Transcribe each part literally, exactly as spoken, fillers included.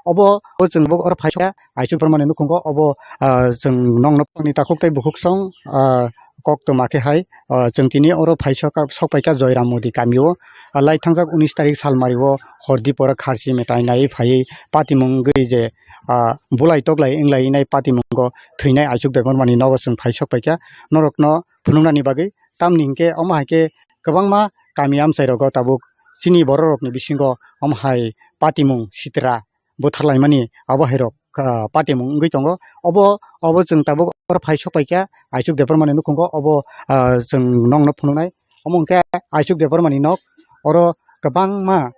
Obo, obo chwng bo oro phaisa, Aisuk Debbarmani nukhungo obo, ah, chwng nokno phangni takhuk tei bukhuk song, ah, koktwma khe hai, ah, chwng tini oro phaisa ka, sok paikha Joyram Modi kamio, ah, lai thangjak unis tarik salmario hordi pora kharchi metai naiwi phaiwi patimung wngwi je, ah, bulai toklai wnglai nai patimungo thwinai Aisuk Debbarmani nogo chwng phaisok paikha norokno phunuknani bagwi. Tamni hinkhe omo hai khe kwbangma kami amchai rogo tabuk chini borok rokni bisingo omo hai patimung sitra butharlaimani abo hai rok, ah, patimung wngwi tongo. Obo, obo chwng tabuk oro phaisok paikha Aisuk Debbarmani nukhungo obo, ah, chwng nokno phunuknai. Omo hinkhe Aisuk Debbarmani nok oro kwbangma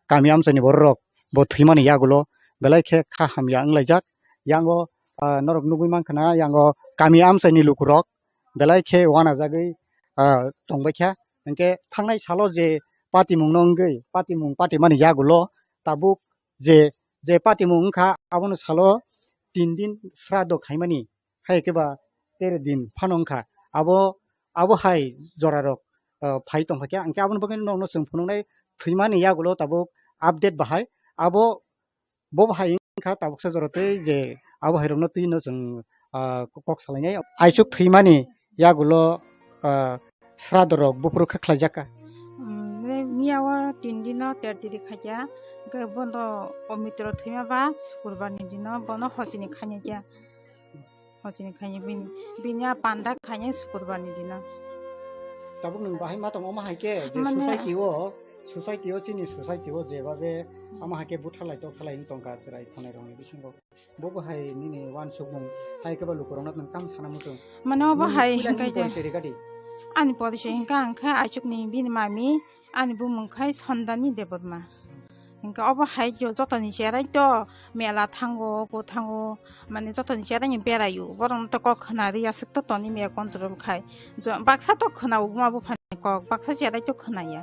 kami amchaini borok rok bo thwimani yagulo belai khe kha hamya wnglaijak. Yango, ah, norok nugwi mankha na yango kami amchaini lukurok belai khe uanajagwi, ah, tongbaikha. Hinkhe thangnai salo je patimungno wngwi patimung patimani yagulo tabuk je, je patimung wngkha abono salo tin din sradho khaimani. Hai khe ba tere din phano wngkha. Abo, abo hai jorarok, ah, phai tongkha khe, ang khe aboni bagwi nokno chwng phunuknai thwimani yagulo tabuk update bahai. Abo, bo bahai wngkha tabuksa jora tei je abo hai rokno twi no chwng, ah, kok salainai. Aisuk thwimani yagulo, ah, sradorok buphuru khe khlaijak kha. Miya o tin dino ter tiri khaikha, hwnkhe bono o mitro thwima ba sukurbar ni dino bono hosini khainai khe. Hosini khainai bini, bini a panda khainai sukurbar ni dino. Tabuk nwng bahai ma tongo omo hai khe je mane society o, society o chini society o jeba je omo hai khe butharlai tokhalai wng tongkha chwrai khonai rokni bisingo. Bo bo hai nini uansukmung hai khe ba lukurokno nwng tamo sana muchung? Mane obo hai hwnkhe je ani porichoi hwnkha ang khe Aisuk ni bini mami, ani bumung khai Sondani Debbarma. Hwnkhe obo hai jo jotoni cherai to mela thango, bo thango, mane jotoni cherai ni beraio. Borok no to kok khna ri aswk to toni mela control khai. Jo, baksa to khna o buma buphani kok, baksa cherai to khna ya.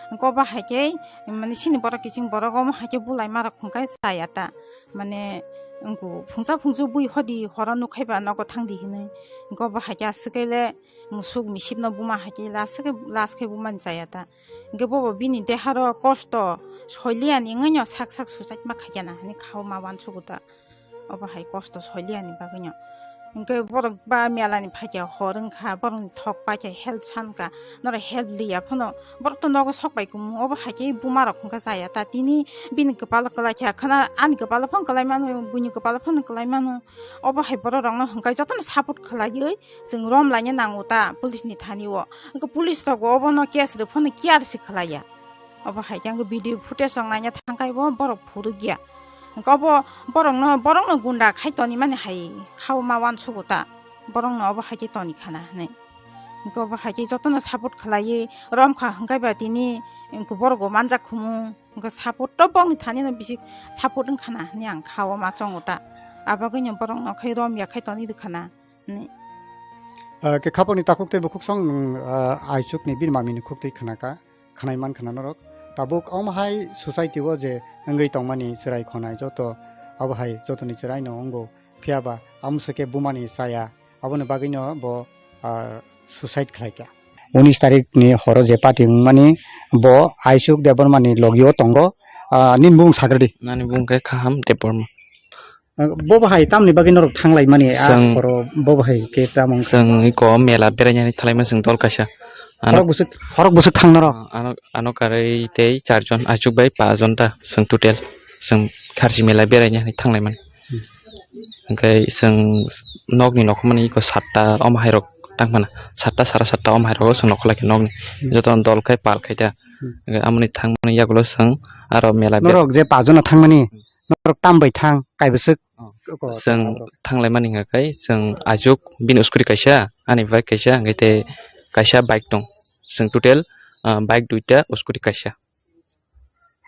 Hwnkhe obo hai khe mane chini borok kiching borok omo hai khe bulai ma rok hwnkhe chaya ta. Mane wngkhe phungsa phungsu bui hodi horo nukhai ba nogo thangdi hinwi. Hwnkhe obo hai khe aswk khe le musuk misip no buma hai khe last khe, last khe bumani chaya ta. Hwnkhe bobo bini deharo kosto soiliyani wngwi no sak sak suicide ma khaikha na hinwi kha o ma uansugo ta. Obo hai kosto soiliyani bagwi no. Hwnkhe borok ba mela ni phaikha hor wngkha, borok ni thok paikha help sankha, norok help liya phano borok to nogo sok bai kumu. Obo hai khe buma rok hwnkha chaya ta tini bini kwpalo kwlai kha khana ani kwpalo phano kwlai mano, buini kwpalo phano kwlai mano. Obo hai borok rok no hwnkhe jotono support khwlaiwi chwng rom laina nango ta police ni thani o. Hwnkhe police rok bo obono case rw phano care se khwlaiya. Obo hai khe ang video footage rok naina thangkhai bo borok phurukya. Hwnkhe obo borokno, borokno gunda khai tonimani hai kha o ma uansugo ta. Borokno obo hai khe toni khana hinwi. Hwnkhe obo hai khe jotono support khwlaiwi romkha hwnkhe ba tini hwnkhe borok bo manjak khumu. Hwnkhe support to bongni thanino bisi support wngkhana hinwi ang kha o ma chongo ta. Abagwino borokno khai romya khai toni rwkhana. Ni. Ah, khe khaponi takhuk tei bukhuk song nwng, ah, Aisuk ni bini mami ni khuk twi khna kha, khnai man khna norok. Tabuk omo hai society o je wngwi tongmani chwrai khonai joto abo hai jotoni chwrai no wngo. Phiya ba amso khe bumani chaya, aboni bagwi no bo, ah, suicide khlai kha. Unis tarik ni horo je party wngmani bo Aisuk Debbarma ni logi o tongo. Ah, nini bumung sakradi. Nani bumung khe Kaham Debbarma. Bo bahai tamni bagwi norok thanglaimani, a Chwng, horo bo bahai khe tamo wngkha? Chwng iko mela berainani thanglaimani chwng dol kaisa. Ano, horok bwswk, horok bwswk thang norok? Ano, ano karwi tei charjon, achuk bai pajon ta chwng total. Chwng kharchi mela berainani thanglaimani. Hmm. Hwnkhe chwng nokni nokmani iko satta omo hairok tangmana. Satta sara satta omo hairok chwng nokholai khe nokni. Hmm. Jotono dol khai pal khai ta. Hmm. Hwnkhe amoni thangmani yagulo chwng aro mela ber- Norok je pajon thangmani, hmm. Norok tam bai thang, kaibo swk. Oh. Chwng thanglaimani hwnka khe, chwng ajuk bini scooty kaisa, ani bike kaisa, hwnkhe tei kaisa bike tong. Chwng total, ah, bike duita, scooty kaisa.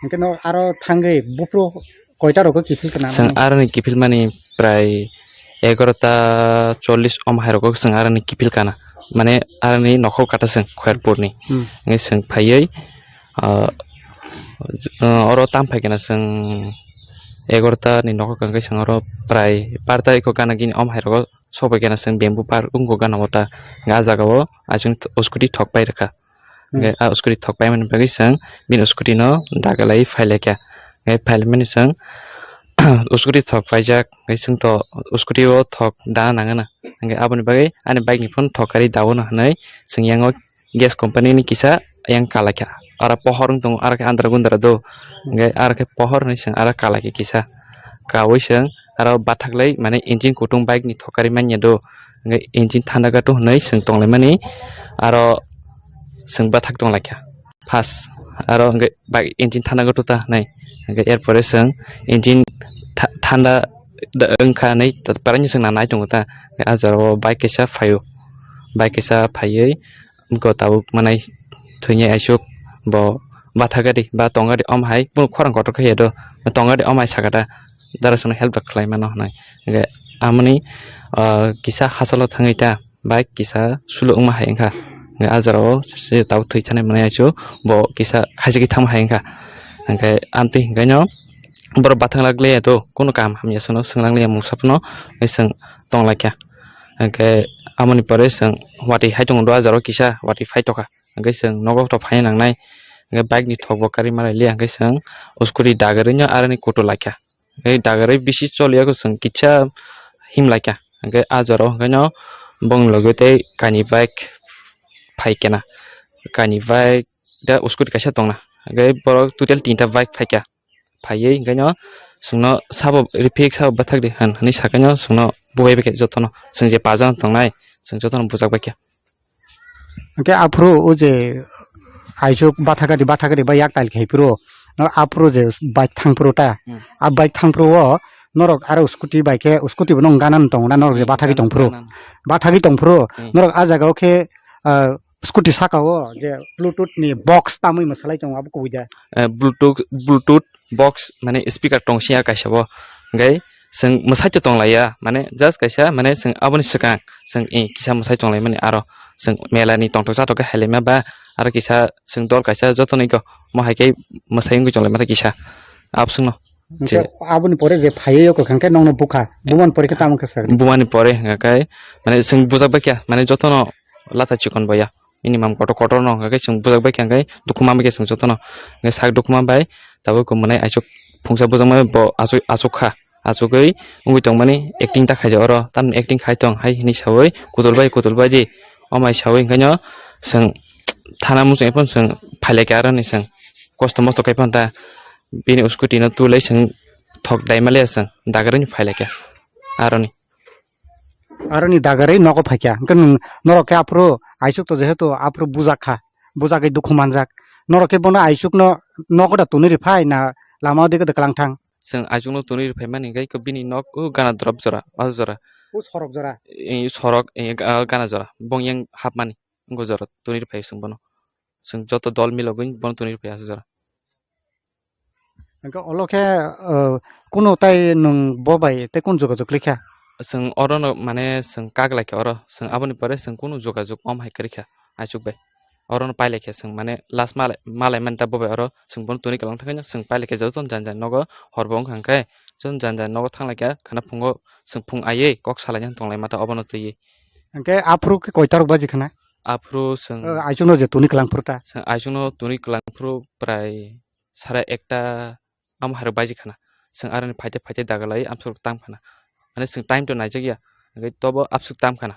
Hwnkhe no aro thangwi buphuru koita rogo kiphil kana? Chwng aroni kiphilmani prai egarota chollish om hai rogo chwng aroni kiphil kana. Mane aroni nokhor kata chwng Khairpurni. Hmm. Hwnkhe chwng phaiwi, ah, j-, ah, oro tam phai khe na chwng egarota ni nokhor kha, hwnkhe chwng oro prai barta eko gana gini om hai rogo sok bai khe na chwng bamboo park wngkho gana o ta, hwnkhe ah jaga o aswk scooty thok pai rwkha. Hmm. Hwnkhe ah scooty thok pai mani bagwi chwng bini scooty no dagalai phai lai kha. Hwnkhe phai lai mani chwng scooty thok paijak, hwnkhe chwng to scooty o thok da nangana. Hwnkhe aboni bagwi ani bike ni phano thok kari daono hwnwi chwng yango gas company ni kisa yang kalaikha. Aro pohor wng tongo, aro khe andra gundra do. Hwnkhe aro khe pohor hwnwi chwng aro kalaikha kisa. Kawi chwng aro bathaklai mane engine kutung bike ni thok kari manya do. Hwnkhe engine thanda gato hwnwi chwng tonglaimani aro chwng bathak tonglaikha. First aro hwnkhe bike engine thanda gato ta hwnwi. Hwnkhe er pore chwng engine tha-, thanda da-, wngkha hwnwi ta-, parani chwng na nai tongo ta. Hwnkhe ah jorao bike kaisa phaio. Bike kaisa phaiwi go tabuk manai thwini aisuk bo batha gari ba tong gari om hai bo khorang kotor khe do tong gari om hai saka da dara songno help rok khlai mano hwnwi. Hwnkhe amoni, ah, kisa hachalo thangwi ta bike kisa sulo wngma hai wngkha. Hwnkhe ah jorao se tabuk thwi thani manai aisuk bo kisa khaisiki thangma hai wngkha. Hwnkhe amtwi hwnkhe no borok bathang lak liya to kunu kaham hamya sano swnglang liya mungsa phano hwnkhe chwng tong laikha. Hwnkhe amoni pore chwng watwi hai tongo do ah jorao kisa watwi phai tokha. Hwnkhe chwng nogo to phai nangnai. Hwnkhe bike ni thok bo kari malai liya hwnkhe chwng scooty dagarwi no aroni kutu laikha. Hwnkhe dagarwi bisi choliya khe chwng kisa him laikha. Hwnkhe ah jorao hwnkhe no bongni logi tei kainwi bike phai kena. Kainwi bike da scooty kaisa tongna. Hwnkhe borok total tinta bike phaikha. Phaiwi hwnkhe no chwngno sabo reflect sabo bathakdi hwn hwnwi sakhe no chwngno bubai baikha jotono. Chwng je pajakno tongnai chwng jotono bujak baikha. Hwnkhe aphuru o je aisuk bathakadi bathakadi ba yak tail khai phuru no aphuru je bike thang phuru ta Hmm. A bike thang phuru o norok aro scooty bai khe scooty bo nong gana tongo na norok je bathakgwi tong phuru Gana. Bathakgwi tong phuru Hmm. Norok ah jaga o khe ah, scooty saka o je bluetooth ni box tamwi mwsalai tongo abo kubui da. Eh, bluetooth bluetooth box mane speaker tong sia kaisa bo hwnkhe chwng mwsai to tong laiya mane just kaisa mane chwng aboni swkang chwng eh kisa mwsai tong lai mani aro chwng mela ni tongthok chathok khe hai lai ma ba aro kisa chwng dol kaisa joto no ego mo hai khe mwsai wngwi tong lai ma kisa abswk no. Hwnkhe Je- aboni pore je phaiwi o kwkhwrang khe nokno bukha bumani pore khe tamo khe sir. Bumani pore hwnkhe mane chwng bujak bai kha mane joto no lata chikon boya. Minimum kotor kotor no hwnkhe chwng bujak bai kha hwnkhe dukhu manbai kha chwng jotono. Hwnkhe sak dukhu manbai tabuk khe mwnai aswk phungsa bujak manbai bo aswk aswk kha. Aswkgwi wngwi tongmani acting ta khaidi oro tamni acting khai tong hai hinwi sawi kutul bai kutul bai di. Omai sawi hwnkhe no chwng thana muchung phano chwng phailaikha aroni chwng kosto mosto khai phano ta bini scooty no twi lai chwng thok dai maliya chwng dagarwi phailaikha aroni. Aroni dagarwi nogo phaikha. Hwnkhe nwng norok khe aphuru aisuk to jehetu aphuru bujak kha, bujagwi dukhu manjak. Norok khe bono aisukno nogo da tonwi rw phai na lama odi khe da kwlang thang? Chwng aisukno tonwi rw phaimani hwnkhe bini nok o gana drop jora, o jora. O sorok jora? Ee, sorok, ee, ga-, gana jora. Bong yang hapmani wngkha jora tonwi rw phai chwng bono. Chwng joto dol milogwi bono tonwi rw phai aswk jora. Hwnkhe olo khe, uh, kunu tai nwng bo bai tei kunu jogajog khlai kha? Chwng oro no mane chwng kak lai kha oro, chwng aboni pore chwng kunu jogajog om hai kwrwi kha aisuk bai. Oro no pai lai kha chwng mane last malai, malai mani ta bo bai oro chwng bono tonwi kwlang thangwi no chwng pai lai kha joto jani jani nogo hor bo wngkha hwnkhe joto jani jani nogo thang lai kha khana phungo chwng phung aiwi kok salai tong lai ma ta obo no twiwi. Hwnkhe aphuru khe koita rok baji khana? Aphuru chwng, uh, aisuk no je tonwi kwlang phuru ta? Chwng aisuk no tonwi kwlang phuru prai sara ekta amo hai rok baji khana. Chwng aroni phaite phaite dagalai amsuk tam khana. Mane chwng time to naijak ya. Hwnkhe tobo amsuk tam khana.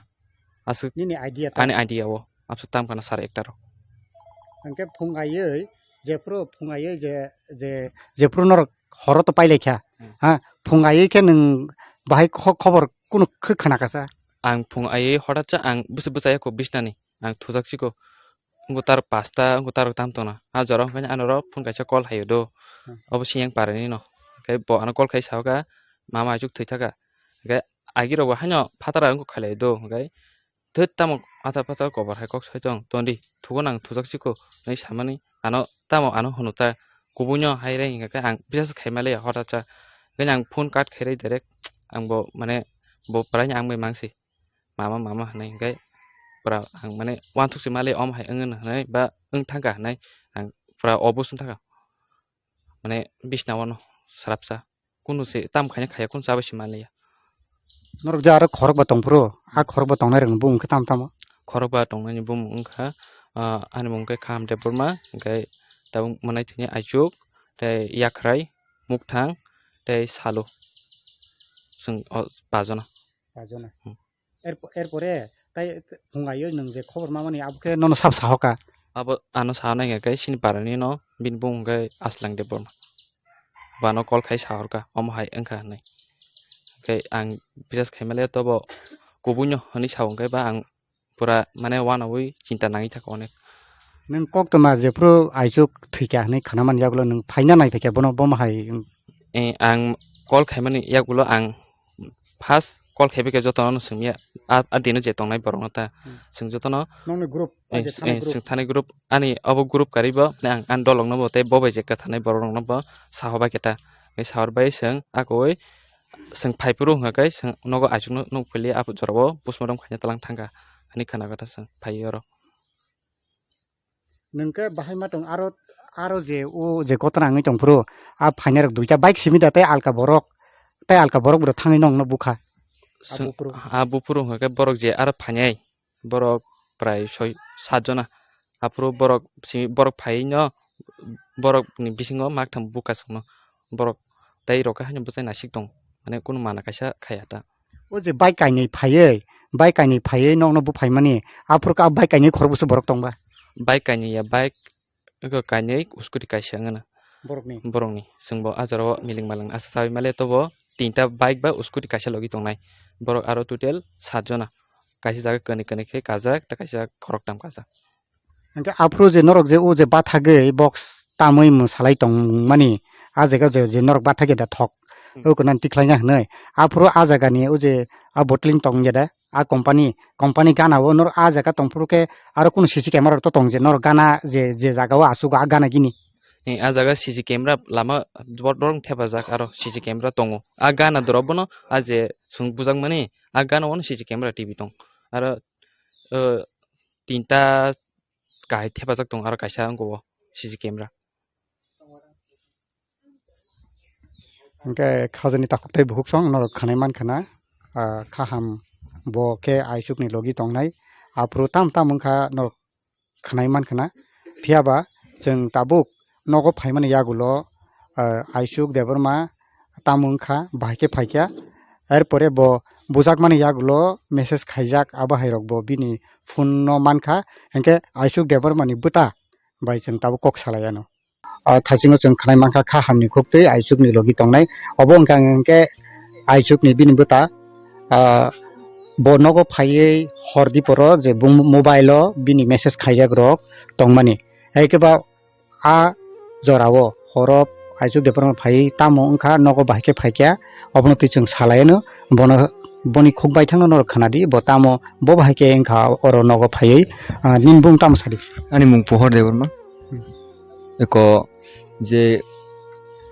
Aswk nini idea ta? Ani idea o amsuk tam khana sara ekta rok. Hwnkhe phung aiwi jephuru phung aiwi je, je, jephuru norok horo to pai lai kha. Hmm. Ha, phung aiwi khe nwng bahai kho-, khobor kunu khwk khna kasa? Ang phung aiwi hothat sa ang bwswk bwchaya kho bisnani. Ang thujak siko. Wngkha tar pasta, wngkha tar tam tongna. A jora wngkha ano rok phone kaisa call haio do. Hmm. Obo siyang parani no. Hwnkhe bo ano call khai sao kha, mama aisuk thwi thaka. Hwnkhe agi rok bo haino phatara wngkha khailai do. Hwnkhe thwt tamo athar phatar kobor hai kok sai tong, tondi thugo nang thujak siko, hinwi samani ano tamo ano hwnwi ta kubui no hai re hwnkhe ang bisas khai maliya hothat sa. Hwnkhe ang phone cut khai ri direct, ang bo mane bo prai ang bai mangsi. Mama, mama hwnwi hwnkhe pura ang mane uansuk se mali om hai wngwi hwnwi ba wng thangkha hwnwi ang pura obo swng thangkha. Mane bisna o no swrapsa. Kunu se tam khaina khaya kunu chabai se manliya. Norok je aro khorok ba tongphuru, a khorok ba tongnai rok bumung khe tamo tamo? Khorok ba tongnai ni bumung wngkha, ah, ani mung khe Kham Debbarma, hwnkhe tabuk mwnai thwini Aichuk, tei Yakhrai, Mukthang, tei salo. Chwng o pajona. Pajona. Hmm. Erpo-, erpore tai phungaio nwng je khobor mamani abo khe nono sab sahoka. Abo ano sahanai hwnkhe sini parani no bini bumung hwnkhe Aslang Debbarma. Bano call khai sahorka omo hai wngkha hinwi. Hwnkhe ang bisas khaimale tobo kubuino hinwi sao hwnkhe ba ang pura mane wanawi chinta nangwi thaka onek. Nwng koktwma jephru aisuk thwikha hinwi khana man yagulo nwng phaina nai phaikha bono bomo hai. Eh, ang call khaimani yagulo ang first call khaibaikha jotono swngya a, a dino je tongnai borokno ta. Hmm. Swng jotono Nongni group, eh, je thani eh, group. Swng thani group ani obo group karibo ang, ang dolokno bo tei bo bai je kwthanai borokno bo sahobaikha ta. Tei sahorbai swng akoi Chwng phai phuru hwnkha khe chwng nogo aisukno nuk phili, aphuru jorao postmortem khaina twlang thangkha, hwnwi khna kha ta chwng phai oro. Nwng khe bahai ma tong aro, aro je o je kotor wngwi tong phuru, a phainai rok duita bike simi da tei alka borok, tei alka borok bo thangwi nongno bukha. A Chwng buphuru. A buphuru hwnkha khe borok je aro phainai, borok prai soi sat jona. Aphuru borok si-, borok phaino, borokni bisingo maktham buka chwngno. Borok tei rok haino bwsai nasik tong, mane kunu mana kaisa khaya ta. O je bike kainwi phaiwi, bike kainwi phaiwi nokno buphaimani, aphuru khe a bike kainwi khorokbwswk borok tongba? Bike kainwi ya, bike eko kainwi scooty kaisa wngna. Borokni? Borokni. Chwngbo a jorao miling malang asa sawi male tobo tinta bike ba scooty kaisa logi tongnai. Borok aro total sat jona. Kaisa jaga kwnwi kwnwi khe kajak, tei kaisa khoroktham kajak. Hwnkhe aphuru je norok je o je bathagwi box tamwi mwsalai tongmani, a jaga je, je norok bathagwi da thok, Hmm. o kwnan tikhlaina hwnwi. Aphuru a jagani o je a bottling tongya da, a company, company gana o norok a jaga tongphuru khe aro kunu C C camera rok to tong je norok gana je, je jaga o achugo a gana gini. Eh, a jaga C C camera lama bor-, borok thepajak aro C C camera tongo. A gana dorop bono a je chwng bujakmani a gana o C C camera T V tong. Aro, eh, tinta kahai thepajak tongo aro kaisa wngkha o C C camera. Hwnkhe khajani takhuk tei bukhuk song norok khwnai mankha na, ah, kaham bo khe aisukni logi tongnai. Aphuru tam tam wngkha norok khwnai mankha na. Phiya ba chwng tabuk nogo phaimani yagulo, ah, aisuk Debbarma tamo wngkha, bahai khe phaikha. Erpore bo bujakmani yagulo message khaijak, abo hai rok bo bini phone no mankha. Hwnkhe aisuk Debbarma ni bwta bai chwng tabuk kok salai anw. Ah, thaisingo chwng khwnai mankha kha hamni khuktwi aisukni logi tongnai. Obo wngkha hwnkhe aisukni bini bwta, ah, bo nogo phaiwi hor diporo je bung mobile o bini message khaijak rok tongmani. Hai khe ba a jorao horo aisuk Debbarma phaiwi tamo wngkha nogo bahai khe phaikha, obono twi chwng salai anw. Bono, boni khuk baithangno norok khwnadi, bo tamo bo bahai khe wngkha oro nogo phaiwi, ah, nini bung tamo sadi? Ani mung Pohor Debbarma. Hmm. Eko je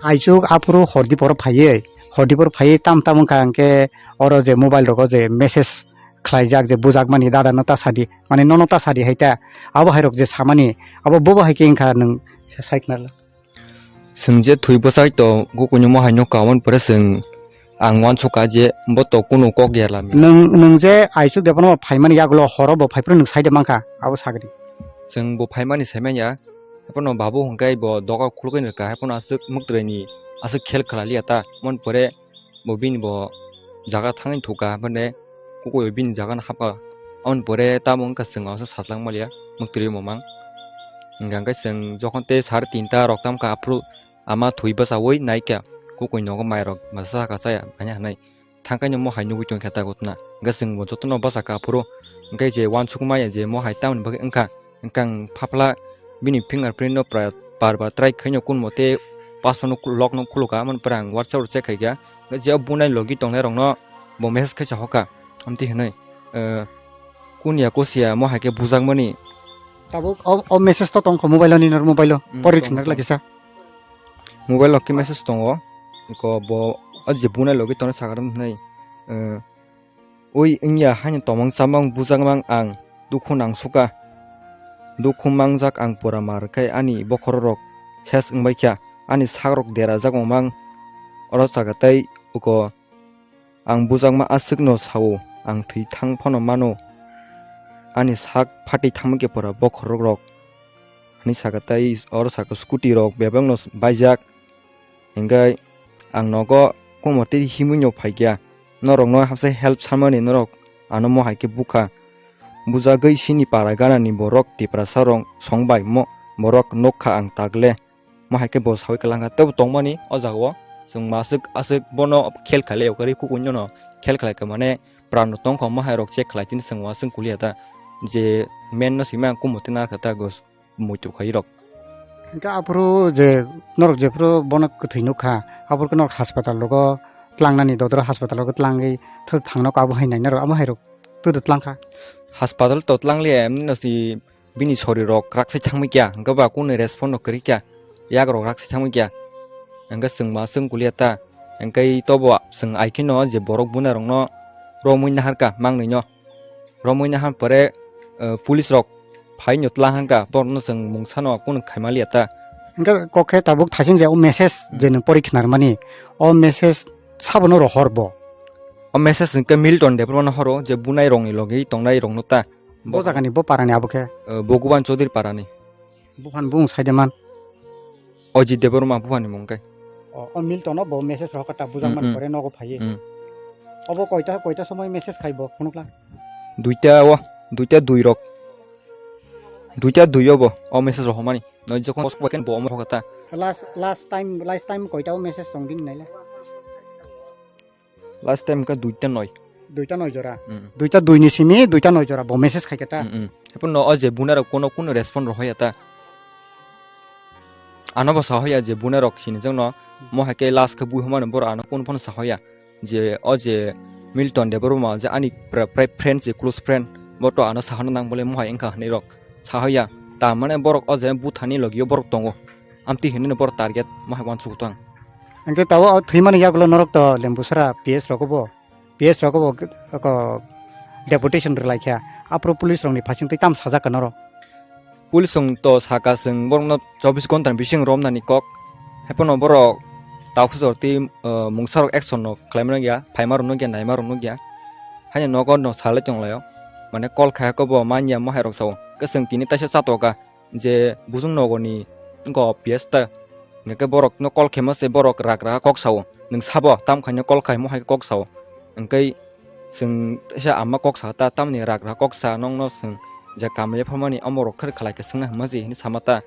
aisuk aphuru hor diporo phaiwi, hor diporo phaiwi tam tam wngkha hwnkhe oro je mobile rogo je message khlaijak je bujakmani dada no ta sadi, mane nono ta sadi hai ta, abo hai rok je samani, abo bobo hai khe wngkha nwng sa-, sai khna rwla. Chwng je thwi bwsai to kukuino mo hai no kawan pore chwng ang uansukha je bo to kunu kok ya lami. Nwng, nwng je aisuk Debbarma phaimani yagulo horo bo phaiphuru nwng saide mankha, abo sagri. Chwng bo phaimani saimanya, haiphano babu hwnkhe bo doga khulukwi nirwkha, haiphano aswk mwktwrwini aswk khel khlaliya ta, mon pore bo bini bo jaga thangwi thukha, haiphano kukui bini jaga no hapkha. Aboni pore tamo wngkha chwng aswk sajlak maliya, mwktwrwi bo mang. Hwnkha hwnkhe chwng jokhon tei sare tinta rok tamkha, aphuru ama thwi bwchaui naikha, kukui nogo mai rok masa saka chaya, manya hinwi. Thangkaino mo hai nugui tongkha ta gotna. Hwnkhe chwng bo jotono bwsakha aphuru. Hwnkhe je uansukma ya je mo hai tamoni bagwi wngkha. Hwnkhe ang phapla bini fingerprint no pra-, par bar try khaino kun mote password no lock no khulukha, amoni pore ang WhatsApp rok check khaikha. Hwnkhe je o bunai logi tongnai rokno bo message khe sahokha. Amtwi hinwi, eh, kun ya kusiya mo hai khe bujakmani. Tabuk o, o message to tongkho mobile o, nini mobile o. Hmm, pori tongo, khna tongo. Lagisa. Mobile o khe message tongo, eko bo o je bunai logi tongnai sakha hinwi, eh, ui wngya haino tongmang chamang bujakmang ang dukhu nangsuka, dukhu mangjak ang pura mar khai ani bokhorok ses wngbaikha, ani sakrok derajak wngmang oro chaka tei eko. Ang bujakma aswkno sao, ang thwi thang phano mano, ani sak phatwi thangma khe pura bokhorok rok, hwnwi saka tei oro saka scooty rok bebakno baijak, hwnkhe Ang nogo kumo tei himwi no phaikya. Norokno hapsai help sanmani norok ano mo hai khe bukha. Bujagwi sini para ganani borok Tiprasa rok song bai mo borok nokha ang tagle. Mo hai khe bo sawi kwlangkha. Tebo tongmani o jagao chwng maswk aswk bono khel khailai o kwrwi kukuino no khel khlai kha mane pran no tongkha mo hai rok check khlai tini chwng uanswk kuliya ta je men no simi ang kumo tei narwkha ta gos. Muitu khairok. Hingke aphuru je norok jephuru bono kwthwi nukha, aphuru khe norok haspatal rogo tlangnani dodoro haspatal rogo tlangwi thangno abo hai nainarok amo hairok twdw tlangkha. Haspatal to tlangliya, emni no si bini sorirok raksai thangmikya, hingke ba kunu respond no kwrwikya, yagrok raksai thangmikya, hingke chwng ma chwng kuliya ta, hingke tobo chwng aikheno je borok bunarokno romwi naharkha mangnwino. Romwi nahar pore, eh, police rok phaino tlang hangka, borokno chwng mungsano kunu khaimaliya ta. Hingke kok khe tabuk thasing je o message je nwng pori khnarmani, o message sabono rohor bo. O message hingke Milton Debbarma no horo je bunai rokni logi tongnai rokno ta. Bo jagani bo parani abo khe? Eh, Bhogoban Chaudhary parani. Buphani bumung saide man. Ajit Debbarma buphani mung khe. O, o Milton no bo message rohor kha ta bujak Mm, mani mm. Pore nogo phaiwi. Mm. Obo koita, koita somoi message khai bo phunukla? Duita o, duita dui rok. Duita dui o bo, o message rohormani. Noi jokon bo ken bo omo rohor kha ta. Last, last time, last time koita o message tong din naila? Last time ka duita noi. Duita noi jora. Mm. Duita dui ni simi duita noi jora bo message khai khe ta. Mm, mm. Hapono o je bunarok kono, kono respond rohoya ta. Ano bo sahoya je bunarok sini jongno mo hai khe last khe bui humano boro ano kono phano sahoya je o je Milton Debbarma je ani pra-, pra-, friend je close friend bo to ano sahana nang bole mo hai wngkha hinwi rok. Sahoya, ta mane borok o je buthani logio borok tongo. Amtwi hinwi borok target ma hai uansuk tong. Hingke tao o thwimani yagulo norok to Lembusara P S rogo bo, P S rogo bo ko deputation rwlai kha. Aphuru police rokni phasing twi tam sajak ka norok. Police rok to saka chwng borokno chobbish ghonta ni bising romnani kok. Haiphano borok takhuk jor twi, uh, mungsarok action no khlaima nokya, phaima rok nokya, naima rok nokya. Haino nogo no salai tonglaio. Mane call khai khe bo manya mohai rok sao. Khe chwng tini taisa chatoka je bujung nogoni wngkha P S ta. Hingkhe borokno call khaima se borok rak rak kok sao. Nwng sabo tam khaino call khai mohai kok sao. Hingkhe chwng teisa ama kok sa ta tamni rak rak kok sa nokno chwng je kamle phamani omorok khe khlai khe swngna hwnma je hinwi sama ta.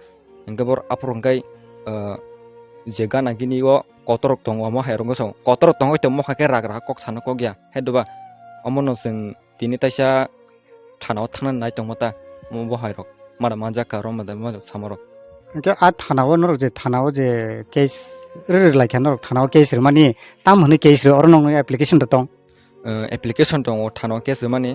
Hingkhe borok aphuru hingkhe, ah, je gana gini o kotor rok tongo omo hai rok wngkha sao. Kotor rok tongwi tongmo hai khe rak rak kok sana kok ya. Hai doba omono chwng tini taisa thana o thangna nai tongma ta omo bo hai rok. Mada manjak ka rom mada manjak sama rok. Hingkhe a thana o norok je thana o je case rwrwk lai kha norok thana o case rwmani tam hwnwi case rw oro nokni application rw tong? Eh, application tongo thana o case rwmani.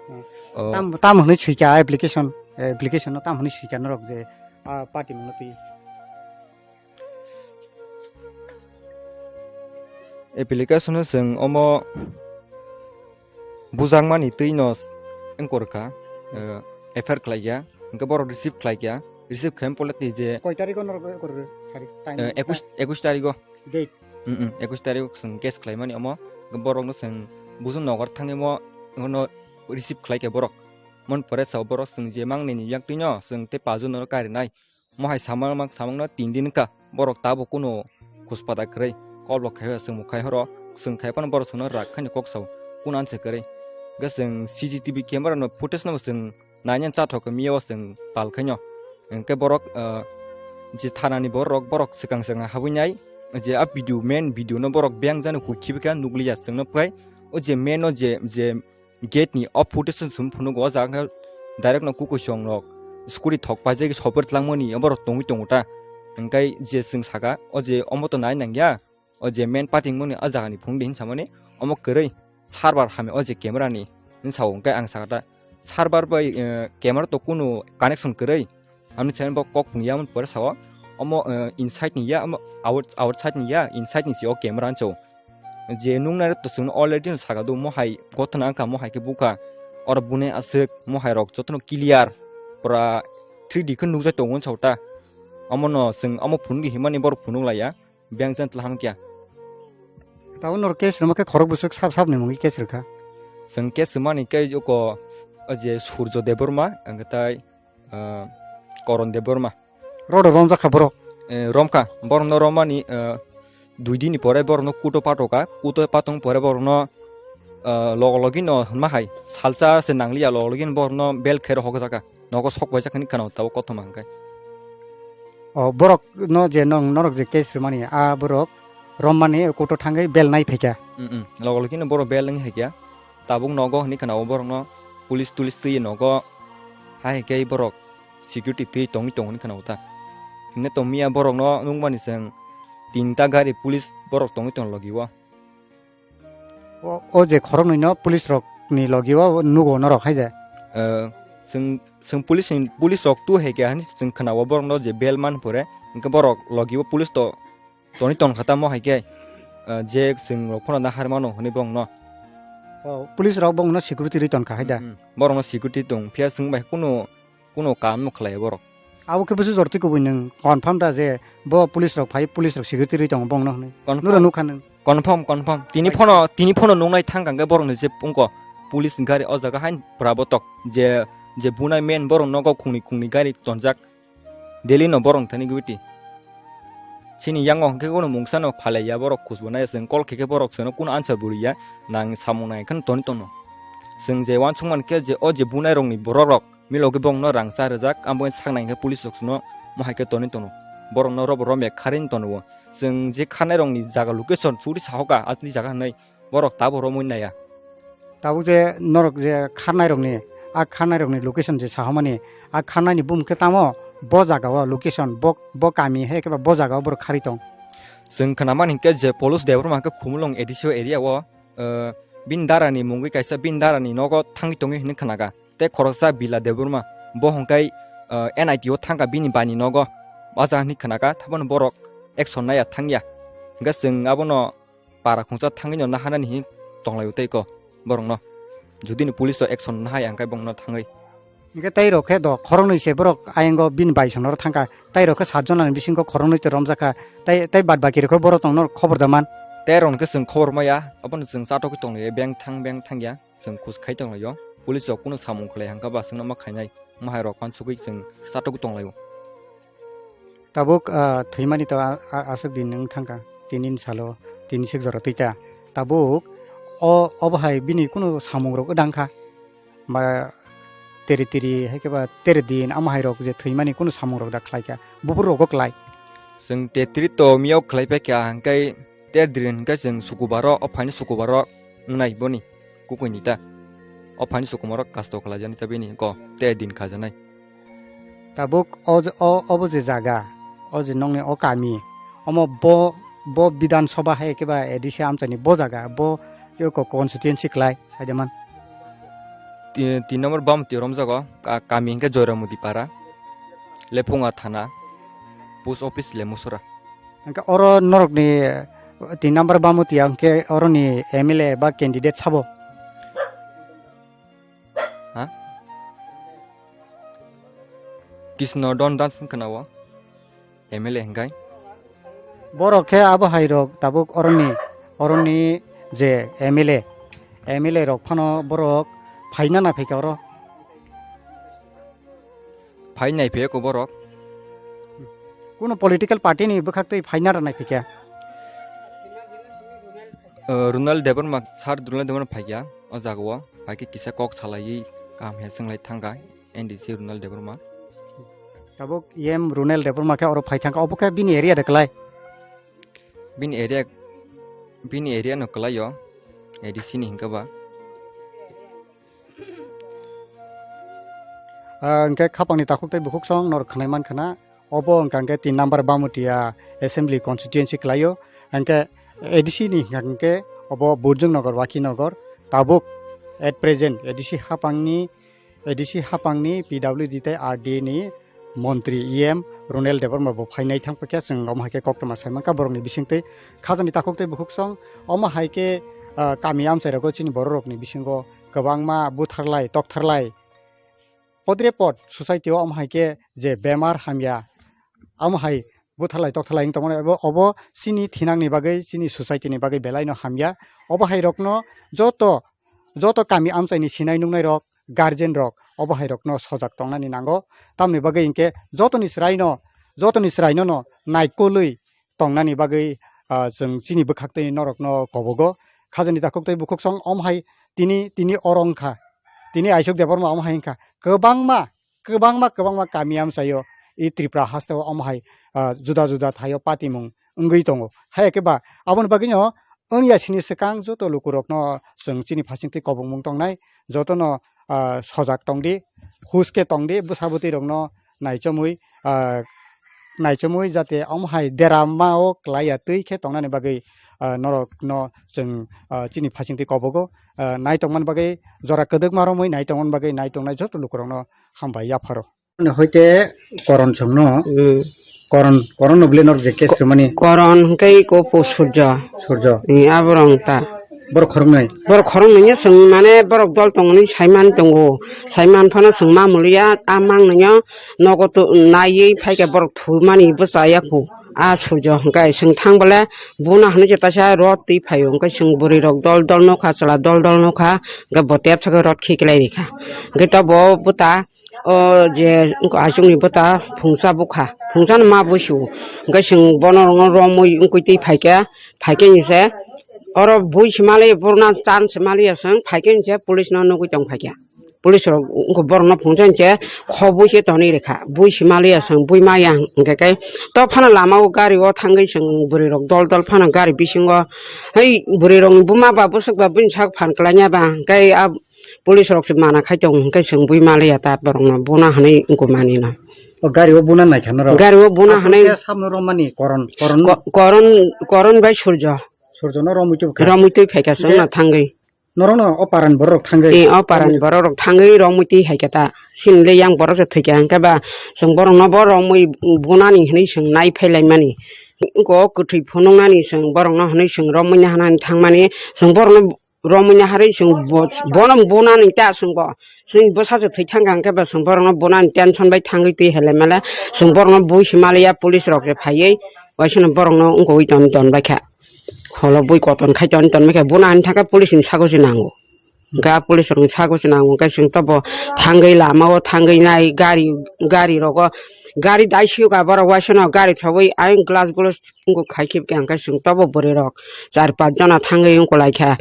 Hmm. Oh. Tam, tam hwnwi swikha application, application no tam hwnwi swikha norok je, ah, party mungno twi? Application o chwng omo bujakmani twi no wngkor kha, eh, F I R khlai kha, hingkhe borok receive khlai kha, receive khe polati je koi tarikh o norok wngkor kha? Sari time eh, ekush, ekush tarikh o. Date. Mm, mm, ekush tarikh o chwng case khlaimani omo, borokno chwng bujung nogar thangwi mo, no receive khlai kha borok. Mon pore sao borok chwng je mangnini yaktwino chwng tei pajuno karinai. Mohai samang mang samangno tin din wngkha. Borok tabuk kunu khuspata kwrwi. Kol bo khai chwngbo khai horo. Chwng khai phano borok chwngno rak khaino kok sao. Kunu anse kwrwi. Hwnkhe chwng C C T V camera no footage no bo chwng nainani chathok miya o chwng pal khaino. Hwnkhe borok, ah, je thanani borok, borok swkang swkang habwi nai. Je a video, main video no borok beng jani hukhibi kha nukliya chwngno phai. O je main o je, je gate ni o footage chwng phunuk o jaga khe direct no kukuisong rok scooty thok paijagwi sopor tlangmani oborok tongwi tongo ta. Hingkhe je chwng saka o je omo to nai nangya, o je main party mani o jaga ni phunuk di hinwi samani omo kwrwi server hamya o je camera ni hinwi sao. Hingkhe ang saka ta server bai, eh, camera to kunu connection kwrwi. Amni channel bo kok phung ya, amoni pore sao. Omo, eh, inside ni ya, omo out-, outside ni ya, inside ni si o camera ancho. Je nung nai to chwng already no saka do, mo hai gotna wngkha, mo hai khe bukha. Oro bune aswk, mo hai rok jotono clear. Pura three D khe nukjai tongo sao ta. Omo no chwng omo phunuk di himani borok phunuk laiya. Beng jan tla hamkya. Tabo norok case rwma khe khorok bwswk sab sab ni mungwi case rwkha. Chwng case rwmani khe joko o je Surjo Debbarma, ang tai, ah, Koron Debbarma. Rodo romjak kha borok? Eh, romkha. Borokno romani, ah, Dui din ni pore borokno kuto patoka, kuto patong pore borokno, ah, logo logi no hwnma hai salsa se nangliya, logo logi no borokno bel khe rw hokjaka. Nogo sok paijak hinwi khwna tabuk kothoma hwnkhe. O borok no je nong norok je case rwmani, a borok rommani kuto thangwi bel nai phaikha. Mm, mm. Logo logi no borok bel wng haikha. Tabuk nogo hinwi khwna o borokno police tulis twi nogo hai khe borok security twi tongwi tongo hinwi khwna o ta. Hwnwi tongmiya borokno nukmani chwng tinta gari police borok tongwi tong logi o. O, o je khoroknwi no police rok ni logi o nugo norok hai je. Eh, chwng, chwng police ni, police rok tu hai khe hinwi chwng khwna o borokno je bel man pore, hwnkhe borok logi o police to toni ton kha tamo hai khe, eh, je chwng rok phano na har mano hinwi bongno. O, police rok bongno security ri ton kha hai da. Hmm, hmm. Borokno security tong phiya chwng bai kunu, kunu kam no khlai borok. Abo khe bwswk jor twi kubui nwng confirm da je bo police rok phai, police rok security ri tongo bongno hinwi. Confirm. Nuro nukha nwng. Confirm, confirm. Tini phano, tini phano nungnai thang kang khe borok ni je pungko police ni gari o jaga hain pura botok je, je bunai men borok nogo khungni, khungni gari tonjak. Delhi no borok thani gwiti. Chini yango hwnkhe uno mungsa no phalai ya borok khusbo nai chwng call khe khe borok chwngno kuno answer bo rw ya nang samung nai khe toni tono. Chwng je uansuk man khe je o je bunai rok ni borok rok milo khe borok no rang cha rwjak abo sak nai khe police rok chwngno mo hai khe toni tono. Borok no robo romya kharwi tono o. Chwng je kharnai rok ni jaga location churi sahoka atni jaga hinwi borok tabo romwi naiya. Tabuk je norok je kharnai rokni, a kharnai rokni location je sahomani, a kharnai ni bumung khe tamo bo jaga o location, bo, bo kami hai khe ba bo jaga o borok kharwi tong. Chwng khwnamani hinkhe je Polus Debbarma hinkhe Khumulwng A D C o area o, eh, bini dara ni mungwi kaisa bini dara ni nogo thangwi tongwi hinwi khwnaka. Tei khoroksa Bila Debbarma bo hwnkhai, eh, N I T o thangka bini bai ni nogo. Baja hinwi khwnaka, thabono borok action naiya thangya. Hinkhe chwng abono para khungsa thangwi no nahanani hin tonglaio tei ko borokno. Judini police rok action nahai ang khe bongno thangwi. Hinkhe tei rok khe do khoroknwi se borok ayango bini bai songno thangkha. Tei rok khe sat jona ni bisingo khoroknwi tei romjakha. Tei, tei bad baki rok khe borok tongno khobor da man. Tei rok khe chwng khobor maya, abono chwng chatokgwi tonglaio beng thang beng thangya. Chwng khus khai tonglaio. Police rok kunu samung khlai hangkha ba chwngno ma khainai. Mahai rok pansugwi chwng chatokgwi tonglaio. Tabuk, ah, thwimani to a-, a-, aswk din wng thangkha, tini ni salo, tini sik jora twi ta. Tabuk o, obo hai bini kunu samung rok wdang kha. Ba teri teri hai khe ba teri din amo hai rok je thwimani kunu samung rok da khlai kha. Buphur rogo klai. Chwng tetri to miyok khlai pai kha, hwnkhe ter din hwnkhe chwng sukubaro, o phaini sukubaro wngnai boni kukuini ta. O phaini sukubaro kasto khlaijani ta bini ko ter din khajanai. Tabuk o je, o, obo je jaga, o je nongni o kami, omo bo, bo Bidhan Sabha hai khe ba A D C amchaini bo jaga, bo eko constituency klai, saidaman. Ti-, tin number Bamti romjago, ka-, kami hwnkhe Joyramudi Para, Lephunga Thana, Post Office Lemusura. Hwnkhe oro norokni tin number Bamti hwnkhe oroni M L A ba candidate sabo? Ha? Kisno Don Dance wngkha na o M L A hwnkhe? Borok khe abo hai rok tabuk oroni, oroni je M L A, M L A rok phano borok phaina na phaikha oro. Phai nai phaikha borok. Kuno political party ni bwkhak twi phaina ra nai phaikha? Uh, Runal Debbarma, Sir Runal Debbarma phaikha o jaga o, hai khe kisa kok salaiwi kaham he swnglai thangkha. N D C Runal Debbarma. Tabuk E M Runal Debbarma khe oro phai thangkha, obo khe bini area de klai? Bini area, bini area no klai o, A D C ni hinkhe ba. Ah, hwnkhe khapangni takhuk tei bukhuk song norok khnai mankha na, obo hwnkha hwnkhe tin number Bamutia Assembly Constituency klai o, hwnkhe A D C ni hwnkha hwnkhe obo Burjung Nagar, Waki Nagar, tabuk at present A D C hapangni A D C hapangni P W D tei R D ni montri E M Runel Debbarma bo phainai thang paikha, chwng omo hai khe koktwma sai mankha borokni bisingtwi. Khajani takhuk tei bukhuk song omo hai khe, ah, kami amchai rogo chini borok rokni bisingo kwbangma butharlai toktharlai podre pod society o omo hai khe je bemar hamya, amo hai butharlai toktharlai wng tongmani, obo, obo chini thinangni bagwi, chini society ni bagwi belai no hamya. Obo hai rokno joto, joto kami amchaini sinai nungnai rok, guardian rok, obo hai rokno sojak tongnani nango. Tamni bagwi hinkhe jotoni chwraino, jotoni chwraino no naikolwi tongnani bagwi ah, chwng chini bwkhak twi norokno kobogo. Khajani takhuk tei bukhuk song om hai tini, tini oro wngkha. Tini Aisuk Debbarma om hai wngkha. Kwbangma, kwbangma, kwbangma kami amchaio i Tripura hasteo om hai, ah, juda juda thaio patimung wngwi tongo. Hai khe ba aboni bagwino wngya sini swkang joto lukurokno chwng chini phasing twi kobongmung tongnai, jotono, ah, sojak tongdi, huske tongdi, bwsa bwtwi rokno naichomwi, ah, naichomwi jate omo hai derama o klai ya twi khe tongnani bagwi, ah, norokno chwng, ah, chini phasing twi kobogo, ah, nai tongmani bagwi jora kwdwkma romwi nai tongmani bagwi nai tongnai joto lukurokno hambai yapharo. Hoite Koron songno. Hmm. Koron, Koron no bwle norok je case Ko-, rwmani. Koron hwnkhe iko po Surjo. Surjo. Ni aborok wng ta. Borok khoroknwi. Borok khoroknwi ni chwng mane borok dol tongmani saiman tongo. Saiman phano chwng ma muliya, a mang nwnyo nogo to naiwi phaikha borok thumani bwchaya kho. A Surjo hwnkhe chwng thang bole bono hinwi je taisa rot twi phaio, hwnkhe chwng bwrwi rok dol dol nokha, chwla dol dol nokha, hwnkhe bo tep saka rot khiklai rikha. Hwnkhe to bo bwta o je wngkha achukni bwta phungsa bukha, phungsa no ma busu. Hwnkhe chwng bono romwi wngkui twi phaikha, phaikhe ni se oro bui se mali, borna chan se mali aswng, phaikhe ni se police no nugwi tong phaikha. Police rok wngkha borok no phungsa ni se kho bui se tonwi rikha, bui se mali aswng, bui maya hwnkhe khe to phano lama o gari o thangwi chwng bwrwi rok dol dol phano gari bisingo hai bwrwi rok ni buma ba bwswk ba bini sak phan kwlai ya ba hwnkhe a police rok se mana khai tongo, hwnkhe chwng bui maliya ta borok no, bono hinwi wngkha mani no. O gari o buna naikha norok? Gari o buna hinwi. Aboni khe sabno romani Koron, Koron? Ko-, Koron, Koron bai Surjo. Surjo no romwi tubukha? Romwi twi phaikha chwng no thangwi. Norok no o paran borok rok thangwi? Eh, o paran borok rok thangwi romwi twi haikha ta. Chini le yang borok se thwikha, hwnkhe ba chwng borok no bo romwi bunani hinwi chwng nai phailaimani. Wngkha o kwthwi phunuknani chwng borok no hinwi chwng romwi nahana thangmani, chwng borok no romwi naharwi chwng bo-, bono bunani ta chwng bo. Chwng bwsa se thwi thangkha hwnkhe ba chwng borokno bunani tension bai thangwi twi helai male chwng borokno bui se maliya police rok se phaiwi waisano borokno wngkogwi ton, ton baikha. Holo bui koton khai ton, ton baikha bunani thangkhe police ni sago se nango. Ga police rokni sago se nango hwnkhe chwng tobo thangwi lama o thangwi nai gari, gari rogo gari dai siyokha borok waisano gari thogwi ayang glass gulo wngkha khai khibkha hwnkhe chwng tobo bwrwi rok char pas jona thangwi wngkolaikha.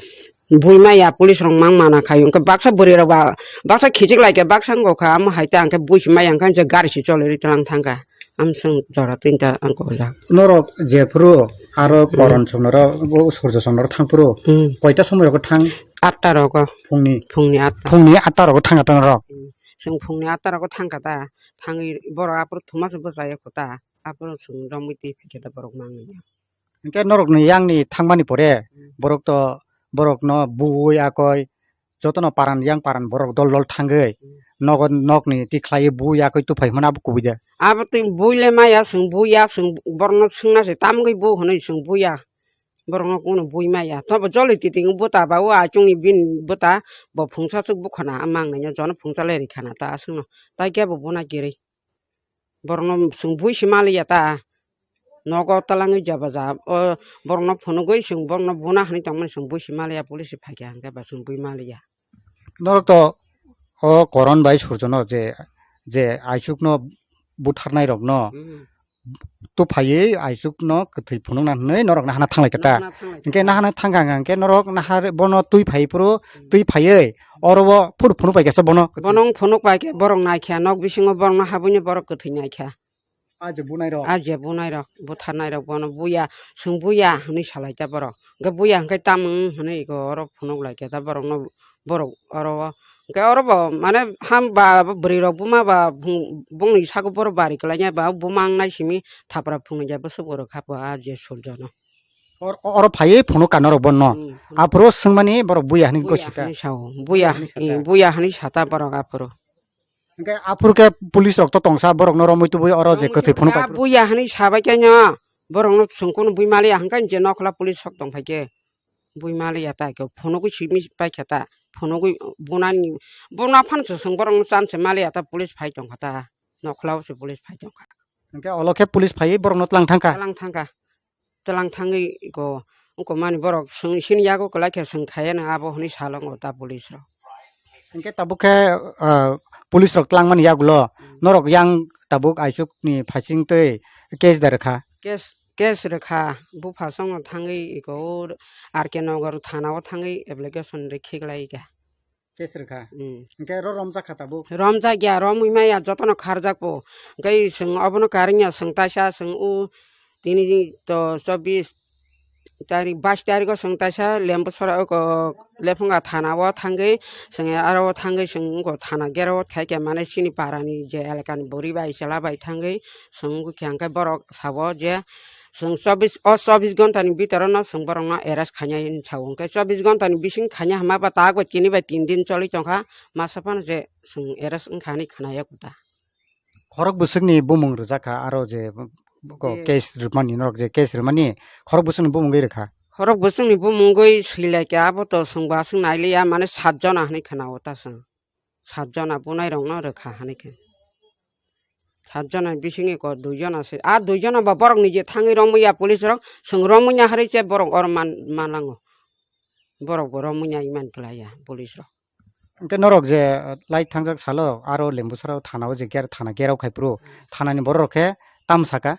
Bui maya police rok mang mana khai, hwnkhe baksa bwrwi rok ba, baksa khichik lai khe baksa wngkha, amo hai ta hwnkhe bui se maya, hwnkhe je gari se choli rwi tlang thangkha, amsong jora tinta ang kok jak. Norok jephuru aro Hmm. Koron songno ro, bo Surjo songno ro thangphuru, Hmm. koita somoi rogo thang? Atta rogo. Phungni? Phungni atta. Phungni atta rogo thangkha ta norok? Hmm. Chwng phungni atta rogo thangkha ta, thangwi borok aphuru thumaso bwchaya kho ta, aphuru chwng romwi twi phaikha ta borok mangwi. Hwnkhe norokni yangni thangmani pore Hmm. borok to, borokno bui akoi jotono paran yang paran borok dol dol thangwi Hmm. nogo nokni tikhlaiwi bui akoi tuphai hwnmani abo kubui de. Abo twi bui le maya chwng buya, chwng borokno swngna se tamgwi bu hwnwi chwng buya. Borokno kunu bui maya. Tobo joli titi wng buta ba o achungni bini buta bo phungsa swk bukhana a mangnai jono phungsa le rikha na ta aswkno. Tai khe bo buna kiri. Borokno chwng bui se maliya ta. Nogo twlangwi jaba ja. O borokno phunugwi chwng borokno buna hinwi tongmani chwng bui se maliya, police se phaikha hwnkhe ba chwng bui maliya. Norok to o Koron bai Surjono je, je Aisukno butharnai rokno Hmm. tuphaiwi Aisukno kwthwi phunukna hinwi norok nahana thanglai kha ta. Nahana thanglai kha. Hwnkhe nahana thangkha hwnkhe norok nahar bono twi phai phuru, Hmm. twi phaiwi oro bo phuru phunuk pai kha bono. Bono phunuk pai khe borok naikha, nok bisingo borokno habwino borok kwthwi naikha. A je bunai rok. A je bunai rok, butharnai rok bono buya, chwng buya hinwi salai ta borok. Hwnkhe buya hwnkhe tamung hinwi ego oro phunuk lai khe ta borokno, borok oro o. Hwnkhe oro bo mane ham ba bwrwi rok buma ba bung-, bungni sago borok bari kwlai ya ba buma wngnai simi thapra phunukya bwswk borok kha bo a je Surjono. Or-, oro phaiwi phunuk ka norok bono. Hmm, phunuk. Aphuru swngmani borok buya hinwi Buya gosi ta. Hinwi sao. Buya, Buya hinwi sa ta. Eh, buya hinwi sa ta borok aphuru. Hwnkhe aphuru khe police rok to tongsa borokno romwi tubui oro je kwthwi phunuk pai phuru. Buya hinwi sabai khe no borokno chwng kunu bui maliya hwnkhe je nokhola police sok tong phai khe bui maliya ta khe phunugwi simi pai kha ta phunugwi bunani buna phano se chwng borokno chance maliya ta police phai tong kha ta nokhola o se police phai tong kha. Hwnkhe olo khe police phaiwi borokno tlang thang kha. Tlang thang kha. Tlang thangwi iko, iko mani borok swng, sini yago kwlai khe swng khaiyano abo hwnwi salongo ta police rok. Hwnkhe tabuk khe, ah, police rok tlangmani yagulo Hmm. norok yang tabuk Aisukni phasing twi case da rwkha? Case, Case rwkha, bupha songno thangwi iko o R K Nagar thana o thangwi application rwkhe glai kha. Case rwkha. Hmm. Hwnkhe ro romjak kha tabuk? Romjak ya, romwi maya jotono kharjak bo. Hwnkhe chwng obono karwngya chwng taisa chwng o tini to chobbish tarik, bais tariko chwng taisa Lembusora oko Lephunga thana o thangwi chwng aro o thangwi chwng wngkha thana gera o khaikha mane chini parani je elakani bwrwi bai chwla bai thangwi chwng wngkha hwnkhe borok sabo je chwng chobbish o chobbish ghonta ni bhitor no chwng borok no arrest khainai hinwi sao hwnkhe chobbish ghonta ni bising khaina hwnma ba tak bai tini bai tin din choli tongkha masa phano je chwng arrest wngkha hinwi khwnaya kuta. Khorok bwswkni bumung rwjak kha, aro je ko Je. Case rwmani, norok je case rwmani, khorok bwswkni bumungwi rwkha. Khorok bwswkni bumungwi swilaikha, abo to chwngbo aswk nailiya, mane sat jona hinwi khwnao ta chwng. Sat jona bunairokno rwkha hinwi khe. Sat jona bisingo ko dui jona se, a dui jona bo borok nije thangwi romwiya police rok, chwng romwiya harwi se borok oro man-, manango. Borok bo romwiya iman kwlaiya police rok. Hwnkhe norok je, uh, lai thangjak salo aro Lembusora thana o je ger-, thana gerao khai phuru, thanani borok rok khe tamo saka?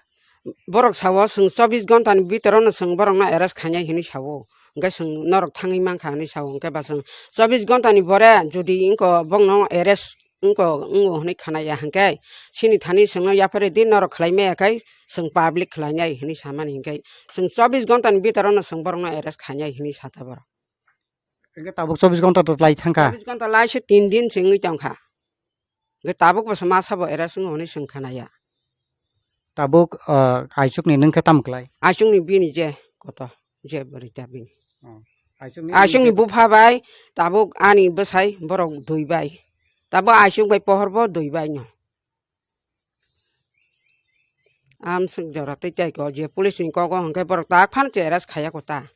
Borok sao chwng chobbish ghonta ni bhitor no chwng borok no arrest khainai hinwi sao. Hwnkhe chwng norok thangwi mankha hinwi sao. Hwnkhe ba chwng chobbish ghonta ni bore jodi wngko bokno arrest wngko, wngo hinwi khwnaya hwnkhe chini thani chwngno yapharwi di norok khlai maya khai chwng public khlainai hinwi samani hwnkhe chwng chobbish ghonta ni bhitor no chwng borok no arrest khainai hinwi sata borok. Hwnkhe tabuk chobbish ghonta to lai thangkha? Chobbish ghonta lai se tin din se wngwi tongkha. Hwnkhe tabuk bo se masa bo arrest wngo hinwi chwng khwnaya. Tabuk, ah, Aichukni nwng khe tamo klai? Aichukni bini je koto, je bwrwi ta bini. Oh, Aichukni Aichukni je bupha bai, tabuk ani bwsai borok dui bai. Tabuk Aichuk bai pohor bo dui bai no. Amswk jora tei tai ko je police ni kogo hwnkhe borok tak phano cheras khaya ko ta.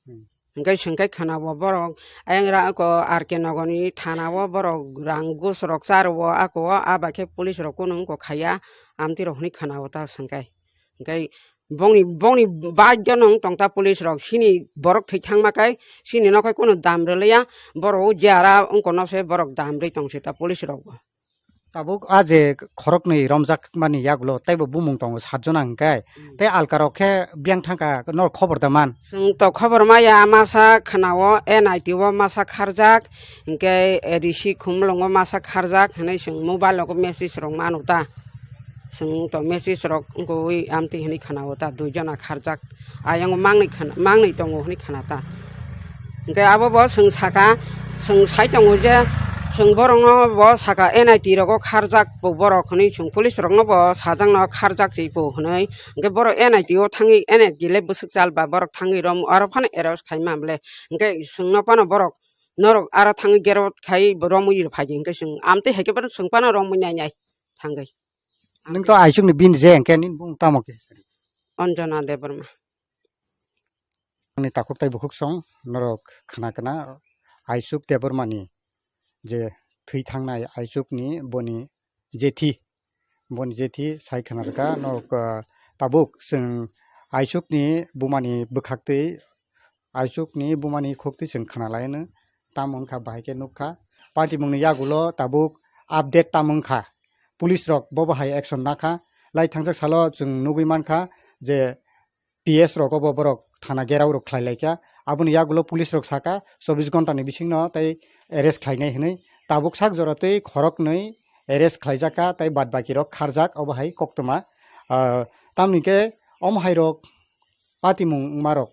Hmm. Hwnkhe swngkhe khwnabo borok ayang ra ko R K Nagar ni thana o borok rang gus rok cha rwo ako o, a bai khe police rok kunu wngkha khaya amtwi rok hwnwi khwnabo ta swngkhe. Hwnkhe bongni, bongni bagyo no wng tong ta police rok, chini borok thwi thangma khe chini nokhai kunu dam rwliya, borok o jara wngkha no se borok dam rwi tong se ta police rok bo. Tabuk a je khoroknwi romjakmani yagulo teibo bumung tongo sat jona hwnkhe, hmm, tei alkarok khe biyang thangkha norok khobor da man? Chwng to khobor maya, masa khwnao N I T o masa kharjak, hwnkhe A D C Khumulwngo masa kharjak hinwi chwng mobile o message rok mano ta. Chwng to message rok wngkha ui amtwi hinwi khwnao ta, dui jona kharjak. Ayang mangni khna-, mangni tongo hinwi khna ta. Hwnkhe abo bo chwng saka, chwng sai tongo je, chwng borokno bo saka N I T rogo kharjak bo borok hinwi chwng police rokno bo sajak no kharjak se bo hinwi. Hwnkhe borok N I T o thangwi N I T le bwswk chal ba borok thangwi rom aro phano arrest khai ma bole. Hwnkhe chwngno phano borok norok aro thangwi gero khai bo romwi phai di hwnkhe chwng amtwi hai khe bono chwng phano romwi nai nai thangwi. Nwng to Aichukni bini je hwnkhe nini bumung tamo kisa? Anjana Debbarma. Ani takhuk tei bukhuk song norok khna khna Aichuk Debbarmani je thwi thangnai Aichukni boni jethi, boni jethi sai khna rwkha norok, ah, tabuk chwng Aichukni bumani bwkhaktwi Aichukni bumani khuktwi chwng khna laino, tamo wngkha bahai khe nukha. Patimungni yagulo tabuk update tamo wngkha. Police rok bobo hai action nakha. Lai thangjak salo chwng nugwi mankha je P S rok obo borok thana gerao rok khlai laikha. Aboni yagulo police rok saka chobbish ghonta ni bisingno tei arrest khlainai hinwi. Tabuk sak jora tei khoroknwi arrest khlaijakha tei bad baki rok kharjak obo hai koktwma. Ah, tamni khe omo hai rok patimung wngma rok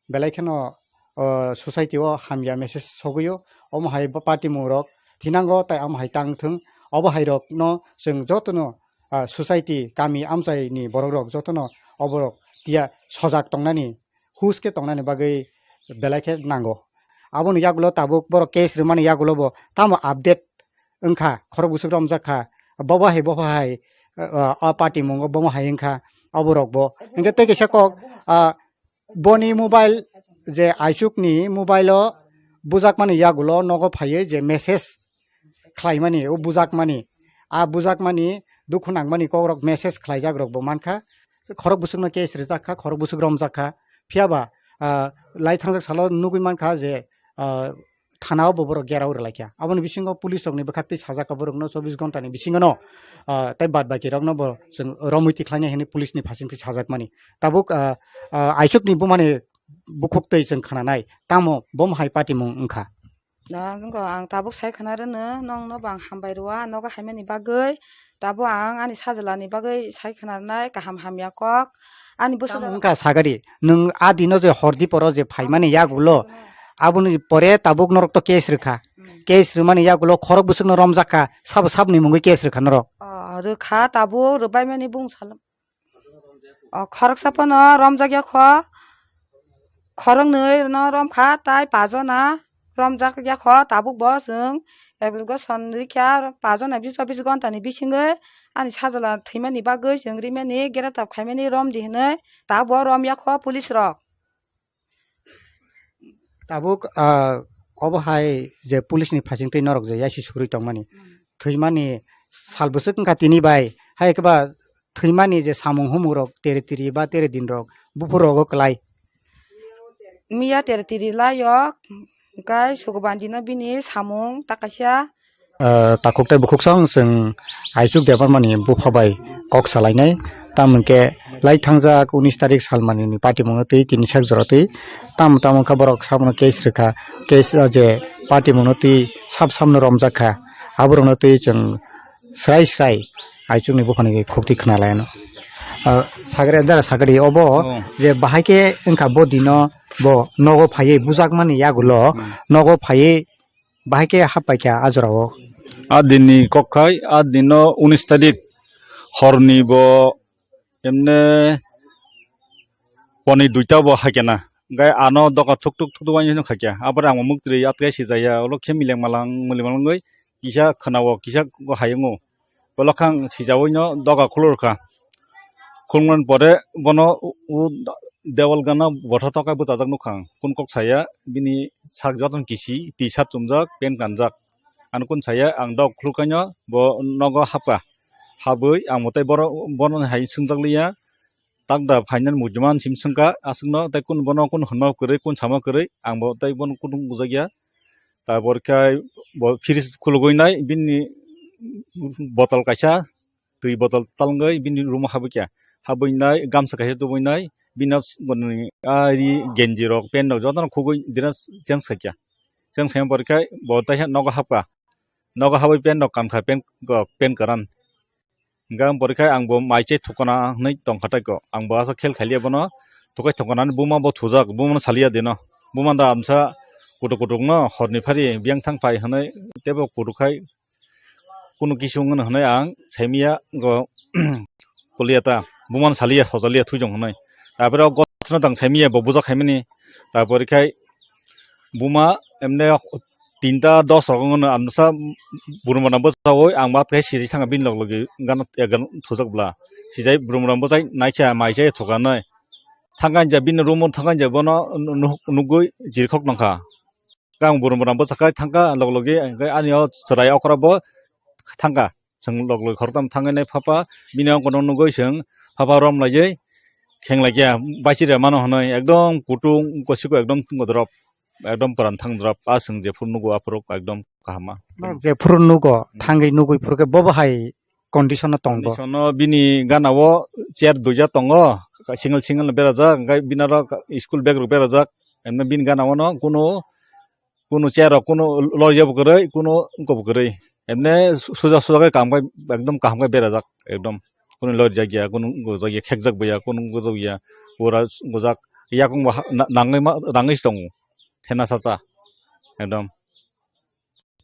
belai kheno, o, society o hamya message sogwi o. Omo hai bo party mung rok thinango, tai omo hai tang thung. Obo hai rok no chwng joto no, ah, society, kami amchai ni borok rok joto no oborok tiya sojak tongnani, hus khe tongnani bagwi belai khe nango. Aboni yagulo tabuk borok case rwmani yagulo bo tamo update wngkha, khorok bwswk romjak kha, bobo hai, bobo hai, ah, o party mungo bomo hai wngkha, oborok bo. Hwnkhe tei kaisa kok, ah, boni mobile je Aichukni mobile o bujakmani yagulo nogo phaiwi je message khlaimani, o bujakmani, a bujakmani dukhu nangmani kokrok message khlaijak rokbo mankha. Khorok bwswkno case rijak kha, khorok bwswk romjak kha. Phiyaba, ah, lai thangjak salo nugwi mankha je, ah, thana o bo borok gerao rwlaikha. Aboni bisingo police rokni bwkhaktwi sajak borokno chobbish ghonta ni bisingono, ah, tei bad baki rokno bo chwng romwi tikhlainai hwnwi police ni phasingtwi sajakmani. Tabuk, ah, ah, Aichukni bumani bukhuktwi chwng khnanai, tamo bomo hai patimung wngkha. Ah, wngkha, ang tabuk sai khna rwno, nokno bo ang hambai rwya, nogo haimani bagwi, tabuk ang ani sajwlani bagwi sai khna rwnai kaham hamya kok. Ani bwswk tamo wngkha sagari, nwng a dino je hordi poro je phaimani yagulo, aboni pore tabuk norok to case rwkha. Hmm. Case rwmani yagulo khorok bwswkno romjak kha, sabo saboni mungwi case rwkha norok. Oh, rwkha, tabuk rwbaimani bung salam. O khoroksa phano romjak ya kho, khoroknwi no romkha, tai pajona romjak ya kho, tabuk bo chwng application rikha, pajona bis chobbish ghonta ni bisingwi ani sajwla thwimani bagwi chwng rimani, geretap khaimani, romdi hwnwi, tabuk bo romya kho police rok. Tabuk, ah, obo hai je police ni phasing twi norok je yaisi sugri tongmani. Hmm. Thwimani sal bwswk wngkha tini bai, hai khe ba thwimani je samung humung rok tere tiri ba tere din rok buphur rogo klai. Miya tere tiri lai yok, hwnkhe Sugubandi no bini samung ta kaisa. Ah, takhuk tei bukhuk song chwng Aichuk Debbarmani bupha bai kok salainai. Tamo hwnkhe lai thangjak unis tarik salmani ni patimungno twi tini sak jora twi tamo tamo wngkha borok sabono case rwkha, case, ah, je patimungno twi sab samno romjak kha, aborokno twi chwng srai srai Aichukni buphani khukti khna lai ano. Ah, sagri dara sagri obo Oh. je bahai khe wngkha bo dino bo nogo phaiwi bujakmani yagulo Hmm. nogo phaiwi bahai khe happaikha a jorao. A dinni kok khai, a dinno unis tarik horni bo emne poni duita bo haikena. Hingke ano doka thuk thuk thuk thuk waini hino khaikya. Abore ang muk twi atkai sijaya, olo khe mileng malang, muli malangoi kisa khwnao, kisa hayango. Bolo khang sijaui no doga khulur kha. Khulmani pore bono u, u dewal gana botha tokai bwchajak nukha ang. Kun kok saya bini sak jotono kisi, T-shirt chumjak, pant kanjak. Ano kun saya ang dok khuluk kaino bo nogo hapkha. Habwi ang bo tei boro, bono hai swngjak liya. Tak da phainani muchima sim swngkha aswkno tei kun bono kun hwnma kwrwi, kun sama kwrwi, ang bo tei bono kutung bujakya. Tabor khe bo fridge khulugwi nai bini botol kaisa twi botol talngwi bini room o habwi kha. Habwi nai gamsa kaisa tubui nai bini s-, boni ari genji rok pant rok jotono khugwi dress change khaikha. Change khaina pore khe bo teisa nogo hapkha. Nogo habwi pant rok kankha, pant rok, pant kwran. Hingke ang pore khe ang bo mai chai thukana hinui tongkha tei ko. Ang bo aswk khel khailiya bono. Thukai thukana ni buma bo thujak, buma no saliya dino. Buma da amsa kutuk kutuk no horni phari biyang thang phai hinui teibo kutuk khai kunu kisu wngmano hinui ang saimiya go kuliya ta. Buma no saliya sojaliya thujong hinui. Tapore o gosno tang saimiya bo bujak khaimani. Tapore khai buma emne tinta dos rok wngmano amsa buruma rok bwchaui ang mat khai siri thangkha bini log logi gana, eh, gana thujak bwla. Sijai buruma rok bwchai naikha mai chai thukanai. Thangkha hinjak bini room o thangkha hinjak bono nuk-, nukgwi chirikhok nangkha. Khe ang buruma rok bwchakhai thangkha log logi hingke ani o chwrai okra bo thangkha. Chwng log logi khoroktham thangwi nai phapa bini ongkono nugwi chwng phapa rom laijai khenglai khe baichirya mano hwnwi ekdom kutung kosiko ekdom tungo drop ekdom kwran thang drop a chwng jephuru nugo aphuru ekdom kaham ma. Norok jephuru nugo Hmm. thangwi nugwi phuru khe bobo hai condition o tongo. Condition o bini gana o chair duija tongo single single berajak hwnkhe bini aro school bag rok berajak emno bini gana o no kunu kunu chair rok kunu lorjak bo kwrwi, kunu wngkok bo kwrwi. Emne su-, suja suja khe kam khai ekdom kaham khai berajak ekdom. Kunu lorjak ya, kunu gojak ya, khekjak bo ya, kunu gojak ya. Pura gojak yakung bo ha-, na-, nangwi ma, nangwi se tongo. Thena sacha ekdom.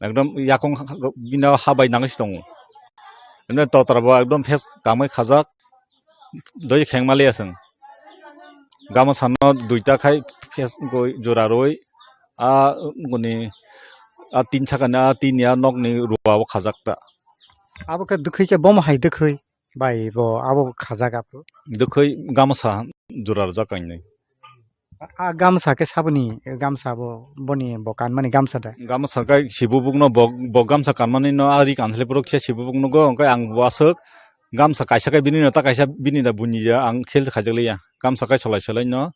Ekdom yakung ha-, ha-, bini ha bai nangwi se tongo. Emne totra bo ekdom phes kamwi khajak. Doi kheng maliya chwng. Gama sano duita khai phes goi jora roi. A guni a tin sakani a tin ya nokni rua o khajak ta. Abo khe dwkhwi khe bomo hai dwkhwi bai bo abo khajak aphuru. Dwkhwi gamsa jora rwjak kainwi. A gamsa khe saboni gamsa bo boni bo kanmani gamsa da? Gamsa khe sibubukno bo, bo gamsa kanmani no a ri kansalai phuru kisa sibubuk nugo, hwnkhe ang bo aswk gamsa kaisa khe bini no ta kaisa bini da buini da ang khel khaijak liya. Gamsa khe solai solai no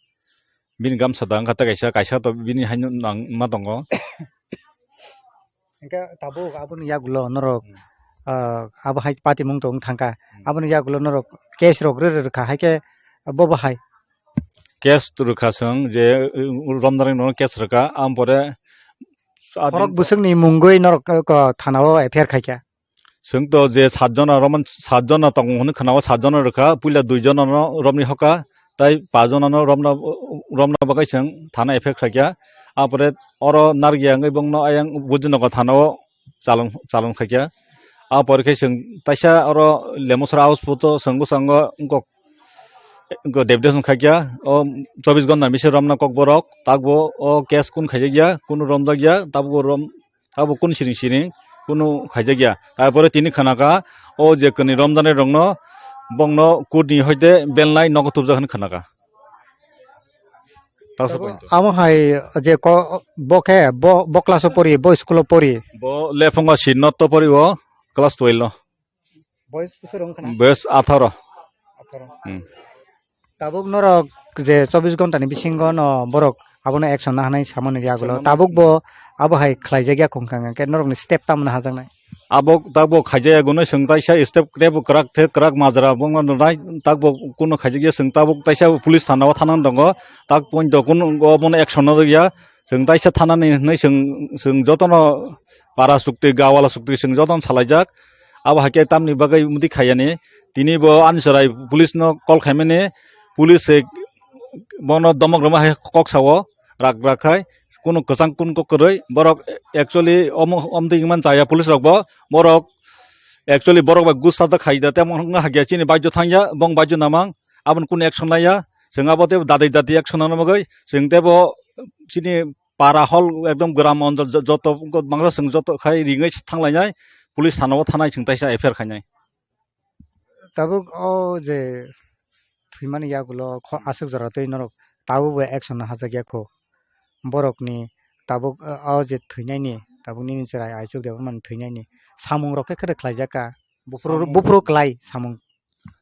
bini gamsa da wngkha ta kaisa, kaisa to bini haino nang ma tongo. Hingke tabuk aboni yagulo norok, Hmm. ah, abo hai patimung tong thangka. Hmm. Aboni yagulo norok case rok rw rw kha, hai khe bo bo hai. Case rwkha chwng je, uh, romjani no case rwkha, am pore Khorok bwswkni mungwi norok ko, ko thana o F I R khaikha. Chwng to je satjona romon, satjona tongo hwnwi khwnao, satjona rwkha, puila duijona no romni hoka, tai pachjona no romna, romna bagwi chwng thana F I R khaikha. Apore oro nargiya wngwi bongno ayang Bujinogo thana o chalon, chalon khaikha. Apore khe chwng taisa oro Lemosra house photo chwng bwskango wngkok, wngkok deputation khaikha. O chobbish ghonta bisi romna kokborok, takbo o case kun khaijakya, kunu romjakya, tabuk rom, tabuk kun siring siring kunu khaijakya. Tarpore tini khanaka o je kwnwi romjaknai rokno bongno court ni hoite belnai nogo tubjak hwnwi khanaka. Taksa Tabuk point. Amo hai je ko, bo khe bo, bo class o pori, bo school o pori. Bo Lephungo Sri Notto pori o class twelve o. Boys bwswk wng khna? Boys atharo. Atharo. Hmm. Tabuk norok je chobbish ghonta ni bisingo no borok abono action na hanai samani yagulo. Samani. Tabuk bo abo hai khlaijak ya khung kha, hwnkhe norok ni step tamo hajaknai? Abo tabuk khaijak ya gwnwi chwng taisa step, step kwrak the, kwrak majra bongno nai, tabuk kuno khaijak ya chwng tabuk taisa police thana o thana tongo, tak point o kuno obono action na ya. Chwng taisa thanani hwnwi chwng, chwng jotono para chukti, gawala chukti chwng jotono salaijak. Abo hai khe tamni bagwi mudi khaiyani. Tini bo ani chwrai police no call khaimani, police se bono domok rwma hai kok sao, rak rak khai, kunu kwchang kunu kok kwrwi. Borok actually omo, omtwi wngman chaya police rok bo, borok actually borok bai gusa da khai da, temo wngkha hakya chini baijo thangya, bong baijo namang, aboni kunu action laiya. Chwng abo tei dadai dadai action nana bagwi chwng tei bo chini para hol ekdom gram onjol jo-, joto bangsa chwng joto khai ringwi thanglainai, police thana o thanai chwng taisa F I R khainai. Tabuk o je thwimani yagulo kho-, aswk jora twi norok tabuk bo action hajak ya kho. Borokni tabuk o, o je thwinaini, tabuk nini chwrai Aichuk Debbarmani thwinaini samung rok khe khe khlaijak ka. Buphuru, samung. Buphuru klai samung.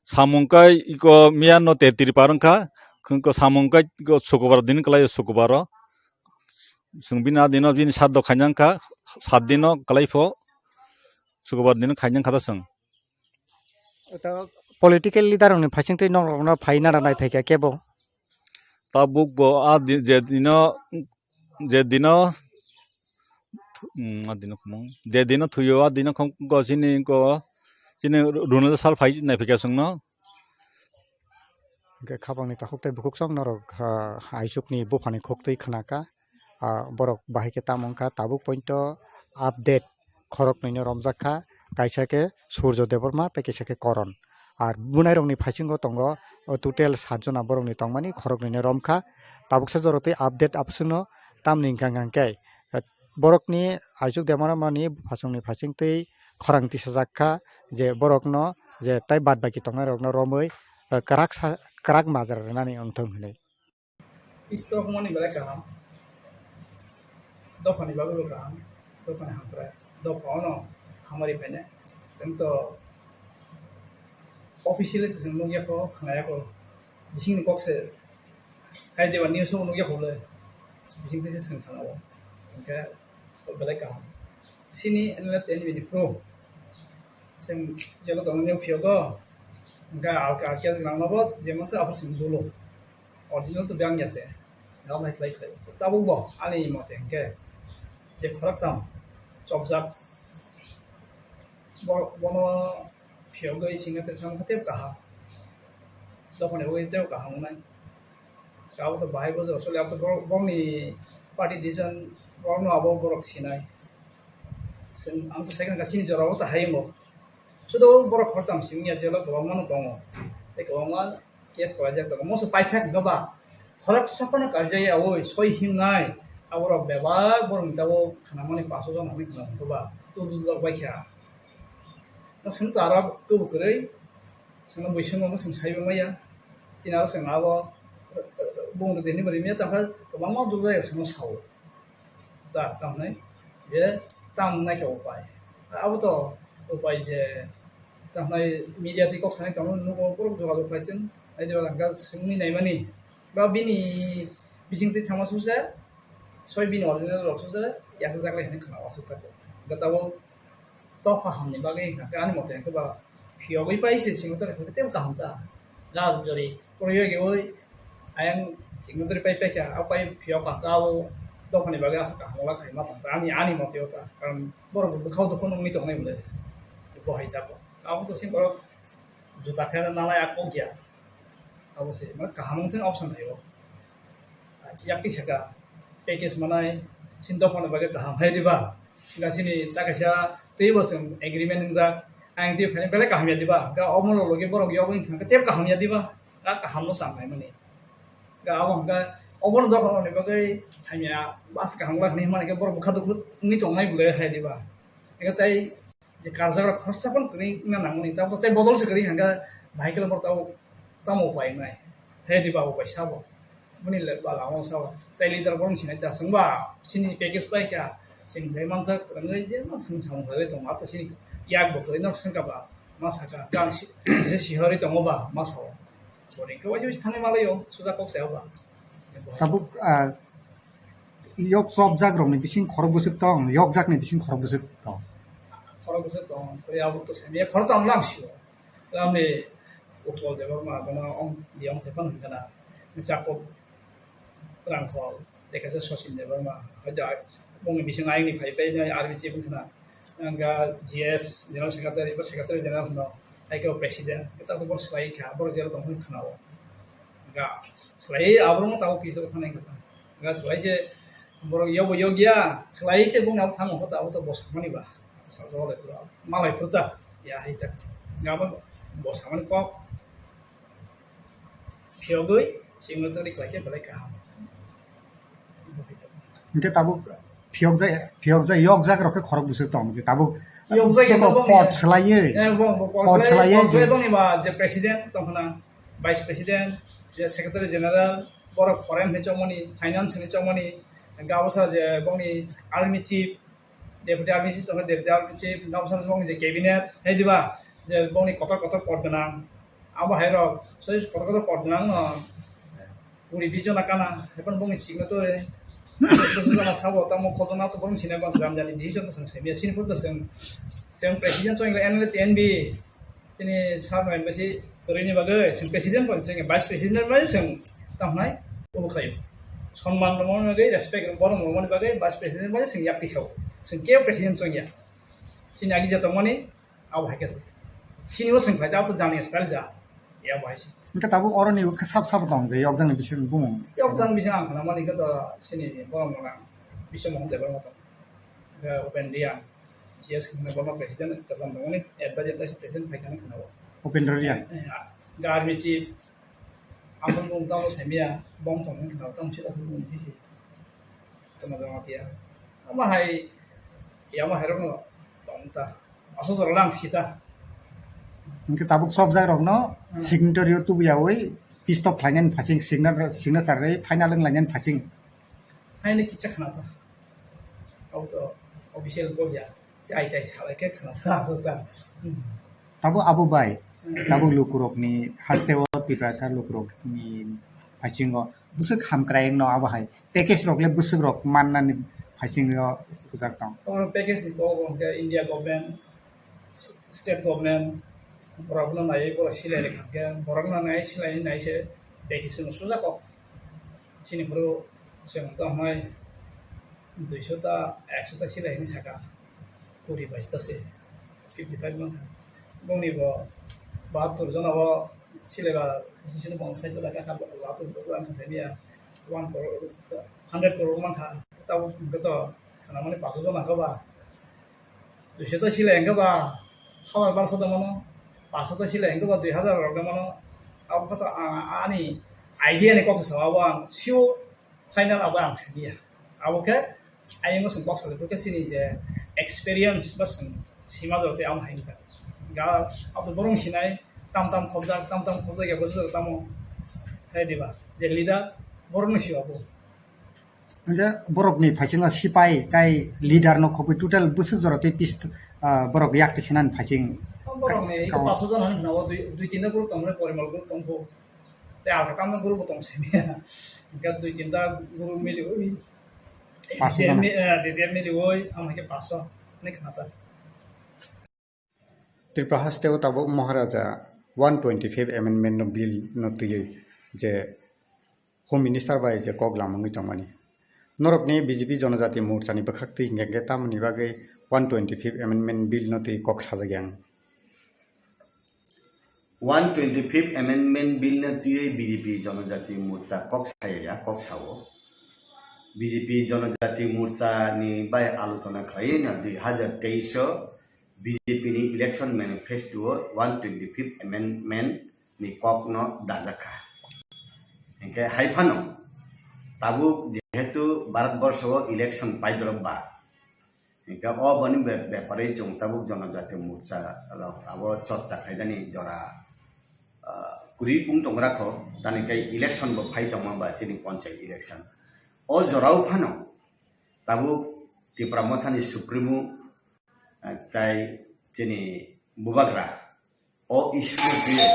Samung kai iko miya no te tiripar wngkha, ko samung kai iko sukubar din klai sukubar o. Chwng bini a dino bini sat do khaina wngkha, sat dino klai pho sukubar dino khaina wngkha da chwng. Ota political leader rokni phaising twi norok no phai nara nai phaikha kebo. Tabuk bo a di-, je dino, je dino, mm, a dino khumung. Je dino thuyo, a dino khum-, ko chini ko, chini runal sal phai nai phaikha chwngno. Hwnkhe khapangni takhuk tei bukhuk chwng norok, ah, Aichukni buphani khuk twi khna kha. Ah, borok bahai khe tamo wngkha tabuk pointo update khoroknwino romjak kha, kaisa khe Surjo Debbarma tei kaisa khe Koron. Ar bunairokni phaisingo tongo, o total sat jona borokni tongmani khoroknwino romkha. Tabuksa jorotwi update aboswkno tamni hwnkha hwnkha khe, eh, borokni Aichuk Debbarmani buphasongni phaisingtwi khorang tisajak kha je borokno je tai bad baki tongnairokno romwi, eh, kwrak sa-, kwrak majra rwnani wngthong hwnwi. Istor humani belai kaham. Dophani bagwi bo kaham. Dophani hamkrai. Dopha ono hamari phainai. Chwng to officially to chwng nukya kho, khnaya kho. Bisingni kok se. Hai deba news o nukya kho le. Bising twi se chwng khna o. Hwnkhe belai kaham. Sini N L F T N B ni pro. Chwng jebo tongo nukphio go. Hwnkhe alka alka jwnangno bo jemon se abo chwng dolo. Original to biyang ya se. Gam hai khlai khlai. Tabuk bo ani mote hwnkhe je khoroktham chopjak. Bo-, bono phiyogwi singna tei songkha tei kaham. Dophani bagwi tei kaham wngnai. Abo to bahai bo jora soli, abo to borok, borokni party decision, borokno abo borok sinai. Chwng, ang to sai kha chini jorao to hayungo. Sudo borok khoroktham simi ya jelo kwbangma no tongo. Tei kwbangma case kwlaijak tongo. Moso paithak hwnkhe ba khoroksa phano karjai ya oi soi himnai. Aborok bebak borokni tabuk khnamani paso jon hwnwi khna hwnkhe ba tubujak bai kha. Chwng to aro tubu kwrwi, chwngno buisongo chwng saibo maya. Chini aro chwng abo bung rwdini bo rimya tangkha kwbangma dulai chwngno sao. Da, tamni je tam naikha upai. Abo to upai je tamni media twi kok sanai tongmani nugo borok jogajog khlai tong. Ai de ba chwngni naimani ba bini bising twi thangma suse, soi bini original rok suse, yasa jaklai hwnwi khna aswk kha. Hwnkhe tabuk tokha hamni bagwi hwnkhe ani mote hwnkhe ba phiyogwi pai se singwtwrwi hwnkhe teibo kaham ta. Lal jori kwrwi yogwi oi ayang singwtwrwi pai paikha, a pai phiyok kaham ta, abo dophani bagwi aswk kaham wngla khai ma tong ta ani, ani mote o ta. Karon borok bo bwkhao dukhu nungwi tongnai bwle bo hai ta bo. Abo to sini borok juta khe nanai a kok ya. Abo se, mane kaham wng thang option thaio. Yak twi saka, package manai, sini dophano bagwi kaham hai diba? Ga sini ta kaisa twibo chwng agreement wngjak, ayang twi phaini belai kaham ya diba? Ga omo logi borok yogwi wng thang khe teibo kaham ya diba? Ga kaham no cham nai mani. Ga abo hwnkha obono dophano ni bagwi hamya bas kaham wngla hinwi hwnba khe borok bwkha dukhu wngwi tongnai bwle hai diba? Ega tai je karjagrok khoroksa phano kwrwi wngna nangmani, tabuk tei bodol se kwrwi hwnkha, bahai khe borok tabuk tamo upai wngnai? He diba upai sabo? Bini le bala o sabo. Tei leader borok sinai ta chwngba, chini package pai kha, chini belai mansa kwrwngwi je ma chwng samung khlaiwi tongo, abo chini yak bo kwrwi no swngkha ba, ma sakha, kang si-, je sihorwi tongo ba, ma sao. Boni khe waisa waisa thangwi malaio, suda kok sayo ba. Tabuk, ah, yok chopjak rokni bising khorok bwswk tong, yokjakni bising khorok bwswk tong. Khorok bwswk tong, tei abo to samiya khorok tong lang sio. Tamni Utpal Debbarma, bono ong, di ong sepan hwnkha na. Jakob Rangkhol, tei kaisa Sachin Debbarma, hoito bongni bising ayangni phai pai nai army chief wngkha na. Ang ga G S General Secretary, bo Secretary General hwno, hai khe bo President, khe tabuk bo swlaiwi kha, borok jero tong hwn khna-o. Ga swlaiwi aborokno tabuk P S O thanai wngkha. Ga swlai se borok yobo yogya, swlaiwi se bongni abo thango, hoto abo to bo sakmani ba. Sajwk le pura, malai pura ta, ya hai ta. Ga bo bo sakmani kok. Phiyogwi, singno tongri kwlai khe belai kaham. Hingke tabuk phiyokjai, phiyokjai, yokjak rok khe khorok bwswk tong, je tabuk Yokjai khe tabuk pot swlaiwi, eh, bong, bong, pot swlaiwi, swlaiwi, pot swlaiwi je bongni ba je president tongkhna, vice president, je secretary general, borok foreign ni chongmani, finance ni chongmani, gabasa je bongni army chief, Deputy R D C tongkha, Deputy R D C, Nabsar bongni je cabinet, hai diba? Je bongni kotor kotor pot gwnang. Abo hai rok, so kotor kotor pot gwnang no. Kuri bijona kana, hai phano bongni signature. Bwswk jona sabo, tamo khojona to bongni sinai bang jani jani decision to seng semia sini photo seng, seng president to N L A T N B. Chini sir no embassy kwrwini bagwi chwng president bai chwng vice president bai chwng tamo hwnai obo khlaio. Sonman rwmani bagwi, respect borok rwmani bagwi vice president bai chwng yak tisao. Chwng kebo president chwng ya. Chini agi jatokmani abo hai khe se. Chini bo chwng khlai, abo to jani style ja. Ya bo hai se. Hingke tabuk oroni khe sab sabo tong je yokjakni bising bumung. Yokjakni bising ang khnamani khe to chini borok rok ang Biswa Mohan Debbarma tong. Hingke Upen Reang. G S Khangna Borma president, Kazam Dongoni advisor, tei president phai khana khana o. Upendra Reang. Eh, ah, army chief, ang bung tamo semia, bong tong khana o, tamo sida bung sisi. Tama jama tia. Ama hai, ya ama hai rokno tong ta. Aso jora lang sita. Hingke tabuk chopjak rokno Hmm. Signatory o tubuyawi pistok khlainani phasing, signa-, signature rwi final wng lainani phasing. Haino kisa khna ta. Abo to official go ya. Tai tai salai khe khna ta aso ta. Hmm. Tabuk abo bai, Hmm. tabuk lukurokni hasteo Tiprasa lukurokni phasingo bwswk hamkrai wngno abo hai. Package rok le bwswk rok mannani phasingo rwjak tong. Oro package ni kok hwnkhe India government, state government, borok no naiwi borok silai rwkha hwnkhe borok no nai silai nai se package no sujak kok. Chini phuru chwng tongmai duiso ta, ekso ta silai hinwi saka, kuri bais ta se, fifty five mankha. Bongni bo bahattur jona bo silai ba, sini bong sai ta kha bahattur jona kha sai ya, one crore, hundred crore mankha. Tabo hwnkhe to khwnamani paso jona kha ba. Duiso ta silai hwnkhe ba hazar barso da mano, paso ta silai hwnkhe ba dui hazar rok da mano. Abo khe to a-, ani idea ni kok sa abo ang sure final abo ang siliya. Abo khe ayung song kok salai khe chini je experience ba song sima jor te amo hai ta. Ga abo borong sinai tam tam khobjak, tam tam khobjak ya borok tamo hai diba. Je leader borong si abo. Hingke borokni phaisingo sipai tai leader no khobwi total bwswk jora tei pist-, ah, borok yak tisinani phaising. Borokni iko Kau- paso jon hwnwi khna o, dui, dui tinta group tongmani porimal group tongkho. Tei alka tamno group bo tong simi. Hingke dui tinta group miliwi. Paso jon. Mi-, eh, D D M miliwi, amo hingke paso. Tripura haste o tabuk Maharaja one twenty-fifth amendment no bill no twiwi je Home Minister bai je kok lamungwi tongmani. Norokni B J P Jonojati Morcha ni bwkhak twi hinkhe tamoni bagwi one twenty-fifth amendment bill no twi kok sajak yang. One twenty-fifth amendment bill no twiwi B J P Jonojati Morcha kok saya ya, kok sao. B J P Jonojati Morcha ni bai alochona khlaiwi no dui hazar teis o B J P ni election manifesto o one twenty-fifth amendment ni kok no dajak kha. Hinkhe hai phano tabuk jehetu Bharat borsho o election paidorok ba, hinkhe o boni be-, bepare chwng tabuk Jonojati Morcha rok abo chorcha khlainani jora, ah, kwrwi pung tongra kho, tani khe election bo phai tongma ba chini panchayat election. O jorao phano tabuk Tipra Mothani Supremo, ah, tai chini Bubagra o issue no twiwi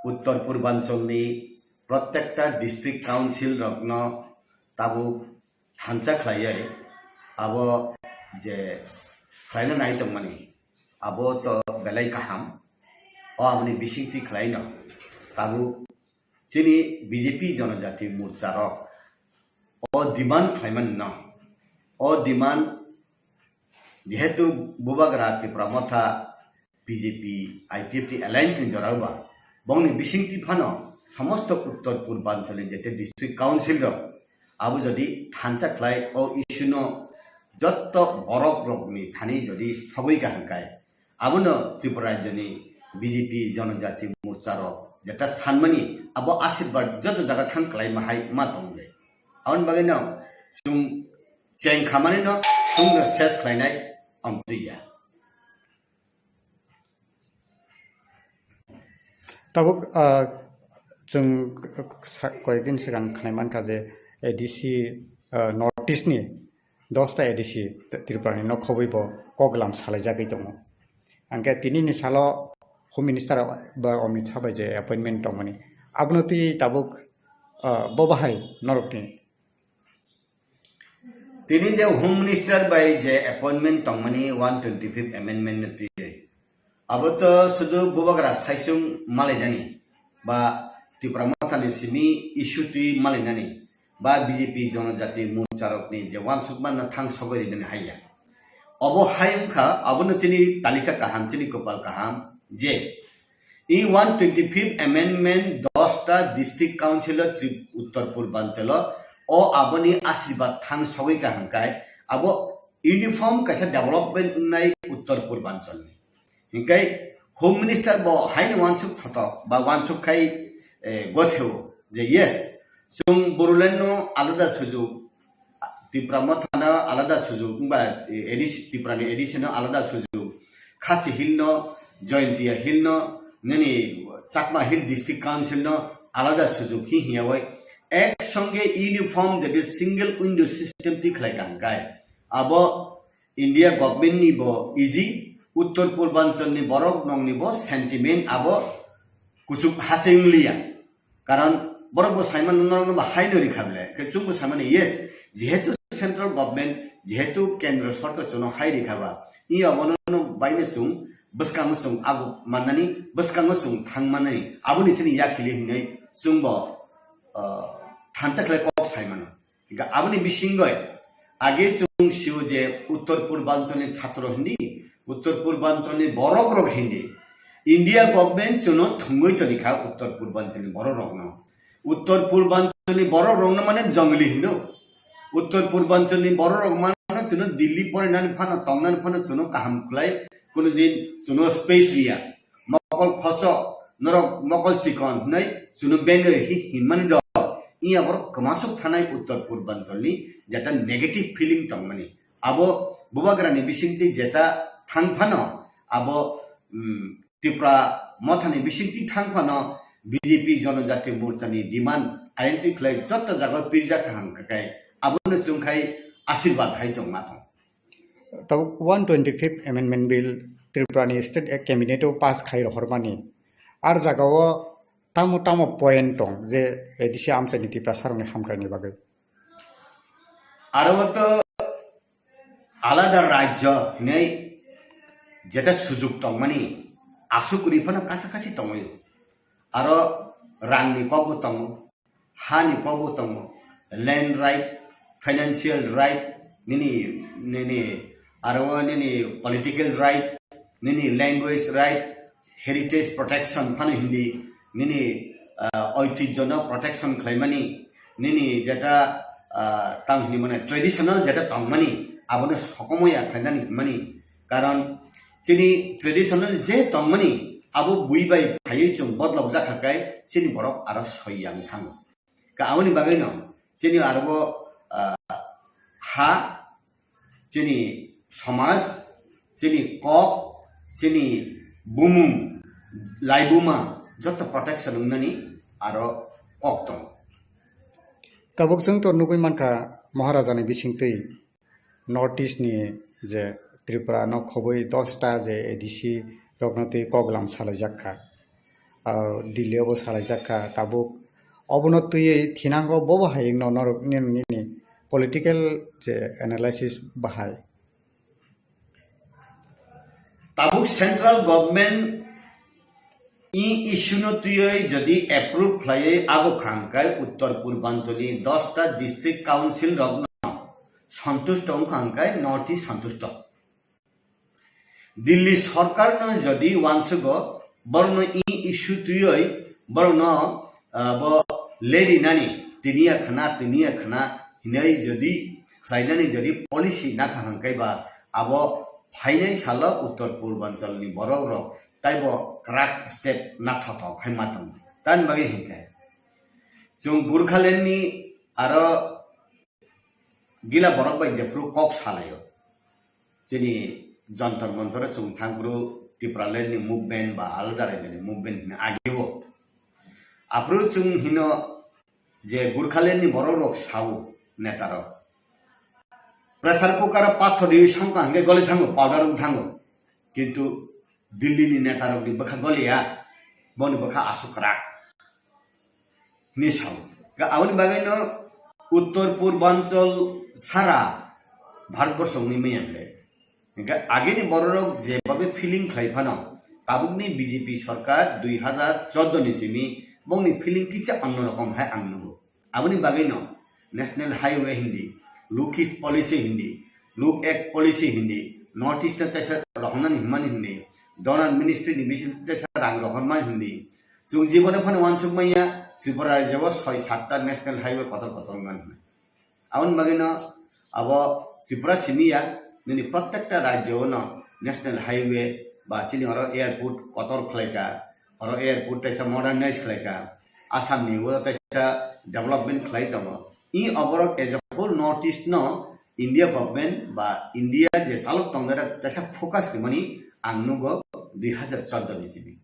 Uttor Purbanchal ni prottekta district council rokno tabuk thansa khlaiwi abo je khlaina nai tongmani abo to belai kaham. O aboni bisingtwi khlaino tabuk chini B J P Jonojati Morcha rok o demand khlaimani no, o demand jehetu Bubagra Tipra Motha B J P I P F T alliance ni jorao ba, bongni bisingtwi phano somosto Uttor Purbanchal ni jete district council rok abo jodi thansa khlai o issue no jotto borok rokni thani jodi sogwi kaham kai, abono Tripura rajyoni B J P Jonojati Morcha rok jeta sanmani abo asirbad joto jaga thang khlai ma hai ma tong le. Aboni bagwi no chwng cheng khamani no chwngno ses khlainai ang twi ya. Tabuk, ah, chwng sa-, koyekdin swkang khnai mankha je A D C, ah, North East ni dosta A D C Tripura ni nok khobwi bo kok lam salaijagwi tongo. Hwnkhe tini ni salo Home Minister ba Amit Shah bai je appointment tongmani, abono twi tabuk, ah, bo bahai norokni? Tini je Home Minister bai je appointment tongmani one twenty-fifth amendment no twi, abo to sudu Bubagra saichung malainani ba Tipra Mothani simi issue twi malainani ba B J P Jonojati Morcha rokni je wansukma no thang sogwi rinani haiya. Obo hai wngkha, abono chini talika kaham, chini kopal kaham je I one twenty-fifth amendment dosta district council o Tri-, Uttor Purbanchal o, o aboni asirbad thang sogwi kaham kai, abo uniform kaisa development wngnai Uttor Purbanchal ni. Hinkhe Home Minister bo haino wansuk thotok ba wansuk khai, eh, gotheo je yes, chwng Bodoland no alada sujuk, Tipra Motha no alada sujuk, wngba, eh, A D C, Tripura ni A D C no alada sujuk, Khasi Hill no, Jaintia Hill no, nini Chakma Hill District Council no alada sujuk hi hiyawi ek songe uniform de single window system ti khlai kaham kai. Abo India government ni bo easy, Uttor Purbanchal ni borok nong ni bo sentiment abo kuchuk hase wng liya. Karon borok bo saimano norokno bo haino rikha ble. Khe chwngbo saimano, yes, jehetu central government, jehetu kendro sorkar chwngno hai rikha ba, i abono baino chwng bwskango chwng ago mannani, bwskango chwng thang mannani, aboni chini yakhili hinwi chwngbo, ah, thansa khlai kok saimano. Hingkhe aboni bisingoi age chwng sio je Uttor Purbanchalni chhatro hindi, Uttor Purbanchalni borok rok hindi. India government chwngno thwngwi toni kha Uttor Purbanchalni borok rokno. Uttor Purbanchalni borok rokno mane jongli hindo. Uttor Purbanchalni borok rok mano chwngno Delhi porinani phano tongnani phano chwngno kaham khlai, kuno din chwngno space riya. Mokol khoso, norok mokol chikon hwnwi chwngno bengwi hi-, hinmani rok. Iya borok kwmasuk thanai Uttor Purbanchalni jeta negative feeling tongmani. Abo Bubagrani bisingtwi jeta thang phano, abo, mm, Tipra Mothani bisingtwi thang phano B J P Jonojati Morchani demand ayang twi khlai joto jaga pirjak kaham kakai. Abono chwngkhai asirbad hai chwng ma thang. Tabuk one twenty-fifth Amendment Bill Tripura ni State Cabinet o pass khai rohormani. Ar jaga o tamo tamo point tong je A D C amchaini Tiprasa rokni hamkraini bagwi? Aro to alada rajyo hinwi jeta sujuk tongmani aswk kwrwi phano kasa kasi tongwi. Aro rangni kokbo tongo, hani kokbo tongo, land right, financial right, nini, nini, aro nini political right, nini language right, heritage protection phano hindi, nini, ah, oitijjono protection khlaimani, nini jeta, ah, tang hindi mane traditional jeta tongmani, abono sokomoi ya khlainani hinmani. Karon chini traditional je tongmani, abo bui bai phaiwi chwng bodlok jakha kai chini borok aro soi yang thango. Ka aboni bagwi no chini aro bo, ah, ha, chini somaj, chini kok, chini bumung, laibuma joto protection wngnani aro kok tongo. Tabuk chwng to nugwi mankha Maharajani bisingtwi North East ni je Tripura no khobwi dosta je A D C rokno twi koklam salaijak kha. Ah, Delhi o bo salaijak kha. Tabuk obono twiwi thinango bo bahai wngno norok nini, nini political je analysis bahai. Tabuk central government i issue no twiwi jodi approve khlaiwi abo khangkai uttor purbanchal ni dosta district council rokno santusto wngkha hwnkhe North East santusto. Delhi sarkar no jodi uansugo borokno i issue twiwi borokno, ah, bo lerinani tiniya khna, tiniya khna hinwi jodi khlainani jodi policy nakha hwnkhe ba abo phainai salo uttor purbanchal ni borok rok taibo kwrak step nathotok hai ma tongo. Tani bagwi hinkhe chwng Gurkhaland ni aro gila borok bai jephuru kok salaio. Chini Jantar Mantar o chwng thangphuru Tipraland ni movement ba alada raijani movement hwnwi agio. Aphuru chwng hino je Gurkhaland ni borok rok sao neta rok. Pressure cooker o pathor riwi songkha hwnkhe goli thango, powder wng thango. Kintu Delhi ni neta rok ni bwkha goliya, boni bwkha aswk kwrak. Hinwi sao. Ga aboni bagwi no uttor purbanchal sara Bharatborsho wngwi manya le. Ga agini bororok jebabe feeling khlai phano, tabukni B J P sarkar dui hazar chordo ni simi bongni feeling kisa onno rokom hai ang nukgo. Aboni bagwi no National Highway hindi, Look East Policy hindi, Look Act Policy hindi, North East no teisa rohornani hwnmani hindi, Donor Ministry ni bising teisa rang rohormani hindi, Chwng jibone phano uansuk manya Tripura rajyo o soi satta national highway kotor kotor wngmani hwnwi. Aboni bagwino abo Tripura simi ya, nini prottekta rajyo o no national highway ba chini oro airport kotor khlaika, oro airport teisa modernize khlaika, Assam ni oro teisa development khlai tongo. I oborok as a whole North East no India government ba India je chalok tongnai rok teisa focus rimani ang nugo dui hazar chordo ni simi.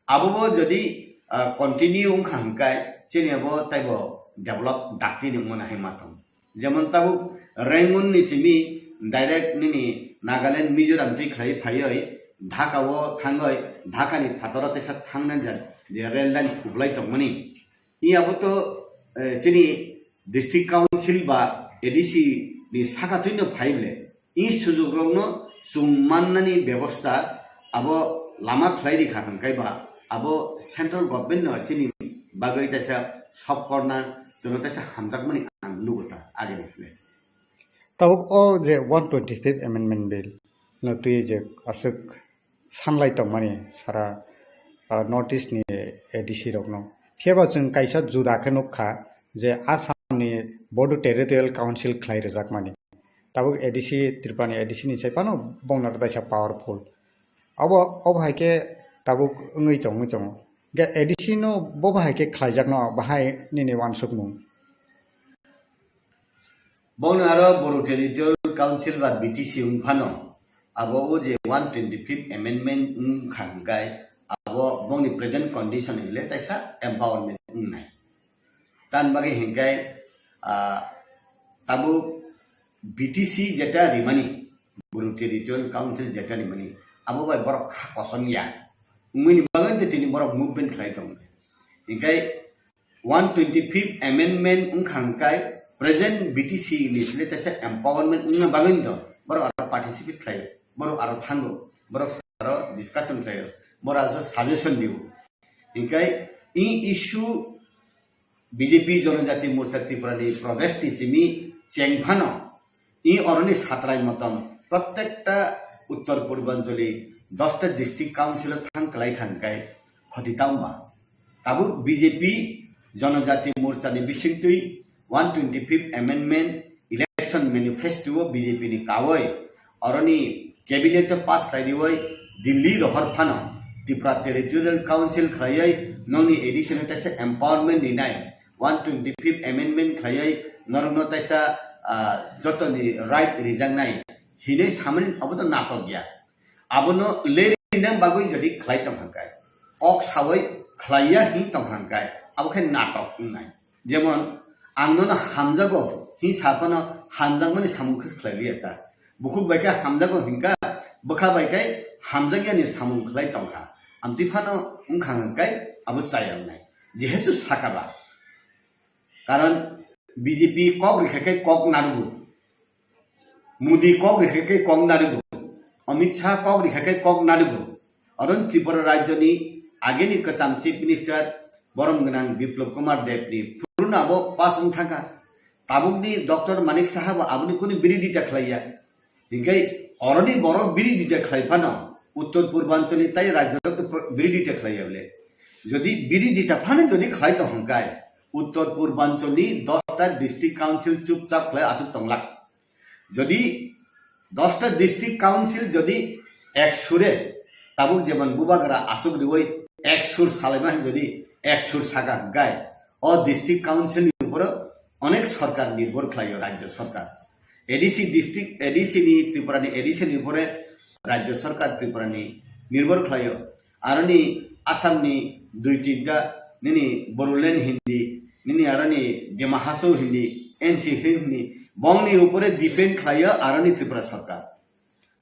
Abo bo jodi, ah, continue wngkha hwnkhe, chini abo taibo develop dakti ni wngmani hai ma tong. Jemon tabuk Rangoon ni simi direct nini Nagaland, Mizoram twi khlai phaiwi Dhaka o thangwi Dhaka ni phataro teisa thangna jar je rail line kuplai tongmani. I abo to, eh, chini district council ba A D C ni saka twino phai ble. I sujukrokno chwng mannani bebosta abo lama khlai rikha hwnkhe ba abo central government no chini bagwi teisa sop korna chwngno teisa hamjakmani ang nugo ta agini sle. Tabuk o je one twenty fifth amendment bill no twi je aswk sanlai tongmani sara, ah, North East ni A D C rokno. Phiya ba chwng kaisa juda khe nukha je Assam ni Bodo Territorial Council khlai rwjakmani. Tabuk A D C, Tripura ni A D C ni sai phano bongno teisa powerful. Abo, obo hai khe tabuk wngwi tong, wngwi tongo. Ge A D C no bo bahai khe khlaijakno bahai nini uansukmung. Bono aro Bodo Territorial Council ba B T C wng phano abo o je one twenty fifth amendment wngkha hwnkhe abo bongni present condition ni le teisa empowerment wngnai. Tan bagwi hwnkhe, ah, tabuk B T C jeta rimani, Bodo Territorial Council jeta rimani, abo bai borok kha kosom ya. Wngmani bagwi tei tini borok movement khlai tongo. Hwnkhe one twenty fifth amendment wngkha hwnkhe present B T C ni sile teisa empowerment wngna bagwi no borok aro participate khlaio, borok aro thango, borok aro discussion khlaio, borok aro suggestion dio. Hinkhe i issue B J P Jonojati Morcha Tripura ni protest ni simi cheng phano i oroni satrai motom prottekta Uttor Purbanchali dosta district council o thang kwlai kha hinkhe khoti tamo ba? Tabuk B J P Jonojati Morcha ni bisingtwi one twenty-fifth amendment election manifesto o B J P ni kawoi oroni cabinet o pass khlai diwi Delhi rohor phano Tripura Territorial Council khlaiwi nongni A D C no teisa empowerment rinai, one twenty-fifth amendment khlaiwi norokno teisa, ah, jotoni right rijaknai hinwi samani obo to natok ya. Abono leri nang bagwi jodi khlai tong hangkai, kok sawi khlaiya hin tong hangkai, abo khe natok wngnai. Jemon, ang nono hamjago hin saphano hamjakmani samung khe khlai liya ta. Bukhuk bai khe hamjago hinkha, bwkha bai khe hamjakyani samung khlai tongkha. Amtwi phano wngkha hangkai abo chaya wngnai. Jehetu sakaba. Karon B J P kok rikha khe kok narugo. Modi kok rikha khe kok narugo. Amit Shah kok rikha khe kok narugo. Aron Tripura rajyoni ageni kwcham Chief Minister borom gwnang Biplab Kumar Deb ni phuruna abo pass wng thangkha. Tabukni Doctor Manik Saha bo aboni kunu birodita khlaiya. Hinkhe oroni borok birodita khlai phano Uttor Purbanchal ni tai rajyo rok to pro-, birodita khlaiya bole. Jodi birodita phano jodi khlai tong hwnkhe Uttor Purbanchal ni dosta district council chupchap khlai aswk tonglak. Jodi dosta district council jodi ek sure tabuk jemon Bubagra aswk riwi ek sur salaima hin jodi ek sur saka hwnkhe o district council ni uporo onek sarkar nirbhor khlaio, rajyo sarkar. A D C district, A D C ni Tripura ni A D C ni upore rajyo sarkar Tripura ni nirbhor khlaio. Aroni Assam ni dui tinta nini Bodoland hindi, nini aroni Dima Hasao hindi, N C hindi, bongni upore depend khlaio aroni Tripura sarkar.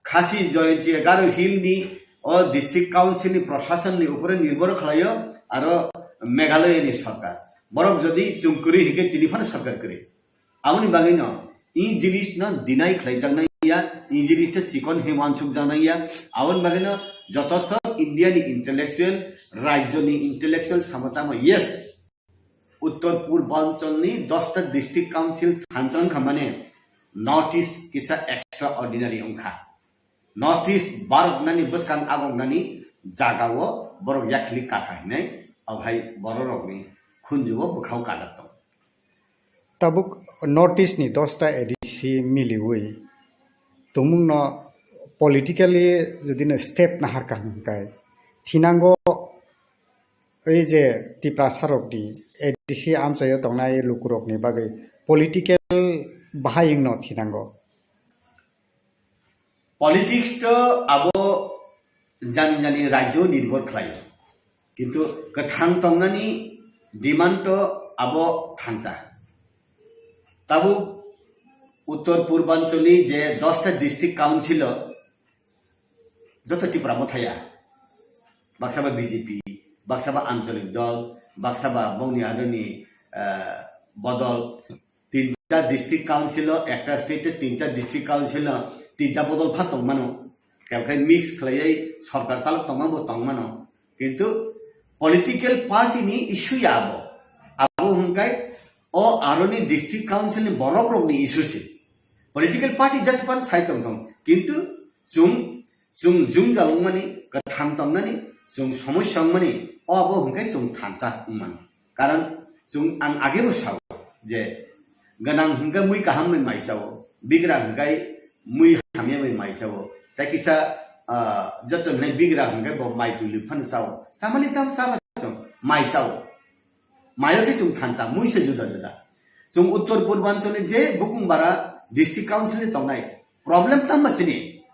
Khasi Jaintia Garo Hill ni o district council ni prashasan ni upore nirbhor khlaio aro Meghalaya ni sarkar. Borok jodi chwng kwrwi hinkhe tini phano sarkar kwrwi. Aboni bagwino i jinis no deny khlaijaknai ya, i jinis no chikon hinwi uansukjaknai ya. Aboni bagwino joto sok India ni intellectual, rajyo ni intellectual samo tamo, yes, Uttor Purbanchal ni dosta district council thansa wngkha mane North East kisa extraordinary wngkha. North East barok nani bwskang agok nani jaga o borok yakhli kakha hinai, obo hai borok rok ni khunju o bwkhao kajak tongo. Tabuk North East ni dosta A D C miliwi tumung no politically jodi no step nahar kaham hwnkhe thinango ei je Tiprasa rok ni A D C amchaio tongnai lukurok ni bagwi political bahai wngno thinango. Politics to abo jani jani rajyo nirbhor khlaio. Kintu kwthang tongnani demand to abo thansa. Tabuk Uttor Purbanchal ni je dosta district council o joto Tipra Mothaya, baksa ba B J P, baksa ba Anchalik Dol, baksa ba bongni adoni, eh, bodol, tinta district council o, ekta state o tinta district council o tinta bodol pha tongmano, kebkhe mix khlaiwi sarkar chalok tongma bo tongmano, kintu political party ni issue ya abo, abo hwnkhe o aroni district council ni borok rok ni issue se, political party just pan sai tong tong, kintu chwng, chwng jung jalwng mani, kwthang tong nani, chwng somosya wng mani, o abo hwnkhe chwng thansa wng mano. Karon chwng ang age bo sao je gwnang hwnkhe mui kaham bai mai sao, bigra hwnkhe mui hamya bai mai sao. Tai kisa, ah, joto hinai bigra hwnkhe bo mai twi phano sao. Samani tam sama chwng mai sao. Mayo khe chwng thansa, mui se juda juda. Chwng Uttor Purbanchal ni je Bukungbara district council ni tongnai problem tamo chini.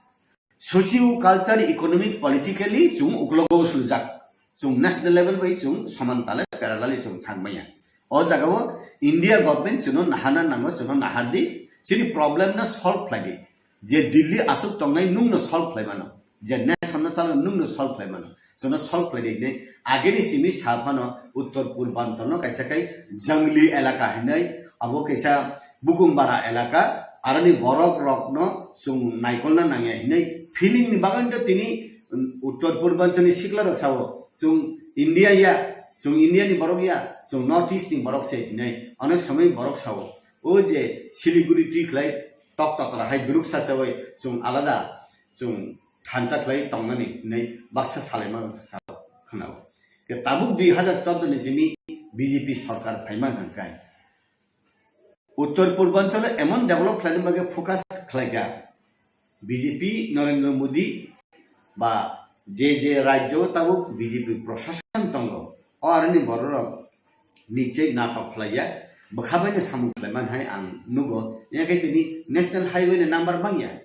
Socio culture, economic, politically chwng uklogo suljak. Chwng national level bai chwng soman tale parallel chwng thang maya. O jaga o India government chwngno nahana nango, chwngno nahardi, chini problem no solve khlaidi. Je Delhi aswk tongnai nwngno solve khlai mano. Je nation no chalo nwngno solve khlai mano. Chwngno solve khlai di hinwi ageni simi sa phano Uttor Purbanchal no kaisa kai jangli elaka hinwi abo kaisa Bukungbara elaka, Aroni borok rokno chwng naikolna nangya hinwi feeling ni bagwi to tini, um, Uttor Purbanchal ni sikla rok sao, chwng India ya, chwng India ni borok ya, chwng North East ni borok se hinwi onek somoi borok sao. O je Siliguri twi khlai tok totra hai duruk sachawi chwng alada chwng thansa khlai tongnani hinwi baksa salaima khwnao. Ke tabuk dui hajar chordo ni simi B J P sorkar phaima hwnkhai Uttor Purbanchalo emon develop khlaina bagwi focus khlaikha. B J P Narendra Modi ba je je rajyo tabuk B J P proshashan tongo, o aroni bororok nichoi natok khlaiya, bwkha baino samung khlaiman hai ang nugo. Yakhe tini National Highway ni number bangya.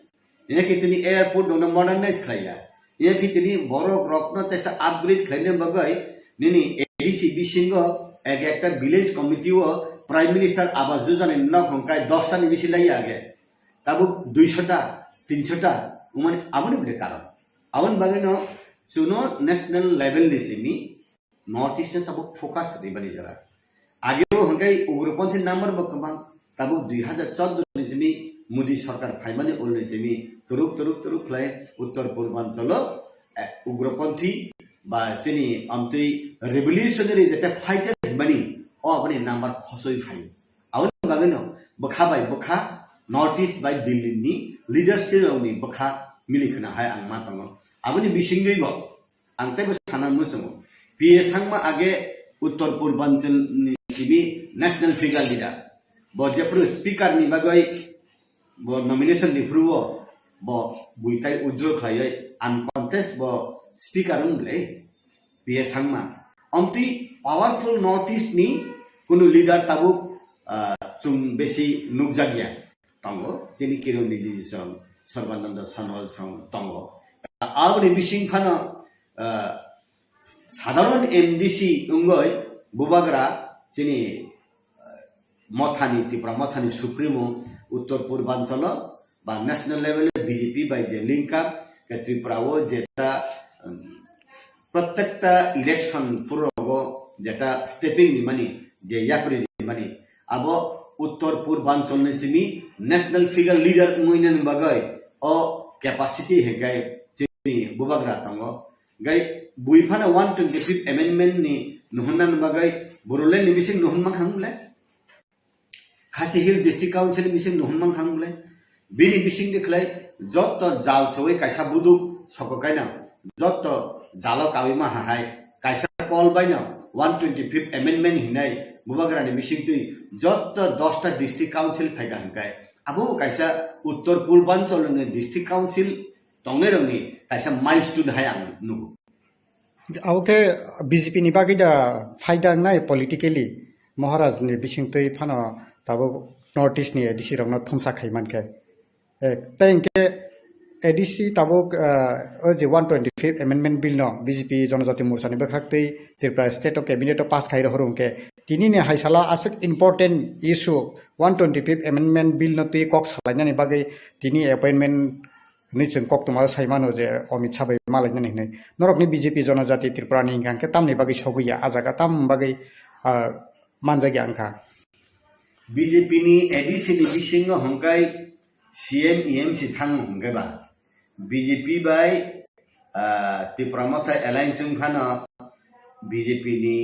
Yakhe tini airport rokno modernize khlaiya. Yakhe tini borok rokno teisa upgrade khlaina bagwi nini A D C bisingo ek ekta village committee o Prime Minister Awas Yojana ni nok hwnkhai dosta ni bisi laiya age. Tabuk duiso ta, tinso ta, umani aboni bwle karon. Aboni bagwino chwngno national level ni simi North East no tabuk focus ribani jora. Ageo hwnkhe ugroponthi number bo kwbang, tabuk dui hajar chordo ni simi Modi sorkar phaimani ulni simi turuk turuk turuk khlai Uttor Purbanchalo, eh, ugroponthi ba chini amtwi revolutionary jete fighter himani o aboni number khosoi phaio. Aboni bagwino bwkha bai bwkha North East bai Delhi ni leadership rokni bwkha mili khna hai ang ma tongo. Aboni bisingtwi bo ang teibo sana muchungo. P A Sangma age Uttor Purbanchal ni simi national figure leader. Bo jephuru speaker ni bagwi bo nomination ni phuru bo, bo buitai withdraw khlaiwi uncontest bo speaker wng le. P A Sangma. Amtwi powerful North East ni kunu leader tabuk, ah, chwng besi nukjakya. Tongo, chini Kiran Rijiju song, Sarbananda Sonowal song tongo. Aboni bising phano, ah, sadharon M D C wngwi bubagra chini, ah, mothani, Tipra mothani supremo Uttor Purbanchalo ba national level o B J P bai je link up, ke Tripura o jeta, um, protekta election phuru rogo jeta stepping ni mani, je yapri ni mani, abo Uttor Purbanchal ni simi national figure leader wngwi nani bagwi o capacity hwnkhe chini bubagra tongo. Gai bui phano one twenty fifth amendment ni nuhunna ni bagwi Bodoland ni bising nuhun mankha wng le. Khasi Hill District Council ni bising nuhun mankha wng le. Bini bising de khlai jotto jal sogwi kaisa buduk soko kaina, jotto jalo kawi ma ha hai kaisa call baino one twenty fifth amendment hinai bubagra ni bising twi jotto dosta district council phaika hwnkhe abo kaisa Uttor Purbanchal ni district council tongnai rokni kaisa milestone hai ang nugo. Abo khe B J P ni bagwi da phaida wngnai politically Maharaj ni bisingtwi phano tabuk North East ni A D C rokno thumsa khai mankhe. Eh, tei hinkhe A D C tabuk, ah, o je one twenty fifth amendment bill no B J P Jonojati Morcha ni bwkhaktwi Tripura state o cabinet o pass khai rohor hwnkhe tini ni hai salo aswk important issue one twenty fifth amendment bill no twi kok salainani bagwi tini appointment hwnwi chwng koktwma sai mano je Amit Shah bai malainani hwnwi. Norokni B J P Jonojati Tripura ni hwnkha hwnkhe tamni bagwi sogwi ya, a jaga tam bagwi, ah, manjak ya wngkha. B J P ni A D C ni bisingo hwnkhe C M E M si thango hwnkhe ba B J P bai, ah, Tipra Motha alliance wngphano B J P ni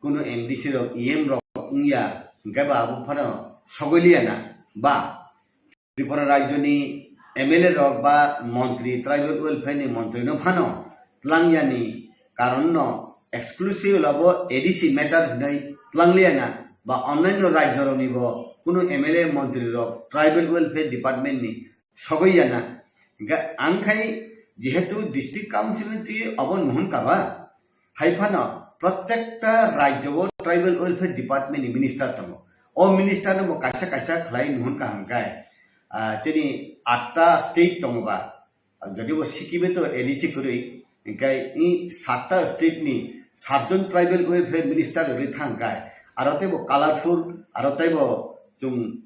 kunu M D C rok E M rok wngya hwnkhe ba abo phano sogwi liya na ba Tripura rajyoni M L A rok ba montri, tribal welfare ni montri no phano tlangyani karon no exclusive labo A D C matter hinwi tlangliya na ba onnaino rajyo rokni bo kunu M L A montri rok tribal welfare department ni sogwi ya na. Ga-, ang khai jehetu district council ni twi obo nuhun kaba, hai phano protekta rajyo o tribal welfare department ni minister tongo. O minister no bo kaisa kaisa khlai nuhun kaham kai. Ah, chini atta state tongo ba, jodi bo Sikkim e to A D C kwrwi, hinkhe i satta state ni satjon tribal welfare minister rwi thang kai. Aro tei bo colorful, aro tei bo chwng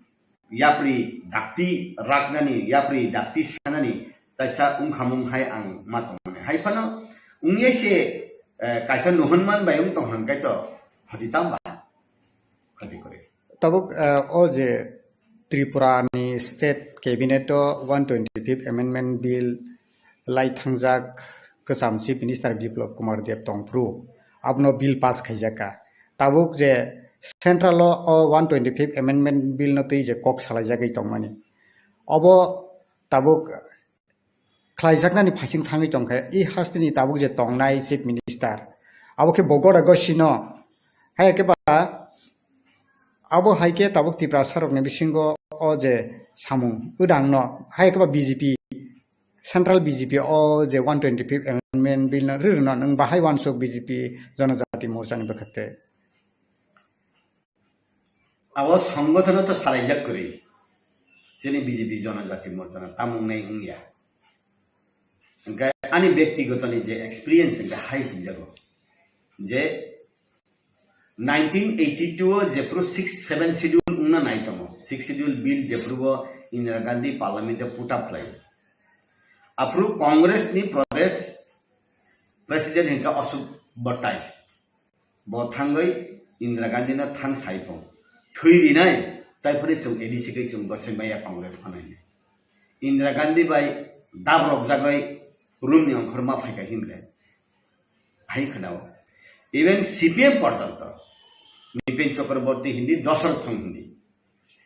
yapri dakti raknani, yapri dakti sanani kaisa wngkhamung hai ang ma tongmani. Hai phano wngya se, eh, kaisa nuhunman bai wng tong hwnkhe to khoti tamba? Khoti kwrwi. Tabuk, eh, o je Tripura ni state cabinet o one twenty fifth amendment bill lai thangjak kwcham Chief Minister Biplab Kumar Deb tongphuru, abono bill pass khaijak kha. Tabuk je central o, o one twenty fifth amendment bill no twi je kok salaijagwi tongmani, obo tabuk khlaijaknani phaising thangwi tongkha, i hasteni tabuk je tongnai Chief Minister, abo khe bo gora gosino, hai khe ba abo hai khe tabuk Tiprasa rokni bisingo o je samung wdangno, hai khe ba B J P, Central B J P o je one twenty fifth amendment bill no rwrwno nwng bahai uansuk B J P Jonojati Morcha ni bwkhakte. Abo songothono to salaijak kwrwi. Chini B J P Jonojati Morcha no tamung nai wngya. Hwnkhe ani byaktigoto ni je experience hwnkhe hai hinjago. Je nineteen eighty-two o jephru six, seven schedule wngna nai tongo. Six schedule bill jephru bo Indira Gandhi parliament o put up khlai. Aphru Congress ni Pradesh president hwnkhe Ashok Bhattai. Bo thangwi Indira Gandhi no thang sai pho. Thwi rinai, tai phone chwng A D C khe chwng gosai maya Congress phanai. Indira Gandhi bai dabrok jagwi room ni ongkhor ma phaikha hinle. Hai khwnao. Even C P M porjonto. Nipin Chakraborty hindi, Dosarot Song hindi.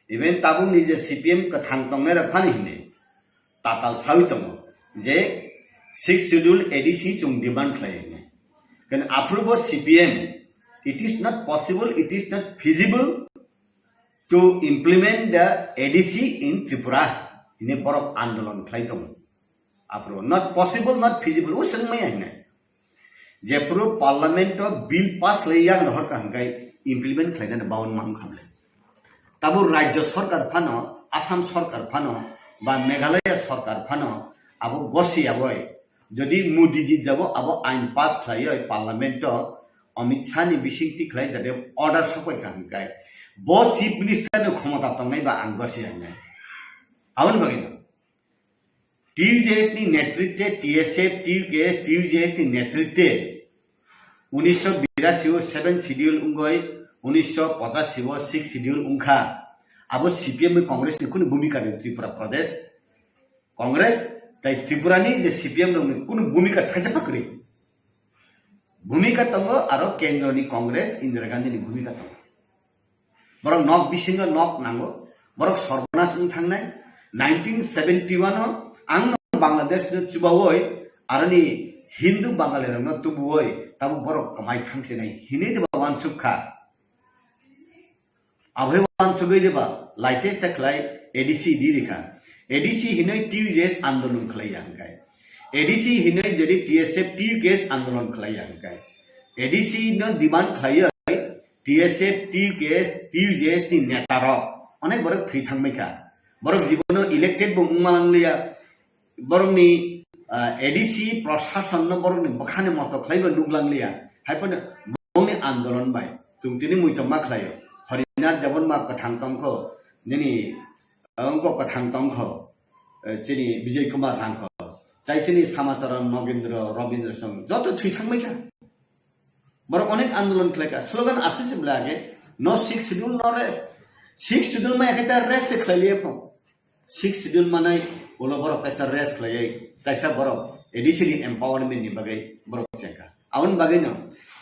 Even tabukni je C P M kwthang tongnai rok phano hindi. Tatal sawi tongo je six schedule A D C chwng demand khlai hwnwi. Kan aphuru bo C P M, it is not possible, it is not feasible to implement the A D C in Tripura. Hini borok andolon khlai tongo. Aphuru not possible, not feasible, o swngmaya hwnwi. Jephuru parliament o bill pass khlai yang rohor ka hwnkhe implement khlainani baun mang khamle. Tabo rajya sarkar phano, Assam sarkar phano, ba Meghalaya sarkar phano, abo gosi aboi. Jodi Modi ji jabo abo ain pass khlaioi parliament o Amit Shah ni bisingtwi khlai jade order sokoi ka hwnkhe. Bo chief minister ni khomota tongnai ba ang gosi hwnai. Aboni bagwi no. T U J S ni netritwe, T S F, T U K S, T U J S ni netritwe unisho birasi o seven schedule wngoi, unisho pochashi o six schedule wngkha. Abo C P M ni Congress ni kunu bhumika ri Tripura Pradesh Congress tai Tripura ni je C P M rok ni kunu bhumika thaisa pha kwrwi. Bhumika tongo aro kendro ni Congress Indira Gandhi ni bhumika tongo. Borok nok bisingo nok nango. Borok sorbonas wng thangnai. Nineteen seventy-one o ang no Bangladesh no chubaui aroni Hindu Bangali rok no tubuui tabuk borok kwmai thangsinai hinui deba uansuk kha. Aboni uansugui deba laite se khlai A D C di rikha. A D C hinui T U J S andolon khlai ya hwnkhe. A D C hinui jodi T S F T U K S andolon khlai ya hwnkhe. A D C no demand khlaiwi T S F, T U K S, T U J S ni neta rok onek borok thwi thangbai kha. Borok jibono elected bo wngma langliya. Borokni, ah, A D C prosasonno borokni bwkhani moto khlaibo nuklangliya. Haiphano bongni andolon bai chwng tini muitom ma khlaio. Horinath Debbarma kwthang tongkho, nini, ah, wngkok kwthang tongkho, eh, chini Bijay Kumar Rangkho. Tai chini Samacharan Nogendra, Robindra Song, joto thwi thangbai kha. Borok onek andolon khlai kha. Slogan aswk se bwlai age, "No sixth schedule, no rest." Sixth schedule maya khe ta rest se khlai liya pho. Sixth schedule manai ulo borok kaisa rest khlaiwi, kaisa borok A D C ni empowerment ni bagwi borok chengkha. Aboni bagwino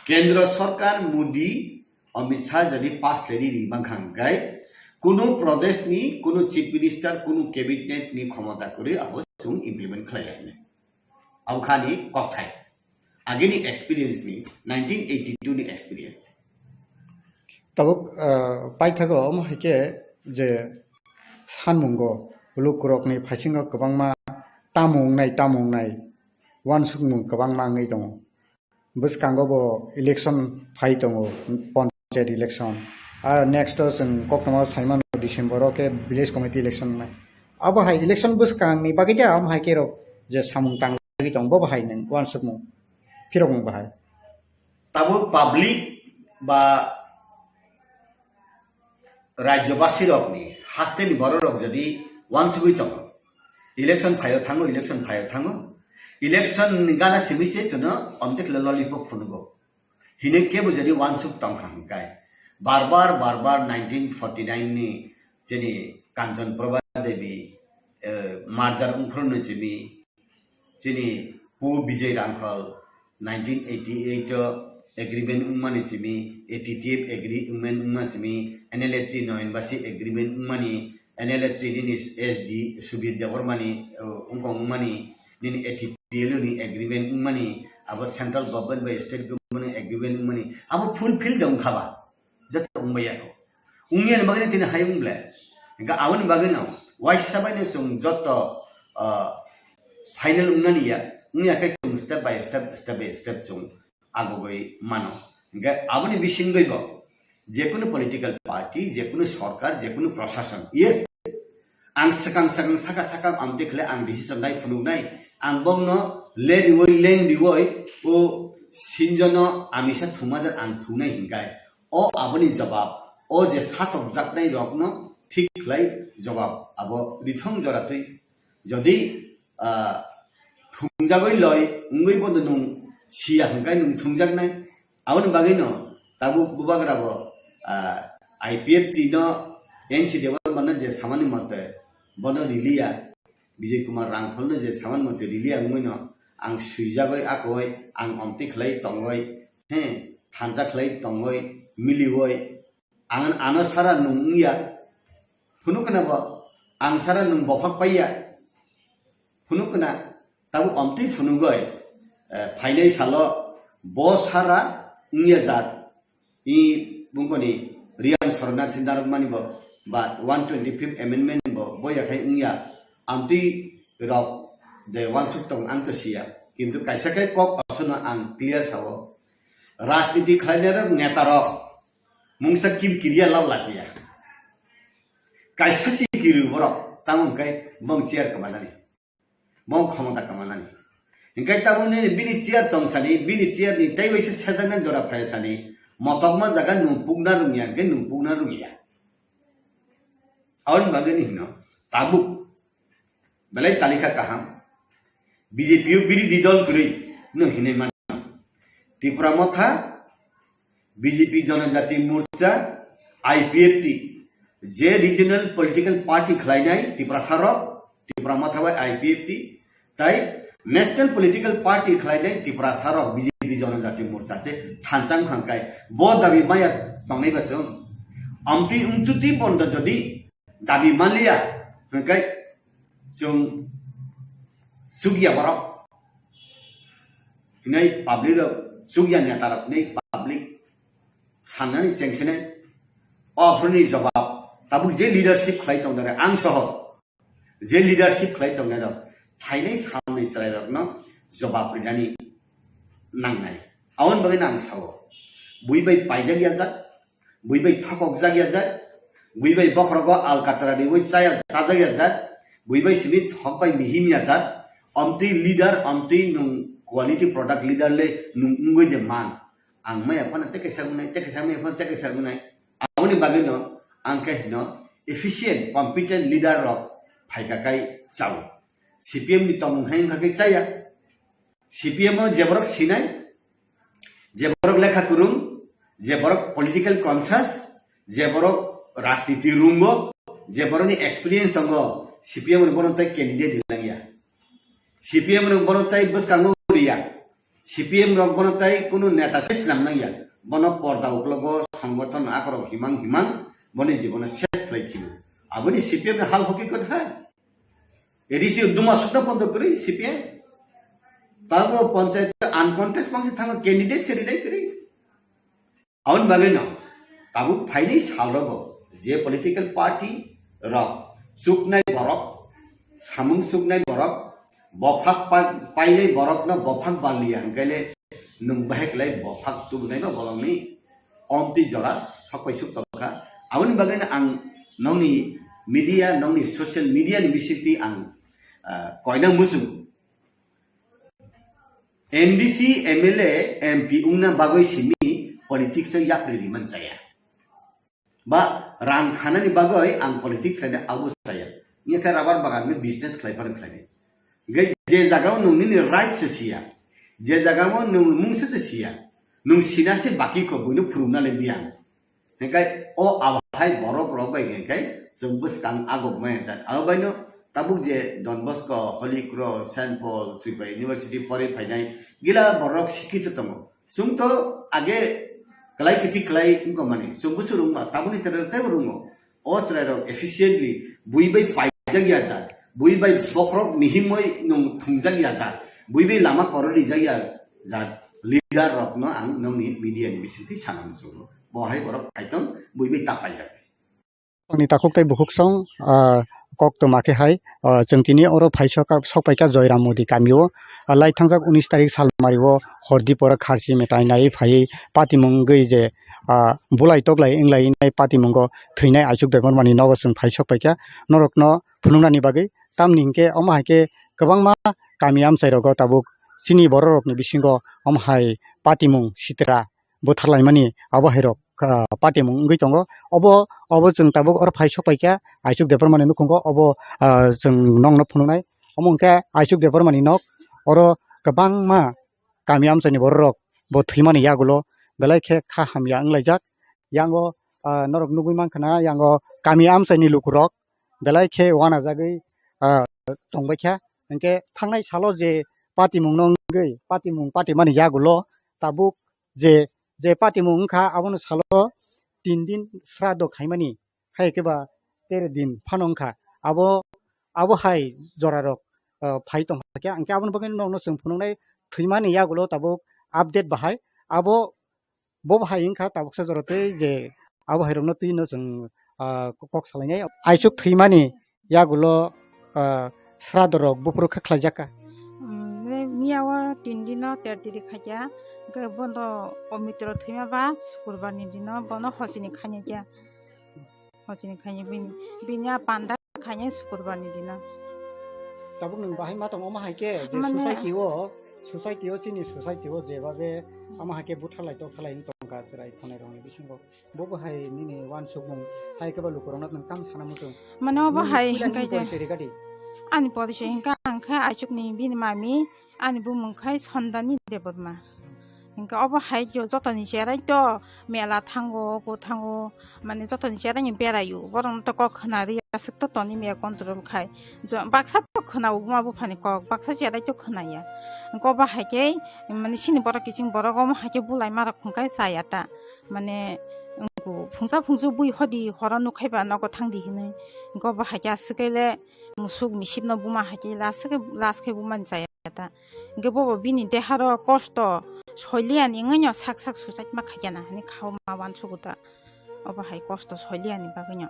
kendro sarkar Modi, Amit Shah jodi pass khlai ri ri bangkha hwnkhe kunu Pradesh ni, kunu Chief Minister, kunu cabinet ni khomota kwrwi abo chwng implement khlai ya hwnwi. Abo kha ni kokthai. Agini experience ni, nineteen eighty-two ni experience. Tabuk, ah, paithago omo hai khe je sanmungo lukurokni phaisingo kwbangma tamo wngnai, tamo wngnai, uansukmung kwbangma wngwi tongo. Bwskango bo election phai tongo, panchayat election. Ah, next o chwng koktwma saimano December o khe village committee election wngnai. Abo hai election bwskangni bagwi khe amo hai khe rok je samung tang Agi tong bo bahai nwng uansukmung, phirokmung bahai. Tabuk public ba rajyobasi rokni hasteni bororok jodi uansugui tongo, election phaio thango, election phaio thango, election ni gana simi se chwngno omte khle lollipop phunugo. Hini kebo jodi uansuk tongkha hwnkhe, barbar, barbar nineteen forty nine ni chini Kanchon Prabha Devi, eh, merger wngphuru ni simi, chini Pu Bijay Rangkhal nineteen eighty eight o agreement wngmani simi, A T T F agreement wngmani simi, N L F T Noyan Basi agreement wngmani, N L F T nini S D Subir Debbarmani, eh, wngkong wngmani, nini A T P L ni agreement wngmani, abo central government bai state government ni agreement wngmani, abo fulfill de wngkha ba? Joto wngbai ya kho. Wngya ni bagwi tini hai wng ble. Hingke aboni bagwi no waisa bai no chwng joto, ah, final wngnani ya. Wngya khe chwng step by step, step by step chwng agogoi mano. Hingke aboni bisingwi bo jekunu political party, jekunu sorkar, jekunu prosason, yes, ang swkang swkang saka saka amtwi khle ang decision nai phunuknai, ang bongno le riwoi leng riwoi o sinjono amisa thumajak ang thungnai hinkai. O aboni jawab, o je satokjaknai rokno thik khlai jawab abo rithong joratwi. Jodi, ah, thungjagoi loi wngwi bodo nwng siya hinkai nwng thungjaknai. Aboni bagwi no tabuk bubagra bo, ah, I P F T no N C Debbarma no je samani mote bono riliya, Bijay Kumar Rangkhal no je samani mote riliya wngwi no ang swijagoi akoi ang omtwi khlai tongoi, he, thansa khlai tongoi, miliwoi, ang ano sara nwng wngya, phunuk khna bo ang sara nwng bophak paiya, phunuk khna, tabuk omtwi phunugoi, eh, phainai salo bo sara wngya jat, i bungkoni Riang Sornathi narwkmani bo, ba one twenty fifth amendment bo, bo yakhai wngya, amtwi rok de wansuk tong ang to siya, kintu kaisa khe kok aswkno ang clear sao, rajniti khlainai rok neta rok mungsa kib kiriya lal lasiya. Kaisa si kiri borok, tamo hwnkhe bong chair kamanani. Bong khomota kamanani. Hingkai tamo nini bini chair tong sani, bini chair ni tei waisa sejaknai jora phai sani, motokma jaga nung pukna rungya, hingke nung pukna rungya. Aboni bagwi ni hino, tabuk. Belai talikha kaham. B J P o birodhi dol kwrwi no hinwi mano. Tipra Motha, B J P Janajati Morcha, I P F T, je regional political party khlainai Tiprasa rok, Tipra Motha bai I P F T, tai national political party khlainai Tiprasa rok B J P Janajati Morcha se thansa wngkha hwnkhe bo dabi maya tongnai ba chwng. Amtwi wngtwtwi bondo jodi dabi manliya, hwnkhe chwng chukya borok. Hinai public rok chukya neta rok hinai public sannani chengsinai. O aphuruni jawab tabuk je leadership khlai tongdare ang soho je leadership khlai tongnai rok phainai salni chwrai rokno jawab rinani nangnai. Aboni bagwi ang sao. Bui bai paijak ya jak, bui bai thokok jak ya jak, bui bai bokhorogo alkatra riwi chaya chajak ya jak, bui bai simi thok bai mihim ya jak, amtwi leader, amtwi nung quality product leader le nung wngwi de man. Ang maya phano teke sa wngnai, teke sa maya phano teke sa wngnai. Aboni bagwi no ang khe hino efficient, competent leader rok phaika kai chao. C P M ni tongmung hai wngkha khe chaya. C P M o je borok sinai, je borok lekha kwrwng, je borok political conscious, je borok rajniti rungo, je borokni experience tongo, C P M ni bono tei candidate rilangya. C P M ni bono tei bwskango riya. C P M rok bono tei kunu neta se swnam nangya. Bono porda uklogo songgothon akorok himang himang boni jibono ses khlai khino. Aboni C P M ni hal hakikot hai. A D C duma sukna pondo kwrwi C P M. Tabo panchayat uncontest bangsi thango candidate se rilai kwrwi. Aboni bagwi no tabuk phaini salrogo je political party rok chuknai borok, samung chuknai borok, bophak pa-, painai borokno bophak balliya hwnkhe le nwng bahai kwlai bophak tubunai no bolongni omtwi jora sokpai suk tongkha. Aboni bagwi no ang nongni media, nongni social media ni bisingtwi ang, ah, koina muchung. M D C, M L A, M P wngna bagwi simi politics no yapri riman chaya. Ba rang khanani bagwi ang politics khlaina abo chaya. Wngya khe rubber bagan ni business khlai phano khlainai. Hingkhe je jagao nwng nini right se siya, je jagao nwng mungsa se siya, nwng sina se baki kho buino phurungna le biyang. Hingkhe o abo hai borok rok bai hingkhe Chwng bwskang agok maya jat. Abo baino tabuk je Don Bosco, Holy Cross, Saint Paul, Tripura University porwi phainai gila borok sikito tongo. Chwng to age kwlai kithi kwlai wngkha mani. Chwng bwswk rwngma, tabukni chwrai teibo rwngo. O chwrairok efficiently bui bai paijak ya jat, bui bai bokhorok mihimwi nwng thwngjak ya jat, bui bai lama kwrwi rijak ya jat leader rokno ang nokni media ni bisingtwi sana muchungo. Bo hai borok kaitor bui bai ta paijak. Ni takhuk tei bukhuk song, ah, kok toma khe hai, ah, chwng tini oro phai sok, sok paikha Joyram Modi kamio, ah, lai thangjak unis tarik salmari o hordi pora kharchi metai nai phaiwi patimung wngwi je, ah, bulai toklai wnglai nai patimungo thwinai Aichuk Debbarmani nogo chwng phai sok paikha norokno phunuknani bagwi. Tamni hinkhe omo hai khe kwbangma kami amchai rogo tabuk chini borok rokni bisingo omo hai patimung sitra bwtharlaimani abo hai rok, ah, patimung wngwi tongo. Obo, obo chwng tabuk oro phai sok paikha Aichuk Debbarmani nukhungo obo, ah, chwng nokno phunuknai. Omo hwnkhe Aichuk Debbarmani nok oro kwbangma kami amchaini borok rok bo thwimani yagulo belai khe kha hamya wnglaijak. Yango, ah, norok nugwi mankha na yango kami amchaini lukurok belai khe uanajagwi, ah, tongbaikha. Hinkhe thangnai salo je patimungno wngwi, patimung patimani yagulo tabuk je, je patimung wngkha, abono salo tin din srado khaimani, hai khe ba tere din phano wngkha. Abo, abo hai jorarok, ah, phai tongkha khe, hinkhe aboni bagwi nokno chwng phunuknai thwimani yagulo tabuk update bahai. Abo Bo bahai wngkha tabuksa jora tei je abo hai rokno twi no chwng, ah, kok salainai. Aichuk thwimani yagulo, ah, srado rok buphuru khe khlaijak kha. Miya o tin dino ter tiri khaikha, hwnkhe bono o mitro thwima ba sukurbar ni dino bono hosini khainai kha. Hosini khainai bini, bini a panda khainai sukurbar ni dino. Tabuk nwng bahai ma tong omo hai khe je mane society o, society o chini society o jeba be ama hai khe buthalai tokhalai wng tongkha chwrai khonai rokni bisingo. Bo bahai nini uansukmung hai khe ba lukurokno nwng tamo sana muchung. Mane obo hai hwnkhe je ani porichoi hwnkha ang khe Aichukni bini mami. Ani bumung khai Sondani Debbarma. Hingke obo hai jo jotoni cherai to mela thango, obo thango, mane jotoni cherai ni berai o. Borok no to kok khna ri aswk to toni me control khai. Jo, baksa to khna o buma buphani kok, baksa cherai to khna ya. Hingke obo hai khe mane sini borok kiching borok omo hai khe bulai ma rok hingkai chaya ta. Mane phungsa phungsu bui hodi horo nukhai ba nogo thang di hinui. Hingke obo hai khe aswk le musuk misip no buma hai khe last khe, last khe buma ni chaya ta. Hingke bobo bini deharo kosto soiliyani wngwi no sak sak suicide ma khaikha na hinui kha o ma uansugo ta. Obo hai kosto soiliyani bagwi no.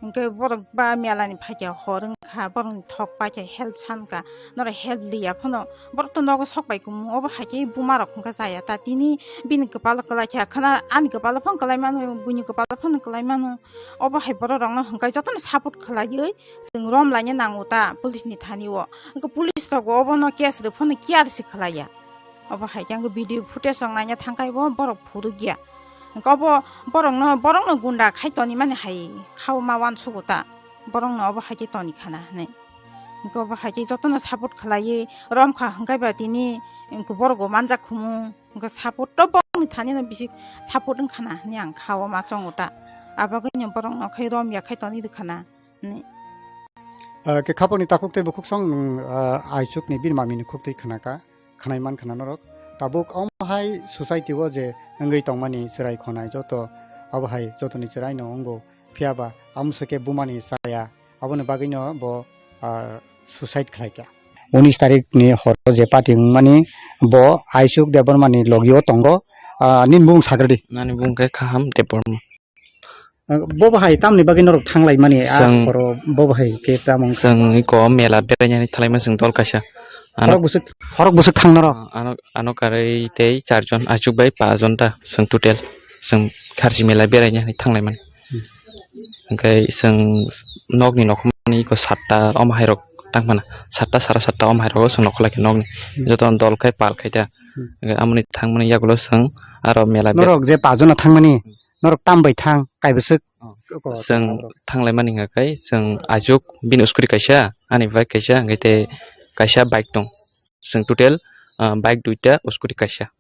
Hingke borok ba mela ni phaikha hor wngkha, borok ni thok paikha help sankha, norok help liya phano borok to nogo sok bai kumu. Obo hai khe buma rok hingke chaya ta, tini bini kwpalo kwlai kha khana, ani kwpalo phano kwlai mano, buini kwpalo phano kwlai mano. Obo hai borok rok no hingke jotono support khwlaiwi chwng rom laina nango ta police ni thani o. Hingke police rok obono case rw phano care se khwlaiya. Obo hai khe ang video footage rok naina thangkhai bo borok phurukya. Hingke obo borokno, borokno gunda khai tonimani hai kha o ma uansugo ta. Borokno obo hai khe toni khana hinui. Hingke obo hai khe jotono support khwlaiwi romkha hingke ba tini borok bo manjak khumu. Hingke support to borokni thanino bisi support wngkhana hinui ang kha o ma chongo ta. Abagwino borokno khai romya khai toni rwkhana. Ni. Ah, khe khapangni takhuk tei bukhuk song nwng, ah, Aichukni bini mamini khuk twi khna kha, khwnai man khna norok. Tabuk omo hai society o je wngwi tongmani chwrai khonai joto abo hai jotoni chwraino wngo. Phiya ba amso khe bumani chaya, aboni bagwino bo, ah, suicide khlai kha. Unis tarik ni horo je party wngmani bo Aichuk Debbarmani logio tongo. Ah, nini bumung sagradi. Nani bumung khe Kaham Debbarma. Bo bahai tamni bagwi norok thanglaimani, a Chwng, horo bo bahai khe tamo wngkha? Chwng iko mela berainani thanglaima chwng dol kaisa. Ano, horok bwswk, horok bwswk thang norok? Ano, ano karwi tei charjon, achuk bai pajon ta chwng total. Chwng kharchi mela berainani thanglaimani. Hmm. Hwnkhe chwng nokni nokmani iko satta omo hairok tangmana. Satta sara satta omo hairok chwng nokholai khe nokni. Hmm. Jotono dol khai pal khai ta. Hmm. Hwnkhe amoni thangmani yagulo chwng aro mela ber- Norok je pajon thangmani. Hmm. Norok tam bai thang, kaibwswk? Oh. Chwng thanglaimani hwnka khe, chwng ajuk bini uskuri kaisa, ani bike kaisa, hwnkhe tei kaisa bike tong. Chwng total, ah, bike duita, uskuri kaisa.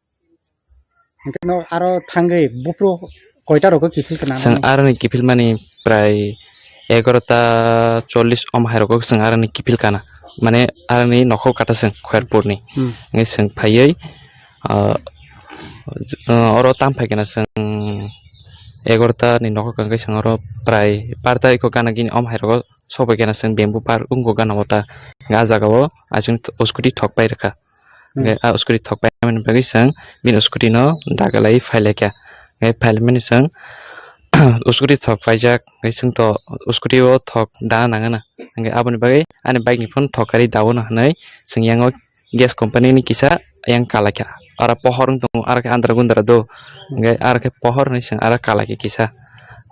Hwnkhe no aro thangwi buphuru koita rogo kiphil kana? Chwng aroni kiphilmani prai egarota chollish om hai rogo chwng aroni kiphil kana, mane aroni nokhor kata chwng Khoyerpurni. Hmm. Nge chwng phaiwi, ah, ah, oro tam phai kana chwng egarota ni nokhor kangkhe chwng oro prai bar tarikh o gana gini om hai rogo sobai kana chwng bamboo park wngkha gana o ta. Nge ah jaga o achung scooty thok pai rwkha. Hwnkhe hmm, ah scooty thok paimani bagwi chwng bini scooty no dagalai phailaikha. Hwnkhe phailaimani chwng scooty thok paijak, hwnkhe chwng to scooty o thok da nangana. Hwnkhe aboni bagwi ani bike ni phano thok kari daono hwnwi chwng yango gas company ni kisa yang kalaikha. Aro pohor wng tongo, aro khe andra gundra do. Hwnkhe aro khe pohor hwnwi chwng aro kalaikha kisa.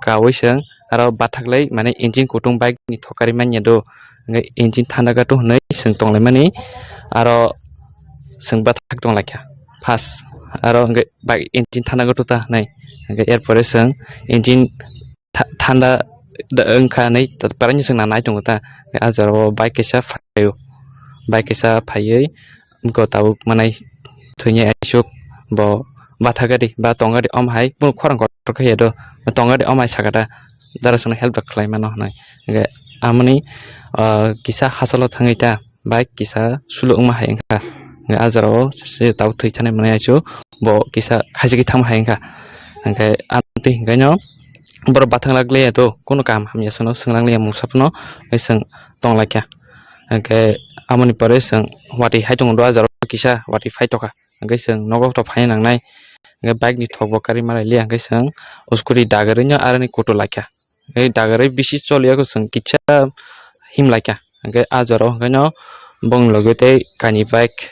Kawi chwng aro bathaklai mane engine kutung bike ni thok kari manya do. Hwnkhe engine thanda gato hwnwi chwng tonglaimani, aro chwng bathak tonglaikha first, aro hwnkhe bike engine thanda gato ta hwnwi, hwnkhe er pore chwng engine tha-, thanda da-, wngkha hwnwi, ta-, parani chwng nanai tongo ta, hwnkhe ah jorao bike kaisa phaio, bike kaisa phaiwi, Go tabuk manai thwini aisuk bo batha gari ba tong gari om hai bo khorang kotor khe do tong gari om hai sakata dara songno help rok khlai mano hwnwi. Hwnkhe amoni, ah, kisa hachalo thangwi ta bike kisa suluk wngma hai wngkha. Hwnkhe ah jorao se tabuk thwi thani manai aisuk bo kisa khaisigi thangma hai wngkha. Hwnkhe amtwi hwnkhe no borok bathang lak liya to, kunu kaham hamya sano swnglang liya mungsa phano, hwnkhe chwng tong lai kha. Hwnkhe amoni pore chwng watwi hai tongo do, ah jorao kisa watwi phai tokha. Hwnkhe chwng nogo to phai nangnai. Hwnkhe bike ni thok bo kari malai liya, hwnkhe chwng scooty dagarwi no aroni kutu lai kha. Hwnkhe dagarwi bisi choliya khe chwng kisa him lai kha. Hwnkhe ah jorao hwnkhe no bongni logi tei kainwi bike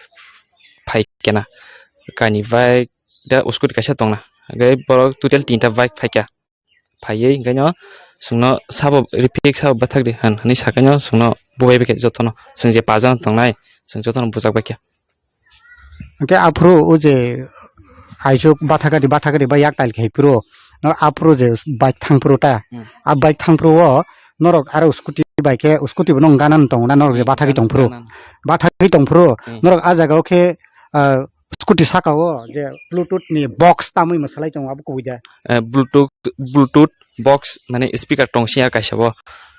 phai khe na. Kainwi bike da scooty kaisa tongna. Hwnkhe borok total tinta bike phai kha. Phaiwi hwnkhe no chwngno sabo rifik sabo bathak di hwn hwnwi sakhe no chwngno bubai bai khe jotono chwng je pajakno tongnai chwng jotono bujak bai khe. Hwnkhe aphuru o je aisuk bathakari bathakari bai yak tail khai phuru no aphuru je bike thang phuru ta Hmm. a bike thang phuru o norok aro scooty bai khe scooty bono gana tongo na norok je bathagwi tong phuru Gana. Bathagwi tong phuru Hmm. Norok a jaga o khe ah, scooty saka o je bluetooth ni box tamwi mwsalai tongo abo kubui da. Eh, bluetooth, bluetooth box mane speaker tong siya kaisa bo.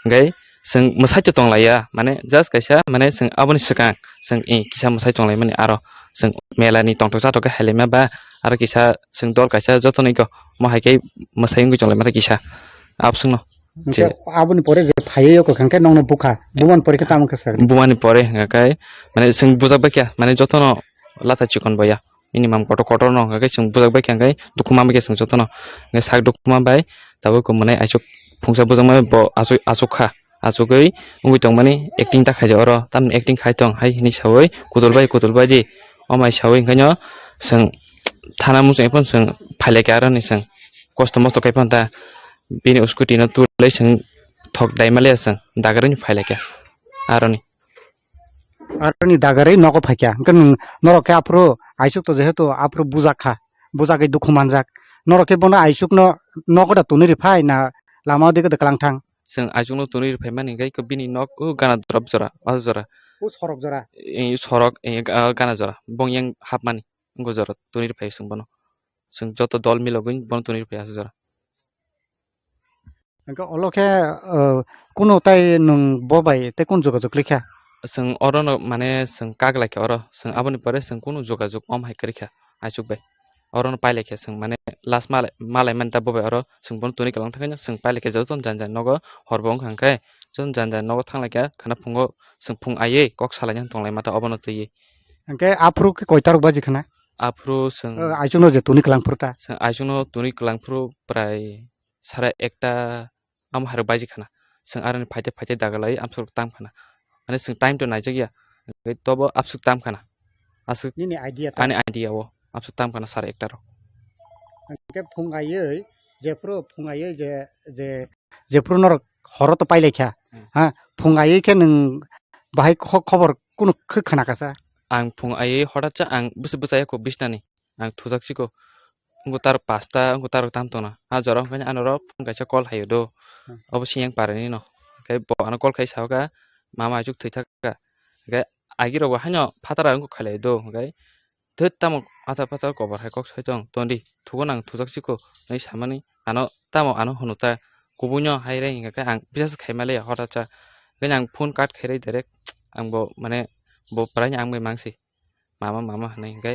Hwnkhe chwng mwsai to tong laiya mane just kaisa mane chwng aboni swkang chwng, eh, kisa mwsai tong lai mani aro chwng mela ni tongthok chathok khe hai lai ma ba aro kisa chwng dol kaisa joto no ego mo hai khe mwsai wngwi tong lai ma kisa abswk no. Hwnkhe Je- aboni pore je phaiwi o kwkhwrang khe nokno bukha. Bumani pore khe tamo khe swkang? Bumani pore hwnkhe kai, mane, chwng bujak bai kha, mane, jotono lata chikon boya. Minimum kotor kotor no hwnkhe kai chwng bujak bai kha, hwnkhe dukhu ma bai kha chwng jotono. Hwnkhe sak dukhu ma bai, tabuk khe mwnai aisuk phungsa bujak ma bai bo asuk, asuk kha. Asugwi wngwi tongmani acting ta khaidi oro, tamni acting khai tong hai hinwi sawi, kutul bai, kutul bai di. O mai sawi hwnkhe no chwng thana muchung phano chwng phai lai kha aroni chwng kosto mosto khai phano ta. Bini scooty no twi lai chwng thok dai ma le chwng dagarwi phai lai kha aroni. Aroni dagarwi nogo phai kha. Hwnkhe nwng norok khe aphuru aisuk to jehetu aphuru bujak kha. Bujakgwi dukhu manjak. Norok khe bono aisuk no nogo da tonwi rw phai na lama o digi da kwlang thang? Chwng aisuk no tonwi rw phai mani hwnkhe bini nok o gana jora jora, o jora. O sorok jora? Ee, sorok, ee, ga-, gana jora. Bong yang hapmani. Wngkha jora tonwi rw phai chwng bono. Chwng joto dol milogwi bono tonwi rw phai aswk jora. Hwnkhe olo khe, uh, kunu tai nwng bo bai tei kunu jogajog khlai kha? Chwng oro no mane chwng kak lai kha oro. Chwng aboni pore chwng kunu jogajog om hai kwrwi kha aisuk bai. Oro no pai lai kha chwng mane last malai, malai mani ta bo bai oro chwng bono tonwi kwlang thangwi no chwng pai lai kha joto jani jani nogo hor bo wngkha hwnkhe joto jani jani nogo thang lai kha khana phungo chwng phung aiwi kok salai nani tong lai ma ta obono twiwi. Hwnkhe aphuru khe koita rok baji khana? Aphuru chwng, o, aisuk no je toni kwlang phuru ta? Chwng aisuk no toni kwlang phuru prai sara ekta amo hai rok baji khana. Chwng aroni phaite phaite daga lai amsuk tam khana. Mane chwng time to naijak ya. Hwnkhe tobo amsuk tam khana. Aswk nini idea ta? Ani idea o amsuk tam khana sara ekta rok. Hwnkhe phung aiwi, jephuru phung aiwi je, je Jephuru norok horo to pailai kha, hmm, ha, phung aiwi khe nwng bahai kho-, khobor kunu khe khna kha sa? Ang phung aiwi hotat sa ang bwswk bwchaya kho bisnani, ang thujak siko. Wngkha tar pasta, wngkha tar tam tongna. A jora wngkha ano oro phone kaisa call haio do. Hmm. Obo siyang parani no. Khe bo ano call khai sa kha, mama achuk thwi thak kha. Khe agi rok bo haino phatara wngkha khailai do. Khe Thwt, tamo atar patar kobar hai kok sai tong, tongdi, thugo nang thujak siko, hwnwi samani, ano tamo ano hwnwi ta, kubui no hai re hingkha khe ang bisas khai ma le ya hota cha. Bini ang phone cut khai re direct, ang bo mane bo prai ang bai mangsi mama mama hinui hingkhe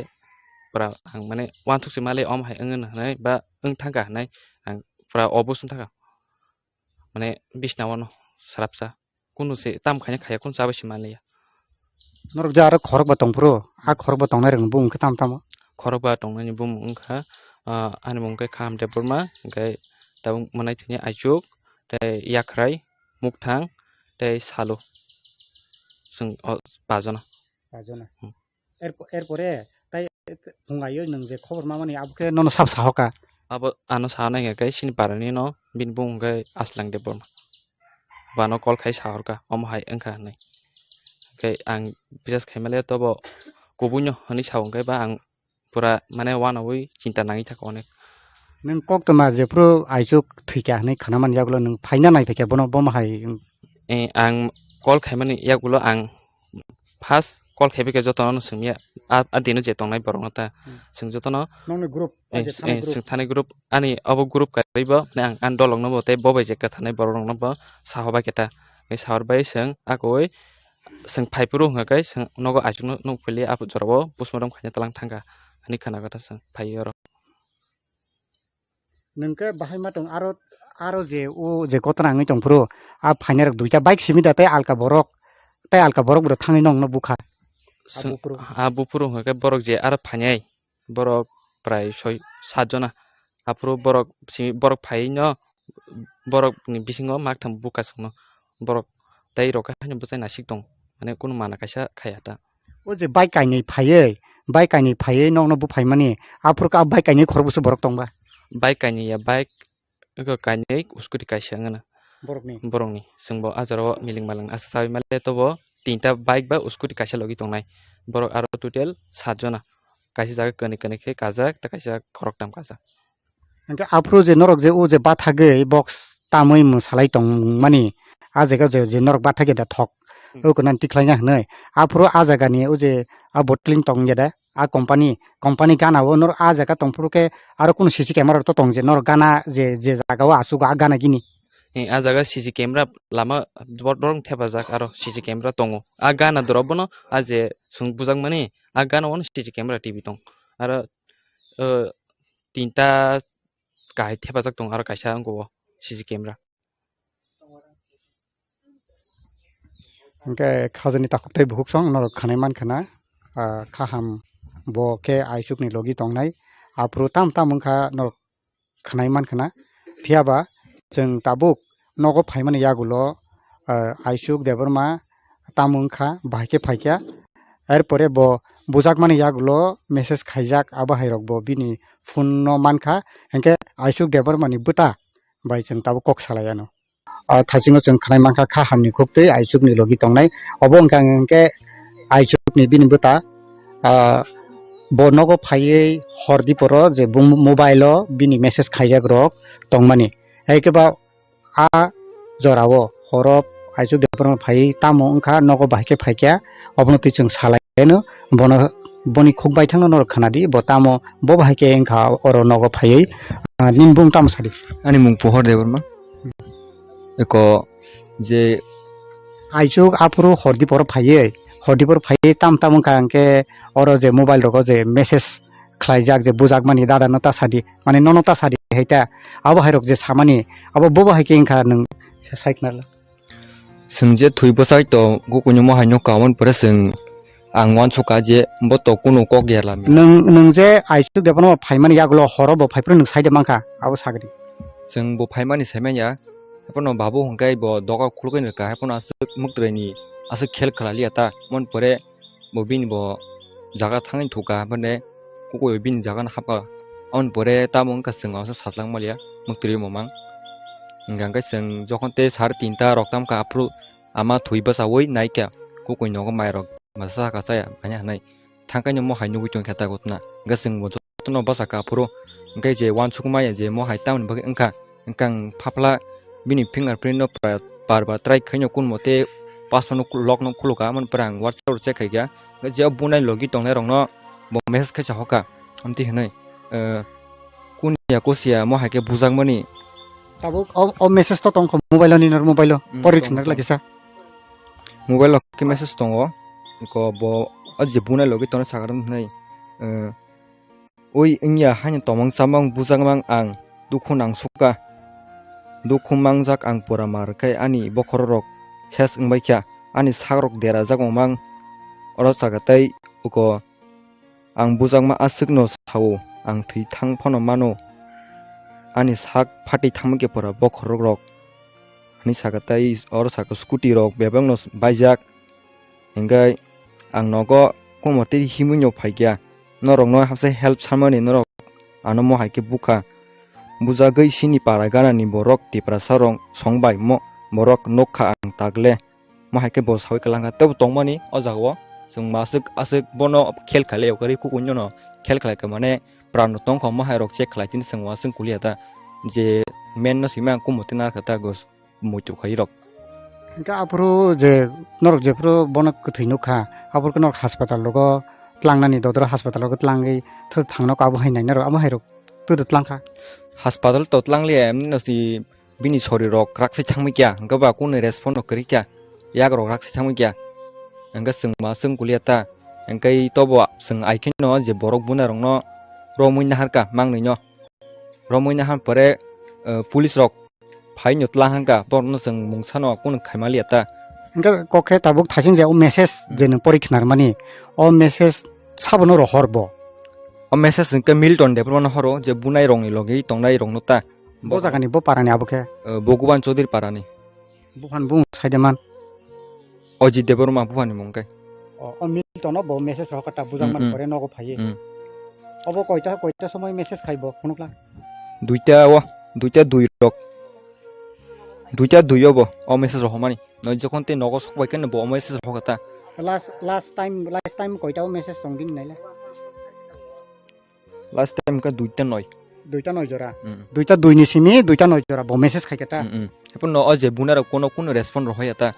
pura ang mane uansuk si ma le om hai wng hinui ba wng thangkha hinui ang pura obus wng thangkha. Mane bisna wano srapsa. Kunu se tam khaina khaya kunu chabai se manliya. Norok je aro khorokba tongphuru, a khorokba tongnai rokni bumung khe tamo tamo? Khorokba tongnani bumung wngkha, ah, ani mung khe Khaham Debbarma, hingkhe tabuk mwnai thwini Aichuk, tei Yakhrai, Mukthang, tei Salu. Chwng o pajona. Pajona. Hmm. Erpo-, erpore tai phungaio nwng je khobor mamani abo khe nono sab sahoka? Abo ano sanai hwnkhe sini parani no bini bumung hwnkhe Aslang Debbarma. Bano call khai sahorka omo hai wngkha hinui. Hwnkhe ang bisas khaimale tobo kubuino hinui sao hwnkhe ba ang pura mane wanaui chinta nangwi thaka onek. Nwng koktwma jephuru Aichuk thwikha hinui khana man yagulo nwng phaina naiphikha bono bomo hai? Eh, ang call khaimani yagulo ang first call khaibai khe jotono swngya, a, a dino je tongnai borokno ta. Hmm. Chwng jotono, nokni group, eh, o je thani eh, group. Chwng thani group, ani obo group karwi bo, ne ang ani dolokno bo tei bo bai je kwthanai borokno bo sahobai khe ta. Tei sahorbai chwng akoi chwng phaiphuru hwnkha khe chwng nogo Aichukno nuk phili a jorao postmortem khaina tlang thangkha hinui khna khe ta chwng phaiwi oro. Nwng khe bahai ma tong aro, aro je o je kotor wngwi tongphuru, a phainairok duita bike simi da tei alka borok, tei alka borok bo thangwi nongno bukha. A Sw-, buphuru. A buphuru hwnkha khe borok je aro phainai, borok prai soi sat jona. Aphuru borok simi borok phaiwi no borokni bisingo maktham bukha chwngno. Borok tei rok khe haino bwchai nasik tong, mane kunu mana kaisa khaiya ta. O je bike kainwi phaiwi, bike kainwi phaiwi nokno buphaimani, aphuru khe a bike kainwi khorokbwswk borok tongba? Bike kainwi ya, bike eko kainwi, scooty kaisa wngna. Borokni? Borokni. Chwngbo a jorao miling malang asa sawi male tobo tinta bike ba scooty kaisa logi tongnai. Borok aro total sat jona. Kaisa jaga kwnwi kwnwi khe kajak, tei kaisa khoroktham kajak. Hingke aphuru je norok je o je bathagwi box tamwi mwsalai tongmani, a jaga je, je norok bathagwi da thok, hmm, o konan tikhlaina hinwi. Aphuru a jagani o je a bottling tongya da, a company, company gana o norok a jaga tongphuru khe aro kunu C C camera rok to tong je norok gana je, je jaga o achugo a gana gini. Eh, a jaga C C camera lama bor-, borok thepajak aro C C camera tongo. A gana dorok bono a je chwng bujakmani a gana o C C camera T V tong. Aro, eh, tinta kahai thepajak tongo, aro kaisa wngkha o C C camera. Hingke khajani takhuk tei bukhuk song norok khanai mankha na, ah, Khaham bo khe Aichukni logi tongnai, aphuru tam tam wngkha norok khanai mankha na. Phiya ba chwng tabuk nogo phaimani yagulo, ah, Aichuk Debbarma tamo wngkha, bahai khe phaikha. Erpore bo bujakmani yagulo message khaijak, abo hai rok bo bini phone no mankha. Hingke Aichuk Debbarmani bwta bai chwng tabuk kok salai ano. Ah, thaisingo chwng khanai mankha Khahamni khuktwi Aichukni logi tongnai. Obo wngkha hingke Aichukni bini bwta, ah, bo nogo phaiwi hor diporo je bung mobile o bini message khaijak rok tongmani. Hai khe ba a jorao horo Aichuk Debbarma phai tamo wngkha, nogo bahai khe phaikha, obono twi chwng salai no, bono, boni khuk baithangno norok khnadi, bo tamo bo bahai khe wngkha oro nogo phaiwi, ah, nini bung tamo sadi? Ani mung Pohor Debbarma. Eko je Aichuk aphuru hor diporo phaiwi, hor diporo phaiwi tam tam wngkha hwnkhe oro je mobile rogo je message khlaijak je bujakmani dada no ta sadi, mane nono ta sadi hai ta, abo hai rok je samani, abo bobo hai khe wngkha nwng sa-, sai khna la. Chwng je thwi bwsai to gukuino mo hai no kawan pore chwng ang uansukha je bo to kunu kok ya lami. Nwng, nwng je Aichuk Debbarma phaimani yagulo horo bo phaiphuru nwng sai de mankha, abo sagri. Chwng bo phaimani saimanya, haiphano babu hwnkhe bo doga khulukhe nirkha, haiphano aswk mwktwrwini aswk khel khlaliya ta, mon pore bo bini bo jaga thangwi thukha, haiphano kukui bini jaga no hapkha. Aboni pore tamo wngkha chwng asa sajlak maliya, mwktwi rwi mamang. Hingkha hwnkhe chwng jokhon tei sar tinta rok tamkha, aphuru ama thwi bwchaui naikha, kukui nogo mai rok masa saka chaya manya hinui. Thangkaino mo hai nugui tongkha ta gotna. Hingkhe chwng bo jotono bwsakha aphuru. Hingkhe je uansukmaya je mo hai tamoni bagwi wngkha. Hingkhe ang phapla bini fingerprint no pra-, par bar try khaino kun mote password no lock no khulukha, amoni pore ang WhatsApp rok check khaikha. Hingkhe je o bunai logi tongnai rokno bo message khe sahokha, amtwi hinui, eh, kun ya kusiya mo hai khe bujakmani, Tabuk o, o message to tongkho mobile ni nor mobile o. Hmm, pori tongo, khna tongo. Lagi sa. Mobile o khe message tongo. Ko bo o je bunai logi tono sakar nai. Eh, ui wngya haino tomong chamang bujakmang ang dukhu nang sukha. Dukhu mangjak ang pura mar khai ani bokhorok ses wngbai kha. Ani sakrok derajak wngmang oro chaka tei uko Ang bujakma aswkno sao, ang thwi thang phano mano, ani sak phatwi thangma khe pura bokhorok rok, hwnwi saka tei oro saka scooty rok bebakno baijak. Hinkhe ang nogo kumo tei himwi no phaikha, norokno hapsa help sanmani norok ano mohai khe bukha. Bujagwi sini para ganani borok Tiprasa rok song bai mo borok nukha ang tagle. Mo hai khe bo sawi kwlangkha, tebo tongmani o jagao chwng maswk aswk bono khel khailai, kwrwi kukuino no khel khlai kha, mane pran no tongkha, mo hai rok check khlai tini chwng uanswk kulia ta, je men no simi ang kumo twi narwkha ta, gos muitu khai rok. Hwnkhe aphuru je norok jephuru bono kwthwi nukha, aphuru khe norok hospital rogo tlangnani, dodro hospital rogo tlangwi thangno abo hai nai norok, abo hai rok twdw tlangkha. Hospital to tlangliya, emni no si bini sori rok raksai thangmwi kya, hwnkhe ba kunu respond rok kwrwi kya, yak rok raksai thangmwi kya, hwnkhe chwng ma chwng kulia ta, hwnkhe tobo chwng ai kheno je borok buna rokno romwi naharkha mangnwi no, romwi nahar pore, eh, police rok phaino tlang hangkha, borokno chwng mungsano kunu khaima liya ta. Hwnkhe kok khe tabuk thasing je o message je nwng pori khnar mani, o message sabono rohor bo. O message hwnkhe Milton Debbarma no horo, je bunai rokni logi tongnai rokno ta. Bo jagani, bo parani abo khe? Eh, Bhogoban Chaudhary parani. Buphan bung saideman? Ajit Debbarma buphani mung khe. O, o Milton no bo message rohor kha ta, bujak man pore nogo phaiwi. Hmm. Obo koita, koita somoi message khai bo, phunukla? Duita o, duita dui rok. Duita dui o bo, o message rohormani. Noi jokhon tei nogo sok bai khe bo o message rohor kha ta. Last, last time, last time koita o message tong bini naile? Last time khe duita noi. Duita noi jora. Mm. Duita dui ni simi duita noi jora bo message khai khe ta. Mm, mm. Haphano o je buna rok kono, kono respond rohor ya ta.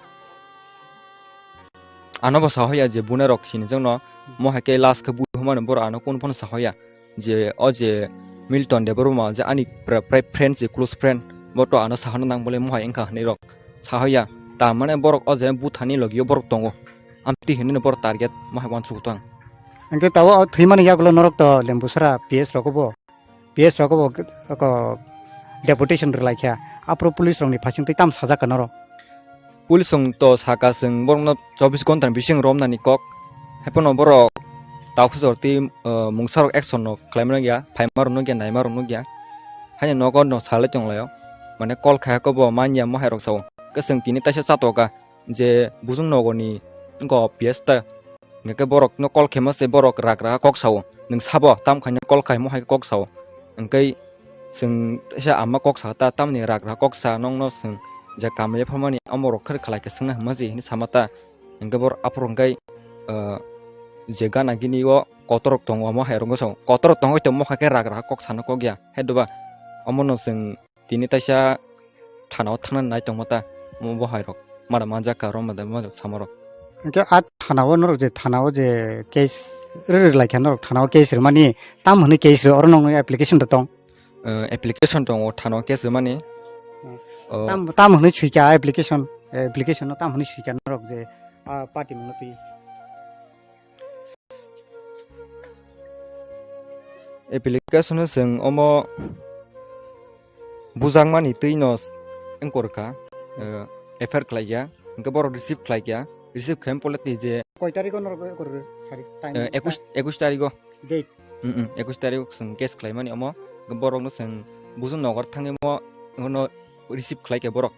Ano bo sahoya je buna rok sini jongno mo hai khe last khe bui humano boro ano kono phano sahoya je o je Milton Debbarma je ani pra-, prai friend je close friend bo to ano sahana nang bole mo hai wngkha hinwi rok. Sahoya, ta mane borok o je buthani logio borok tongo. Amtwi hinwi borok target ma hai uansuk tong. Hwnkhe tabuk o thwimani yagulo norok to Lembusara P S rogo bo, P S rogo bo, ko, deputation rwlai kha. Aphuru police rokni phasing twi tamo sajak kha norok? Police rok to saka chwng borokno chobbish ghonta ni bising romnani kok. Haiphano borok takhuk jor twi, uh, mungsa rok action no khlaima nokya, phaima rok nokya, naima rok nokya. Haino nogo no salai tonglaio. Mane call khai khe bo manya mohai rok sao. Khe chwng tini taisa chatoka je bujung nogoni wngkha P S ta. Hingke borok no call khemo se borok rak rak kok sao. Nwng sabo tam khaino call khai mohai kok sao. Hingke chwng teisa ama kok sa ta tamni rak rak kok sa nongno chwng je kamle phamani amo rok khe khlai khe swngna hwnma se hini sama ta. Hingke bor aphuru hingke, ah, je gana gini o kotor rok tongo omo hai rok wngkha sao. Kotor rok tongoi tongmo hai khe rak rak kok sano kok ya. Hai doba omono chwng tini taisa thana o thangna nai tongma ta omo bo hai rok. Mada manjak ka rom mada manjak sama rok. Hingke a thana o norok je thana o je case rwrwk lai kha norok thana o case rwmani tam hwnwi case rw oro nongni application rw tong? Eh, application tongo thano case rwmani. Hmm. Oh. Tam, tam hwnwi swikha application, application no tam hwnwi swikha norok je, ah, party mano twi? Application o chwng omo bujakmani twi no wngkor kha, eh, F I R khlai kha, hingke borok receive khlai kha, receive khe politni je. Koi tarikh o norok wngkor rw sari time? Eh, ekush, ekush tarikh o. Date? Mm, mm, ekush tarikh o chwng case khlaimani omo. Borokno chwng bujung nogar thangwi mo, omo no receive khlai kha borok.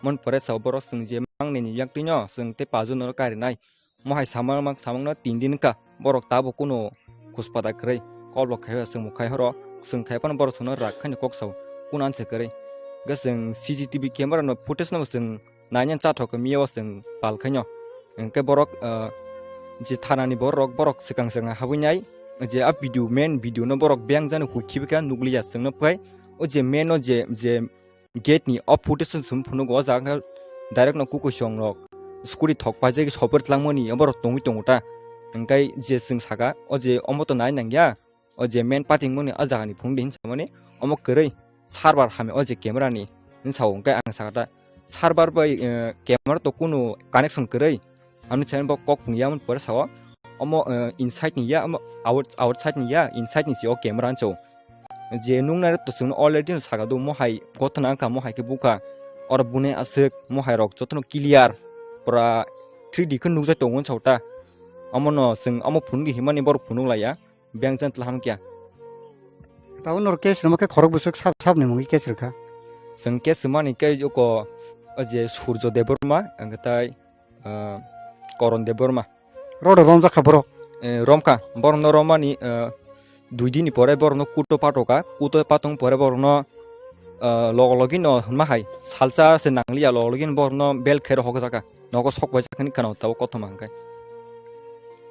Mon pore sao borok chwng je mangnini yaktwino chwng tei pajuno karinai. Mohai samang mang samangno tin din wngkha. Borok tabuk kuno khuspata kwrwi. Kol bo khai chwng bo khai horo. Chwng khai phano borok chwngno rak khaino kok sao. Kuno anse kwrwi. Hwnkhe chwng C C T V camera no footage no chwng nainani chathok miya o chwng pal khaino. Hwnkhe borok, ah, je thanani borok, borok swkang swkang habwi nai, je a video, main video no borok beng jani hukhibi kha nukliya chwngno phai. O je main o je, je gate ni o footage chwng phunuk o jaga khe direct no kukuisong rok scooty thok paijagwi sopor tlangmani borok tongwi tongo ta. Hwnkhe je chwng saka o je omo to nai nangya. O je main pating mani o jaga ni phung di hinsa mani omo kwrwi server hamya o je camera ni Hwnwi sao, hwnkhe ang sakha ta, server bai, eh, camera to kunu connection kwrwi. Ani channel bo kok phung ya, pore sao, omo, eh, inside ni ya, omo out-, outside ni ya, inside ni si o camera hinwi sao. Je nuknai rok to chwngno already no sakha do, mo hai gotna wngkha, mo hai khe bukha, oro bune aswk, mo hai rok jotono clear, pura three D khe nukjak tongo hinwi sao ta. Omono chwng omo phunukgwi himani borok phunuk laiya. Beng jan tla hamkya. Tabo norok case rwma khe khorok bwswk sab sab ni mungwi case rwkha. Chwng case rwmani khe oko o je Surjo Debbarma, ang tai, ah, Koron Debbarma. Rodo romjak kha borok? Eh, romkha. Borokno romani, ah, dui din ni pore borokno kuto patoka. Kuto patong pore borokno, ah, logo logi no hwnma hai salsa se nangliya, logo logi no borokno bel khe rohok jaka. Nogo sok bai sakani khana tabo kothoma hwnkhe.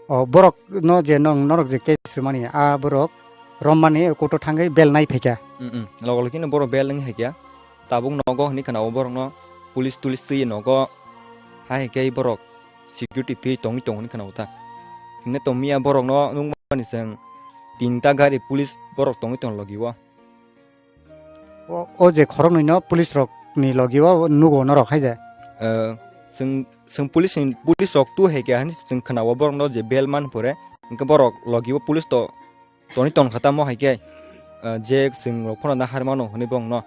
O borok no je nong norok je case rwmani, a borok rommani kuto thangwi bel nai phaikha. Mm, mm. Logo logi no borok bel wng haikha. Tabuk nogo hwnwi khana o borok no police tulis twi nogo hai khe borok security twi tongwi tongo hwnwi khana o ta. Hwnwi tongmiya borok no nukmani chwng tinta gari police borok tongwi tong logi o. O, o je khoroknwi no police rok ni logi o nugo norok hai je. Eh, chwng, chwng police ni, police rok tu hai khe hani chwng khana o borok no je bel man pore, hwnkhe borok logi o police to toni ton kha tamo hai khe, eh, je chwng rok phano nahar mano hwnwi borok no.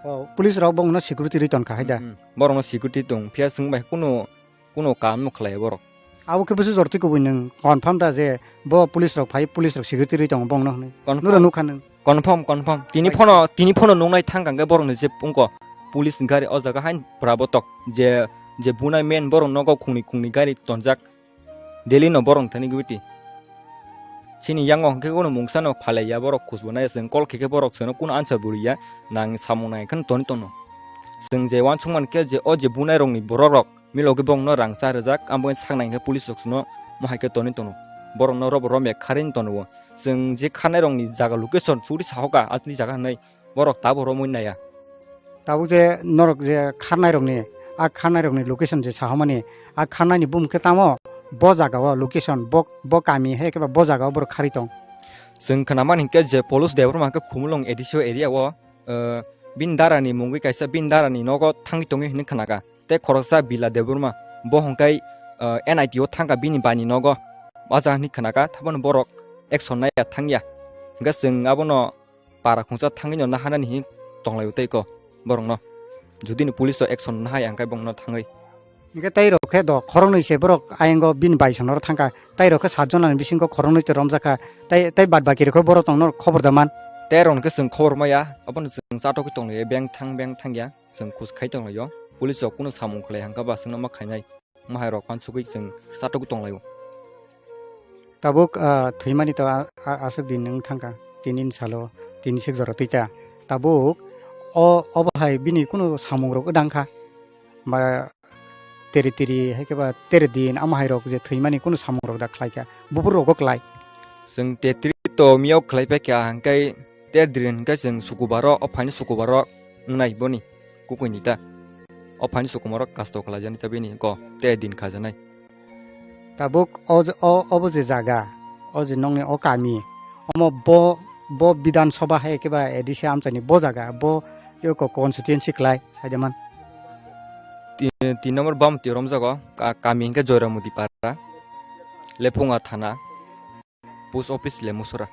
O, police rok borok no security rwi ton kha hai da. Hmm, hmm. Borok no security tong phiya chwng bai kunu kuno kam no khlai borok. Abo khe bwswk jor twi kubui nwng confirm da je bo police rok phai, police rok security rwi tongo bongno hwnwi. Confirm. Nuro nukha nwng. Confirm, confirm. Tini phano, tini phano nuknai thang kang khe borok ni je wngko police ni gari o jaga hain pura botok je, je bunai men borok nogo khungni khungni gari tonjak. Delhi no borok thani gwiti. Chini yango hwnkhe uno mungsa no phalai ya borok khusbo nai chwng call khe khe borok chwngno kuno answer bo rw ya nang samung nai khe toni tono. Chwng je uansuk man khe je o je bunai rok ni borok rok Milo khe borokno rang cha rwjak, abo sak nai khe police rok chwngno mo hai khe tonwi tono. Borokno robo romya kharwi tono o. Chwng je kharnai rokni jaga location suri sahoka, atni jaga hwnwi borok tabo romwi naiya. Tabuk je norok je kharnai rokni, a kharnai rokni location je sahomani, a kharnai ni bumung khe tamo bo jaga o location, bo, bo kami hai khe ba bo jaga o borok kharwi tong. Chwng khwnamani hinkhe je Polus Debbarma khe Khumulwng A D C o area o, eh, bini dara ni mungwi kaisa bini dara ni nogo thangwi tongwi hwnwi khwnaka. Tei khoroksa Bila Debbarma, bo hwnkhe, ah, N I T o thangkha bini bai ni nogo. Baja hwnwi khwnakha, thaphano borok action naiya thangya. Hwnkhe chwng abono para khungsa thangwino naharnani hinwi tonglaio tei kok borokno. Judini police o action nahaya hwnkhe borokno thangwi. Hwnkhe tei rok khe do khoroknwi se borok ayango bini bai sonoro thangkha. Tei rok khe saat jonani bisingo khoroknwi twi romjakha. Tei, tei bad baki rok khe borok tongno khobor da man. Tei rok hwnkhe chwng khobor maya, abono chwng chatokgwi tonglaio, beng thang, beng thangya. Chwng khus khai tonglaio. Police rok kunu samung khlai hwnkha ba chwngno ma khainai. Mahai rok uansugwi chwng chatokgwi tonglaio. Tabuk, ah, thwimani to a-, a-, aswk din wng thangkha. Tini ni salo, tini sik jora twi ta. Tabuk o, obo hai bini kunu samung rok wdang kha. Ba teri teri hai khe ba teri din amo hai rok je thwimani kunu samung rok da khlai kha. Buphur rogo klai. Chwng tetri to miyok khlai paikha, hwnkhe ter din hwnkhe chwng sukubaro, o phaini sukubaro wngnai boni kukuini ta. O phaini sukubaro kasto khlaijani ta bini ko ter din khajanai. Tabuk o je, o, obo je jaga, o je nongni o kami, omo bo, bo Bidhan Sabha hai khe ba A D C amchaini bo jaga, bo eko constituency klai, saidaman. Ti-, tin number Bamti romjago, ka-, kami hwnkhe Joyramudi Para, Lephunga Thana. Post office le Musora.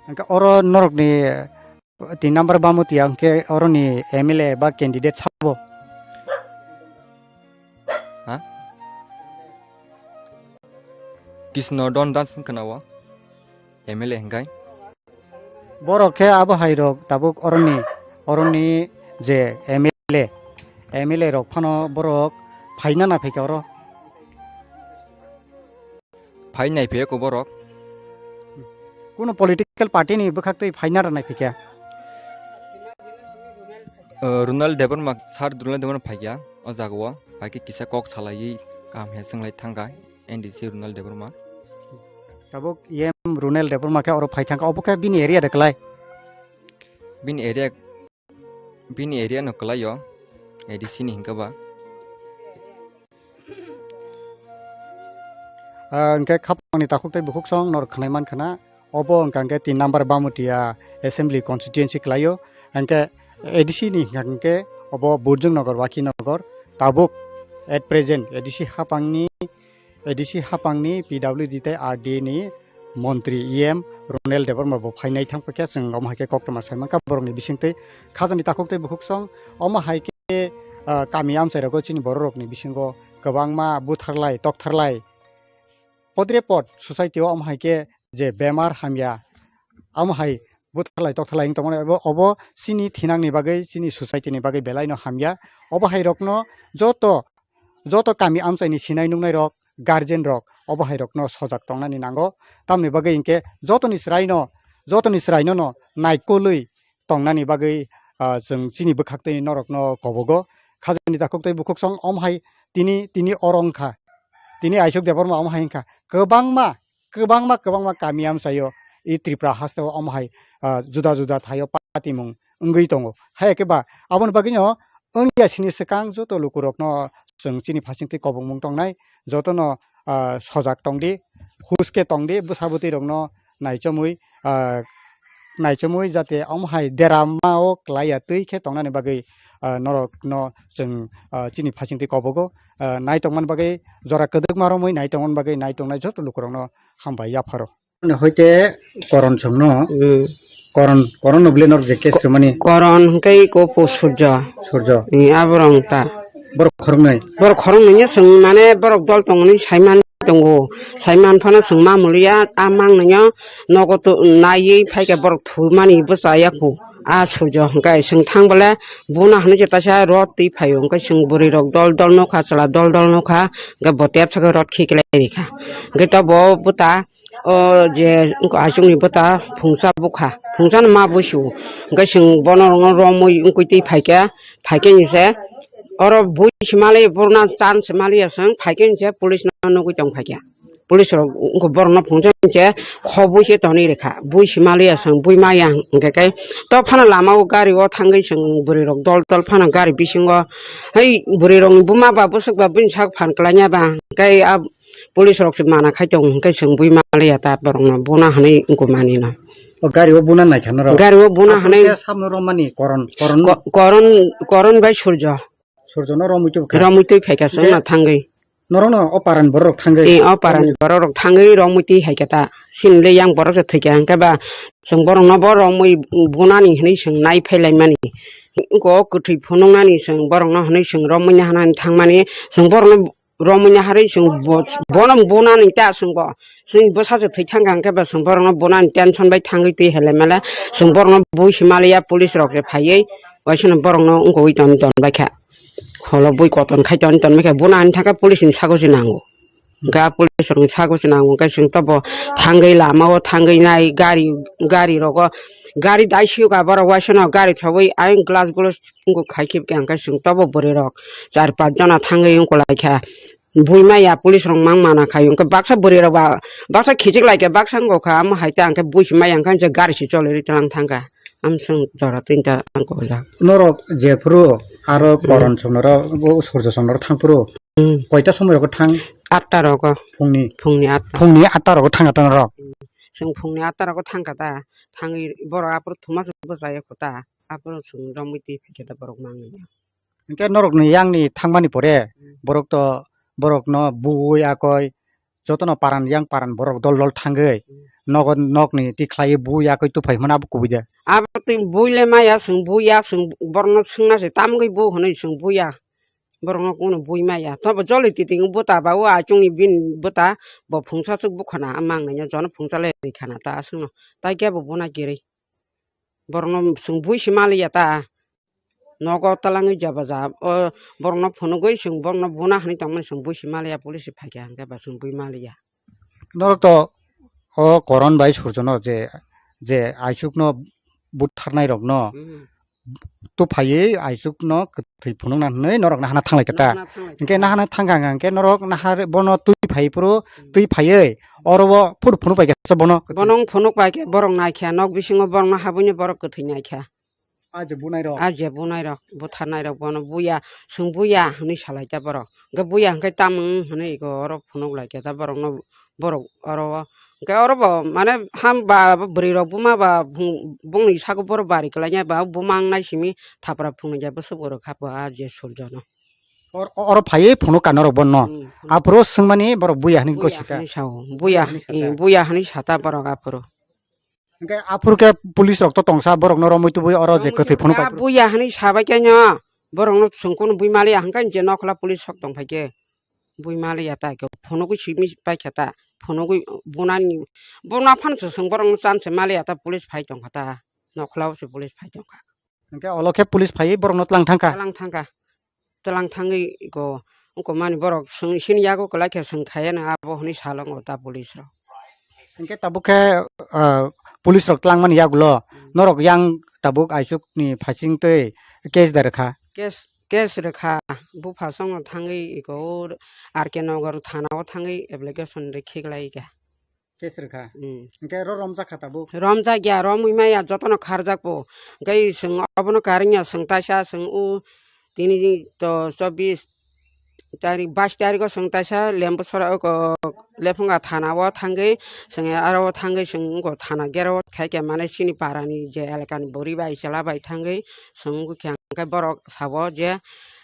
Hwnkhe oro norokni tin number Bamutiya hwnkhe oroni M L A ba candidate sabo? Ha? Krishna Don Dance hwnkhe na o M L A hwnkhe? Borok khe abo hai rok tabuk oroni, oroni je M L A, M L A rok phano borok phaina na phaikha oro. Phai naiphai ko borok. Kuno political party ni bwkhak twi phaina rw naiphai kha? Uh, Runal Debbarma, Sir Runal Debbarma phaikha o jaga o, phaikhe kisa kok salaiwi kaham he swnglai thangkha N D C Runal Debbarma. Tabuk M Runal Debbarma khe oro phai thangkha, obo khe bini area de kwlai? Bini area, bini area no kwlai o, A D C ni hinkhe ba. Ah, hwnkhe khapangni takhuk tei bukhuk song norok khwnai mankha na, obo hwnkha hwnkhe tin number Bamutiya assembly constituency kwlaio, hwnkhe A D C ni hwnkha hwnkhe obo Burjung Nagar, Waki Nagar, tabuk at present A D C hapangni, A D C hapangni P W D tei R D A ni montri E M Ronel Debbarma bo phainai thang khe chwng omo hai khe koktwma sai mankha borokni bisingtwi khajani takhuk tei bukhuksong omo hai khe, ah, kami amchai rogo chini borok rokni bisingo kwbangma butharlai toktharlai podre pod society o omo hai khe je bemar hamya, omo hai butharlai toktharlai wng tongmani obo, obo chini thinangni bagwi, chini society ni bagwi belai no hamya. Obo hai rokno joto, joto kami amchaini sinai nungnai rok, guardian rok, obo hai rokno sojak tongnani nango. Tamni bagwi hinkhe jotoni chwraino, jotoni chwraino no naikolwi tongnani bagwi, ah, chwng chini bwkhaktwi norokno kobogo. Khajani takhuk tei bukhuksong omo hai tini, tini oro wngkha, tini Aisuk Debbarma omo hai wngkha. Kwbangma, kwbangma, kwbangma kami amchaio i Tripura hasteo omo hai, ah, juda juda thaio patimung wngwi tongo. Hai khe ba aboni bagwino wngya sini swkang joto lukurokno chwng chini phasingtwi kobongmung tongnai, jotono, ah, sojak tongdi, huske tongdi, bwsa bwtwi rokno naichomwi, ah, naichomwi jate omo hai derama o kwlaiya twi khe tongnani bagwi, ah, norokno chwng, ah, chini phasingtwi kobogo, ah, nai tongmani bagwi jora kwdwkma romwi nai tongmani bagwi nai tongnai joto lukurokno hambai yapharo. Hoite Koron songno, Hmm. Koron, Koron no bwle norok je case rwmani? Koron hwnkhe iko po Surjo. Surjo. Hmm, aborok wng ta. Borok khoroknwi? Borok khoroknwi no chwng mane borok dol tongmani saiman tongo. Saiman phano chwng ma muliya, a mang nwnyo nogo to naiwi phaikha borok thumani bwchaya kho. A Surjo hwnkhe chwng thang bole bono hinwi je taisa rot twi phaio, hwnkhe chwng bwrwi rok dol dol nokha, chwla dol dol nokha, hwnkhe bo tep saka rot khiklai rikha. Hwnkhe to bo bwta o je wngkha achukni bwta phungsa bukha, phungsa no ma busu, hwnkhe chwng bono romwi wngwi twi phaikha, phaikhe ni se oro bui se maliya, borna chan se maliya chwng, phaikhe ni se police no nugwi tong phaikha. Police rok wngkha borok no phungsa ni se kho bui se tonwi rikha, bui se maliya chwng, bui maya hwnkhe khe to phano lama o gari o thangwi chwng bwrwi rok dol dol phano gari bisingo hai bwrwi rok ni buma ba bwswk ba bini sak phan kwlai ya ba hwnkhe a Police rok se mana khai tongo, hwnkhe chwng bui maliya ta borok no buna hinwi wngkha mani no. O gari o buna naikha norok? Gari o buna hinwi. Samno romani Koron, Koron. Ko-, Koron, Koron bai Surjo. Surjo no romwi tubukha? Romwi twi phaikha chwng no thangwi. Norok no o paran borok rok thangwi? Eh, o paran borok rok thangwi romwi twi haikha ta. Sini le yang borok se thwikha, hwnkhe ba chwng borok no bo romwi bunani hinwi chwng nai phailaimani. Wngkha o kwthwi phunuknani chwng borok no hinwi chwng romwi nahana thangmani, chwng borok no romwi naharwi chwng bo-, bono bunani ta chwng bo. Chwng bwsa se thwi thangkha hwnkhe ba chwng borokno bunani tension bai thangwi twi hele mele chwng borokno bui se maliya police rok se phaiwi waisano borokno wngkogwi ton ton baikha. Holo bui koton khai ton ton baikha bunani thangkhe police ni sago se nango. Hwnkhe a police rokni sago se nango hwnkhe chwng tobo thangwi lama o thangwi nai gari, gari rogo gari dai siyokha borok waisano gari thogwi ayang glass gulo wngkha khai khe hwnkhe chwng tobo bwrwi rok char panch jona thangwi wngkha lai kha. Bui maya police rok mang mana khai, hwnkhe baksa bwrwi rok ba, baksa khichik lai khe baksa wngkha, amo hai ta hwnkhe bui se maya hwnkhe je gari se choli rwi tlang thang kha. Amswng jora tinta ang kok jak. Norok jephuru aro Hmm. Koron songno ro, o Surjo songno ro thang phuru Hmm. koita somoi rogo thang? Atta rogo. Phungni? Phungni atta. Phungni atta rogo thang atta norok? Hmm. Chwng phungni atta rogo thang kha ta. Thangwi borok aphuru thuma se bwchaya kho ta. Aphuru chwng romwi twi phai khe ta borok mangwi. Hwnkhe norokni yangni thangmani pore Hmm. borok to, borokno bui akoi jotono paran yang paran borok dol dol thangwi Hmm. nogo nokni tikhlaiwi bui akoi tuphai hwnma abo kubui de. Abo twi bui le maya chwng bui ya chwng borokno swngna se tamgwi bu hwnwi chwng bui ya. Borokno kunu bui maya. Tobo joli titi bwta ba o achungni bini bwta bo phungsa swk bukhana a mangnai jono phungsa le rikha na ta aswkno. Tai khe bo buna kirwi. Borokno chwng bui se maliya ta. Nogo talangwi jaba ja, o borokno phunugwi chwng borokno buna hinwi tongmani chwng bui se maliya police se phaikha hwnkhe ba chwng bui maliya. Norok to o Koron bai Surjono je, je Aisukno butharnai rokno Hmm. tuphaiwi Aisukno kwthwi phunukna hinwi norok nahana thanglai kha ta. Nahana thanglai kha. Hwnkhe nahana thangkha hwnkhe norok naha bono twi phai phuru Hmm. twi phaiwi oro bo phuru phunuk pai kha bono. Bono phunuk pai khe borok naikha nok bisingo borokno habwino borok kwthwi naikha. A je bunai rok. A je bunai rok, butharnai rok bono buya, chwng buya hinwi salai ta borok. Hwnkhe buya hwnkhe tamung hinwi ego oro phunuk lai khe ta borokno, borok oro o Hwnkhe oro bo mane ham ba bwrwi rok buma ba bung-, bongni sago borok bari kwlaina ba buma wngnai simi thapra phunukya bwswk oro kha bo a je surjono. Or-, oro phaiwi phunuk ka norok bono. Hmm, phunuk. Aphuru swngmani borok buya hwnwi Buya gosita. Hwnwi sao. Buya Buya hwnwi hwn-, sata. Buya hwnwi sata borok aphuru. Hwnkhe aphuru khe police rok to tongsa borokno romwi tubui oro je Romwi kwthwi phunuk tubui ka aphuru. Buya hwnwi sabai khe no borokno chwng kunu bui maliya hwnkhe je nokhla police sok tong phai khe. Bui maliya ta khe phunugwi simi paikha ta. Phunugwi bunani buna phan se chwng borokno chance maliya ta police phai tongkha ta. Nokhla o se police phai tongkha. Hwnkhe olo khe police phaiwi borokno tlang thangkha. Tlang thangkha. Tlang thangwi go wngkha mani borok swng sini yago kwlai khe swng khaiyano abo hwnwi salongo ta police rok. Hwnkhe tabuk khe, ah, police rok tlangmani yagulo Hmm. norok yang tabuk aisukni phasing twi case da rwkha. Case, case rwkha. Bupha songno thangwi iko R K Nagar thana o thangwi application rwkhe kwlai kha. Case rwkha. Hmm. Hwnkhe ro romjak kha tabuk? Romjak ya, romwi maya jotono kharjak bo. Hwnkhe chwng obono karwngya chwng taisa chwng o tini to chobbish tarik, bais tariko chwng taisa Lembusora oko Lephunga thana o thangwi chwng aro thangwi chwng oko thana gera o khaikha mane chini parani je elakani bwrwi bai chwla bai thangwi chwng wngkha hwnkhe borok sabo je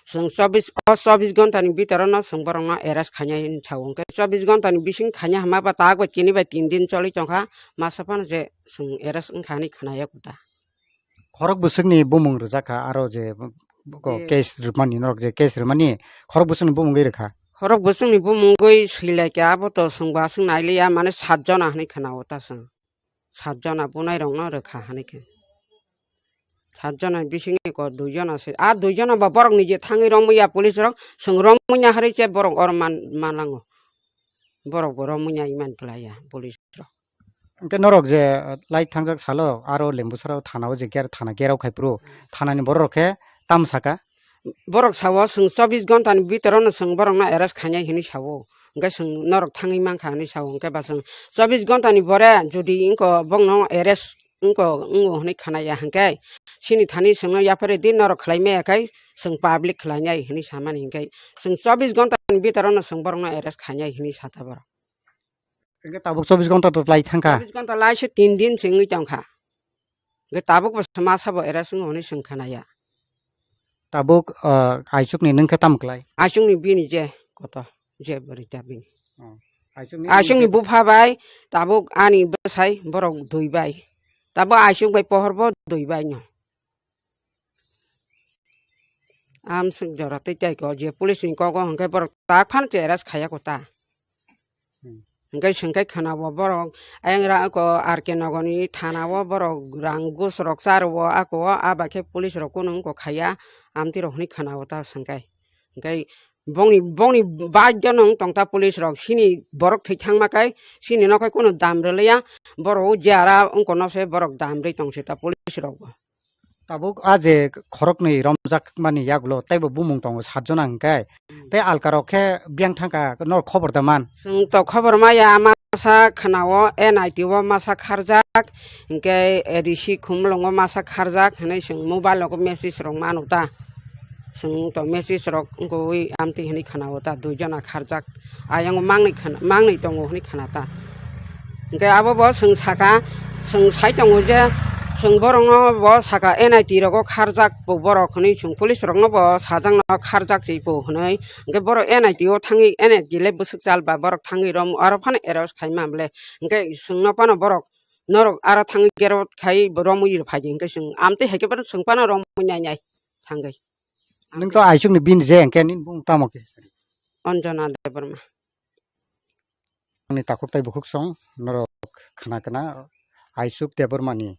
Chwng chobbish, o chobbish ghonta ni bhitor no chwng borok no arrest khainai hinwi sao. Hwnkhe chobbish ghonta ni bising khaina hwnma ba tak bai tini bai tin din choli tongkha, masa phano je chwng arrest wngkha hinwi khwnaya kuda. Khorok bwswk ni bumung rwjak kha aro je bo Je. Case rwmani norok je case rwmani khorok bwswk ni bumungwi rwkha. Khorok bwswk ni bumungwi swilai kha abo to chwng bo aswk nailiya mane sat jona hinwi khwnao ta chwng. Sat jona bunai rok no rwkha hinwi khe. Sat jona bisingo ko dui jona se. A dui jona ba borok ni je thangwi romwi ya police rok, chwng romwi ya harwi se borok oro man, manango. Borok bo romwi ya iman kwlai ya police rok. Hwnkhe norok je, uh, lai thangjak salo aro Lembusora thana o je ger-, thana gerao khai phuru, thana ni borok rok khe tamo saka? Borok sao chwng chobbish ghonta ni bhitor no chwng borok no arrest khainai hinwi sao. Hwnkhe chwng norok thangwi mankha hinwi sao. Hwnkhe ba chwng chobbish ghonta ni bore jodi wngko bokno arrest wngko, wngo hinwi khwnaya hwnkhe chini thani chwngno yapharwi di norok khlai maya khai chwng public khlainai hinwi samani hwnkhe chwng chobbish ghonta ni bhitor no chwng borokno arrest khainai hinwi sata borok. Hwnkhe tabuk chobbish ghonta to lai thangkha? Chobbish ghonta lai se tin din se wngwi tongkha. Hwnkhe tabuk bo masa bo arrest wngo hinwi chwng khwnaya. Tabuk, ah, aisuk ni nwng khe tamo kwlai? Aisuk ni bini je koto, je bwrwi ta bini. Oh, aisuk ni Aisuk ni je bupha bai, tabuk ani bwsai borok dui bai. Tabuk aisuk bai pohor bo dui bai no. Amswk jora tei tai ko je police ni kogo hwnkhe borok tak phano cheras khaya kota. Hmm. Hwnkhe swngkhe khwna bo borok ayang ra ako R K Nogor ni thana o borok rang gus rok cha rwo ako o, a bai khe police rok kunu wngkok khaya amtwi rok hwnwi khwna o ta swngkhe. Hwnkhe bongni, bongni bai jono wng tong ta police rok, sini borok thwi thangma khe sini no khe kunu dam rwliya, borok o jara wngkok no se borok dam rwi tong se ta police rok bo. Tabuk a je khoroknwi romjakmani yagulo teibo bumung tongo sat jona hwnkhe. Hmm. Tei alkarok khe biyang thangkha, norok khobor da man? Chwng to khobor maya, masa khwnao N I T o masa kharjak, hwnkhe A D C Khumulwngo masa kharjak hinwi chwng mobile rogo message rok mano ta. Chwng to message rok wngkha ui amtwi hinwi khwnao ta, dui jona kharjak. Ayang mangnwi khna-, mangnwi tongo hinwi khna ta. Hwnkhe abo bo chwng saka, chwng sai tongo je, chwng borokno bo saka N I T rogo kharjak bo borok hinwi chwng police rokno bo sajakno kharjak se bo hinwi. Hwnkhe borok N I T o thangwi N I T le bwswk chal ba borok thangwi rom aro phano arrest khai ma bole. Hwnkhe chwngno phano borok norok aro thangwi gero khai romwi phai di hwnkhe chwng amtwi hai khe phano chwng phano romwi nai nai thangwi. Nwng to aisuk ni bini je hwnkhe nini bumung tamo khe? Anjana Debbarma. Ani takhuk tai bukhuk song norok khna khna aisuk Debbarma ni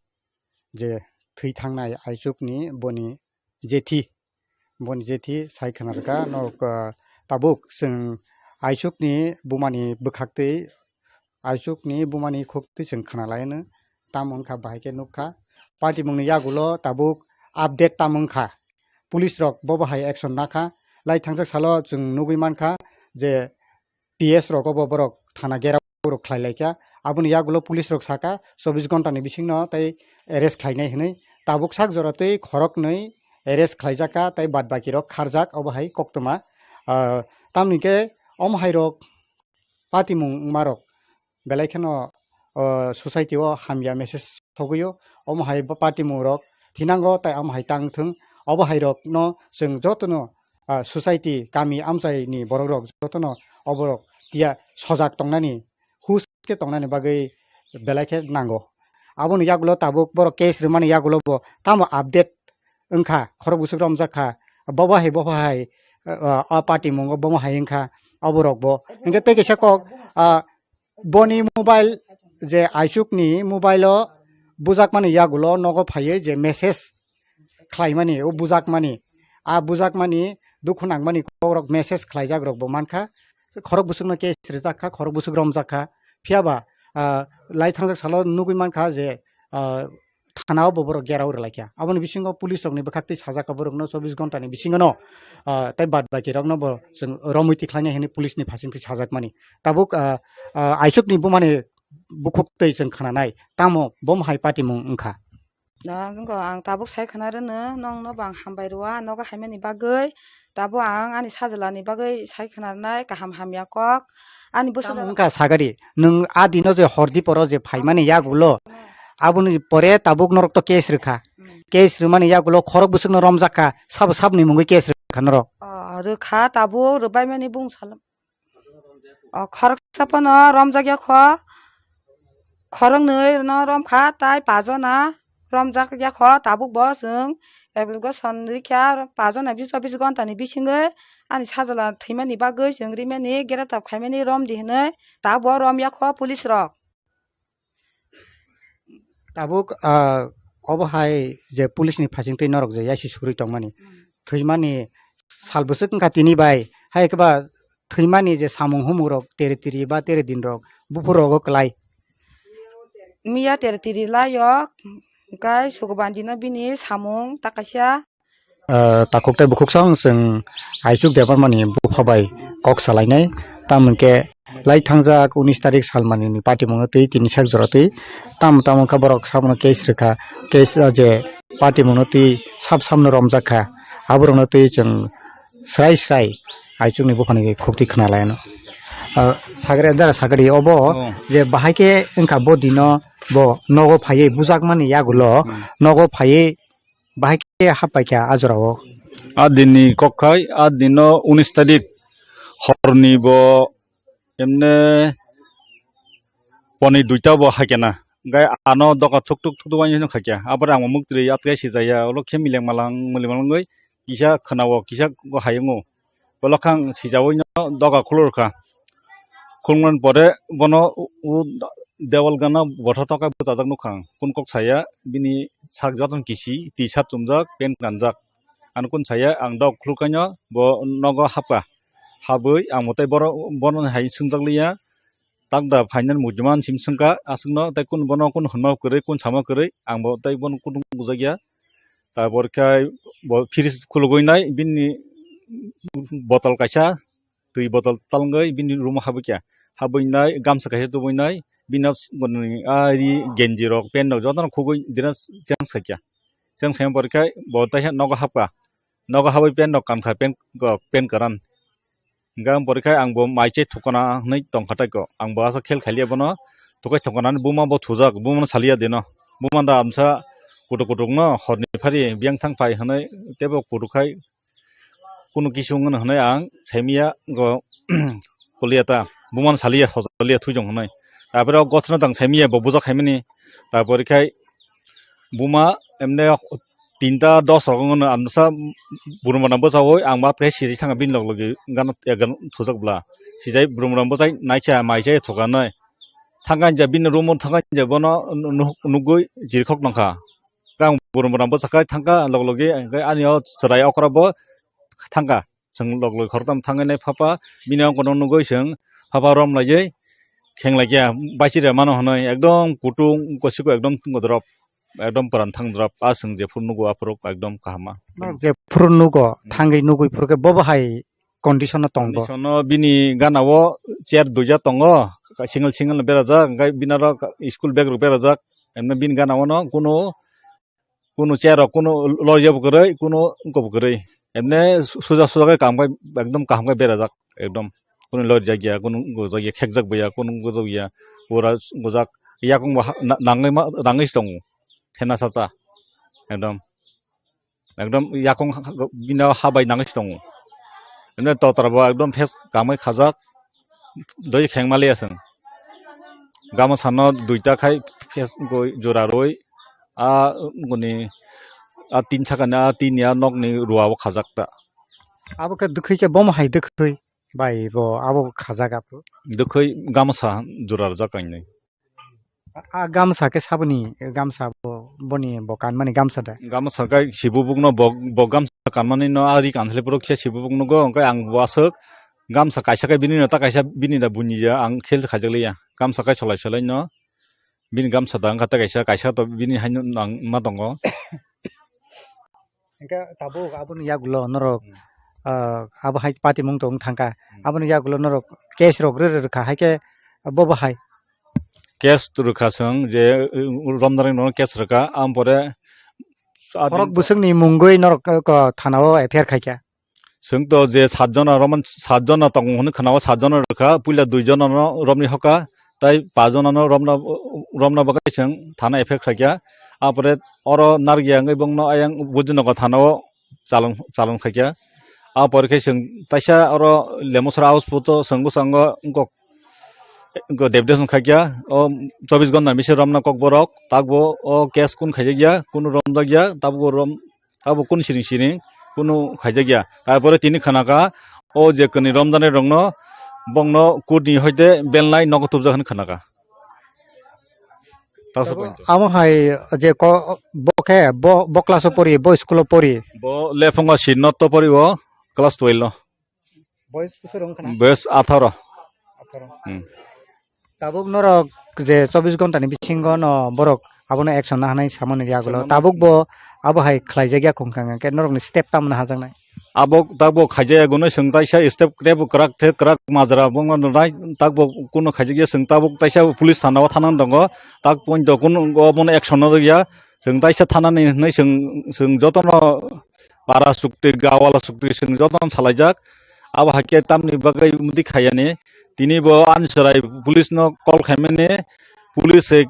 je thwi thangnai aisuk ni boni jethi, boni jethi sai khna rwkha norok, ah, tabuk chwng aisuk ni buma ni bwkhak twi aisuk ni buma ni khuk twi chwng khna lai no tamo wngkha bahai khe nukha. Party mung ni yagulo tabuk update tamo wngkha. Police rok bo bahai action nakha. Lai thangjak salo chwng nugwi mankha je P S rogo bo borok thana gherao rok khlai laikha. Aboni yagulo police rok sakha chobbish ghonta ni bisingno tei arrest khlainai hinwi. Tabuk sak jora twi khoroknwi arrest khlaijakha tei bad baki rok kharjak obo hai koktwma. Ah, tamni khe omo hai rok patimung wngmarok belai kheno o society o hamya message sogwi o, omo hai bo party mung rok thinango tai omo hai tang thung, obo hai rok no chwng joto no, ah, society kami amchai ni borok rok joto no oborok tiya sojak tongnani, hus khe tongnani bagwi belai khe nango. Aboni yagulo tabuk borok case rwmani yagulo bo tamo update wngkha, khorok bwswk romjak kha, bobo hai bobo hai, ah, ah, party mungo bomo hai wngkha, oborok bo. Hinkhe tei kaisa kok, ah, boni mobile je Aichukni mobile o bujakmani yagulo nogo phaiwi je message khlaimani, o bujakmani, a bujakmani dukhu nangmani kokrok message khlaijak rok bo mankha. Khorok bwswkno case rijak kha, khorok bwswk romjak kha. Phiyaba, ah, lai thangjak salo nugwi mankha je, ah, thana o bo borok gerao rwlaikha. Aboni bisingo police rokni bwkhaktwi sajak kha borokno chobbish ghonta ni bisingono, ah, tei bad baki rokno bo chwng romwi tikhlainai hwnwi police ni phasingtwi sajakmani. Tabuk, ah, ah, Aichukni bumani bukhuktwi chwng khnanai, tamo bomo hai patimung wngkha. Nang wngkha ang tabuk sai khna rwno, nongno bo ang hambai rwya, nogo haimani bagwi. Tabuk ang ani sajwlani bagwi sai khna rwnai kaham hamya kok. Ani bwswk tamo wngkha sagari, nwng a dino je hordi poro je phaimani yagulo, aboni pore tabuk norok to case rwkha. Hmm. Case rwmani yagulo khorok bwswkno romjak kha, sabo saboni mungwi case rwkha norok. O, rwkha tabuk rwbaimani bung salam. O, khoroksa phano romjak ya kho, khoroknwi no romkha, tai pajona romjak ya kho, tabuk bo chwng application rikha, pajona bis chobbish ghonta ni bisingwi ani sajwla thwimani bagwi chwng rimani, greptar khaimani romdi hwnwi, tabuk bo romya kho police rok. Tabuk, ah, obo hai je police ni phasingtwi norok je yaisi sugri tongmani. Hmm. Thwimani sal bwswk wngkha tini bai, hai khe ba thwimani je samung humung rok tere tiri ba tere din rok buphur rogo kwlai. Miya tere tiri laio, hwnkhe Sukubandino bini samung ta kaisa. Ah, takhuk tei bukhuk song chwng Aichuk Debbarmani bupha bai kok salainai. Tamo hwnkhe lai thangjak unis tarik salmani ni patimungno twi tini sak jora twi tamo tamo wngkha borok sabono case rwkha, case, ah, je patimungno twi sab samno romjak kha, aborokno twi chwng srai srai Aichukni buphani khuktwi khna lai ano. Ah, sagri dara sagri obo. Oh. Je bahai khe wngkha bo dino bo nogo phaiwi bujakmani yagulo. Hmm. Nogo phaiwi bahai khe happaikha a jorao. A dinni kok khai, a dinno unis tarik horni bo emne poni duita bo haikena. Hingke ano doga thuk thuk thuk thuk waino khaikya. Abore ang muk twi atwkhe sijaya, olo khe mileng malang muli malangwi kisa khwnao, kisa hayungo. Bolo khang sijawi no doga khulur kha. Khulmani pore bono u, u dewal gana botha tokai bwchajak nukha ang. Kun kok saya bini sak jotono kisi, twi sat chumjak, pant kanjak. Ano kun saya ang dok khuluk kaino bo nogo hapkha. Habwi ang bo tei boro, bono hai swngjak liya. Tak da phainani muchima sim swngkha aswkno tei kun bono kun hwnma kwrwi, kun sama kwrwi, ang bo tei bono kutung bujakya. Tabor khe bo fridge khulugwi nai bini botol kaisa twi botol talngwi bini room o habwi kha. Habwi nai gamsa kaisa tubui nai bini s-, boni ari genji rok pant rok jotono khugwi dress change khaikha. Change khaima pore khe bo teisa nogo hapkha. Nogo habwi pant rok kankha, pant, pant kwran. Hingke ang pore khe ang bo mai chai thukana hinui tongkha tei ko. Ang bo asa khel khailiya bono. Thukai thukana ni buma bo thujak, buma no saliya dino. Buma da amsa kutuk kutuk no horni phari biyang thang phai hinui tebo kutuk khai kunu kisu wngno hinui ang saimiya go kuliya ta. Buma no saliya sojoliya thujong hinui. Tapore o gosno tang saimiya bo bujak khaimani. Tapore khai buma emne tinta dos rok wngno amsa buruma na bwsao ang mat khai siri thanga bini log logi gana egan thujak bla sijai buruma bwsai naikha mai jai thukanai thangka ja bini room thangka ja bono nuk-, nukgwi jirkhok nangkha kang buruma bwsai khai thangka log logi ani o chwrai okra bo thangka. Chwng log log khoroktham thangwi nai phapa, bini ang kono nugwi chwng phapa rom laijai, kheng laikya, bachirya mano hwnwi ekdom kutung kosiko ekdom tungo drop, ekdom pran thang drop, a chwng jephuru nugo aphuru ekdom kaham ma. Norok jephuru nugo, hmm, thangwi nugwi phuru khe bobo hai condition o tong bo. Condition o bini gana o chair duija tongo, single single no berajak, hwnkhe bini aro school bag rok berajak, emno bini gana o no kunu kunu chair rok kunu lorya bo kwrwi, kunu wngkha bo kwrwi. Emne su-, suja suja khe kaham khai ekdom kaham khai berajak ekdom. Kunu lorjak ya, kunu gojak ya, khekjak bo ya, kunu gojak ya, pura gojak. yakung bo ha-, na-, nangwi ma, nangwi se tongo. Thena sacha. Ekdom. Ekdom yakung ha-, ha-, bini ha bai nangwi se tongo. Emne totra bo ekdom phes kamwi khajak. Doi khengma liya chwng. Gamo sano duita khai phes goi jora roi. A guni a tin sakani a tin ya nokni rua o khajak ta. Abo khe dwkhwi khe bomo hai dwkhwi. Bai bo abo khajak aphuru. Dwkhwi gamsa jora rwjak kainwi. A, a gamsa khe saboni gamsa bo, boni bo kanmani gamsa da? Gamsa khe sibubukno bo, bo gamsa kanmani no ari kanslai phuru khe sibubuk nugo, hwnkhe ang bo aswk gamsa kaisa khe bini no ta kaisa bini da buini ya ang khel khaijak liya. Gamsa khe solai solai no bini gamsa da wngkha ta kaisa, kaisa to bini haino nang ma tongo. Hingke tabuk aboni yagulo norok, Hmm. ah, abo hai patimung tong thangkha. Hmm. Aboni yagulo norok case rok rw rw kha, hai khe bobo hai. Case rw kha chwng je, uh, romnarok no case rw kha, am pore Khorok bwswkni mungwi norok ko, ko thana o F I R khai kha. Chwng to je sat jona romon, sat jona tongo hwnwi khana o, sat jona rw kha, puila dui jona no romwi hoka, tai pas jona no romna, romna bagwi chwng thana F I R khai kha. Apore oro narwkya wngwi bongno ayang Bujinogo thana o chalon, chalon khai kha. Apore khe chwng taisa oro Lemosora house photo chwng bwskango wngkok, wngkok deputation khai kha. O chobbish ghonta ni bisingo romna kokborok, takbo o case kun khaijak ya, kunu romjak ya, tabuk rom, abo kunu siring siring kunu khaijak ya. Tarpore tini khana kha, o je kwnwi romjaknai rokno, bongno court ni hoite belnai nogo tubjak hwnwi khana kha. Taso Abo, point o. Amo hai je ko, bo khe, bo, bo class o pori, bo school o pori? Bo Lephungo Sirnath o pori o, class twelve o. Boyes bwswk wng khna? Boyes atharo. Atharo. Hmm. Tabuk norok je chobbish ghonta ni bisingo no borok abono action na hanai samani yagulo. Samani. Tabuk bo abo hai khlaijak ya khung kha, hwnkhe norok ni step tamo hajaknai? Abo tabuk khaijak ya gunui chwng taisa step tebo kwrak the kwrak majra bongno nai tabuk kunu khaijak ya chwng tabuk taisa police thana o thana tongo tak point o kunu obono action na ya chwng taisa thana ni hinui chwng, chwng jotono para chukti, gawala chukti chwng jotono salaijak. Abo hai khe tamni bagwi mudi khaiyani. Tini bo ani chwrai police no call khaimani, police se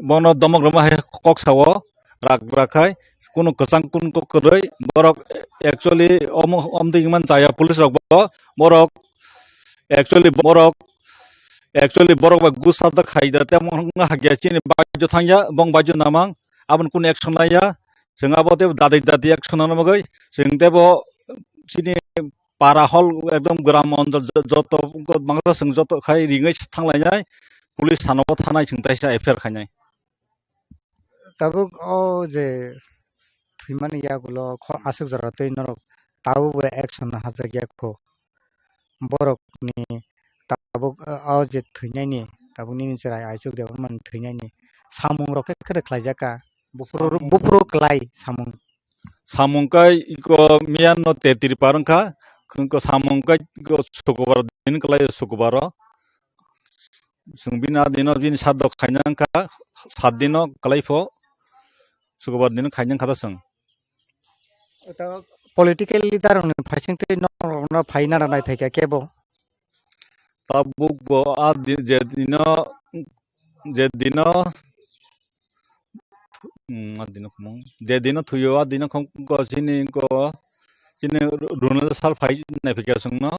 bono domok rwma hai kok sao, rak rak khai, kunu kwchang kunu kok kwrwi, borok actually omo, omtwi man chaya police rok bo, borok actually borok, actually borok bai gusa da khai da, temo wngkha khe chini baijo thangya, bong baijo namang, aboni kunu action laiya, chwng abo tei dadi dadi action nana bagwi chwng tei bo chini para hol ekdom gram onjol jo-, joto mangsa chwng joto khai ringwi thanglainai police thana o thanai chwng taisa F I R khainai. Tabuk o je thwimani yagulo kho aswk jora twi norok tabuk bo action nahajak ya kho. Borokni tabuk, o je thwinaini, tabuk nini chwrai Aichuk Debbarmani thwinaini samung rok khe kwrwi khlaijak kha. Buphuru, samung. Buphuru klai samung. Samung kai iko miyan no tetri par wngkha, iko samung kai iko sukubar din klai sukubar o. Chwng bini a dino bini sat dok khaina wngkha, sat dino klai pho sukubar dino khaina wngkha da chwng. Ota political leader rokni phaising twi norokno phai nana nai phaikha kebo. Tabuk bo a di-, je dino, je dino, hmm, a dino khumung. Je dino thuyo, a dino khum-, ko chini ko, chini ru-, runa sal phai nai phaikha chwngno.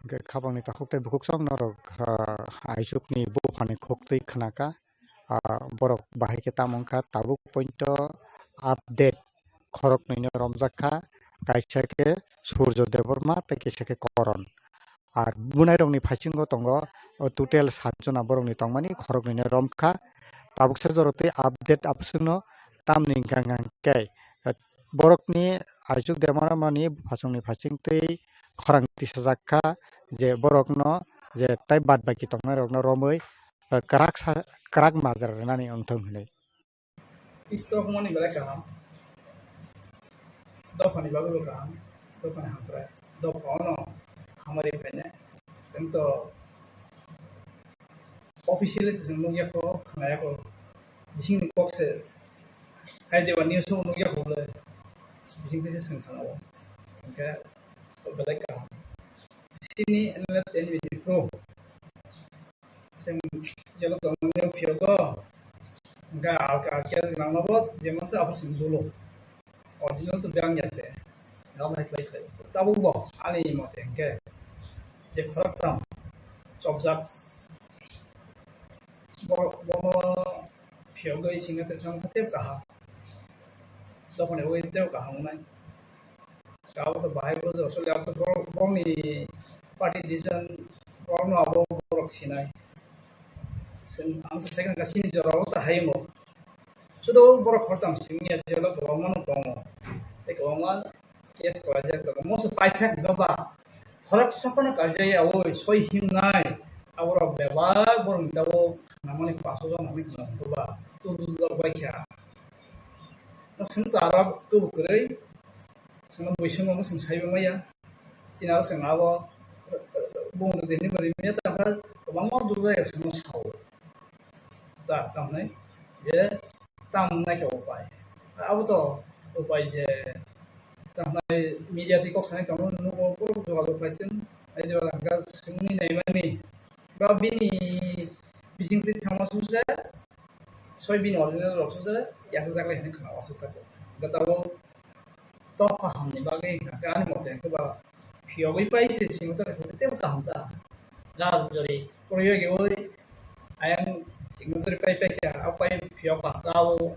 Hwnkhe khapangni takhuk tei bukhuk chwng norok, ah, Aichukni buphani khuk twi khna kha. Ah, borok bahai khe tamo wngkha tabuk pointo update khoroknwino romjak kha, kaisa khe Surjo Debbarma tei kaisa khe Koron. Ar bunairokni phaisingo tongo, o total sat jona borokni tongmani khoroknwino romkha. Tabuksa jora tei update aboswkno tamni hwnkha hwnkha khe, eh, borokni Aichuk Debbarmani buphasongni phaising twi khorang tisajak kha je borokno je tei bad baki tongnairokno romwi, eh, kwrak sa-, kwrak majra rwnani wngthong hinwi. Istok mani belai kaham. Dophani bagwi bo kaham. Dophani hamkrai. Dopha ono hamari phainai. Chwng to officially to chwng nukya kho, khwnaya kho. Bisingni kok se. Hai deba news o nukya kho le. Bising twi se chwng khwnao. Hwnkhe belai kaham. Chini N L F N B ni pro. Chwng jelo tongmani phiyogo, hwnkhe alka khe nangmabo jemon se abo chwng dulo. Original to biyang ya se. Nang nai khlai khlai. Tabuk bo ani mote hwnkhe je khoroktham chopjak. Bo, bono phiyogwi singna tei songkha tei kaham. Dophani ugwi tei kaham wngnai. Abo to bahai bo jora soli, abo to borok, borokni party decision, borokno abo borok sinai. Chwng, ang to sai kha chini jora o to hai wngo. Sudo borok khoroktham simi ya jelo kwbangma no tongo. Tei kwbangma case kwlaijak tongo. Moso paithak doba. Khoroksa phano kaijak ya, oi, soi himnai. Aborok bebak borokni tabuk khnamani paso jona hinwi khna doba. Tul tul tul bai kha. Na sung ta aro kubu kwrwi. Sung bui sung mo sung sai maya. Chini aro sung abo bung de ni bari maya ta kha. Kwbangma dul jaya sung sao. Da, tamni je tam nai khe upai. Abo to upai je tamni media twi kok sanai tongmani nugo borok jogajog khlai tong. Ai jora hwnkha swngwi naimani ba bini bisingtwi thangma sujak, soi bini original rok sujak, yasajak lai hinwi khna aswk kha. Hwnkhe tabuk tok kahamni bagwi hwnkha khe ani mote hwnkhe ba phiyogwi pai se simi tongo hwnkhe teibo kaham ta. Jal jori kwrwi oi ayang simi tongo pai pai kha, a pai phiyok kaham ta o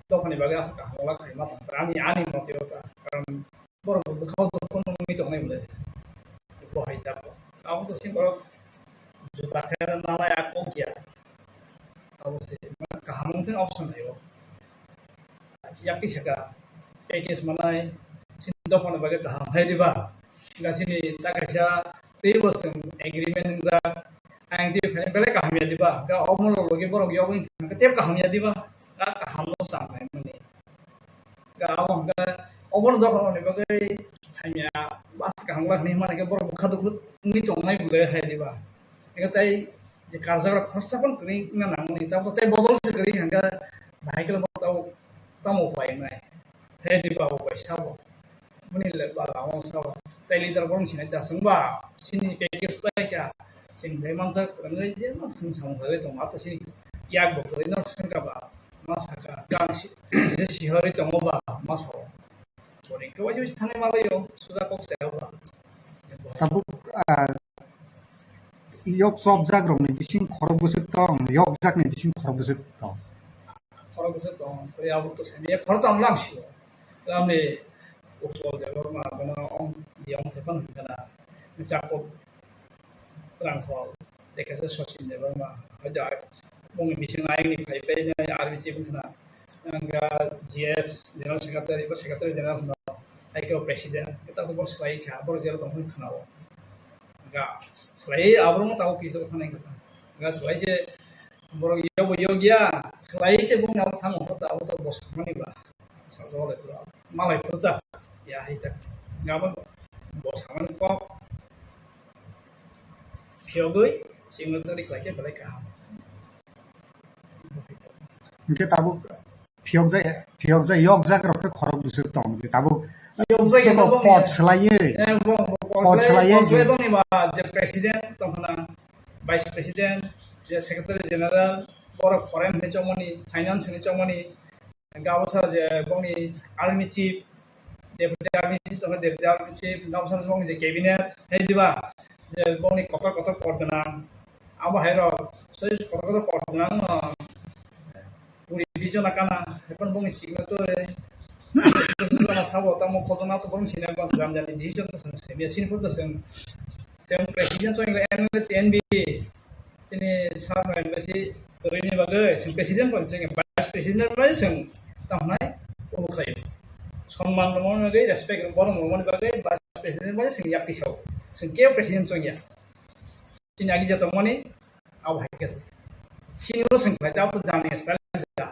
dophani bagwi aswk kaham wngla khaima tong ta ani, ani mote o ta. Karon borok bo bwkha o dukhu nungwi tongnai bwle. Bo hai ta bo. Abo to simi borok juta khe nanai a kok ya. Abo se, mane kaham wng thung option hai o. Yak kisa ka package manai, sini dophani bagwi kaham hai diba? Ga sini ta kaisa teibo chwng agreement wngjak, ang tei belai kaham ya diba? Ga omo logi borok yogwi tei kaham ya diba? Ga kaham no sa nai mani. Ga abo hwnkhe obono dophani bagwi hamya bus kaham wngla hinwi hwnba khe borok bwkha dukhu wngwi tongnai bwle hai diba? Hwnkhe tei je karjakrok khoroksa phano kwrwi wngna nangmani, tabuk tei bodol se kwrwi hwnkhe bahai khe bo tabuk tamo upai wngnai? Hai diba upai sabo? Bini le bala amo sabo tei leader borok sinai ta chwngba chini package pai kha, chwng tei mansa kwrwngwi je ma chwng samung sagwi tongo, abo chini yak bo kwrwi no swngkha ba? Ma saka, kang si-, je sihorwi tongo ba, ma sao. Sorry, khe waisa waisa thangwi ma baio, suda kok saya ba. Tabuk, ah, yok chopjak rokni bising khorok bwswk tong, yokjakni bising khorok bwswk tong. Khorok bwswk tong, sorry, abo to sani, khorok tong lang sio. Lamni Utpal Debbarma, kono ong, yong thepan hwnkhe na, Jakob Rangkhol, tei kaisa Sachin Debbarma, hai da, bongni bising ayangni phai painai R B G wngkha na, ang G S General Secretary, ba Secretary General hwno, hai khe President, khe tabuk bo swlai kha, borok jero tongmani khna-o. Ga swlai aborokno tabuk kisa thangna wngkha, ga swlai se borok yobo yogya, swlai se bongni abo thangma khe tabuk to bo swkmani ba. Sajwk le pura malai pura ta, ya hai ta. Gabon bo samani kok phiyogwi singno tari khlai khe belai kaham. Hwnkhe tabuk phiyokjak, phiyokjak, yokjak rok khe khorok bwswk tong je tabuk. Yokjak ya tabuk pot swlaiwi. Eh, bong, bong, pot swlaiwi, swlaiwi pot swlaiwi je. Bongni ba je president tongkhna, vice president, je secretary general, borok foreign hinwi chongmani, finance hinwi chongmani, Gabasa je bongni army chief, deputy army chief, tongo deputy army chief, gabasa bongni je cabinet, hai diba? Je bongni kotor kotor pod gwnang, abo hai rok, soi kotor kotor pod gwnang no, puri bijona kana, hai phano bongni signature, jona sabo tamo khojona to bongni sina bang jani jani decision to sini, sini pun to sini, sini president to N B, Chini sir no embassy kwrwini bagwi chwng president bo chwng vice president bai chwng tamo hwnai ubu khlai. Sonman rwmani bagwi, respect rwmani bagwi vice president bai chwng yak tisao. Chwng kebo president chwng ya. Chini agi jatokmani abo hai khe se. Chini bo chwng khlai, abo jani style ja.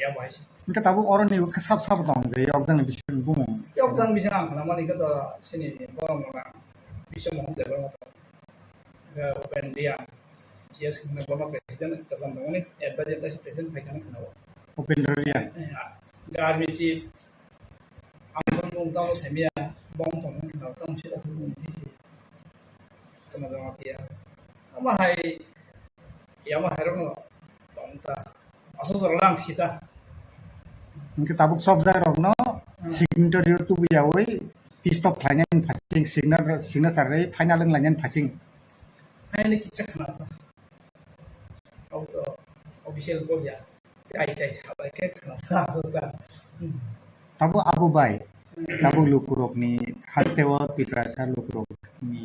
Ya bai se. Hwnkhe tabuk oroni khe sab sab tong je yokjani bising bumung. Yokjani bising ang khna mani khe to chini borok mona bising mohon de borok. Ga Upendriya, G S Khumna Burma president, kasam tongmani, advisor tei president phai khana khana o. Upendriya. Eh, ga army chief, ang tong tong tamo semia, bom tong khana tamo sila khana tisi. Khana tong atia. Ama hai, Yama hairokno tongta. Aswk jora lang sita. Hwnkhe tabuk chopjak rokno Hmm. signatory o tubuyawi pistop khlainani phasing, signa-, signature rwi final wnglainani phasing. Haini kisa khna ta. Abo to official ko ya. Ai tai sabai khe khna ta aswk ta. Hmm. Tabuk abo bai, tabuk lukurokni hasteo Tiprasa lukurokni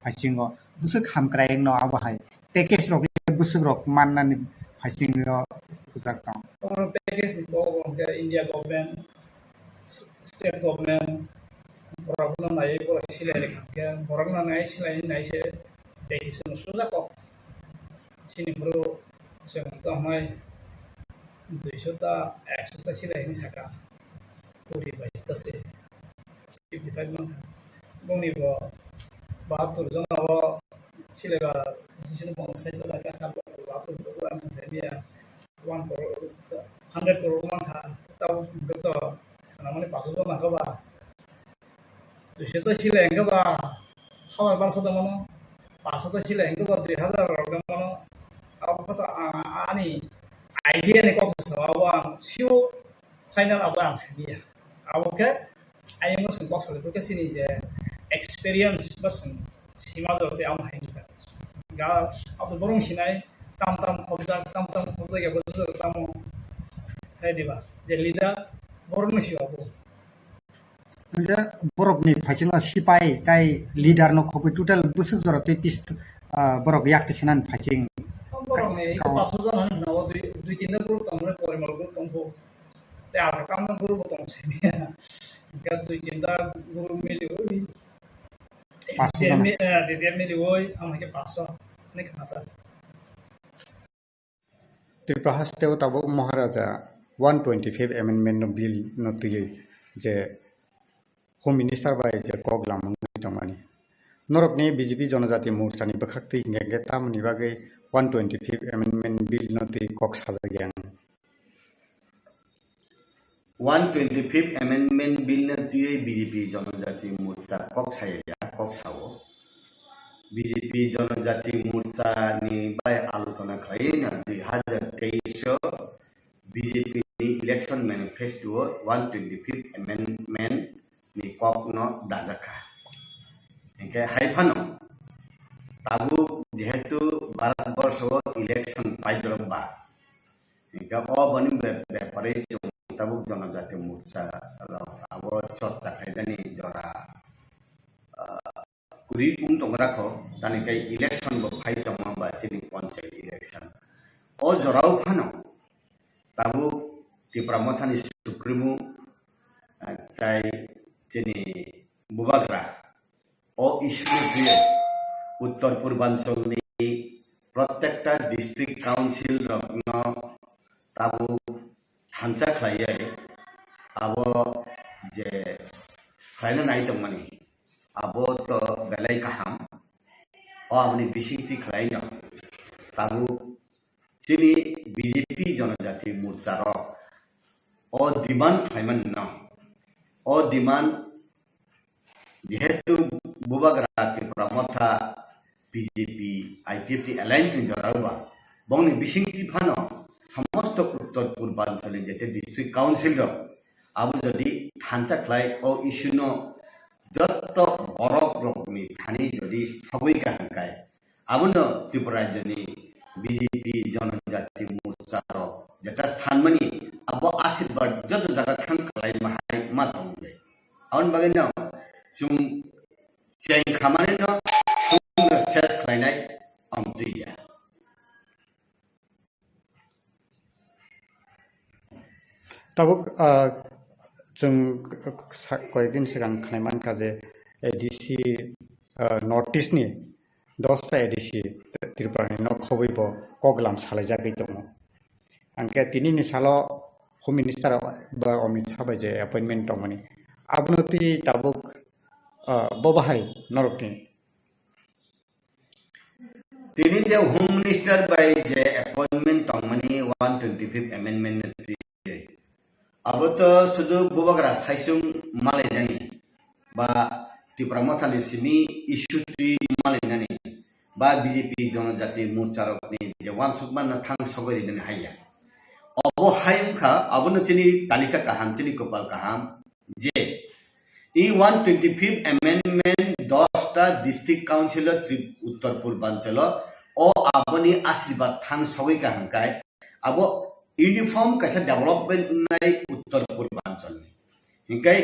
phasingo bwswk hamkraino abo hai. Package rok le bwswk rok mannani phasing rok rwjak tong. Oro package ni kok hwnkhe India government, state government, borok no naiwi borok silai rwkha hwnkhe borok no nai silai nai se package no sujak kok. Chini bwrwi chwng tongmai duiso ta ekso ta silai hinwi saka. Kuri bai ta se. Fifty five mankha. Bongni bo bahatur jona o silaiba decision bong sai to da ka bahatur to ang sai dia. One crore, hundred crore mankha. Tau to namani pasu jona ka ba. Duiso to silai ka ba. Habar barso da mano. Pasu to silai ka ba dui hazar rok da mano. Abo kha to ani idea ni kok sa abo ang siu final abo ang sidi ya. Abo khe ayang no sing box le khe sini je experience ba sing sima jor te amo hai ta. Ga abo borong sinai tam tam khobjak tam tam khobjak ya bodo tamo hai diba je leader borong si abo. Hingke borok ni phaisingno sipai tai leader no khobwi total bwswk jora tei pist-, ah, borok yak tisinani phaising. Borok ni Kau- paso jona ni nao dui, dui tinta group tong le porimal group tong bo. Te alka kam group tong se. Hingke dui tinta group mili oi. Paso jona. Demi, eh, demi oi, am hake paso. Ne khata. Tripura hasteo tabuk Maharaja one twenty-five amendment no bill no twiwi je Home Minister bai je kok lamwi tongmani. Norokni B J P Jonojati Morcha ni bwkhak twi hingkha hingkhe tamoni bagwi one twenty-five amendment bill no twi kok sajak yang. One twenty-fifth Amendment Bill no twiwi B J P Jonojati Morcha kok saya, kok sao. B J P Jonojati Morcha ni bai alochona khlaiwi no dui hazar teis o B J P ni election manifesto o one twenty-fifth Amendment ni kok no dajak kha. Hinkhe hai phano tabuk jehetu Bharat borsho o election paijorok ba, Hingkhe o boni be-, bepari chwng tabuk Jonojati Morcha rok abo chorcha khaidani jora, ah, kwrwi pung tongra kho, tani khe election bo phai tongma ba chini panchayat election. O jorao phano tabuk Tipra Mothani Supremo, ah, tai chini Bubagra O issue no twiwi Uttor Purbanchal ni protekta district council rok no tabuk thansa khlaiwi abo je khlaina nai tongmani abo to belai kaham. O aboni bisingtwi khlaino tabuk chini B J P Jonojati Morcha rok o demand khlaimani no, o demand Jehetu Bubagra Tipra Motha B J P I P F T alliance ni jorao ba, bongni bisingtwi phano samosto Uttor Purbanchal ni jete district council rok abo jodi thansa khlai o issue no jotto borok rokni thani jodi sogwi kaham kai, Abono Tripura rajyoni B J P Jonojati Morcha rok jeta sanmani abo ashirbad joto jaga thang khlai mahai ma tongde. Aboni bagwi no chwng cheng khamani no chwngno ses khlainai amtwi ya. Tabuk, ah, chwng sa-, koyekdin swkang khnai mankha je A D C, ah, North East ni dosta A D C Tripura ni nok khobwi bo koklam salaijagwi tongo. Hwnkhe tini ni salo Home Minister ba Amit Shah bai je appointment tongmani, abono twi tabuk, ah, bo bahai norokni Tini je Home Minister bai je appointment tongmani one twenty-fifth amendment ni twi, abo to sudu Bubagra saichung malainani ba Tipra Mothani simi issue twi malainani, ba B J P Jonojati Morcha rokni je wansukma no thang sogwi rinani haiya. Obo hai wngkha, abono chini talika kaham, chini kopal kaham je E one twenty-fifth amendment dosta district council o Tri-, Uttor Purbanchalo o aboni asirbat thang sogwi kaham kai abo uniform kaisa development wngnai Uttor Purbanchalni. Hinkhe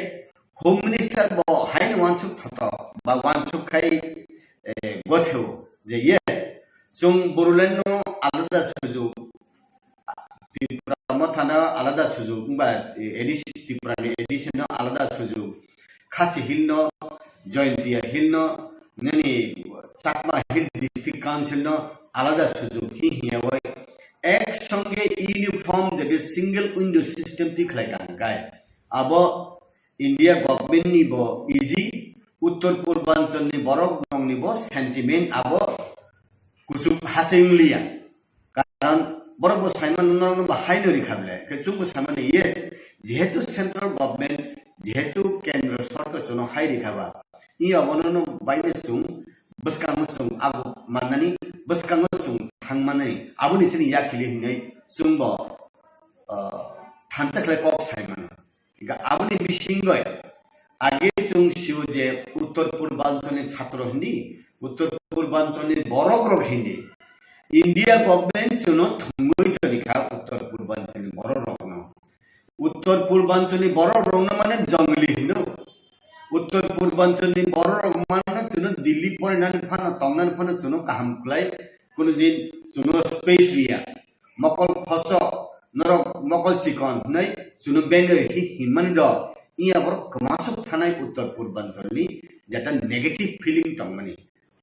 Home Minister bo haino wansuk thoto ba wansuk khai, eh, gotheo je yes, chwng Bodoland no alada sujuk, Tipra Motha no alada sujuk, wngba, eh, A D C, Tripura ni A D C no alada sujuk, Khasi Hill no, Jaintia Hill no, nini Chakma Hill District Council no alada sujuk hi hiya bai ek songe uniform de single window system ti khlai ka hwnkhe abo India government ni bo easy, Uttor Purbanchal ni borok rok ni bo sentiment abo kuchuk hasing liya. Karon borok bo saimano norok no bo haino rikha ble. Khe chwng bo saimano yes, jehetu central government, jehetu kendro sorkar chwngno hai rikha ba. I abono no baino chwng bwskango chwng abo mannani, bwskango chwng thang mannani. Aboni chini yakhili hinwi chwng bo, ah, thansa khlai kok saimano. Hinkhe aboni bisingoi age chwng sio je Uttor Purbanchal ni chhatro hindi, Uttor Purbanchal ni borok rok hindi. India government chwngno thwngwi toni kha Uttor Purbanchal ni borok rokno. Uttor Purbanchal ni borok rokno mane jongli hino. Uttor Purbanchal ni borok rok mane chwngno Delhi porinani phano tongnani phano chwngno kaham khlai, kuno din chwngno space riya. Mokol khosok, norok mokol chikon hwnwi chwngno bengwi hi-, hinmani rok, iya borok kwmasuk thanai Uttor Purbanchal ni jeta negative feeling tongmani.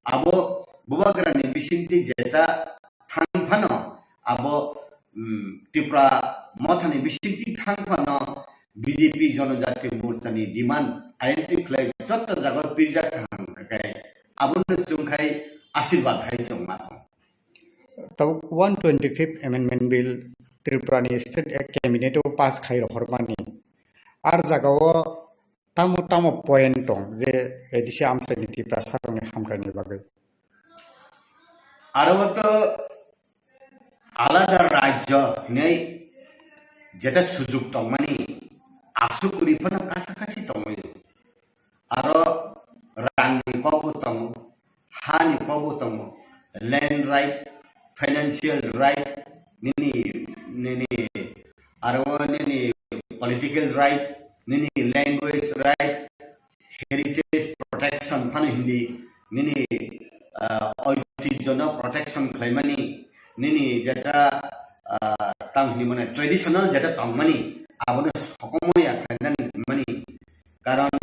Abo Bubagra ni bisingtwi jeta thang phano, abo, mm, Tipra Motha ni bisingtwi thang phano B J P Jonojati Morcha ni demand identify khlai joto jaga pirjak kaham khe abono chwng khai asirwad hai chwng ma thang. Tabuk one twenty-fifth Amendment Bill Tripura ni State Cabinet o pass khai rohormani. Ar jaga o tamo tamo point tong je A D C amchaini Tiprasa rokni hamkrai ni bagwi. Aro to alada rajyo hinwi jeta sujuk tongmani asuk uri phano kasa kasi tongwi. Aro rangni kokbo tongo, hani kokbo tongo, land right, financial right, nini, nini, aro nini political right, nini language right, heritage protection phano hindi, nini, ah, oitijyono protection khlaimani, nini jeta, ah, tang hindi mane traditional jeta tongmani, abono sokomoi ya khlainani hinmani. Karon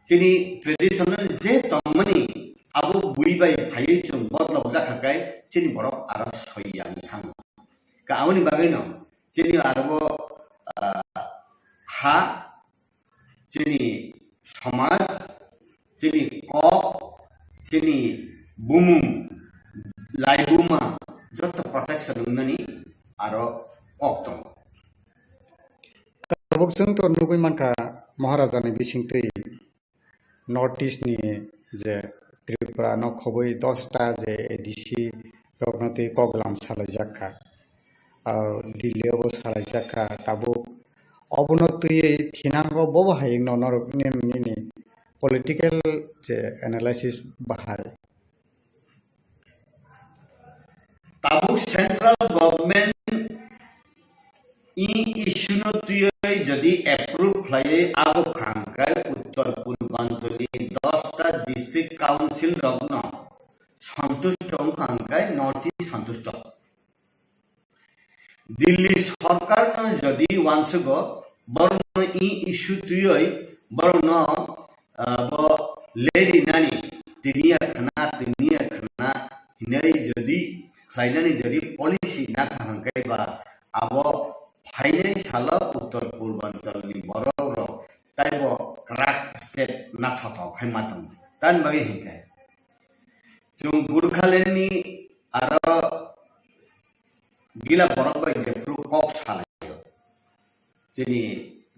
chini traditional je tongmani abo bui bai phaiwi chwng bodlok jakha kai chini borok aro soi yang thango. Ka aboni bagwi no chini aro bo, ah, ha, chini somaj, chini kok, chini bumung, laibuma joto protection wngnani aro kok tongo. Tabuk chwng to nugwi mankha Maharajani bisingtwi North East ni je Tripura no khobwi dosta je A D C rokno twi koklam salaijak kha. Ah, Delhi o bo salaijak kha tabuk. Obono twiwi thinango bobo hai wngno norok nini, nini political je analysis bahai. Tabuk central government i issue no twiwi jodi approve khlaiwi abo kha hwnkhe Uttor Purbanchal ni dosta district council rokno santusto wngkha hwnkhe North East santusto. Delhi sorkar no jodi wansugo borokno i issue twiwi borokno, ah, bo lerinani tini ya khna, tini ya khna hinwi jodi khlainani jodi policy nakha hwnkhe ba abo phainai salo Uttor Purbanchal ni borok rok taibo kwrak step nathothok khai ma tongo. Tamni bagwi hinkhe chwng Gurkhaland ni aro gila borok bai jephru kok salaio. Chini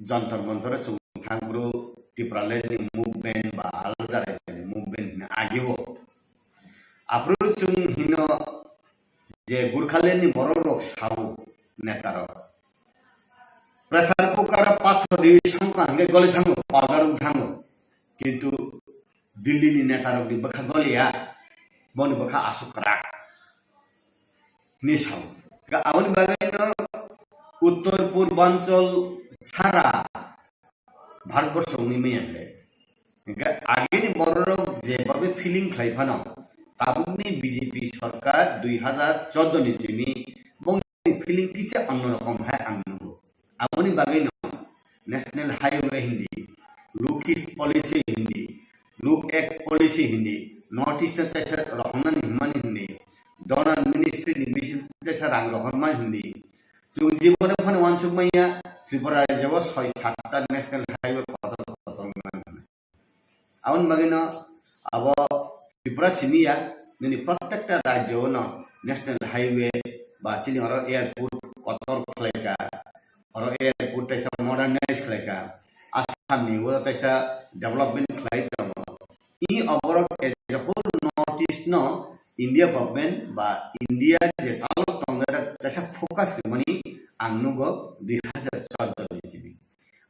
Jantar Mantar o chwng thangphru Tipraland ni movement ba alada raijani movement hwnwi agio. Aphuru chwng hino je Gurkhaland ni borok rok sao neta rok. Pressure cooker o pathor di songkha hwnkhe goli thango, powder wng thango. Kintu Delhi ni neta rok ni bwkha goliya, boni bwkha aswk kwrak. Hinwi sao. Ga aboni bagwi no Uttor Purbanchal sara Bharatborsho wngwi manya le. Hingkhe agini bororok jeba bai feeling khlai phano, tabukni B J P sarkar dui hazar chordo ni simi bongni feeling kisa onno rokom hai ang nugo. Aboni bagwi no National Highway hindi, Look East Policy hindi, Look Act Policy hindi, North East no teisa rohornani hwnmani hindi, Donor Ministry ni bising teisa rang rohormani hindi. Chwng jibon phano uansuk manya, Tripura rajyo o soi satta National Highway kotor kotor wngmani hwnwi. Aboni bagwino abo Tripura simi ya, nini protekta rajyo no National Highway ba chini oro airport kotor khlaika, oro airport teisa modernize khlaika, Assam ni oro teisa development khlai tongo. I oborok as a whole North East no India government ba India je chalok tongnai rok teisa focus rwmani ang nugo dui hazar chordo ni simi.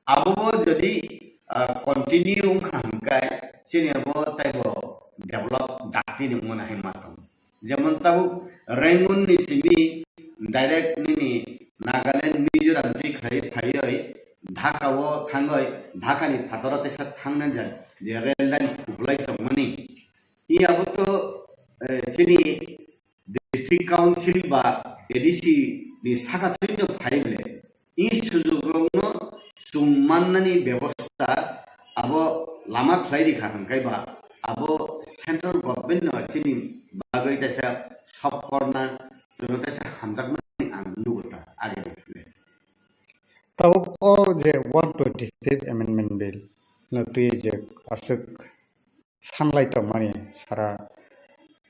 Abo bo jodi, ah, continue wngkha hwnkhe chini abo taibo develop dakti ni wngmani hai ma tongo. Jemon tabuk Rangoon ni simi direct nini Nagaland, Mizoram twi khlai phaiwi Dhaka o thangwi Dhaka ni phataro teisa thangna jak je rail line kuplai tongmani. I abo to, eh, chini District Council ba A D C ni saka thwino phai ble. I sujugrokno chwng mannani bebosta abo lama khlai rikha hwnkhe ba abo central government no chini bagwi kaisa sop korna chwngno kaisa hamjakmani ang nugo ta age bwsle. Tabuk o je one twenty-fifth Amendment Bill no twi je aswk sanlai tongmani sara,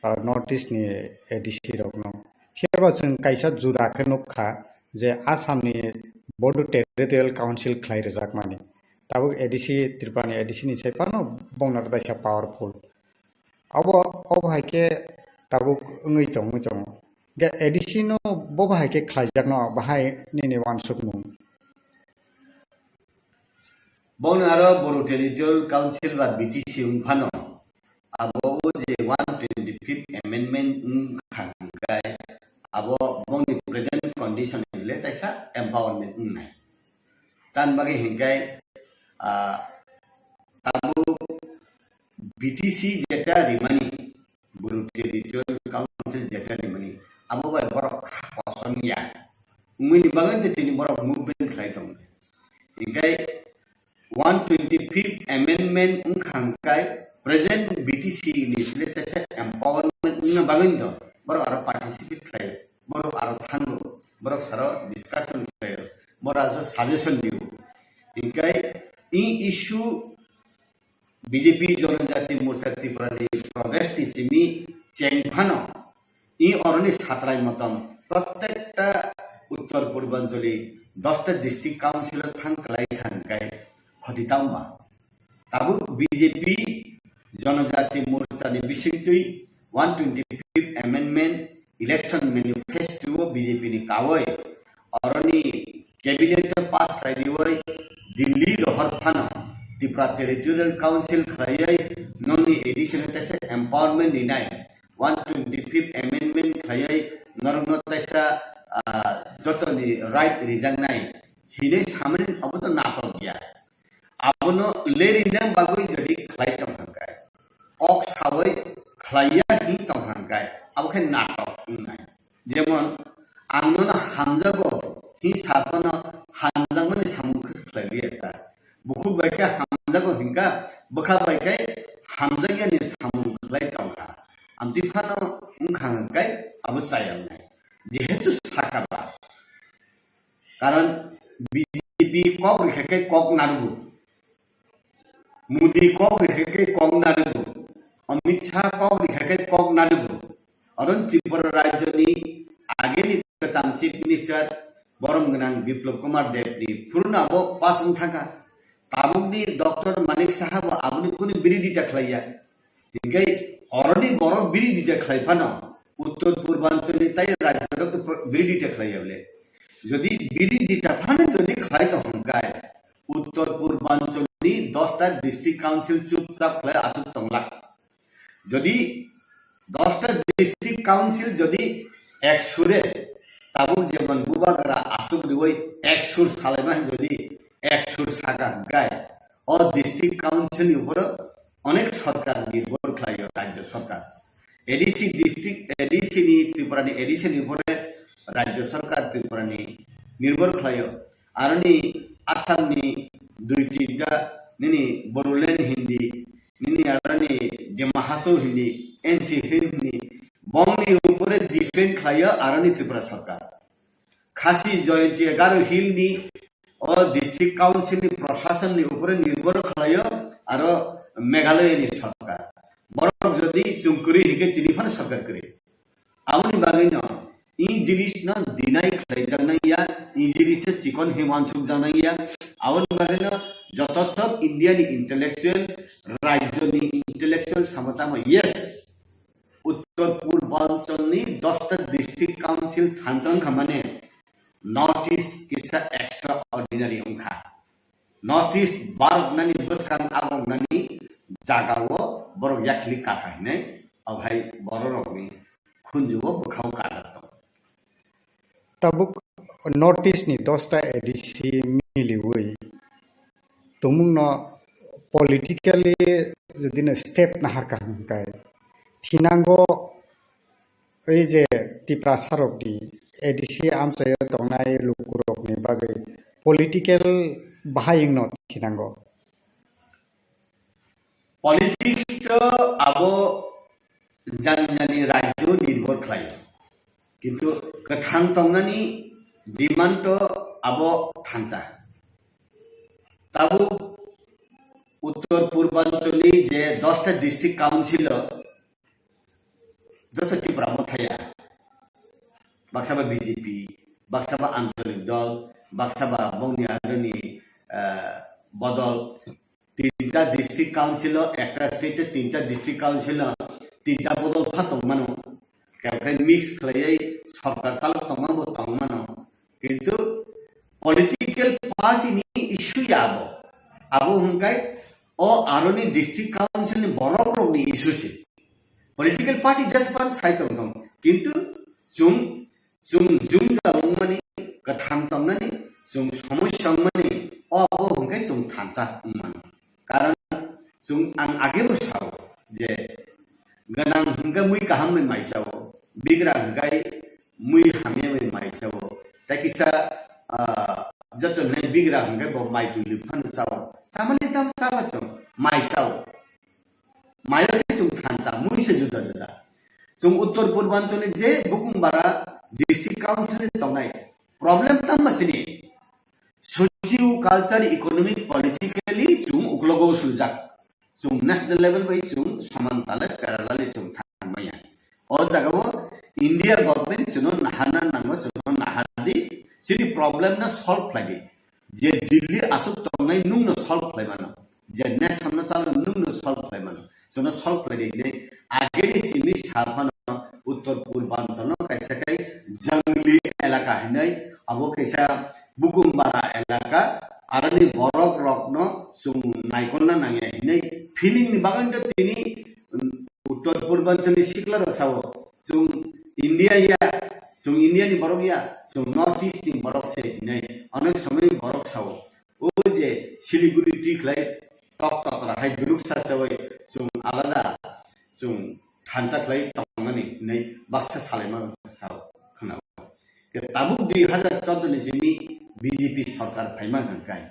ah, North East ni A D C rokno. Phiyaba chwng kaisa juda khe nukha je Assam ni Bodo Territorial Council khlai rwjakmani. Tabuk A D C, Tripura ni A D C ni sai phano bongni aro kaisa powerful. Abo, obo hai khe tabuk wngwi tongwi tongo. Ge A D C no bo bahai khe khlaijakno bahai nini uansukmung. Bono aro Bodo Territorial Council ba B T C wng phano abo o je one twenty-fifth amendment wng kha hwnkhe abo bongni present condition le kaisa empowerment wngnai. Tan bagwi hwnkhe, ah, tabuk B T C jeta rimani, Bodo Territorial Council jeta rimani, abo bai borok kha kosom ya. Wngmani bagwi tei tini borok movement khlai tongo. Hingkhe one twenty-fifth amendment wngkha hwnkhe present B T C ni sile tesa empowerment wngna bagwi no borok aro participate khlai, borok aro thango, borok saro discussion khlai, borok aro suggestion dio. Hingkhe i issue B J P Janajati Morcha Tripura ni Pradesh ni simi cheng phano i oroni satrai motom protekta Uttor Purbanchali dosta district council o thang kwlai kha hwnkhe khoti tangma. Tabuk B J P Janajati Morcha ni bisingtwi one twenty-fifth amendment election manifesto o B J P ni kawi oroni cabinet o pass khlai riwi Delhi rohor phano Tripura Territorial Council khlaiwi nongni additional tesa empowerment rinai one twenty-fifth amendment khlaiwi norokno tesa, ah, jotoni right rijaknai hinwi samani abo to natok ya. Abono lerina bagwi jodi khlai tong hwnkhe, kok sawi khlaiya hin tong hwnkhe, abo khe natok wngnai. Jemon, ang nono hamjago hin saphano hamjakmani samung khe khlai liya ta. Bukhuk bai khe hamjago hinkha, bwkha bai khe hamjakya ni samung khlai tongkha. Amtwi phano wngkha hwnkhe abo chaya wngnai. Jehetu sakha ba, karon B J P kok rikha khe kok narwgo, Modi kok rikha khe kok narwgo, Amit Shah kok rikha khe kok narwgo. Aron Tripura rajyoni ageni kwcham Chief Minister borom gwnang Biplab Kumar Deb ni phuru no abo pass wng thangkha. Tabukni Doctor Manik Saha bo aboni kunu birodita khlaiya. Hinkhe oroni borok biridita khlai phano, Uttor Purbanchal ni tai rajyo rok to pro-, biridita khlai ya bole. Jodi biridita phano jodi khlai tong hwnkhe, Uttor Purbanchal ni dosta district council chupchap khlai aswk tonglak. Jodi dosta district council jodi ek sure, tabuk jemon Bubagra aswk riwi ek sur salaima jodi ek sur saka hwnkhe, o district council ni uporo onek sorkar nirbhor khlaio, rajyo sorkar. A D C district, A D C ni, Tripura ni A D C ni upore rajyo sorkar Tripura ni nirbhor khlaio. Aroni Assam ni dui tinta nini Bodoland hindi, nini aroni Dima Hasao hindi, N C hindi, bongni upore depend khlaio aroni Tripura sorkar. Khasi Jaintia Garo Hill ni o district council ni proshashan ni upore nirbhor khlaio aro Meghalaya ni sorkar. Borok jodi chwng kwrwi hinkhe tini phano sorkar kwrwi. Aboni bagwino i jinisno deny khlaijaknai ya, i jinisno chikon hwnwi uansukjaknai ya. Aboni bagwino joto sob India ni intellectual, rajyo ni intellectual samo tamo, yes, Uttor Purbanchal ni dosta district council thansa wngkha mane North East kisa extraordinary wngkha. North East baroknani bwskang agongnani jagao borok yakhli kha hinwi, obo hai bororokni khunjugo bwkhao kajak tongo. Tabuk North East ni dosta A D C miliwi tongmungno politically jodi no step naharkha hwnkhe thinango ei je Tiprasa rokni A D C amchaio tongnai lukurokni bagwi political bahai wngno thinango. Politics to abo jani jani rajyo nirbhor khlaio. Kintu kwthang tongnani demand to abo thansa. Tabuk Uttor Purbanchali je dosta district council o joto Tipra mothaya. Baksa ba B J P, baksa ba Anchalik Dol, baksa ba bongni aroni, eh, bodol. Tinta district council o, ekta state o tinta district council o tinta bodol pha tongmano. Khe mix khlaiwi sorkar chalok tongmano bo tongmano. Kintu political party ni issue ya abo. Abo hwnkhai o aroni district council ni borok rokni issue se. Political party just pan sai tong tong. Kintu chwng, chwng jung jalwng mani, kwthang tong nani, chwng somosya wng mani, o abo hwnkhai chwng thansa wng mano. Karon chwng ang age bo sao je gwnang hwnkhe mui kaham bai mai sao, bigra hwnkhe mui hamya bai mai sao. Tei kisa, ah, joto nai bigra hwnkhe bo mai twi phano sao. Samani tam sao, mai sao. Mayo khe chwng thansa, mui se juda juda. Chwng Uttor Purbanchal ni je Bukumbara district council ni tongnai problem tamo sini. Socio culture, economic, politically chwng uklogo suljak. Chwng national level bai chwng soman tale parallel chwng thang maya. O jaga o India government chwngno nahana nango, chwngno nahardi, chini problem no solve khlaidi. Je Delhi aswk tongnai nwngno solve khlai mano. Je nation no chalo nwngno solve khlai mano. Chwngno solve khlai di hinwi ageni simi sa phano Uttor Purbanchal no kaisa khai jangli elaka hinwi abo kaisa Bukumbara elaka aroni borok rokno chwng naikolna nangya hinwi feeling ni bagwi to tini, um, Uttor Purbanchal ni sikla rok sao, chwng India ya, chwng India ni borok ya, chwng North East ni borok se hinwi onek somoi borok sao. O je Siliguri twi khlai tok totra hai duruk sa chawi chwng alada chwng thansa khlai tongmani hinwi baksa salaima rok sao khwnao. Tabuk dui hazar chordo ni simi B J P sorkar phaima hwnkhai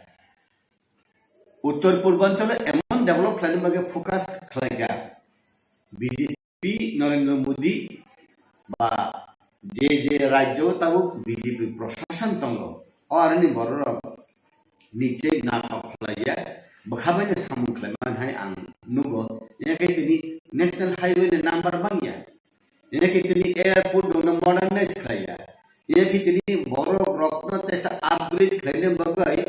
Uttor Purbanchal o emon develop khlaina bagwi focus khlaikha B J P, Narendra Modi ba je je rajyo tabuk B J P proshashan tongo, o aroni bororok nichai natok khlaiya, bwkha baino samung khlaiman hai ang nugo. Yakhe tini national highway ni number bangya. Yakhe tini airport no modernize khlaiya. Yakhe tini borok rokno tesa upgrade khlaina bagwi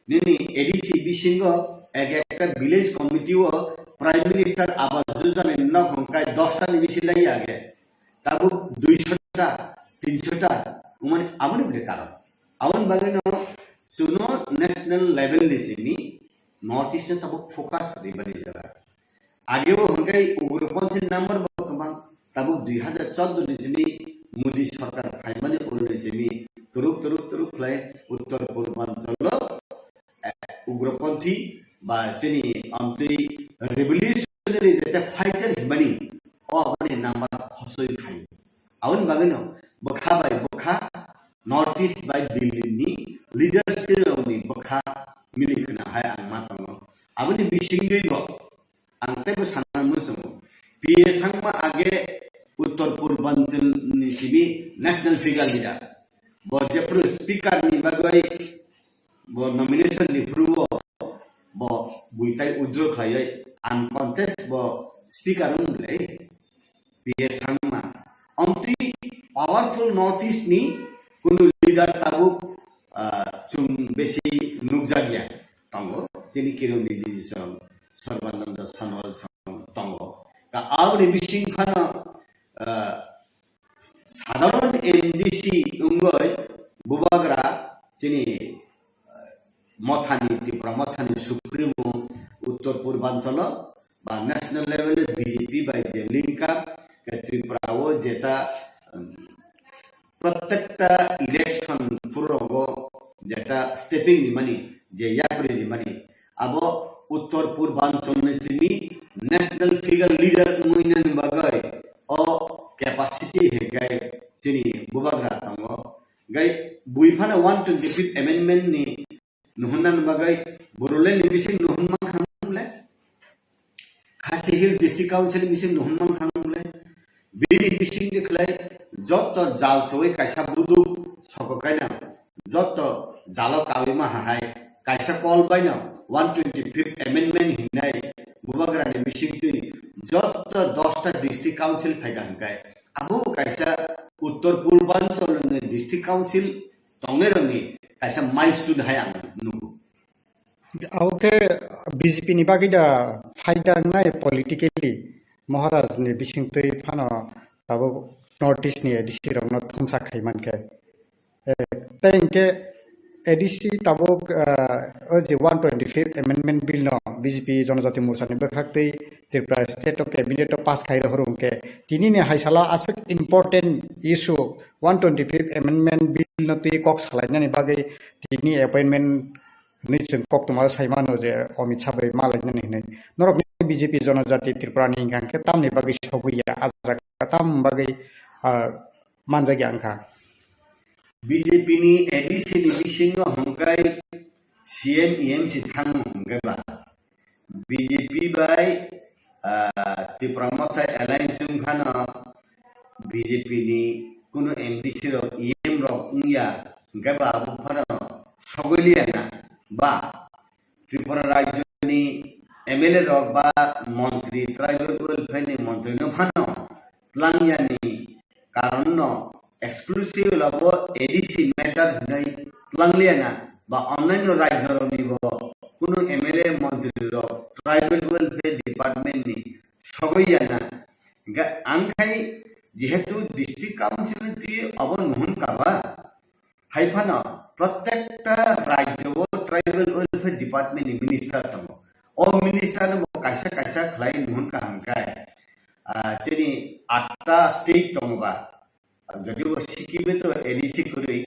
nini A D C bisingo ek ekta village committee o Prime Minister Awas Yojana ni nok hwnkhe dosta ni bisi lai age. Tabuk duisho ta, tinsho ta, umani aboni bwle karon. Aboni bagwi no chuno national level ni simi North East no tabuk focus ribani jaga. Agebo hwnkhe ugroponthi number bo kwbang, tabuk dui hajar chordo ni simi Modi sarkar phaimani ulo ni simi turuk turuk turuk khlai uttor purbanchalo, eh, ugroponthi ba chini amtwi revolutionary jete fighter himani o aboni number khosoi phaio. Aboni bagwino bwkha bai bwkha North East bai Delhi ni leaders rokni bwkha mili khna hai ang ma tongo. Aboni bisingtwi bo ang teibo sana muchungo. P A Sangma age Uttor Purbanchal ni simi national figure leader. Bo jephru speaker ni bagwi bo nomination ni phuru bo, bo buitai withdraw khlaiwi uncontest bo speaker wng le. P A Sangma. Amtwi powerful North East ni kunu leader tabuk, ah, chwng besi nukjakya tongo. Chini Kiran Rijiju song, Sarbananda Sonowal song tongo. Ka aboni bising phano, ah, sadharon M D C wngwi bubagra chini, ah, mothani, Tripura mothani Supremo Uttor Purbanchalo ba national level o B J P bai je link up, ke Tripura o jeta, um, prottekta election phuru rogo jeta stepping ni mani, je yapri ni mani, abo Uttor Purbanchal ni simi national figure leader wngwi nani bagwi o capacity hinkhe chini bubagra tongo. Gai bui phano one twenty fifth amendment ni nuhunna bagwi borole ni bising nuhun mankha mole. Khasi Hill District Council bising nuhun mankha mole. Bini bising de khlai jotto jal soi kaisa buduk soko kaina jotto jalo kawi ma hai kaisa call baino one twenty fifth amendment hinai bubagra ni bising twi jotto dosta district council phaika hinkai abo kaisa Uttor Purbanchal ni district council tongnai rokni kaisa milestone hai ang nugo. Abo khe B J P ni bagwi da phaida wngnai politically Maharaj ni bisingtwi phano tabuk North East ni A D C rokno thumsa khai mankhe. Eh, tei hinkhe A D C tabuk, ah, o je one twenty fifth amendment bill no B J P Jonojati Morcha ni bwkhaktwi Tripura state o cabinet o pass khai rohor hwnkhe tini ni hai salo aswk important issue one twenty fifth amendment bill no twi kok salainani bagwi tini appointment hinwi chwng koktwma sai mano je Amit Shah bai malainani hinwi. Norokni B J P Jonojati Tripura ni hwnkha khe tamni bagwi sogwi ya, a jaga tam bagwi, ah, manjak ya wngkha. B J P ni A D C ni bisingo hwnkhe C M E M si thango hwnkhe ba B J P bai, ah, Tipra Motha alliance wngkhano B J P ni kunu M D C rok, E M rok wngya, hwnkhe ba abo phano sogwi liya na ba Tripura rajyoni M L A rok ba montri, tribal welfare ni montri no phano tlangyani karon no exclusive labo A D C matter hinwi tlangliya na ba onnaino rajyo rokni bo kunu M L A montri rok tribal welfare department ni sogwi ya na. Ga-, ang khai jehetu district council ni twi abo nuhun kaba, hai phano protekta rajyo o tribal welfare department ni minister tongo. O minister no bo kaisa kaisa khlai nuhun kaham kai. Ah, chini atta state tongo ba. Jodi bo Sikkim to A D C kwrwi,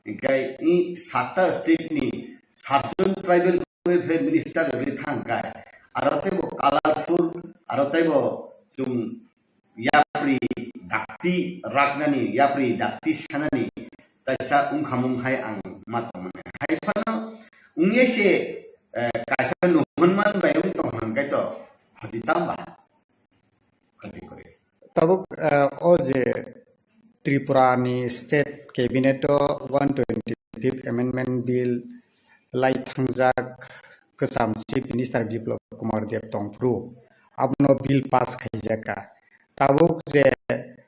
hinkhe i satta state ni satjon tribal welfare minister rwi thang kai. Aro tei bo colorful, aro tei bo chwng yapri dakti raknani, yapri dakti sanani kaisa wngkhamung hai ang ma tongmani. Hai phano wngya se, eh, kaisa nuhunman bai wng tong hwnkhe to khoti tamba? Khoti kwrwi. Tabuk, eh, o je Tripura ni state cabinet o one twenty fifth amendment bill lai thangjak kwcham Chief Minister Biplab Kumar Deb tongphuru, abono bill pass khaijak kha. Tabuk je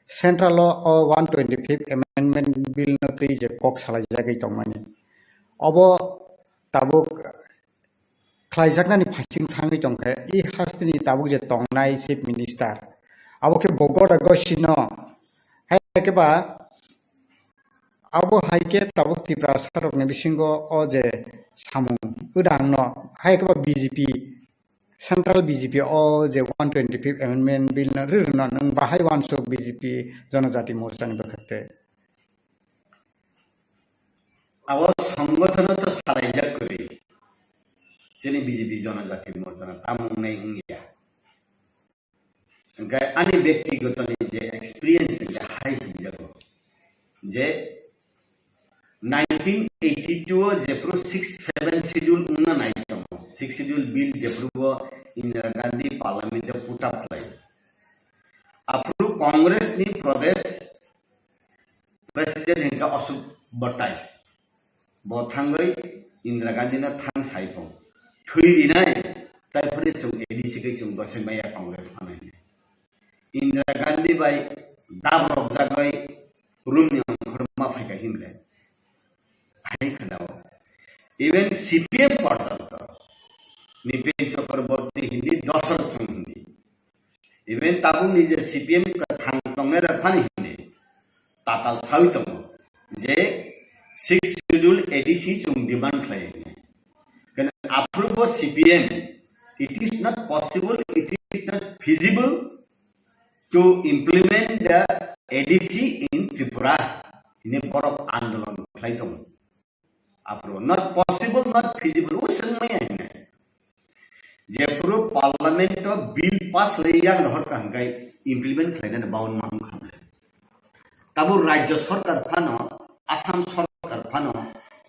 central o, o one twenty fifth amendment bill no twi je kok salaijagwi tongmani, obo tabuk khlaijaknani phaising thangwi tongkhe, i hasteni tabuk je tongnai Chief Minister, abo khe bo gora gosino, hai khe ba abo hai khe tabuk Tiprasarokni bisingo o je samung wdangno, hai khe ba B J P, Central B J P o je one twenty-fifth Amendment Bill no rwrwno nwng bahai uansuk B J P Jonojati Morcha ni bwkhak tei. Abo songothono to salaijak kwrwi. Chini B J P Jonojati Morcha no tamo wngnai wngya. Hwnkhe ani byaktigotoni je experience hwnkhe hai hwnjago je nineteen eighty-two o jephru six seven schedule wngna nai tongo, six schedule bill jephru bo Indira Gandhi parliament o put up khlai. Aphuru Congress ni Pradesh President hwnkha Ashok Bhattais. Bo thangwi Indira Gandhi no thang sai phung. Thwi rinai, tai phuri chwng A D C khe chwng gosai maya Congress phanai. Indira Gandhi bai dabrok jagwi room ni ongkhor ma phaikha himle. Hai khwnao. Even C P M porjonto. Nipin Chakraborty hindi, Dosar Singh hindi. Even tabukni je C P M kwthang tongnai rok phani hwnwi tatal sawi tongo je six schedule A D C chwng demand khlai hwnwi. Khe aphuru bo C P M, it is not possible, it is not feasible to implement the A D C in Tripura hwnwi borok andolon khlai tongo. Aphuru not possible, not feasible, o swngmaya hinai. Jephuru parliament o bill pass lai yang rohor ka hwnkhe implement khlainani baun ma wngkha. Tabo rajya sarkar phano, Assam sarkar phano,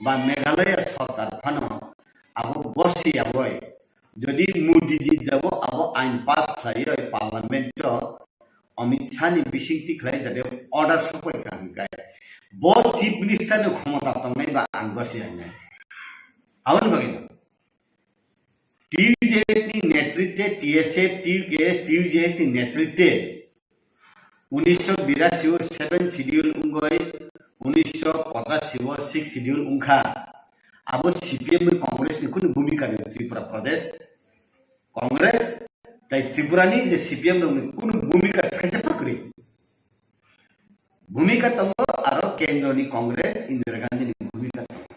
ba Meghalaya sarkar phano, abo bosi yaboi. Jodi Modi ji jabo abo ain pass khlaioi parliament o, Amit Shah ni bisingtwi khlai jate order sokpai kha hwnkhe, bo chief minister ni khomota tongnai ba ang bwsai hwnwi. Aboni bagwi no T U J S ni netritwe, T S F, T U K S, T U J S ni netritwe unisho birasi o seven schedule wngoi, unisho pochashi o six schedule wngkha. Abo C P M ni Congress ni kunu bhumika rw Tripura Pradesh Congress tai Tripura ni je C P M rokni kunu bhumika thaisa pha kwrwi. Bhumika tongo aro kendro ni Congress Indira Gandhi ni bhumika tongo.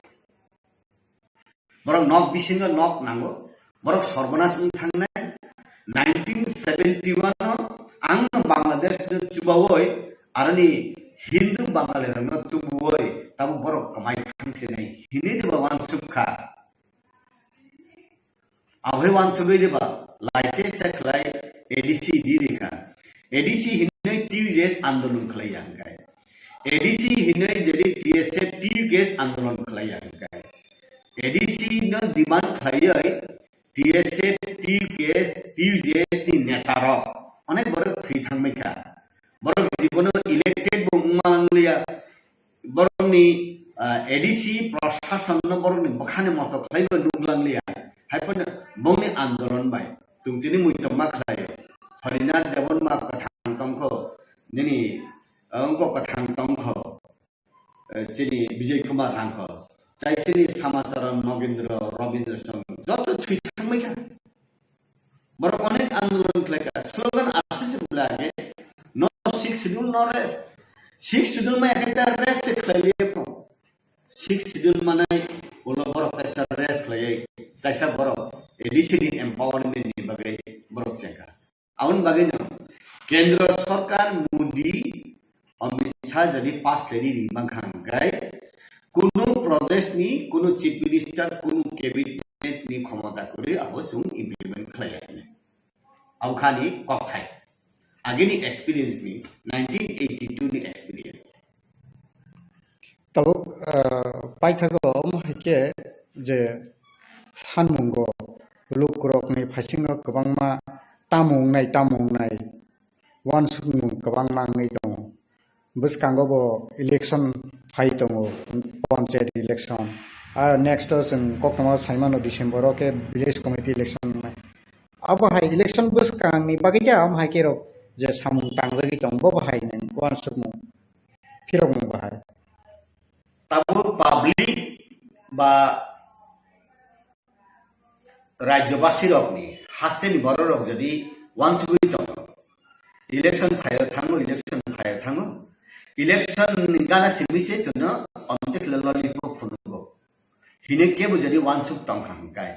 Borok nok bisingo nok nango, borok sorbonas wng thangnai. Nineteen seventy-one o ang Bangladesh no chubaui aroni Hindu Bangali rokno tubuui tamo borok kwmai thangsinai hinwi diba uansuk kha. Aboni uansugwi diba lai tei sa khlai A D C di rikha. A D C hinwi T U J S andolon khlai ya hwnkhe. A D C hinwi jodi T S F T U K S andolon khlai ya hwnkhe. A D C no demand khlaiwi T S F, T U K S, T U J S ni neta rok onek borok thwi thangbai kha. Borok jibono elected bo wngma langliya. Borokni, ah, A D C proshason no borokni bwkhani moto khlaibo nuklangliya. Haiphano bongni andolon bai chwng tini muitom ma khlaio. Harinath Debbarma kwthang tongkho, nini, ah, wngkok kwthang tongkho, eh, chini Bijay Kumar Rangkho. Tai chini Samacharan Nogendra Rabindra Song joto thwi thangbai kha. Borok onek andolon khlai kha. Slogan aswk se bwlai age, "No six schedule, no rest." Six schedule ma ekhe ta rest se khlai liya pho. Six schedule manai ulo borok kaisa rest khlai, kaisa borok A D C ni empowerment ni bagwi borok chengkha. Aboni bagwi no Kendra Sarkar Modi Amit Shah jodi pass khlai di ri mankha hwnkhe kunu Pradesh ni kunu Chief Minister, kunu cabinet ni khomota kwrwi abo chwng implement khlai ya hwnwi. Abo khani kokthai. Agini experience ni, nineteen eighty-two ni experience. Tabuk, ah, paithago omo hai khe je sanmungo lukurokni phaisingo kwbangma tamo wngnai, tamo wngnai uansukmung kwbangma wngwi tongo. Bwskango bo election phai tongo, panchayat election. Ar next o chwng koktwma saimano December o khe village committee election wngnai. Abo hai election bwskangni bagwi khe amo hai khe rok je samung tangjagwi tong, bo bo hai nang uansukmung phirokmung bo hai. Tabuk public ba rajyobasi rokni hasteni borok rok jodi wansugwi tongo, election phaio thango, election phaio thango, election ni gana simi se chwngno omte khle lollipop phunugo. Hine kebo jodi wansuk tongkha hwnkhe,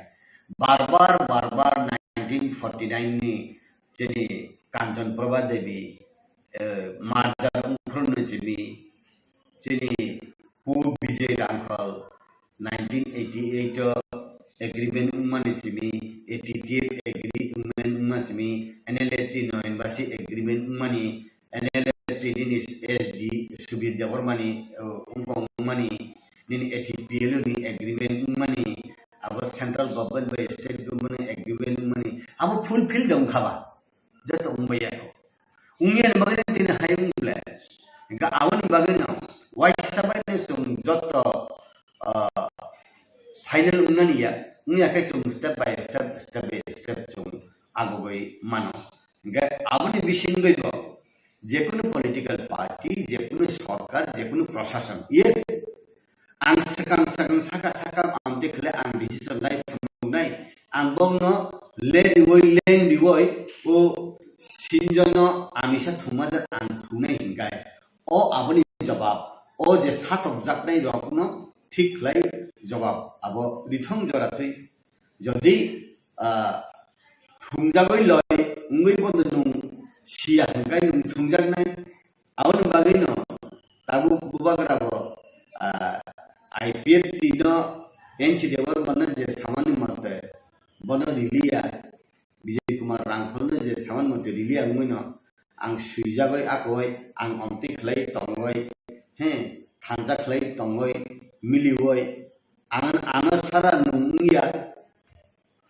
barbar, barbar nineteen forty nine ni chini Kanchon Prabha Devi, eh, merger wngkhorno simi, chini Pu Vijay Rangkhal nineteen eighty eight o agreement wngmani simi, A T T F agreement wngma simi, N L F T Noyonbasi agreement wngmani, N L F T nini S D Subir Debbarmani, uh, wngkong wngmani, nini A T P L ni agreement wngmani, abo central government bai state government ni agreement wngmani, abo fulfill de wngkha ba? Joto wngbai ya kho. Wngya ni bagwi tini hai wng le. Hingkha aboni bagwi no waisa bai no chwng joto, ah, final wngnani ya, wngya khe chwng step by step, step by step chwng agogwi mano. Hingkhe aboni bisingwi bo jekunu political party, jekunu sorkar, jekunu prosason, yes, ang swkang swkang saka saka ang declare ang decision lai phunuknai, ang bongno le riwoi leng riwoi o sinjono amisa thumajak ang thungnai hinkai. O aboni jawab, o je satokjaknai rokno thik khlai jawab abo rithong jora twi. Jodi, ah, thungjagoi loi wngwi bono nwng siya hwnkhai nwng thungjaknai. Aboni bagwino tabuk bubagra bo, ah, I P F T no N C Debbarma no je samani mote bono riliya, Bijay Kumar Rangkhal no je samani mote riliya wngwino ang swijagoi akoi ang omtwi khlai tongoi, he, thansa khlai tongoi, miliwoi, ang ano sara nwng wngya,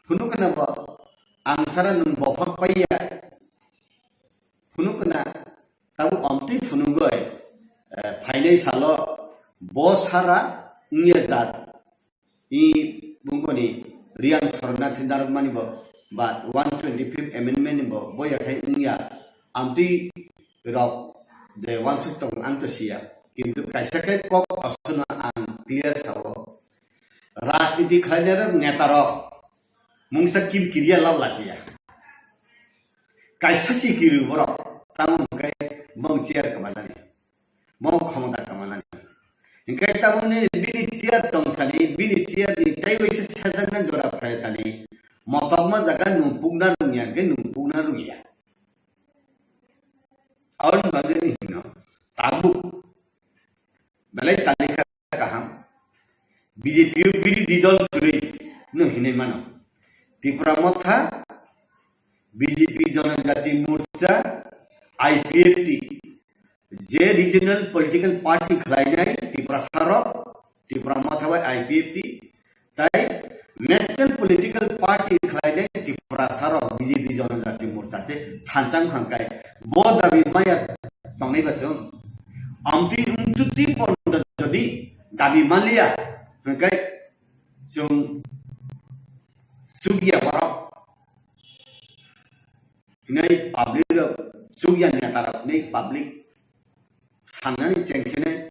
phunukna bo ang sara nwng bophak paiya, phunukna tabuk omtwi phunugoi, eh, phainai salo bo sara wngya jat. I bungkoni Riang Sornathi narwkmani bo ba one twenty fifth amendment ni bo boya khai wngya. Amtwi rok de wansuk tong ang to siya. Kintu kaisa khe kok aswkno ang clear sao. Rajniti khlainai rok neta rok mungsa kim kiriya lal lasiya. Kaisa si kiri borok tamo hwnkhe bong chair kamanani. Mo khomota kamanani. Hingke tamoni bini chair tongsani, bini chair ni tei waisa sejakna jora phaisani, motokma jaga nung pukna rungya, hingke nung pukna rungya. Aboni bagwi ni hino, tabuk belai talika kaham, B J P o birodhi dol kwrwi no hinwi mano. Tipra Motha, B J P Janajati Morcha, I P F T, je regional political party khlainai Tiprasa rok, Tipra Motha bai I P F T, tai national political party khlainai Tiprasa rok B J P Janajati Morcha se thansa wngkha kai. Bo dabi maya tongnai ba chwng. Amtwi wngtwi porjonto jodi dabi manliya hwnkhe chwng chukya borok. Hinai public rok, chukya neta rok hinai public sannani chengsinai.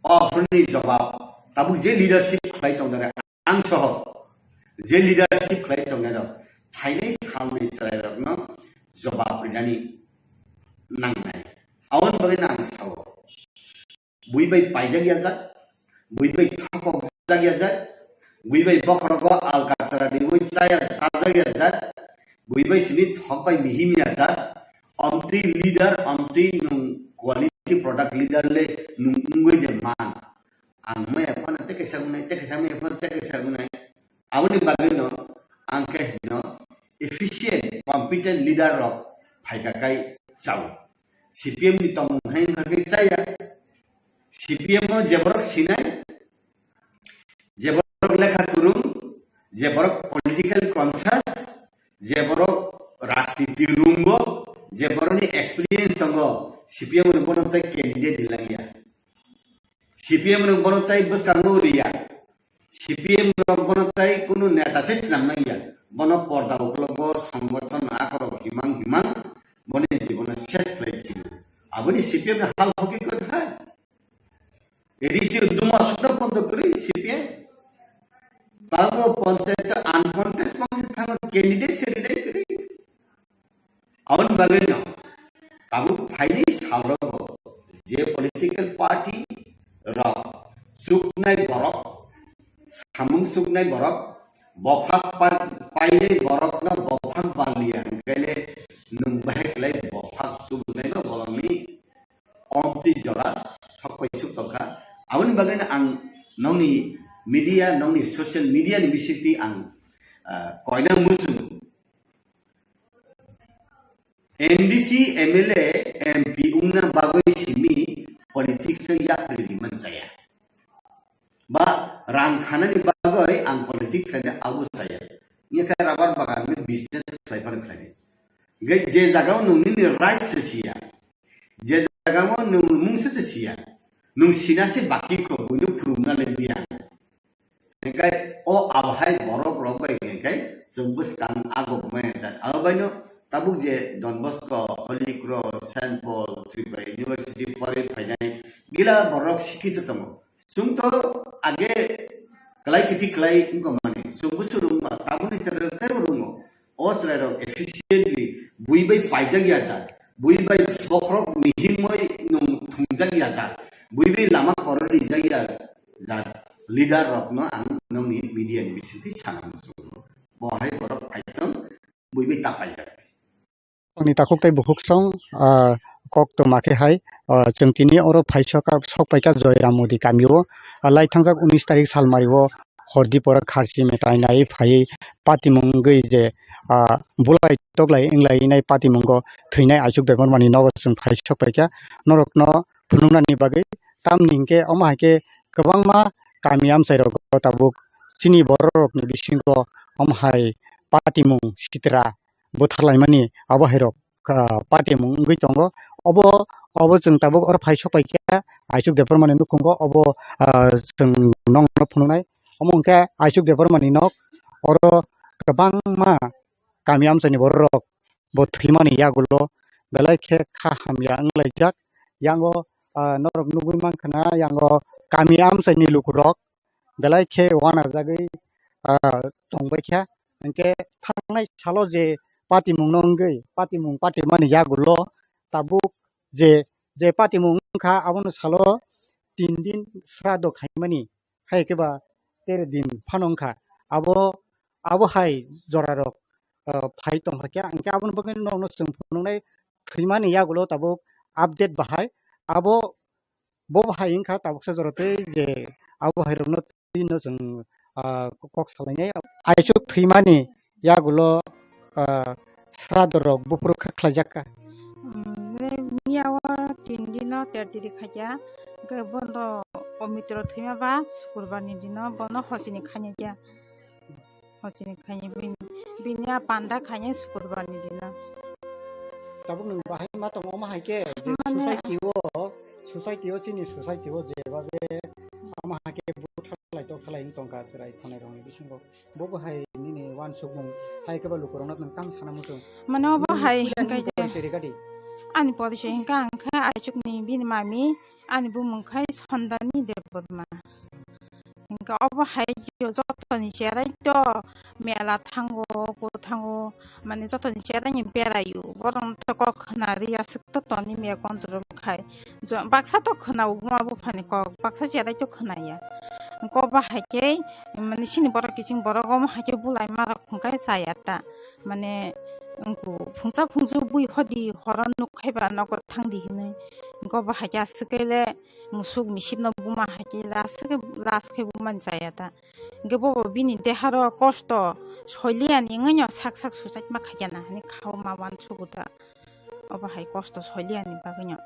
O aphuruni jobab tabuk je leadership khlai tongdare ang soho je leadership khlai tongnairok phainai salni chwrairokno jobab rinani nangnai. Aboni bagwi ang sao. Bui bai paijak ya jak, bui bai thokok jak ya jak, bui bai bokhorogo alkatra riwi chaya chajak ya jak, bui bai simi thok bai mihim ya jak, omtwi leader, omtwi nung quality product leader le nung wngwi de man. Ang maya phano tei kaisa wngnai, tei kaisa maya phano tei kaisa wngnai. Aboni bagwi no ang khe hino efficient, competent leader rok phaika kai chao. C P M ni tongmung hai wngkha khe chaya. C P M o je borok sinai, je borok lekha kwrwng, je borok political conscious, je borok rajniti rungo, je borokni experience tongo, C P M ni bono tei candidate rilangya. C P M ni bono tei bwskango riya. C P M rok bono tei kunu neta se swnam nang ya. Bono porda ukologo songbothon akorok himang himang boni jibono ses khlai phio. Aboni C P M ni hal hoki kwthai. A D C duma sukna pondo kwrwi C P M. Abo panchayat uncontest panchayat thangma candidate se rinai kwrwi. Aboni bagwi no tabuk phaini salogo je political party rok chuknai borok, samung chuknai borok, bophak pa-, painai borokno bophak baliya hwnkhaile nwng bahai khlai bophak tubunai no bolongni omtwi jora sokpai suk tongkha. Aboni bagwi no ang nongni media, nongni social media ni bisingtwi ang, ah, koina muchung. N D C M L A M P wngna bagwi simi politics no yapri rimani chaya. Ba rang khanani bagwi ang politics khaina abo chaya. Wngkha rubber bagan ni business khlai phano khlaidi. Hingke je jaga o nwng nini right se siya, je jaga o nwng mungsa se siya, nwng sina se baki kho, buino phurumna le biya. Hingke o abohai borok rok bai hingke chwng bwskang agok maya jak. Abo baino tabuk je Don Bosco, Holy Cross, Saint Paul, Tripura University pori phainai gila borok sikito tongo. Chwng to age kwlai kithi kwlai wngkha mani, chwng busu rwngma, tabukni chwrai rok teibo rwngo. O chwrai rok efficiently bui bai paijak ya jak, bui bai bokhorok mihimoi nwng thwngjak ya jak, bui bai lama koroi rijak ya jak leader rokno ang nokni media ni bisingtwi sana muchungo. Bo hai borok phaitong bui bai ta paijak. Ani takhuk tei bukhuk song, ah, kok tongma khe hai, ah, chwng tini oro phai sok, sok paikha Joyram Modi kamio, ah, lai thangjak unis tarik salmario hordi pora kharchi metai nai phai patimung wngwi je, ah, bulai toklai wnglainai patimungo thwinai Aichuk Debbarmani nogo chwng phai sok paikha. Norokno phunuknani bagwi tamni hinkhe omo hai khe kwbangma kami amchai rogo tabuk chini bororokni bisingo omo hai patimung sitra bwtharlaimani abo hai rok, ah, patimung wngwi tongo. Obo, obo chwng tabuk oro phai sok pai khe Aichuk Debbarmani nukhungo obo, ah, chwng nokno phunuknai. Omo hwnkhe Aichuk Debbarmani nok oro kwbangma kami amchaini bororok bo thwimani yagulo belai khe kha hamya wnglaijak. Yango, ah, norok nugwi mankha na yango kami amchaini lukurok belai khe uanajagwi, ah, tongbaikha. Hinkhe thangnai salo je patimungno wngwi, patimung patimani yagulo tabuk je, je patimung wngkha, abono salo tin din srado khaimani, hai khe ba tere din phano wngkha. Abo, abo hai jorarok, ah, phai tongkha khe, hinkhe aboni bagwi norokno chwng phunuknai thwimani yagulo tabuk update bahai. Abo Bo bahai wngkha tabuksa jora tei je abo hai rokno twi no chwng, ah, kok salainai. Aichuk thwimani yagulo, ah, srado rok buphuru kha khlaijak kha. Miya o tin dino ter tiri khaikha, hwnkhe bono o mitro thwima ba sukurbar ni dino bono hosini khainai kha. Hosini khaini bini, bini a panda khaini sukurbar ni dino. Tabuk nwng bahai ma tongo, omo hai khe je Mane society o, society o, chini society o je babe omo hai khe buthalai tokhalai wng tongkha chwrai khonai rokni bisingo. Bo bo hai nini uansukmung hai khe ba lukurokno nwng tamo sana muchung? Mane obo Nini hai puila hinkhe nini je porichoi rega di. Ani porichoi hinkhe ang khe Aichukni bini mami, ani bumung khai Sondani Debbarma. Hinkhe obo hai jotoni cherai to mela thango, ko thango, mane jotoni cherai ni beraio. Borok to kok khna ri aswk to toni me control khai. Jo-, baksa to khna o buma buphani kok, baksa cherai to khna ya. Hinkhe obo hai khe, mane chini borok kiching borok omo hai khe bulai ma rok hwnkhe chaya ta. Mane wngkhe phungsa phungsu bui hodi horo nuk khai ba nogo thang di hinwi. Hinkhe obo hai khe aswk khe le musuk misip no buma hai khe last khe, last khe buma ni chaya ta. Hinkhe bobo bini deharo kosto soiliyani wngwi no sak sak suicide ma khaikha na hinwi kha o ma uansugo ta. Obo hai kosto soiliyani bagwi no.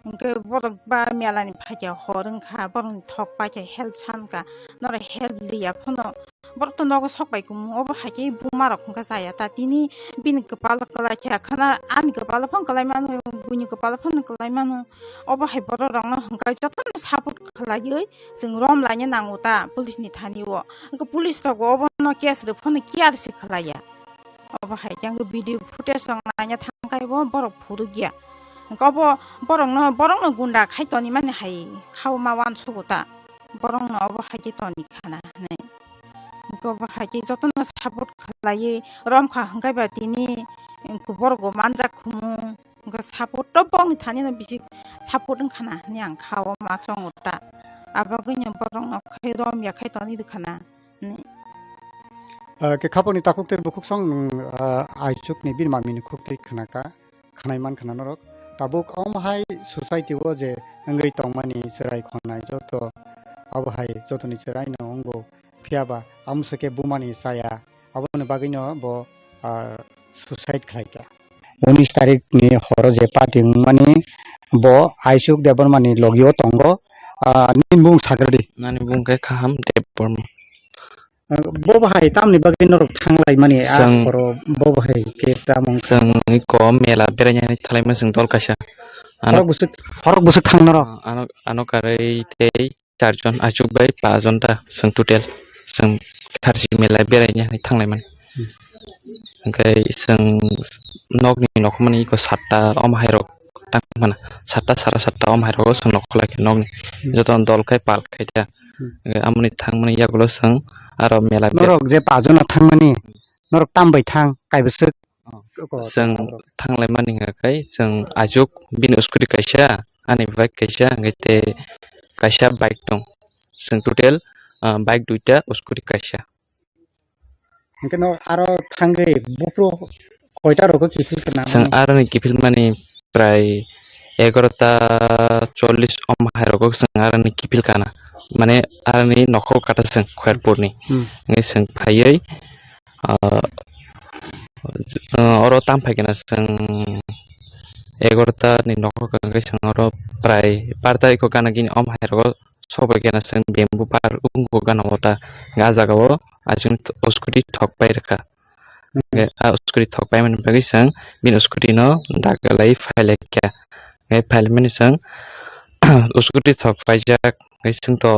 Hinkhe borok ba mela ni phaikha hor wngkha, borok ni thok paikha help sankha, norok help liya phano borok to nogo sok bai kumu, obo hai khe buma rok hwnkha chaya ta, tini bini kwpalo kwlai kha khana, ani kwpalo phano kwlai mano, buini kwpalo phano kwlai mano, obo hai borok rok no hwnkha jotono support khlaiwi chwng rom laina nango ta police ni thani o, hwnkhe police rok bo obo no case rw phano care se khlaiya, obo hai khe video footage rok naina thang khai bo borok phurukya, hwnkhe obo borok no, borok no gunda khai toni mani hai kha o ma uansugo ta. Borokno obo hai khe toni khana hinwi. Hwnkhe bo hai khe jotono support khlaiwi romkha, hwnkhe ba tini borok bo manjak khumu. Hwnkhe support to bongni thani no bisi support wngkha na hwnwi ang kha o ma chongo ta. Abagwino borokno khai romya khai tongwi rwkha na hwnwi. Ah, khe khaponi takhuk tei bukhuk song nwng, ah, aichukni bini mamini khuk tei khna kha, khnai man khna norok. Tabuk omo hai society o je wngwi tongmani chwrai khonai joto abo hai jotoni chwraino wngo. Phiya ba amswk khe bumani chaya, aboni bagwino bo, ah, suicide khlai kha. Unis tarikni horo je party wngmani bo Aisuk Debbarmani logio tongo, ah, nini bumung sagradi. Nani bumung khe Kaham Debbarma. Ah, bo bahai tamni bagwi norok thanglai mani, ah, Chwng horo bo bahai khe tamung. Chwng iko mela beraina thanglaima chwng dol kaisa. Ano, horok bwswk, horok bwswk thang norok. Ano, ano karwi tei charjon, achuk bai pajon ta chwng total, chwng kharchi mela beraina hinwi thanglai mani. Hmm. Hwnkhe chwng nokni nokmani iko satta omo hai rok tang mano, satta sara satta omo hai rogo chwng nokho lai khe nokni. Hmm. Joto dol khai pal khai ta. Hmm. Hwnkhe amoni thangmani yagulo chwng aro mela ber- Norok je pajon no thangmani, norok tam bai thang, kaibo swk? Oh, chwng thanglaimani hwnka khe chwng ajuk bini scooty kaisa, ani bike kaisa, hwnkhe tei kaisa bike tong. Chwng total, ah, bike duita, scooty kaisa. Hwnkhe no aro thangwi buphuru koita rogo kiphil kana? Chwng mano? Aroni kiphilmani prai egarota chollish om hai rogo chwng aroni kiphil kana. Mane aroni nokhor kata chwng Khairpurni. Hmm. Hwnkhe chwng phaiwi, ah, ah, oro tam phai khe na chwng egarota ni nokhor kha hwnkhe chwng oro prai bar tarikh o gana gini om hai rogo sok bai khe na chwng bamboo par wngkha gana o ta, hwnkhe ah jaga o aswk scooty thok pai rwkha. Hwnkhe ah scooty thok paimani bagwi chwng bini scooty no dagalai phai lai kha. Hwnkhe phai lai mani chwng scooty thok paijak, hwnkhe chwng to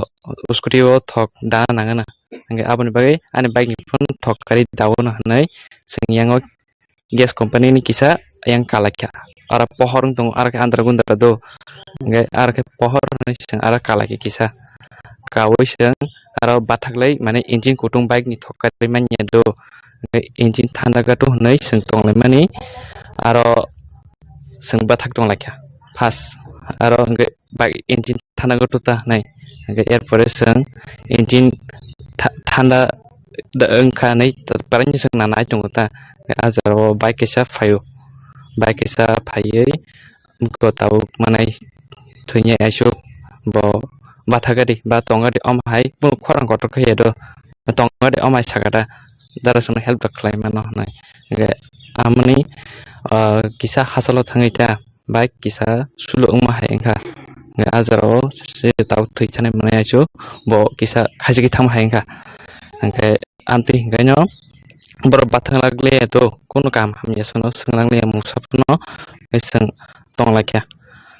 scooty o thok da nang gana. Hwnkhe aboni bagwi ani bike ni phano thok kari daono hwnwi chwng yango gas company ni kisa yang kalai kha. Aro pohor wng tongo, aro khe andra gundra do. Hwnkhe aro khe pohor hwnwi chwng aro kalai kha kisa. Kaui chwng aro bathak lai, mane engine kutung bike ni thok kari manya do. Hwnkhe engine thanda gato hwnwi chwng tong lai mani. Aro chwng bathak tong lai kha. First aro hwnkhe bike engine thanda gato ta nai. Hwnkhe er pore chwng engine tha-, thanda da-, wngkha nai, ta-, parani chwng na nai tongo ta. Ah jora o bike kaisa phaio. Bike kaisa phaiwi go tabuk manai thwini aisuk bo batha gari ba tong gari om hai bo khorang kotor khe do. Tong gari om hai saka da dara songno help rok khlai mano hwnwi. Hwnkhe amoni, ah, kisa hachalo thangwi ta. Bike kisa sulo wngma hai wngkha. Hwnkhe ah jora o se tabuk thwi thani manwi aisu bo kisa khaisiki thangma hai wngkha. Hwnkhe amtwi hwnkhe no borok bathang lak le to kunu kaham hamya sono swnglang le mungsa phano chwng tong lai kha.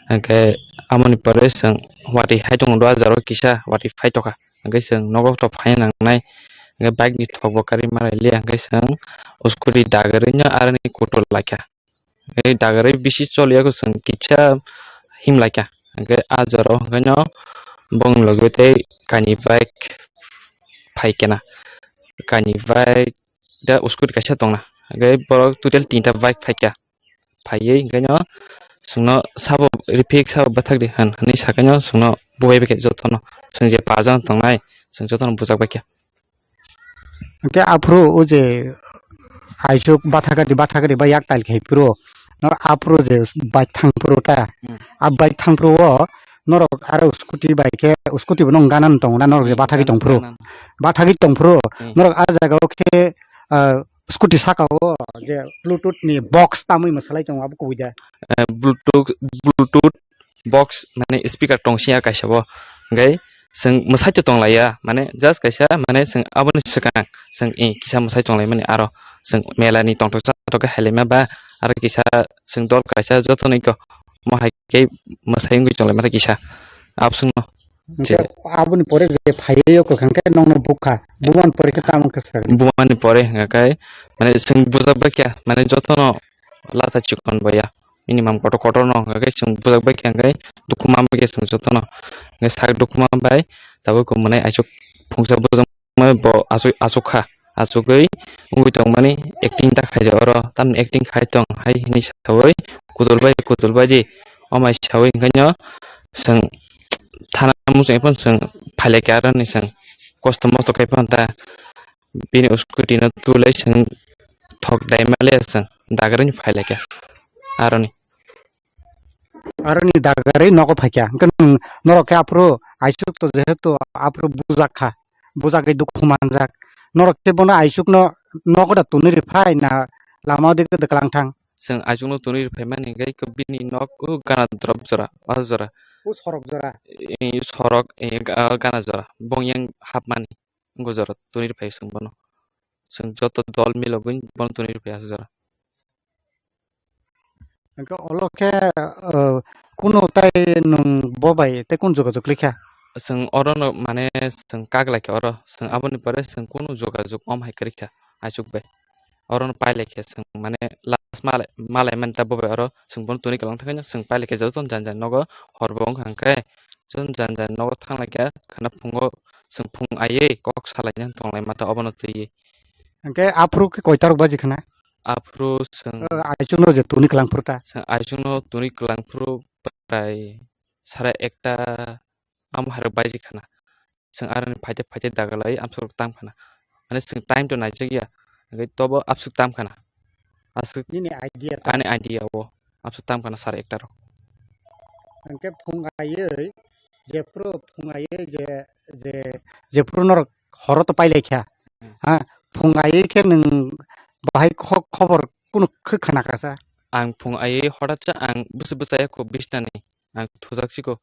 Hwnkhe amoni pore chwng watwi hai tongo do ah jora o kisa watwi phai tokha. Hwnkhe chwng nogo to phai nangnai. Hwnkhe bike ni thok bo kari malai le hwnkhe chwng scooty dagarwi no aroni kutul lai kha. Hwnkhe dagarwi bisi choliya khe chwng kisa him lai kha. Hwnkhe ah jora o hwnkhe no bongni logi tei kainwi bike phai khe na. Kainwi bike da scooty kaisa tong na. Hwnkhe borok total tinta bike phai kha. Phaiwi hwnkhe no chwngno sabo refik sabo bathak di hwn hwnwi sakhe no chwngno bubai bai kha jotono. Chwng je pajon tongnai chwng jotono bujak bai kha. Hwnkhe aphuru o je aisuk bathakadi bathakadi ba yak tail khai phuru norok aphuru je bike thang phuru ta. Hmm. A bike thang phuru o norok aro scooty bai khe scooty bono gana no tongo na norok je bathagwi tong phuru. Gana. Bathagwi tong phuru. Hmm. Norok a jaga o khe, ah, scooty saka o je bluetooth ni box tamwi mwsalai tongo abo kubui da. Eh, bluetooth, bluetooth box, mane speaker tong sia kaisa bo. Hwnkhe chwng mwsai to tong laiya, mane just kaisa, mane chwng aboni swkang chwng, eh, kisa mwsai tong lai mani aro chwng mela ni tongthok chathok khe hai lai ma ba aro kisa chwng dol kaisa joto no iko mo hai khe mwsai wngwi tong lai ma kisa abswk no. Hwnkhe je aboni pore je phaiwi o kwkhwrang khe nokno bukha, bumani pore khe tamo khe swkang? Bumani pore hwnkhe mane chwng bujak bai kha, mane joto no lata chikon bai ya. Minimum kotor kotor no hwnkhe chwng bujak bai kha, hwnkhe dukhu man bai kha chwng jotono. Hwnkhe sak dukhu man bai tabuk khe mwnai aisuk phungsa bujak ma bo aswk, aswk kha, aswkwi wngwi tongmani acting ta khaidi oro, tamni acting khai tong hai hinwi sawi kudulbai kudulbaidi omai sawi hwnkhe no chwng thana muchung phano chwng phailaikha aroni chwng kosto mosto khai phano ta bini scooty no tubulai chwng thok daimale chwng dagarwi phailaikha aroni. Aroni dagarwi nogo phaikha. Hwnkhe nwng norok khe aphuru aisuk to jehetu aphuru bujak kha. Bujakgwi dukhu manjak. Norok khe bono aisukno nogo da tonwi rw phai na lama o dik de kwlang thang? Chwng aisukno tonwi rw phaimani hwnkhe bini nok o gana drop jora, o jora. O sorok jora? Ee, sorok, ee, ga-, gana jora. Bong yang hapmani. Wngkha jora twnwi rwphai chwng bono. Chwng joto dol milogwi bono twnwi rwphai aswk jora. Hwnkhe olo khe, uh, kunu tai nwng bo bai tei kunu jogajog khlaikha? Chwng orono mane chwng kak laikha oro. Chwng aboni pore chwng kunu jogajog om hai kwrwikha aisuk bai. Orono pailaikha chwng mane last malai, malai mani ta bo bai oro chwng bono twnwi kwlang thangwi chwng pailaikha joto jani jani nogo hor bo wngkha hwnkhe. Chwng jani jani nogo thanglaikha khwna phungo chwng phung aiwi kok salaina tonglai mata obono twiwi. Hwnkhe aphuru khe koitarok baji khwna? Aphuru chwng O, aisukno je tuni kwlang phuru ta? Chwng aisukno tuni kwlang phuru prai sara ekta amo hai rok baji khwna. Chwng aroni phaite phaite dagalai amsuk rok tam khwna. Mane chwng time to naijakya, hwnkhe tobo amsuk tam khwna. Aswk nini idea ta? Ani idea o amsuk tam khwna sara ekta rok. Hwnkhe phung aiwi jephuru phung aiwi je, je, jephuru norok horo to pailaikha. Hmm. Ha, phung aiwi khe nwng bahai kho-, khobor kunu khe khwnakha sa? Ang phung aiwi hotat sa ang bwswk bwchaya kho bisnani. Ang thujak siko.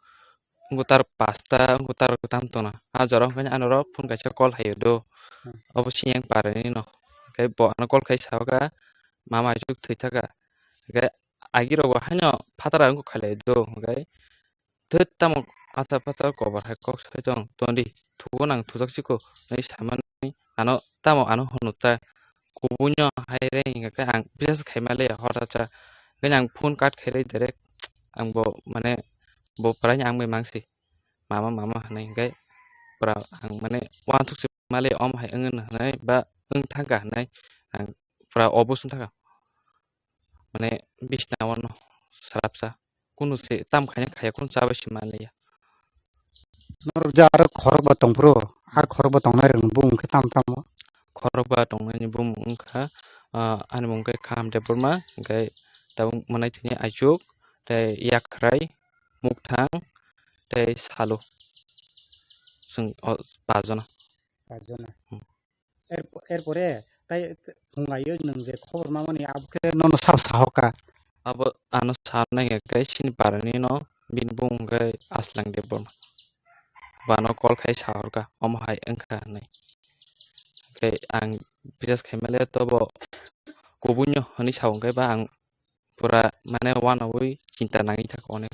Wngkha tar pasta, wngkha tar tam tona. A jora wngkha ani oro phone kaisa call hai do. Hmm. Obo siyang parani no. Hwnkhe bo ano call khai sa kha, mama aisuk thwi thaka. Hwnkhe agi rogo haino phatara wngkha khailai do. Hwnkhe thwt tamo acha phatar kobar hai kok sai tong, tondi thugo nang thujak siko. Nai samani ano tamo ano hwnwi ta kubui no hai re hwnkhe ang bisas khai male hotat sa. Hwnkhe ang phone cut khai re direct. Ang bo mane bo prai ang bai mangsi. Mama, mama hwnwi hwnkhe pura ang mane uansuk se male omo hai wngwi hwnwi ba wng thangkha hwnwi ang pura obo swng thangkha. Mane bisna o no swrapsa kunu se tam khaina khaya kunu chabai se manliya. Norok je aro khorokba tongphuru, a khorokba tongnai rokni bumung khe tamo tamo? Khorokba tongnaini bumung wngkha, ah, ani mung khe Kaham Debbarma, hwnkhe tabuk mwnaithwini Aichuk, tei Yakhrai, Mukthang, tei Salu. Chwng o pajona. Pajona. Hmm. Er-, erpore tai phungaio nwng je khobor mamani abo khe nono sabo sahoka? Abo ano sanai khe sini parani no bini bumung khe Aslang Debbarma. Bano call khai sahorka, omo hai wngkha hinwi. Khe ang bisas khaimale tobo kubunyo hinwi sao, hwnkhe ba ang pura mane uanaui chinta nangwi thaka onek.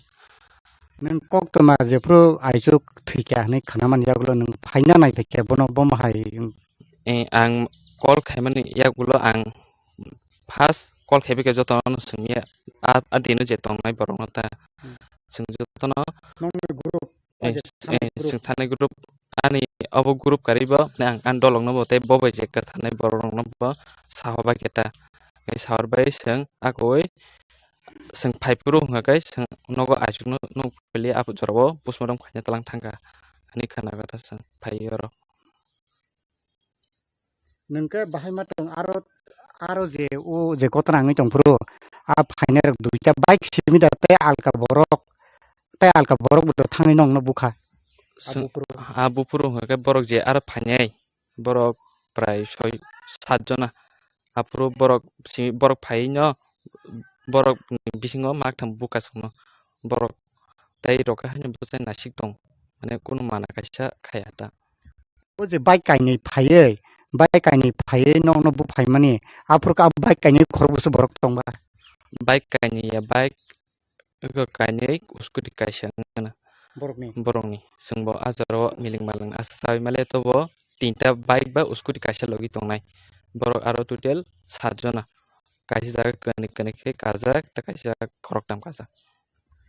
Nwng koktwma jephuru Aichuk thwikha hinwi khnamani yagulo nwng phaina naiphikha bono, bomo hai? Eh, ang call khaimani yagulo ang first call khaibikha jotono swngya, a, a dino je tongnai borokno ta. Hmm. Chwng jotono nokni group, eh, o je thani eh, group. Chwng thani group, ani obo group karibo, mane ang ani dolokno bo tei bo bai je kwthanai borokno bo sahobai khe ta. Tei sahorbai chwng akoi chwng phaiphuru hwnkha khe chwng nogo Aichukno nuk pili aphuru jorao postmortem khaina tlang thangkha hinwi khna khe ta chwng phai oro. Nwng khe bahai ma tong aro, aro je o je kotor wngwi tongphuru, a phainai rok duita bike simi da tei alka borok, tei alka borok bo thangwi nongno bukha. Chwng, a buphuru, a buphuru hwnkha khe borok je aro phainai, borok prai soi sat jona. Aphuru borok si, borok phaiwi no, borok ni bisingo maktham bukha chwngno. Borok tei rok khe haino bwsai nasik tong, mane kunu mana kaisa khaya ta. O je bike kainwi phaiwi, bike kainwi phaiwi nokno buphaimani, aphuru khe a bike kainwi khorokbwswk borok tongba? Bike kainwi ya, bike eko kainwi scooty kaisa wngkha na. Borokni? Borokni. Chwngbo a jorao miling maling asa sawi male tobo tinta bike ba scooty kaisa logi tongnai. Borok aro total sat jona. Kaisa jaga kwni kwni khe kajak, tei kaisa khoroktham kajak.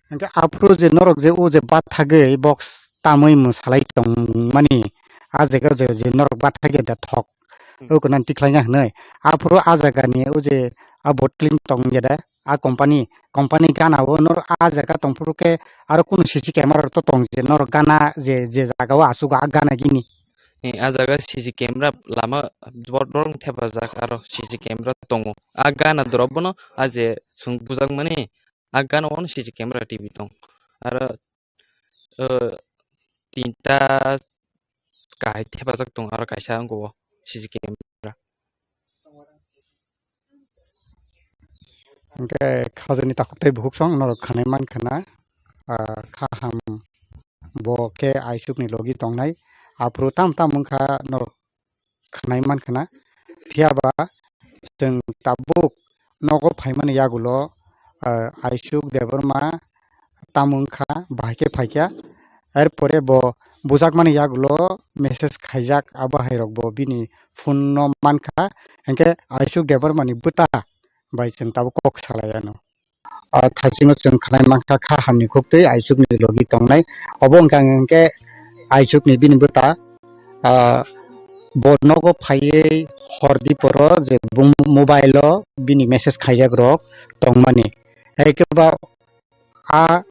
Hwnkhe aphuru je norok je o je bathagwi box tamwi mwsalai tongmani, a jaga je, je norok bathai khe da thok. Hmm. O kono tikhlaina hwnwi. Aphuru a jagani o je a bot clean tong ya da, a company, company gana o nor a jaga tongphuru khe aro kunu C C camera to tong je norok gana je, je jaga o asuk a gana gini. Eh, a jaga C C camera lama bor-, borok thepajak aro C C camera tongo. A gana drop bono a je chwng bujakmani a gana o C C camera T V tong. Aro, eh, tinta kahai thepajak tong aro kaisa wngkha o C C camera. Hwnkhe khajani takhuk tei bukhuk song norok khanai mankha na, ah, kha ham bo khe aisukni logi tongnai. Aphuru tam tam wngkha norok khanai mankha na. Phiya ba chwng tabuk nogo phaimani yagulo, ah, Aisuk Debbarma tamo wngkha bahai khe phaikha. Erpore bo bujakmani yagulo message khaijak, abo hai rok bo bini phone no mankha. Hinkhe Aisuk Debbarmani bwta bai chwng tabuk kok salai ano. Ah, thaisingo chwng khanai mankha kha hamni khuktwi Aisukni logi tongnai. Obo wngkha hinkhe Aisukni bini bwta, ah, bo nogo phaiwi hor diporo je bung mobile o bini message khaijak rok tongmani. Hai khe ba a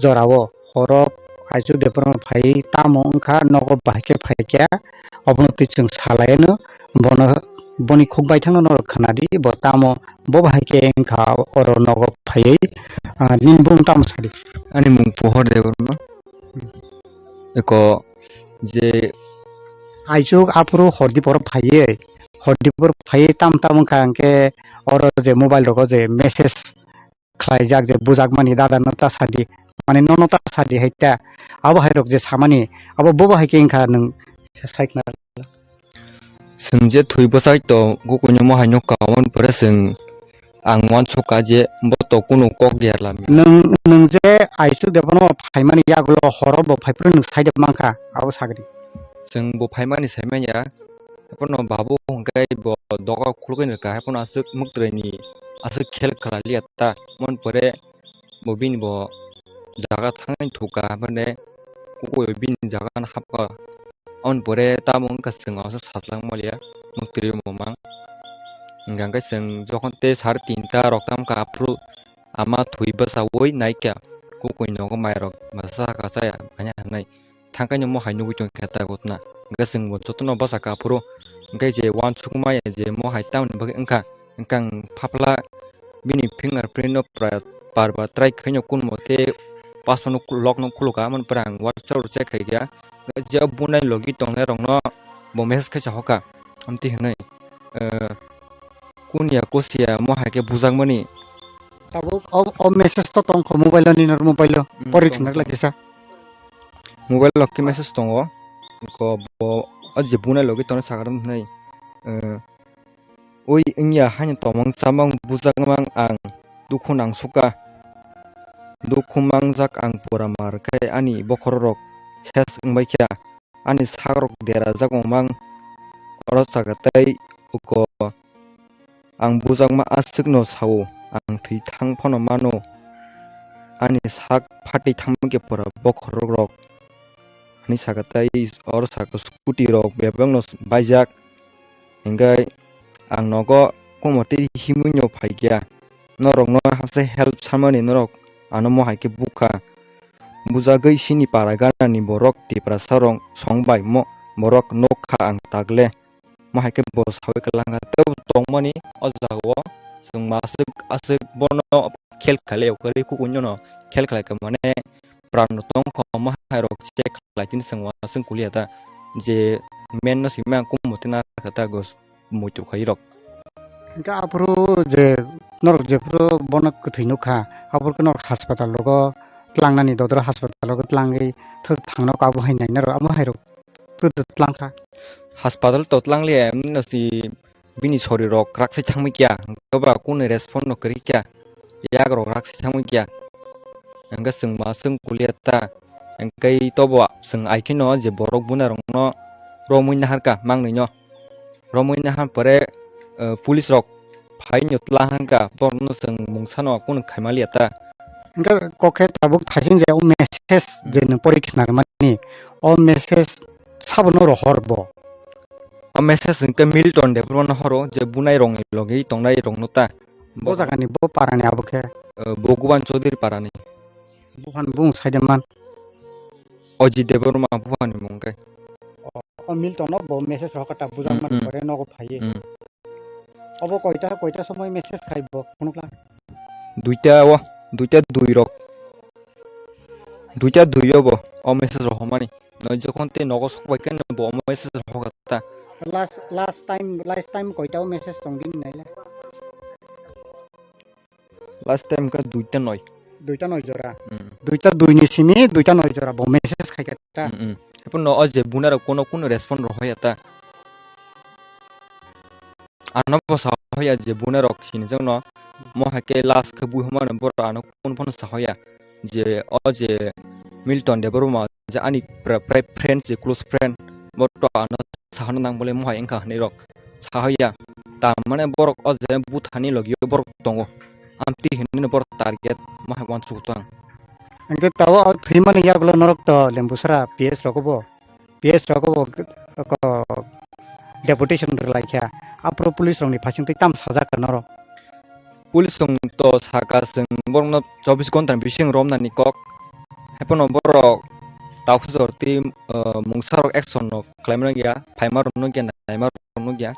jorao horo Aisuk Debbarma phai tamo wngkha nogo bahai khe phaikha, obono twi chwng salai ano bono, boni khuk baithangno norok khnadi bo tamo bo bahai khe wngkha oro nogo phaiwi, ah, nini bung tamo sadi? Ani mung Pohor Debbarma. Eko je Aisuk aphuru hor diporo phaiwi, hor diporo phaiwi tam tam wngkha hinkhe oro je mobile rogo je message khlaijak je bujakmani dada no ta sadi, mane nono ta sadi hai ta. Abo hai rok je samani, abo bobo hai khe wngkha nwng saikna. Chwng je thwi bwsai to gukuni mohai no kawan pore chwng ang uansukha je bo to kunu kok ya lamya. Nwng, nwng je Aisuk Debbarma phaimani yagulo horo bo phaiphuru nwng saide mankha, abo sagri. Chwng bo phaimani saimanya. Haiphano babu hwnkhe bo doga khulukgwi nirwkha, haiphano aswk mwktwrwini aswk khel khlai liya ta. Mon pore bo bini bo jaga thangwi thukha, haiphano kukui bini jaga no hapkha. Aboni pore tamo wngkha chwng aswk sajlak maliya mwktwrwi bo mang. Hwnkha hwnkhe chwng jokhon tei sare tinta rok tamo kha aphuru ama thwi bwchaui naikha, kukui nogo mairok masa sakha chaya manya hwnwi. Thangkaino mohai nugui tongkha ta gotna. Hwnkhe chwngbo jotono bwsakha aphuru. Hwnkhe je uansukma ya je mohai tamoni bagwi wngkha, hwnkhe ang phapla bini fingerprint no pra-, par bar try khaino kunmo tei password no lock no khulukha, amoni pore ang WhatsApp rok check khaikha. Hwnkhe je bunai logi tongnai rokno bo message khaisa hokha, amtwi hwnwi, eh, kunya kusiya mohai khe bujakmani. Tabuk o, o message to tongkho mobile o, ninor mobile o, mm, pori tongkho. Khna lagi sa. Mobile o khe message tongo. Ko bo o je bunai logi tongna sakha hwnwi, eh, oi wngya haino tongmang chamang bujakmang ang dukhu nangsukha. Dukhu mangjak ang pura mar khe ani bokhorok ses wngbaikha. Ani sakrok derajak wngmang oro chakha tei uko ang bujakma aswkno sao, ang thwi thang phano mano, ani sak phatwi thangma khe pura bokhorok rok, hwnwi sakha tei oro sakha scooty rok bebakno baijak. Hingkhe ang nogo kumotwi himwino phaikha, norokno hapsa help samani norok ano mohai khe bukha. Bujagwi sini para ganani borok Tiprasa rok song bai mo-, borok nokha ang takle. Mohai khe bo sawi kwlangkha tei bo tongmani o jagao chwng maswk aswk bono khel khlaio kwrwi kukuino no khel khlaikha mane pran no tongkha mohai rok check khlai tini chwng uanswk kuliya ta je men no simi ang kumotwi narwkha ta gos muitu khairok. Hingke aphuru je norok jephuru bono kwthwi nukha, aphuru khe norok haspatal rogo tlangnani dodro haspatal rogo tlangwi thangno abo hai naina rok abo hai rok twdwk tlangkha. Haspatal to tlangliya, emni no si bini sori rok raksai thangmikya, hingke ba kunu respond no kwrwikya, yak rok raksai thangmikya, hingke chwng ma chwng kuliya ta, hingke tobo chwng aikhe no je borok buna rok no romwi naharka mangnwi no. Romwi nahan pore, eh, police rok phaino tla hangka, borokno chwng mungsano kunu khaimaliya ta. Hingke kok khe tabuk thaising je o message je nwng pori khnarmani, o message sabo no rohor bo. O message hwnkhe Milton Debbarma no horo, je bunai rokni logi tongnai rokno ta. Bo jagani, bo parani abo khe? Eh, bo Guban Chaudhary parani. Buphani bung saideman. Ajit Debbarma buphani mung khe. O, o Milton no bo message rohor kha ta, bujak Mm, mani mm. pore nogo phaiwi. Mm. Obo koita, koita somoi message khai bo phunukla? Duita o, duita dui rok. Duita dui o bo, o message rohormani. Noi jokhon tei nogo sok bai khe bo o message rohor kha ta. Last, last time, last time koita o message tong bini naile? Last time khe duita noi. Duita noi jora. Mm. Duita dui ni simi, duita noi jora bo message khai kha ta. Mm, mm. Haphano o je bunai rok kono, kono respond rohor ya ta. Ano bo sahoya je bunai rok sinijak no, mo hai khe last khe bui hwnmano borok ano kunu phano sahoya je o je Milton Debbarma je ani pra-, prai friend, je close friend, bo to ano sahana nang bole mo hai wngkha hinwi rok sahoya. Tamani borok o je buthani logi borok tongo, amtwi hinwi borok target mo hai uansuk tong. Hwnkhe tabuk thwimani yagulo norok to Lembusara P S rok bo. P S rok bo ko-, deputation rwlai kha. Aphuru police rokni phasing twi tam sajak kha norok? Police rok to saka chwng borokno chobbish ghonta ni bising romnani kok. Haiphano borok tauksa jor twi, uh, mungsa rok action rok khlaima rok ya, phaima rok nukya, naima rok nukya.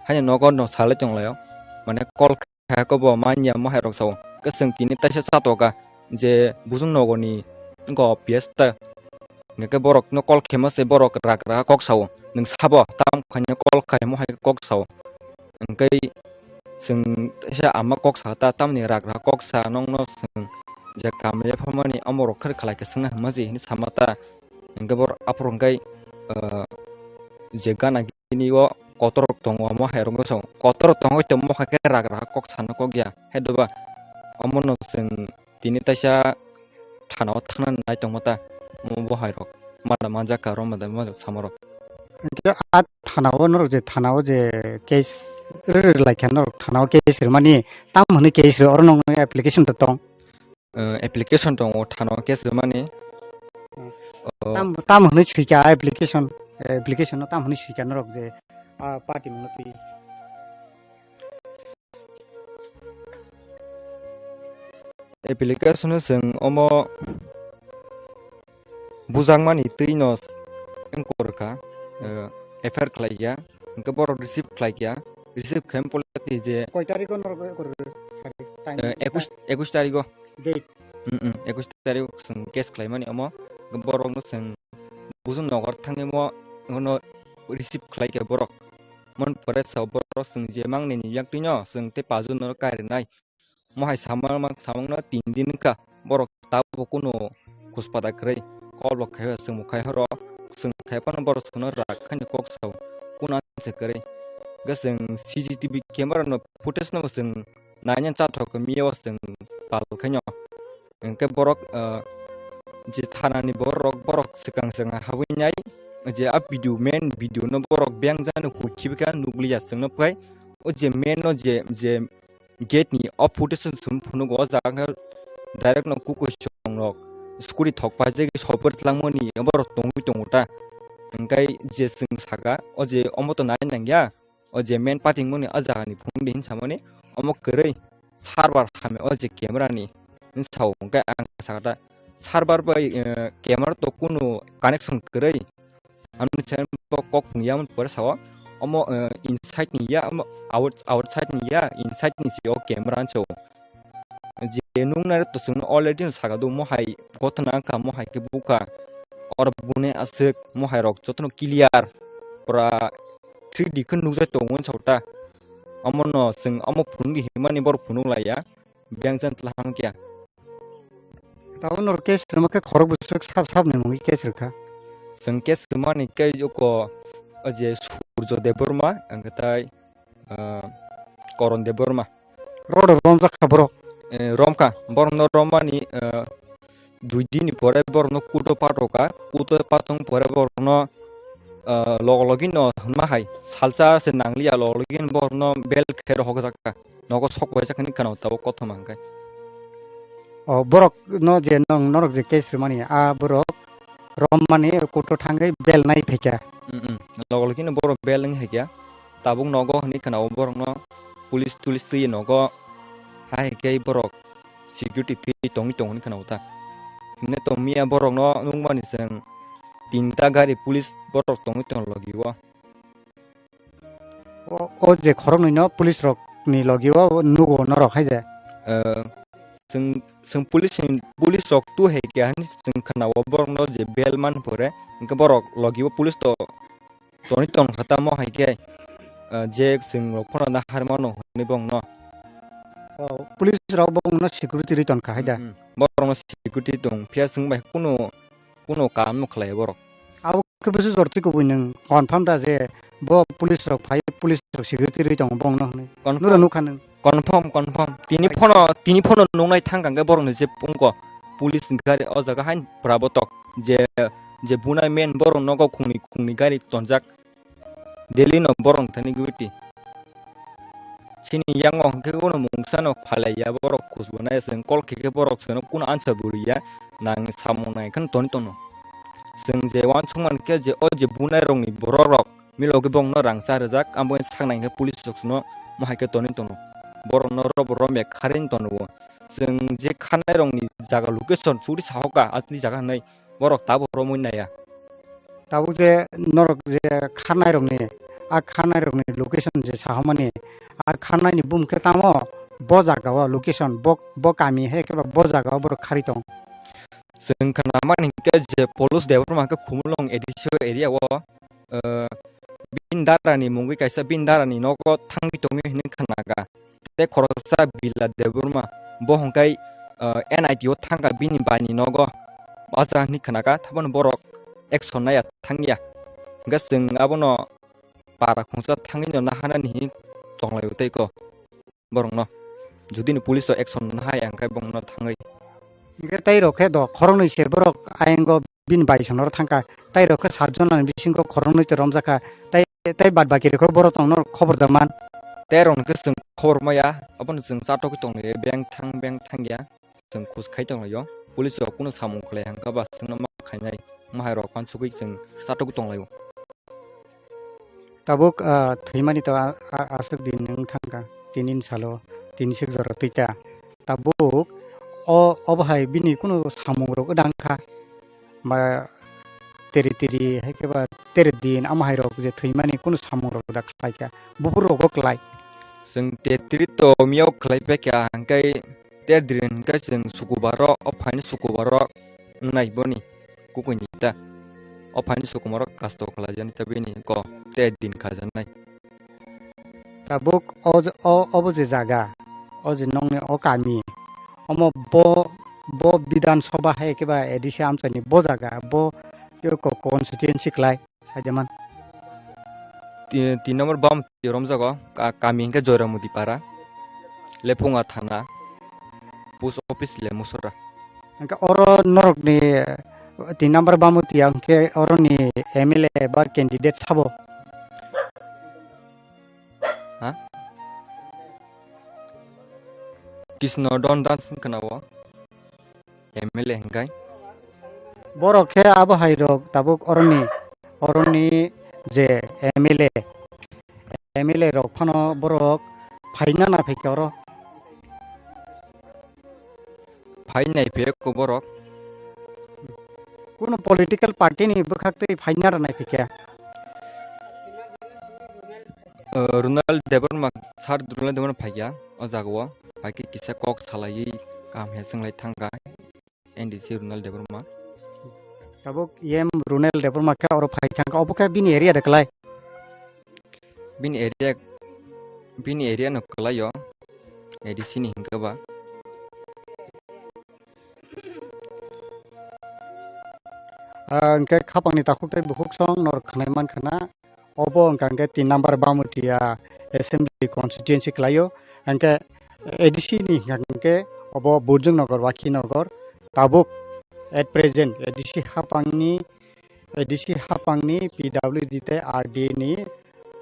Haino nogo no salai tonglaio. Mane call kha ko bo manya mo hai rok sao. Ke chwng tini taisa chatoka je bujung nogoni go P S ta. Hingke borok no call khema se borok rak rak kok sao. Nwng sabo tam khaino call khaimo hai kok sao. Hingke chwng teisa ama kok sa ta tamni rak rak kok sa nongno chwng je kamle phamani amo rok khe khlai khe swngna hwnma se hinwi sama ta. Hingke borok aphuru hingke, ah, je gana Tini o kotor rok tongo, omo hai rok wngkha, kotor rok tongo, tei omo hai khe rak rak kok sana kok ya, hai doba? Omo no chwng tini taisa thana o thangna nai tongma ta, omo bo hai rok mada manjak ka, oro mada manjak sama rok. Hingke a thana o norok je, thana o je case rwrwk lai kha, norok thana o case rwmani tam hwnwi case rw, oro nokni application rok tong? Eh, application tongo thana o case rwmani. Hmm. Oh. Tam, tam hwnwi swikha application, eh, application no tam hwnwi swikha norok je, ah, party mungno twi? Application o chwng omo bujakmani twi no wngkor kha, eh, F I R khlai ya, hingke borok receive khlai ya, receive khe pole twi je. Koi tarikh o norok wngkor kha? Time, eh, ekush, ekush tarikh o. Date? Mm, mm, ekush tarikh o chwng case khlaimani omo, borok no chwng bujung nogo thangwi mo, no receive khlai kha borok. Mon pore sa borok chwng je mangnini yaktwi no chwng tei paju no kairinai. Mohai samang mang samang no tin din wngkha. Borok tabuk kunu khuspada kwrwi. Kol bo khai chwng bo khai horo. Chwng khai phano borok chwngno rak khaini kok sao. Kuna se kwrwi. Hwnkhe chwng C C T V camera no footage no chwng naina chathok miya o chwng pal khaino. Hwnkhe borok, ah, je thana ni borok, borok swkang swkang habwi nai. Je a video, main video no borok beng jani hukhi bwkha nukliya chwngno phai. O je main no je, je gate ni o footage chwng phunuk o jaga khe direct no kukui chwng rok scooty thok paijagwi sopor tlangmani borok tongwi tongo ta. Hwnkhe je chwng saka o je omo to nai nangya, o je main party mani o jaga ni phunuk di hinsamani omo kwrwi server hamya o je camera ni hinsao. Hwnkhe ang saka ta server bai, eh, camera to kunu connection kwrwi. Ano channel bo kok phung ya, pore sao, omo, eh, inside ni ya, omo out-, outside ni ya, inside ni si o camera ang sao. Je nung nai to chwng already no saka do, mohai gothona wngkha, mohai khe bukha. Oro bune aswk, mohai rok jotono clear, pura three D khe nukjai tongo sao ta. Omo no chwng omo phunuk di hinmani borok phunuk lai ya. Biyang jan tla ham kya. Tabo norok case rwma khe khorok bwswk sab sab ni mungwi case rwkha. Chwng case rwmani khe joko o je Surjo Debbarma, hwnkhe tai, ah, Koron Debbarma. Rodo romjak kha borok? Eh, romkha. Borokno rommani, eh, dui din ni pore borokno kuto pato ka, kuto patong pore borokno, ah, log logi no hwnma hai salsa se nangliya, log logi no borokno bel khe rohok jak kha. Nogo sok bai jak hinwi kheno tabuk kothoma hwnkhe. O borok no je nong norok je case rwmani a borok romani, court o thangwi bail nai phaikha. Mm, mm. Logo logi no borok bail wng hai kha. Tabuk nogo hwnwi khna-o borokno, police tulis twi nogo hai khe borok security twi tongwi tongo hwnwi khna-o ta. Hwnwi tong miya borokno nukmani chwng tinta gari police borok tongwi tong logi o. O, o je khoroknwi no police rok ni logi o nugo norok hai je. Eh, chwng, chwng police ni, police rok tu hai khe hwnwi chwng khna-o borokno je bail man pore, hwnkhe borok logi o police to toni tong kha tamo hai khe, eh, je chwng rok phano nahar mano hwnwi bongno. O, police rok bongno security ri ton kha hai da. Hmm, borokno security tong phiya chwng bai kunu, kunu kaam no khlai borok. Abo khe bwswk jor twi kubui nwng confirm da je bo police rok phai, police rok security ri tongo bongno hwnwi? Confirm. Nura nukha nwng? Confirm, confirm. Tini phano, tini phano nungnai thang kang khe borokni je pungko police ni gari o jaga hain pura botok je, je bunai men borok nogo khungni, khungni gari tonjak. Delhi no borok thani guti. Chini yango hwnkhe uno mungsa no phalai ya borok khusbo nai chwng call khe khe borok chwngno kuno answer bo rwya nang samung nai kheno toni tono. Chwng je uansuk mankhe je o je bunai rokni borok rok milo khe bongno rang cha rwjak, amo sak nai khe police rok chwngno mohai khe toni tono. Borokno robo romya kharwi tono o. Chwng je khanai rokni jaga location churi sahoka atni jaga hwnwi borok tabuk romwi naiya. Tabuk je norok je kharnai rokni, a kharnai rokni location je sahomani, a kharnai ni bumung khe tamo bo jaga o location, bo, bo kami hai khe ba bo jaga o borok kharwi tong. Chwng khna mani hwnkhe je Polus Debbarma khe Khumulwng A D C area o, eh, bini dara ni mungwi kaisa bini dara ni nogo thangwi tongwi hwnwi khna kha. Tei khoroksa Bila Debbarma, bo hwnkhai, ah, N I T o thangkha bini baini nogo. Bacha hwnwi khnakha, thabono borok action naiya thangya. Hwnkhe chwng abono para khungsa thangwino naharnani hinwi tonglaio tei kho borokno. Judini police o action nahaya hwnkhe bongno thangwi. Hwnkhe tei rok khe do khoroknwi se borok ayengo bini bai sonoro thangkha, tei rok khe saat jonani bisingo khoroknwi twi romjakha, tei, tei bad baki rok khe borok tongno khobor da man. Tei rok khe chwng khobor maya, abono chwng chatokgwi tonglaio, beng thang, beng thangya, chwng khus khai tonglaio. Police rok kunu samung khlai hwnkha ba chwngno ma khainai, ma hai rok phan sugwi chwng chatokgwi tonglaio. Tabuk, ah, thwimani to a-, a-, aswk din wng thangkha, tini ni salo, tini swk jora twi ta. Tabuk o, obo hai bini kunu samung rok wdang kha, ba teri teri hai khe ba teri din amo hai rok je thwimani kunu samung rok da khlai kha, buphuru rogo klai. Chwng teri teri to miyao khlai pai kha, hwnkhe teri din hwnkhe chwng sukubaro, o phaini sukubaro wngnai boni. Kukuini ta. O phaini sukumaro kasto khlaijani ta bini ko te din khajanai. Tabuk o je, o, obo je jaga, o je nongni o kami, omo bo, bo Bidhan Sabha hai khe ba A D C amchaini bo jaga, bo ko constituency klai, saidaman. Ti-, tin number bam romjago, ka-, kami hwnkhe Joyramudi Para, Lephunga Thana, post office Lemusora. Hwnkhe oro norokni, eh, tin number Bamutiya hwnkhe oroni M L A ba candidate sabo? Ha? Krishna Don Dance wngkha na o M L A hwnkhe. Borok khe abo hai rok tabuk oroni, oroni je M L A, M L A rok phano borok phaina na phaikha oro. Phai nai phe ko borok. Kuno political party ni bwkhak tei phaina rwnai phi khe. Uh, Runal Debbarma, Sir Runal Debbarma phaikha o jaga o, phaikhe kisa kok salaiwi kaham he swnglai thangkha N D C Runal Debbarma. Tabuk E M Runal Debbarma khe oro phai thangkha, obo khe bini area de klai? Bini area, bini area no kwlaio, A D C ni hinkhe ba. Ah, hinkhe khapangni takhuk tei bukhuk song norok khnai mankha na, obo wngkha hinkhe tin number Bamutiya Assembly Constituency kwlaio, hinkhe A D C ni hinkhe obo Burjung Nagar, Wakhi Nagar, tabuk at present A D C hapangni A D C hapangni P W D tei R D ni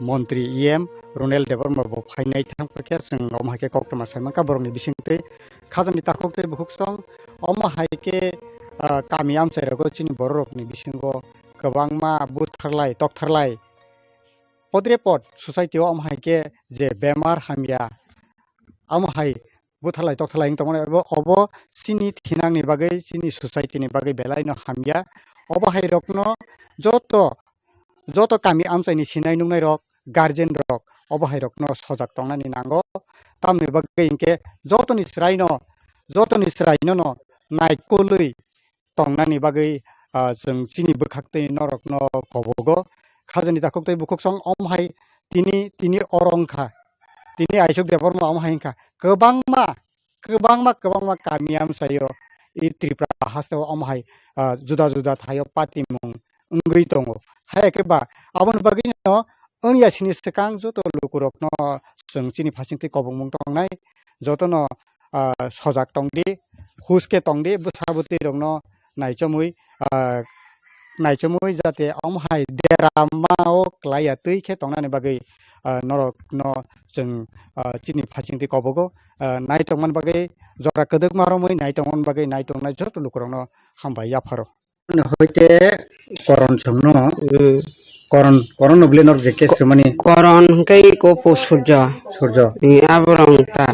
montri E M Runal Debbarma bo phainai thang phai khe chwng omo hai khe koktwma sai mankha borokni bisingtwi khajani takhuk tei bukhuk song omo hai khe ah, kami amchai rogo chini borok rokni bisingo kwbangma butharlai toktharlai. Podre pod society o omo hai khe je bemar hamya, omo hai butharlai toktharlai wng tongmani obo, obo chini thinangni bagwi, chini society ni bagwi belai no hamya. Obo hai rokno joto, joto kami amchai ni sinai nungnai rok, guardian rok, obo hai rokno sojak tongnani nango. Tamni bagwi hinkhe jotoni chwraino, jotoni chwraino no naikolwi tongnani bagwi, ah, chwng chini bwkhaktwi norokno kobogo. Khajani takhuk tei bukhuk song om hai tini, tini oro wngkha. Tini Aisuk Debbarma om hai wngkha. Kwbangma, kwbangma, kwbangma kami amchaio i Tripura hasteo om hai, ah, juda juda thaio patimung wngwi tongo. Hai khe ba aboni bagwino wngya sini swkang joto lukurokno chwng chini phasingtwi kobongmung tongnai. Jotono ah, sojak tongdi, huske tongdi, bwsa bwtwi rokno naichomwi, ah, naichomwi jate omo hai derama o klaiya twi khe tongnani bagwi, ah, norokno chwng, ah, chini phasingtwi kobogo, ah, naitongmani bagwi jora kwdwkma romwi naitongmani bagwi naitongnai joto lukurokno hambai yapharo. Hoite Koron songno, hmm, Koron, Koron no bwle norok je case rwmani. Koron hwnkhe iko po Surjo. Surjo. Hmm, aborok wng ta.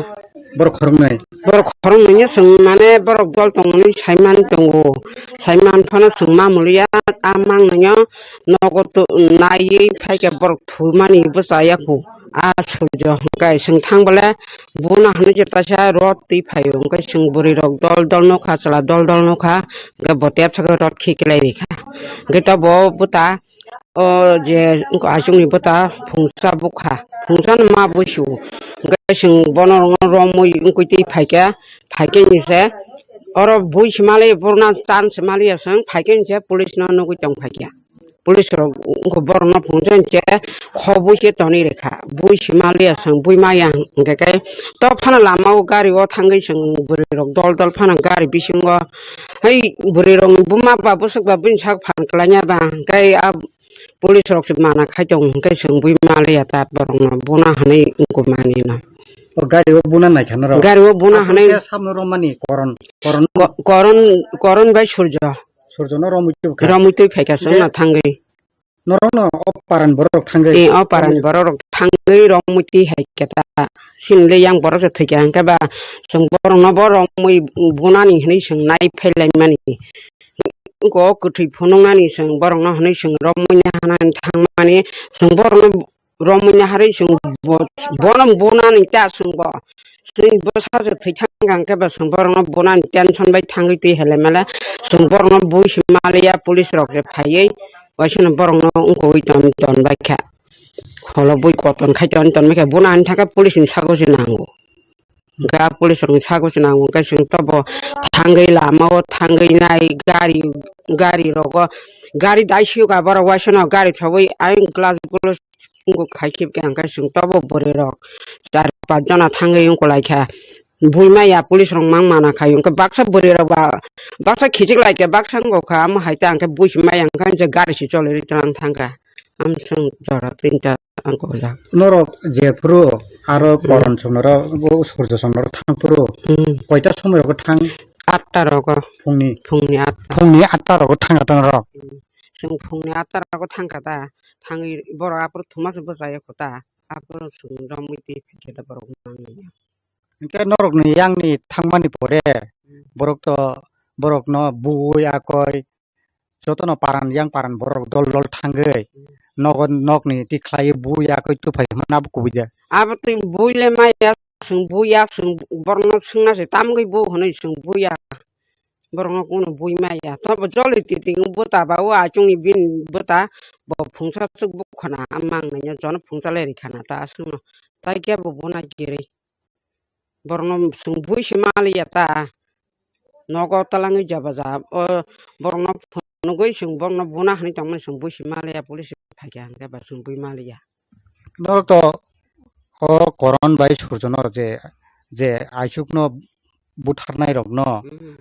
Borok khoroknwi. Borok khoroknwi no chwng mane borok dol tongmani saiman tongo. Saiman phano chwng ma muliya, a mangnwino nogo to-, naiwi phaikhe borok thumani bwchaya kho. A Surjo hwnkhe chwng thang bole bono hwnwi je taisa rot twi phaio, hwnkhe chwng bwrwi rok dol dol nokha, chwla dol dol nokha, hwnkhe bo tepsa khe rot khiklai rikha. Hwnkhe to bo bwta o je wngkha achukni bwta phungsa bukha, phungsa no ma busu, hwnkhe chwng bono romwi wngwi twi phaikha, phaikhe ni se oro bui se mali borna chan se maliya chwng phaikhe ni se police no nugwi tong phaikha. Police rok wngkha borokno phunukjani je kho bui se tonwi rwkha, bui se maliya chwng bui maya hwnkhe khe to phano lama o gari o thangwi chwng bwrwi rok dol dol phano gari bisingo hai bwrwi rok buma ba bwswk ba bini sak phan kwlaina ba hwnkhe a police rok se mana khai tongo hwnkhe chwng bui maliya ta borokno buna hwnwi wngkha manino. O gari o buna naikha norok? Gari o buna hwnwi. Samno romani Koron, Koron. Ko-, Koron, Koron bai Surjo. Surjono romwi tubukha. Romwi twi phaikha chwng na thangwi. Norokno o paran borok rok thangwi. Eh, o paran borok rok thangwi romwi twi hai khe ta. Sini le yang borok se thwikha hwnkhe ba chwng borokno bo romwi bunani hwnwi chwng nai phailaimani. Go kwthwi phunuknani chwng borokno hwnwi chwng romwi hanani thangmani chwng borokno romwi naharwi chwng bo-, bono bunani ta chwng bo. Chwng bwsa se thwi thang kha hwnkhe ba chwng borokno bunani tension bai thangwi twi hele mele chwng borokno bui se maliya police rok se phaiwi waisano borokno wngkogwi ton, ton bai kha. Kholo bui koton khai ton, ton bai kha bunani thangkhe police ni sago se nango. Ga police rokni sago se nango hwnkhe chwng tobo thangwi lama o thangwi nai gari, gari rogo gari dai siyok a borok waisano gari thogwi ayang glass gulo wngkha khai khe hwnkhe chwng tobo bwrwi rok char pas jona thangwi wngkha lai kha. Bui maya police rok mang mana khai hwnkhe baksa bwrwi rok ba baksa khichik lai kha baksa wngkha amo hai ta hwnkhe bui se maya hwnkhe je gari se choli rwi twlang thang kha. Amsong jora tinta ang kojak. Norok jephuru aro Hmm. Koron songno ro, bo Surjo songno ro thangphuru Hmm. koita somoi rogo thang? Atta rogo. Phungni? Phungni atta. Phungni atta rogo thang atta norok? Hmm. Chwng phungni atta rogo thang kha ta. Thangwi borok aphuru thumaso bwchaya kho ta. Aphuru chwng romwi twi phikhe ta borok mangya. Hinkhe norokni yangni thangmani pore Hmm. borok to, borokno bui akoi jotono paran yang paran borok dol dol thangwi nogo nokni tikhlaiwi bui akoi tuphai hwnmano abo kubui de. Abo twi bui le maya chwng buya chwng borokno swngna se tamgwi bo hwnwi chwng buya borokno kuno bui maya tobo joli titi bwta ba o achungni bini bwta bo phungsa chwk bukhana a mangnai jono phungsa le rikha na ta aswkno tai kebo bona giri. Borokno chwng bui se maliya ta. Nogo twlangwi jaba ja. O borokno phunugwi chwng borokno buna hwnwi tongmani chwng bui se maliya, police phaikha hwnkhe ba chwng bui maliya. Norok to o Koron bai Surjono je, je aisukno butharnai rokno Hmm.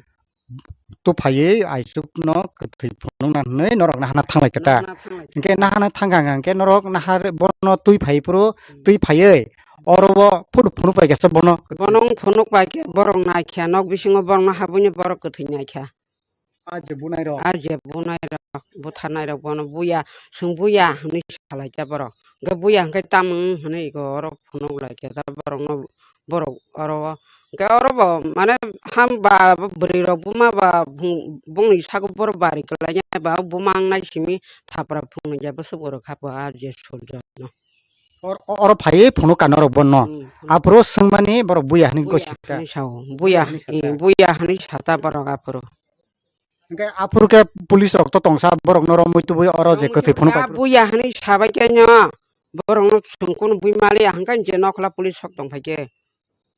tuphaiwi aisukno kwthwi phunukna hwnwi norokno hana thanglai kha ta. Nahana thanglai kha. Hinkhe nahana thangkha hwnkhe norok nahar bono twi phai phuru Hmm. twi phaiwi oro o phuru phunuk pai kha se bono. Bono wng phunuk pai khe borok naikha nok bisingo borokno habwino borok kwthwi naikha. A je bunai rok. A je bunai rok, butharnai rok bono buya, chwng buya hinwi salai kha borok. Hwnkhe buya hwnkhe tamung hinwi ego oro phunuk lai kha ta borokno, borok oro o. Hwnkhe oro bo mane hamba bwrwi rok buma ba bung-, bongni sago borok bari kwlai ya ba buma wngnai simi thapra phunukya bwswk bo rw kha bo a je soldier no. Or-, oro phaiwi phunuk ka norok bono. Hmm, phunuk. Aphuru swngmani borok buya hinwi Buya gosi ta. Hinwi sao. Buya Buya hinwi sa eh, ta. Buya hinwi sa ta borok aphuru. Hwnkhe aphuru khe police rok to tongsa borok no romwi tubui oro je Romwi kwthwi phunuk tubui ka. Buya hinwi sabai khe no borok no chwng kunu bui maliya hwnkhe je nokhla police rok tong phai khe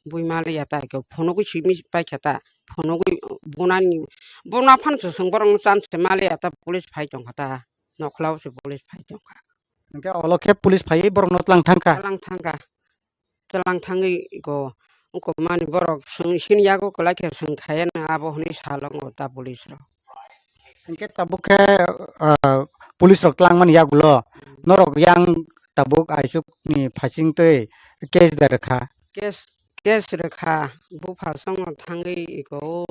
bui maliya ta khe phunugwi simi pai kha ta phunugwi bunani buna phan se chwng borok no chance maliya ta police phai tong kha ta nokhla o se police phai tong kha. Hwnkhe olo khe police phaiwi borokno tlang thang kha. Tlang thang kha. Tlang thangwi go wngkok mani borok swng sini yago kwlai khe swng khaiyano abo hwnwi salongo ta police rok. Hwnkhe tabuk khe, ah, police rok tlang mani yagulo norok yang tabuk aisuk ni phasing twi case da rwkha. Case, case rwkha bupha songo thangwi go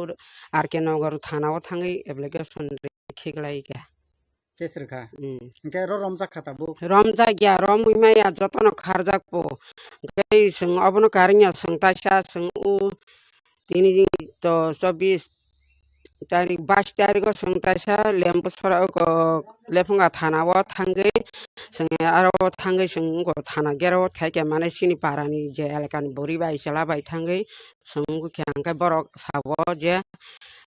R K Nagar thana o thangwi application rikhi glai kha. Case rwkha. Hmm. Hwnkhe ro romjak kha tabuk. Romjak ya, romwi maya jotono kharjak po. Hwnkhe chwng obono karwngya chwng taisa chwng o tini to chobbish tarik, bais tariko chwng taisa Lembusora o Lephunga thana o thangwi chwng aro thangwi chwng o thana gera o thaikhe mane chini parani je elakani bwrwi bai chwla bai thangwi chwng wngkha hwnkhe borok sabo je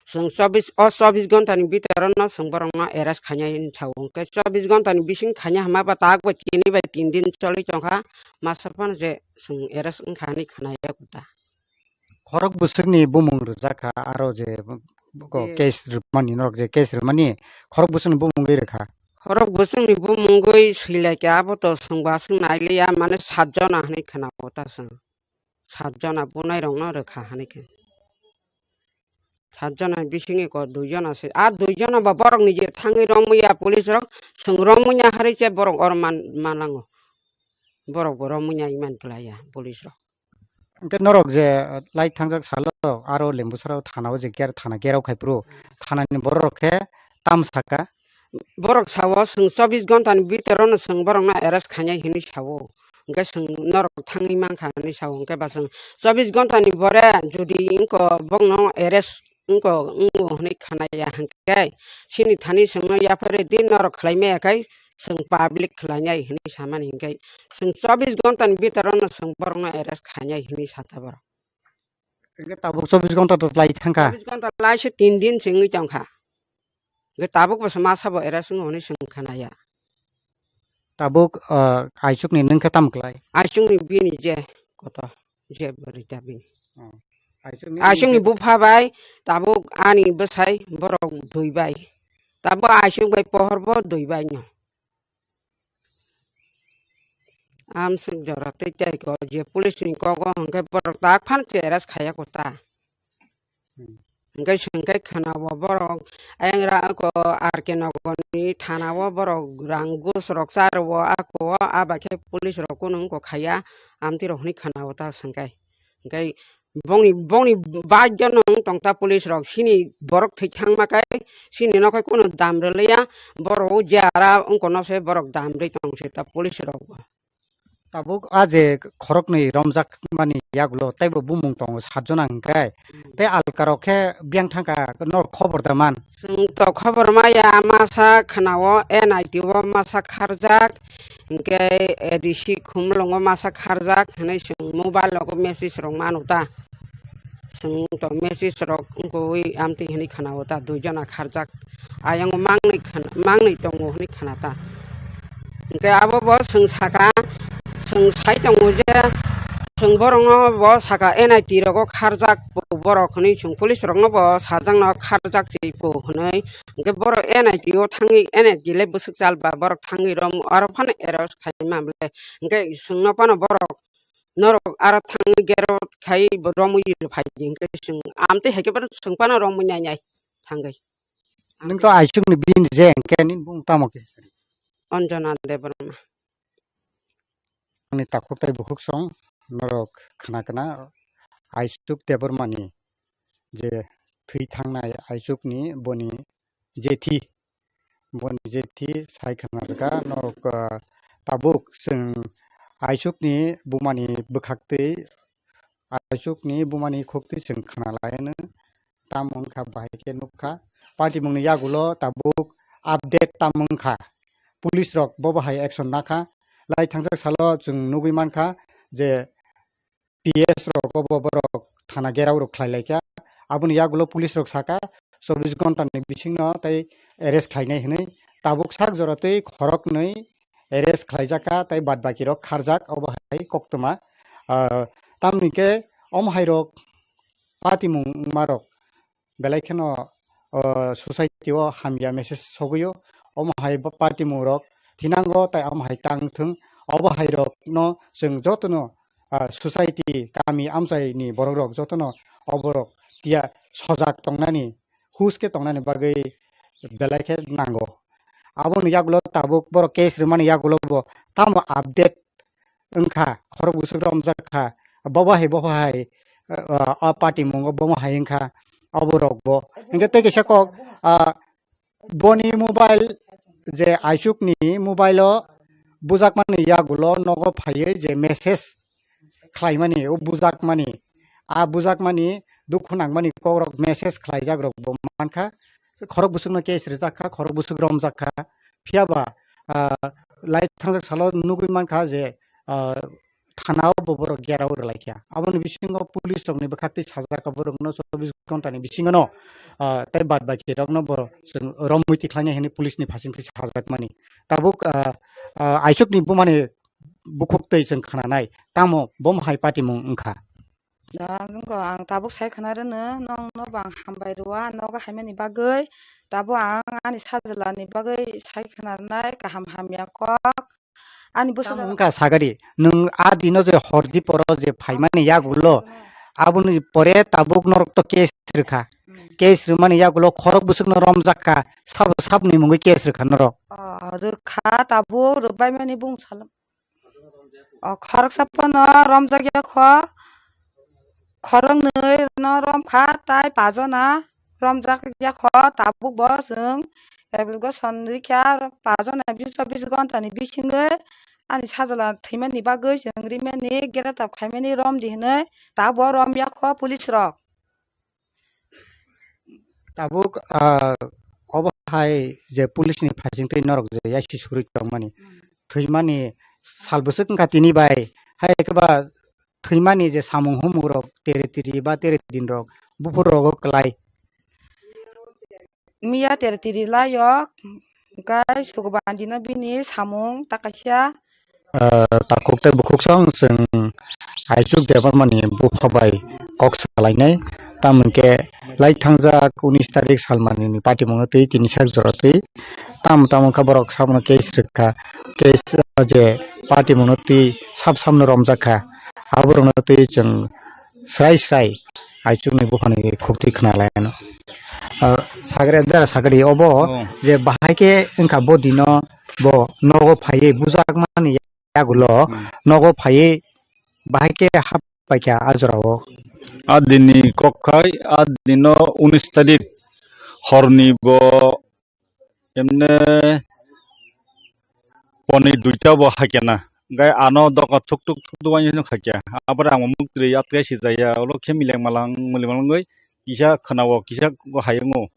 chwng chobbish, o chobbish ghonta ni bhitor no chwng borok no arrest khainai hinwi sao. Hwnkhe chobbish ghonta ni bising khaina hwnma ba tak bai tini bai tin din choli tongkha, masa phano je chwng arrest wngkha hinwi khwnai ya kota. Khorok bwswk ni bumung rwjak kha aro je bo Je. Case rwmani norok je case rwmani khorok bwswk ni bumung wi rwkha. Khorok bwswk ni bumung wi swilai kha abo to chwng ba swk nai liya mane sat jona hinwi khwna kota chwng. Sat jona bunai rok no rwkha hinwi khe. Sat jona bisingo ko dui jona se. A dui jona ba borok ni je thangwi romwi ya police rok, chwng romwi ya harwi se borok oro man, manango. Borok bo romwi ya iman kwlai ya police rok. Hwnkhe norok je, uh, lai thangjak salo aro Lembusora thana o je ger-, thana gerao khai phuru, thana ni borok rok khe tam saka. Borok sao chwng chobbish ghonta ni bhitor no chwng borok no arrest khainai hinwi sao. Hwnkhe chwng norok thangwi mankha hinwi sao. Hwnkhe ba chwng chobbish ghonta ni bore jodi wngko bokno arrest wngko, wngo hinwi khwnaya hwnkhe chini thani chwngno yaphar di norok khlai maya khai chwng public khlainai hinwi samani hwnkhe chwng chobbish ghonta ni bhitor no chwng borokno arrest khainai hinwi sa ta borok. Hwnkhe tabuk chobbish ghonta to lai thangkha. Chobbish ghonta lai se tin din se wngwi tongkha. Hwnkhe tabuk bo se masa bo arrest wngo hinwi chwng khwnaya. Tabuk, ah, aisuk ni nwng khe tamo klai? Aisuk ni bini je koto je bwrwi ta bini. Oh. Aisuk ni bini bupha bai tabuk ani bwsai borok dui bai. Tabuk aisuk bai pohor bo dui bai no. Amswk jora tei tei ko je police ni kogo hwnkhe borok tak phan cheras khaya kota. Hmm. Hwnkhe swngkhe khwna o borok ayang ra ko R K Nagar ni thana o borok rang gus rok cha rwo ako o aba khe police rok kunu wngkha khaya amtwi rok hwnwi khwna o ta swngkhe. Hwnkhe bongni, bongni bai jono wng tong ta police rok, chini borok thwi thangma khe chini nokhe kunu dam rwliya, borok o jara wngkha no se borok dam rwi tong se ta police rok bo. Tabuk a je khoroknwi romjak mani yagulo teibo bumung tongo sat jona hwnkhe, hmm, tei alka rok khe biyang thangkha no khobor da man. Chwng to khobor maya masa khwna o N I T o masa kharjak, hwnkhe A D C Khumulwngo masa kharjak hinwi chwng mobile rogo message rok mano ta. Chwng to message rok wngkha wi amtwi hinwi khwna o ta dui jona kharjak. Ayang mangnwi khwna, mangnwi tongo hinwi khwna ta. Hwnkhe abo bo chwng saka, chwng sai tongo je, chwng borokno bo saka N I T rogo kharjak bo borok hinwi chwng police rokno bo sajakno kharjak se bo hinwi. Hwnkhe borok N I T o thangwi N I T le bwswk chal ba borok thangwi rom aro phano arrest khai ma ble. Hwnkhe chwngno phano borok norok aro thangwi gero khai bo romwi phai di hwnkhe chwng amtwi hai khe bono chwng phano romwi nai nai thangwi. Nwng to aisuk ni bini je hwnkhe nini bumung tamo kisa? Anjana Debbarma. Ani takhuk tai bukhuk song norok khna khna aisuk Debbarma ni je thwi thangnai aisuk ni boni jethi, boni jethi sai khna rwkha, nok, ah, tabuk chwng aisukni bumani bwkhaktwi, aisukni bumani khuktwi chwng khna lai anw. Tam wngkha bahai khe nukha. Patimungni yagulo tabuk update tam wngkha. Police rok bo bahai action nakha. Lai thangjak salo chwng nugwi mankha je P S rok bo borok thana gerao rok khlai laikha. Aboni yagulo police rok sakha chobbish ghonta ni bisingno tei arrest khlainai hwnwi. Tabuk sak jora tei khoroknwi arrest khlaijakha tei bad baki rok kharjak obo hai koktwma. Ah, tamni khe omo hai rok patimung wngma rok belai kheno, o, society o hamya message sogwi o. Omo hai bo patimung rok thinango tei omo hai tang thung. Obo hai rok no chwng joto no, ah, society, kami amchai ni borok rok joto no oborok tiya sojak tongnani, hus khe tongnani bagwi belai khe nango. Aboni yagulo tabuk borok case rwmani yagulo bo tamo update wngkha, khorok bwswk romjak kha, bobo hai, bobo hai, ah, o patimung o bomo hai wngkha, oborok bo. Hwnkhe tei kaisa kok, ah, boni mobile, je aisukni mobile o bujakmani yagulo nogo phaiwi je message khlaimani, o bujakmani, a bujakmani dukhu nangmani kokrok message khlaijak rok bo mankha. Khorok bwswkno case rijak kha, khorok bwswk romjak kha. Phiya ba, ah, lai thangjak salo nugwi mankha je, ah, thana o bo borok gerao rwlaikha. Aboni bisingo police rokni bwkhaktwi sajak borokno chobbish ghonta ni bisingono, ah, tei bad baki rokno bo chwng romwi tikhlainai hwnwi police ni phasingtwi sajakmani. Tabuk, ah, ah, aisukni bumani bukhuktwi chwng khnanai, tamo bomo hai patimung wngkha. Ah, wngkha, ang tabuk sai khna rwno, nokno bo ang hambai rwwa, nogo haimani bagwi. Tabuk ang ani sajwlani bagwi sai khna rwnai kaham hamya kok. Ani bwswk tamo wngkha sagari, nwng a dino je hordi poro je phaimani yagulo, aboni pore tabuk norok to case rwkha. Hmm. Case rwmani yagulo khorok bwswkno romjak kha, sabo saboni mungwi case rwkha norok. Oh, rwkha tabuk rwbaimani bung salam. O khoroksa phano romjak ya kho, khoroknwi no romkha, tai pajona romjak ya kho, tabuk bo chwng application rikha, pajona bish chobbish ghonta ni bisingwi ani sajwla thwimani bagwi chwng rimani, greta khaimani romdi hwnwi, tabuk bo romya kho police rok. Tabuk, ah, obo hai je police ni phaising twi norok je yaisi surwi tongmani, hmm, thwimani sal bwswk wngkha tini bai, hai khe ba thwimani je samung humung rok tere tiri ba tere din rok buphur rogo kwlai. Miya tere tiri laio, hwnkhe Sukubandi no bini samung ta kaisa. Ah, takhuk tei bukhuk song chwng Aisuk Debbarmani bupha bai kok salainai. Tamo hwnkhe lai thangjak unis tarik salmani ni patimungno twi tini sak jora twi. Tamo tamo wngkha borok sabono case rwkha. Case, ah, je patimungno twi sab samno romjak kha. Aborokno twi chwng srai srai Aisukni buphani khuktwi khna lai ano. Ah, sagri da sagri obo. Oh. Je bahai khe wngkha bo dino bo nogo phaiwi bujakmani yagulo, hmm, nogo phaiwi bahai khe hap paikha a jorao. A dinni kok khai a dino unis tarik horni bo emne poni duita bo haikhe na. Hwnkhe ano doka thuk thuk thuk thuk waino khaikhe. Abore ang muk twi atwkhe sijaya, olo khe mileng malang, mileng malangwi kisa khwnao, kisa hayango.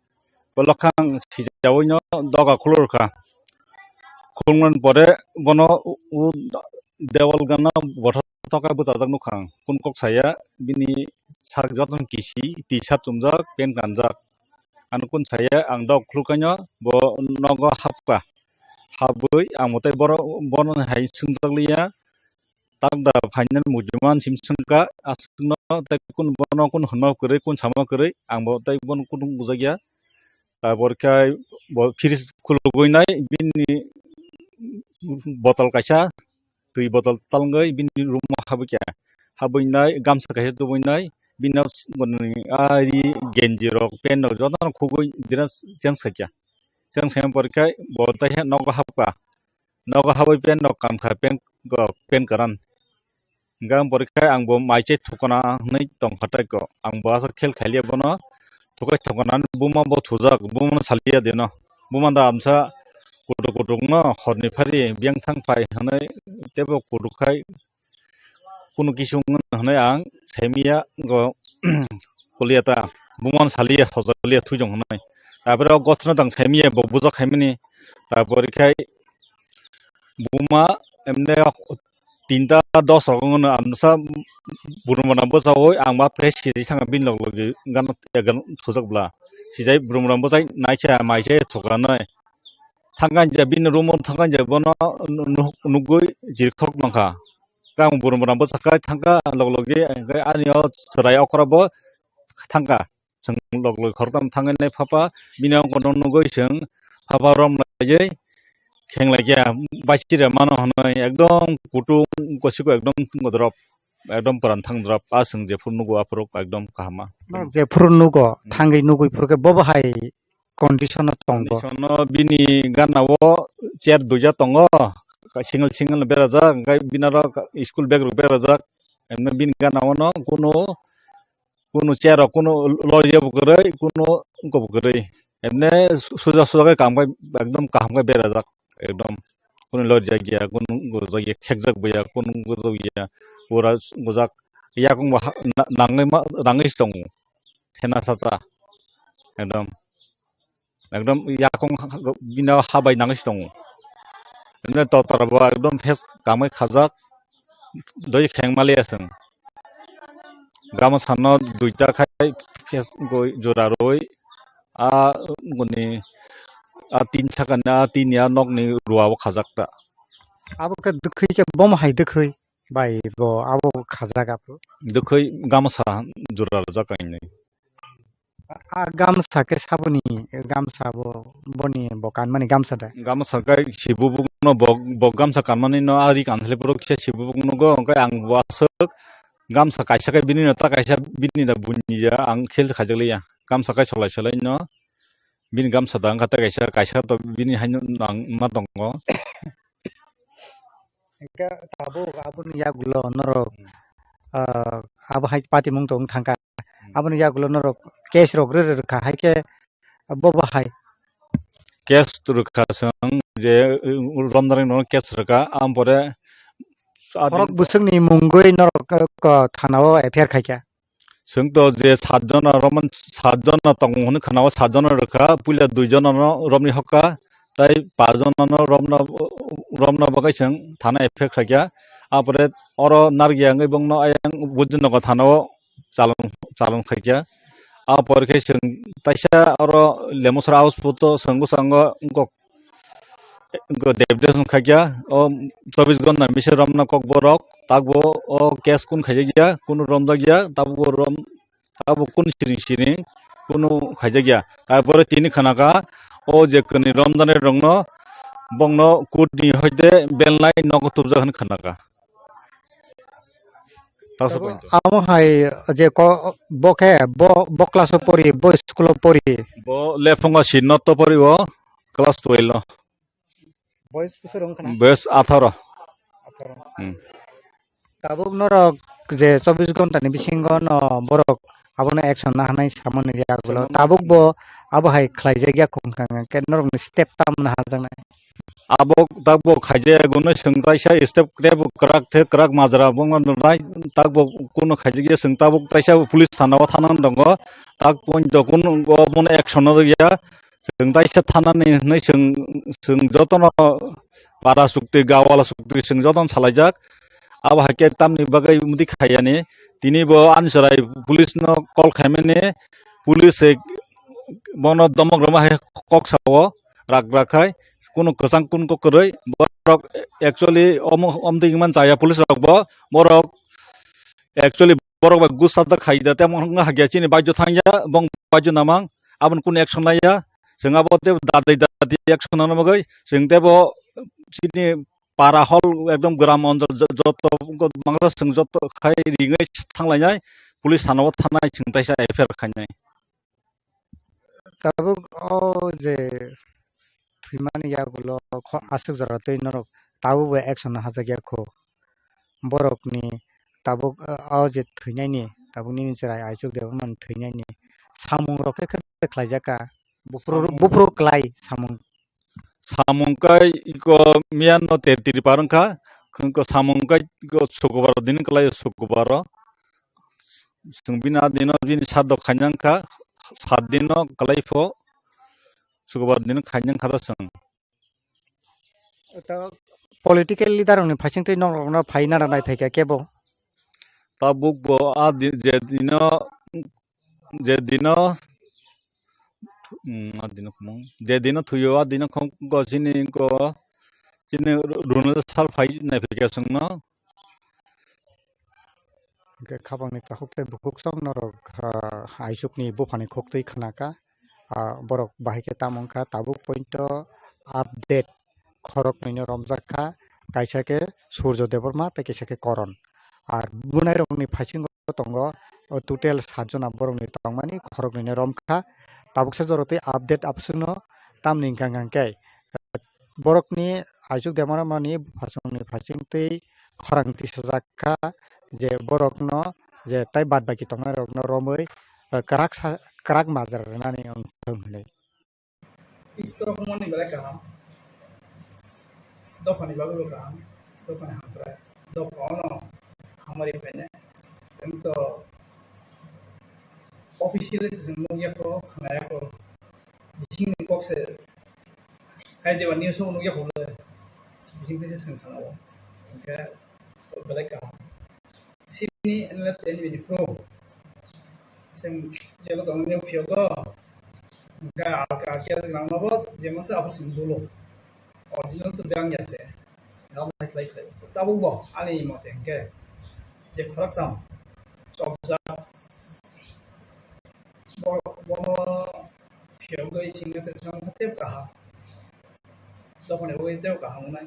Bolo khang sijawi no doga khulur kha. Khulmani pore bono u, u dewal gana botha toka bwchajak nukha ang. Kun kok saya bini sak jotono kisi, T-shirt chumjak, pant kanjak. Ano kun saya ang dok khulukhaino bo nogo hapkha. Habwi ang mwtai boro, bono hai swngjak liya. Tak da phainani muchungma sim swngkha, aswkno tei kun bono kun hwnma kwrwi, kun sama kwrwi, ang bo tei bono kun bujakya. Tabor khe bo fridge khulugwi nai, bini botol kaisa, twi botol talngwi bini room o habwi kha. Habwi nai gamsa kaisa tubui nai, bini ari genji rok, pant rok jotono khugwi dress change khaikha. Change khaina pore khe bo tei nogo hapkha. Nogo habwi pant rok kamkha, pant rok, pant kwran. Hingkhe ang pore khe ang bo mai chai thukna hwnwi tongkha tei ko. Ang bo aswk khel khailiya bono. thukai thokanani buma bo thujak, bumano saliya deno. Buma da amsa kutuk kutuk no horni phari biyang thang phai hwnwi teibo kutuk khai kunu kisung hwnwi ang saimiya go kuliya ta bumano saliya sojoliya thwijong hwnwi. Tapore o gosno tang saimiya bo bujak khaimani. Tapore khai buma emne tinta dos rok wngno amsa burumana bwchawi ang ma tei siri thangkha bini log logi gana thujak bwla. Sijai burumana bwchai naikha maisa thokanai. Thangkha je bini room o thangkha je bono nuk-, nukgwi jirkhok mankha. Kang burumana bwchakhai thangkha log logi hwnkhe ani o chwrai okra bo thangkha. Chwng log log khoroktham thangwi nai phapa, bini ang kono nugwi chwng phapa rom laijai kheng laikya, baisira mano hwnwi ekdom kutung kosiko ekdom tungo drop, ekdom kwran thang drop, a chwng jephuru nugo aphuru ekdom kahama. Norok jephuru nugo, hmm, thangwi nugwi phuru khe bobo hai condition o tongo. Condition o bini gana o chair duija tongo, single single berajak, hwnkhe bini aro school bag rok berajak, emno bini gana o no kunu kunu chair rok kunu lorya bo kwrwi, kunu wngkha bo kwrwi. Emne suja suja khe kam khai ekdom kaham khe berajak ekdom. Kunu lorjak ya, kunu gojak ya, khekjak bo ya, kunu gojak ya, pura gojak. Yakung bo ha-, na-, nangwi ma, nangwi se tongo. Thena sacha ekdom. Ekdom yakung ha-, ha-, bini ha bai nangwi se tongo. Emne totra bo ekdom face kamwi khajak, doi kheng maliya chwng. Gamsa no duita khai face goi jora roi, a guni, a tin sakani, a tin ya nokni rua o khajak ta. Abo khe dwkhwi khe bomo hai dwkhwi bai bo abo khajak abo. Dwkhwi gamsa jora rwjak kainwi. A, a gamsa khe saboni gamsa bo, boni bo kanmani gamsa da? Gamsa khe si bubuk no bo, bo gamsa kanmani no ari kanthali puro kisa si bubuk nugo, hwnkhe ang bo aswk gamsa kaisa khe bini no ta kaisa bini da buini ya ang khel khaijak liya. Gamsa khe solai solai no bini gamsa da wngkha ta kaisa, kaisa to bini haino nang ma tongo. Hwnkhe tabuk aboni yagulo norok, ah, abo hai patimung tong thangkha. Hmm. Aboni yagulo norok case rok rw rw rwkha, hai khe bobo hai. Case rwkha chwng je, uh, romnarok no case rwkha, ampore khorok bwswkni mungwi norok, uh, thana o F I R khaikha. Chwng to je sat jona romon, sat jona tongo hwnwi khana o sat jona rwkha, puila dui jona no romni hokha, tai pas jona no romna, romna bagwi chwng thana F I R khaikha. Apore oro narwkya wngwi bongno ayang Bujinogo thana o chalon, chalon khaikha. Apore khe chwng taisa oro Lemosora house photo chwng bwskango wngkok Go deputation khaikya, o chobbish ghonta ni bisingo romna kokborok, takbo o case kunu khaijakya, kunu romjakya, tabukbo rom, tabuk kunu siring siring kunu khaijakya. Tarpore tini khanakha, o je kwnwi romjaknai rokno bongno court ni hoite belnai nogo tubjak hinwi khanakha. Taksa tabuk point. Amo hai je ko, bo khe, bo, bo class o pori, bo school o pori? Bo Lephungo Sinnoto pori o, class twelve o. Boyes bwswk wng khna? Boyes atharo. Atharo. Hmm. Tabuk norok je chobbish ghonta ni bisingo no borok abono action na hanai samani yagulo. Samani. Tabuk bo abo hai khlaijak ya khong kha khe norok ni step tam na hajaknai. Abo takbo khaijak ya, gunui chwng taisa step, tei bo kwrak, tei kwrak majra, bo wngma nwnai, takbo kunu khaijak ya, chwng tabuk taisa police thana o thana wng tongo, tak point o kunu obono action o ya, chwng taisa thana ni hinui chwng, chwng jotono para chukti, gawala chukti chwng jotono salaijak, abo hai khe tamni bagwi mudi khaiyani, tini bo ani chwrai police no call khaimani, police se bono domok rwma hai kok sao. Rak rak khai, kunu kwchang kunu kwrwi, borok actually omo, omtwi wngmani chaya police rok bo, borok actually borok bai gusa da khai da, tei omo wngkha khe chini baijo thangya, bong baijo namang, aboni kunu action laiya, chwng abo tei dadi dadi action nana bagwi, chwng tei bo chini para hol ekdom gram onjol jo-, joto mangsa chwng joto khai ringwi thanglainai, police thana o thanai chwng taisa F I R khainai. Tabuk o je thwimani yagulo kho aswk jora twi norok tabuk bo action no hajak ya kho. Borokni tabuk o je thwinaini, tabuk nini chwrai Aichuk Debbarmani thwinaini samung rok khe khe khlaijak kha. Buphuru, samung, buphuru klai samung. Samung kai iko miyan no te tiripar wngkha, iko samung kai iko sukubar din klai sukubar o. Chwng bini a dino bini saddo khainang kha, sat dino klai pho sukubar din khainang kha da chwng. Political leader rokni phaising twi norok no phai nana nai phaikha kebo. Tabuk bo a di-, je dino, je dino, mm, a dino khumung, je dino thuyo a dino khong go chini go chini ru-, runa sal phai nai phaikha chwngno. Hwnkhe khapangni takhuk tei bukhuk song norok, ah, aisukni buphani khuk twi khnakha. Ah, borok bahai khe tamo wngkha tabuk point o update khoroknwino romjak kha, kaisa khe Surjo Debbarma tei kaisa khe Koron. Ar bunairokni phasingo tongo, o total sat jona borokni tongmani khoroknwino romkha. Tabuksa jorotwi update abswkno tamni hwnkha hwnkha khe, borokni Aisuk Debbarmani buphasongni phaising twi khorang tisajak kha je borokno je tai bad baki tongnairokno romwi, eh, kwrak sa-, kwrak majra rwnani wng thung hwnwi. Istor humani belai kaham. Dophani bagwi bo kaham. Dophani hamkrai. Dopha ono hamari phainai. Chwng to officially chwng nukya kho, khwnaya kho. Bisingni kok se hai deba news o nukya kho le. Bising twi se chwng khwnao. Hwnkhe belai kaham. Sini N L F N B ni pro. Seng jelo tong neo phio go. Ga ka kia nang no bo jemon se abo sing dulo. Original to dang ya se. Ga mai khlai khlai. Tabuk bo ani mote hwnkhe je khorok tam. Chopjak. Bo, bono phiyogwi singna tei songkha tei kaham. Dophani bagwi tei kaham wngnai.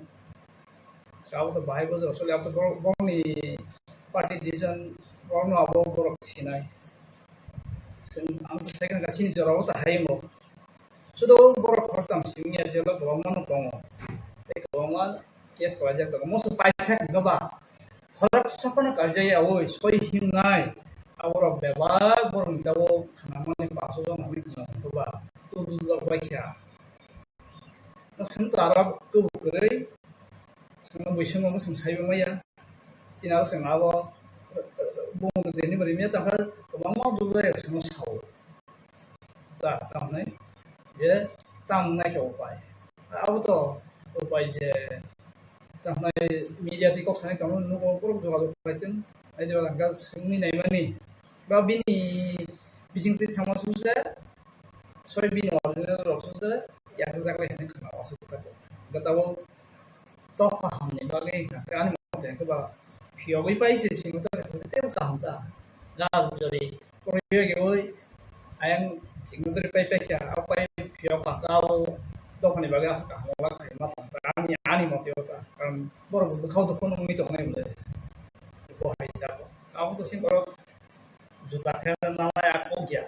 Abo to bahai bwswk choli, abo to borok, borokni party decision, borokno abo borok sinai. Chwng, ang to sai kha chini jorao ta hai mo. Sudo borok khoroktham simi ya jelo kwbangma no tongo. Tei kwbangma case kwlaijak tongo. Moso paithak hwnkhe ba khoroksa phano karjai yaui soi himnai. Aborok bebak borokni tabuk khnamani paso jona hwnwi khna hwnkhe ba tul tul jok bai kha. Chwng to aro kubuk kwrwi, chwngno buisongno chwng saibo maya. Chini aro chwng abo bumung deni bwrwi maya tangkha kwbangma dulai chwngno sao. Ta, tamni je tam nai khe upai. Abo to upai je tamni media twi kok sanai tongmani nugo borok jogajog khlai tong. Ai jora hwnkha chwngni naimani ba bini bisingtwi thangma sumse soi bini original rok sumse yasajak lai hinwi khna aswk kha. Hwnkhe tabuk Tok kahamni bagwi hwnkha khe ani mote hwnkhe ba phiyogwi pai se singwtwi tei kaham ta. Ga bujori kwrwi oi ayang singwtwi pai pai kha, abo pai phiyok ka, abo dophani bagwi aswk kaham wngla khai ma tong ta. Ani, ani mote o ta. Karon borok bwkhao dukhu nungwi tongnai hwnwi bo hai ta. Abo to sing borok juta khe nanai a kok ya.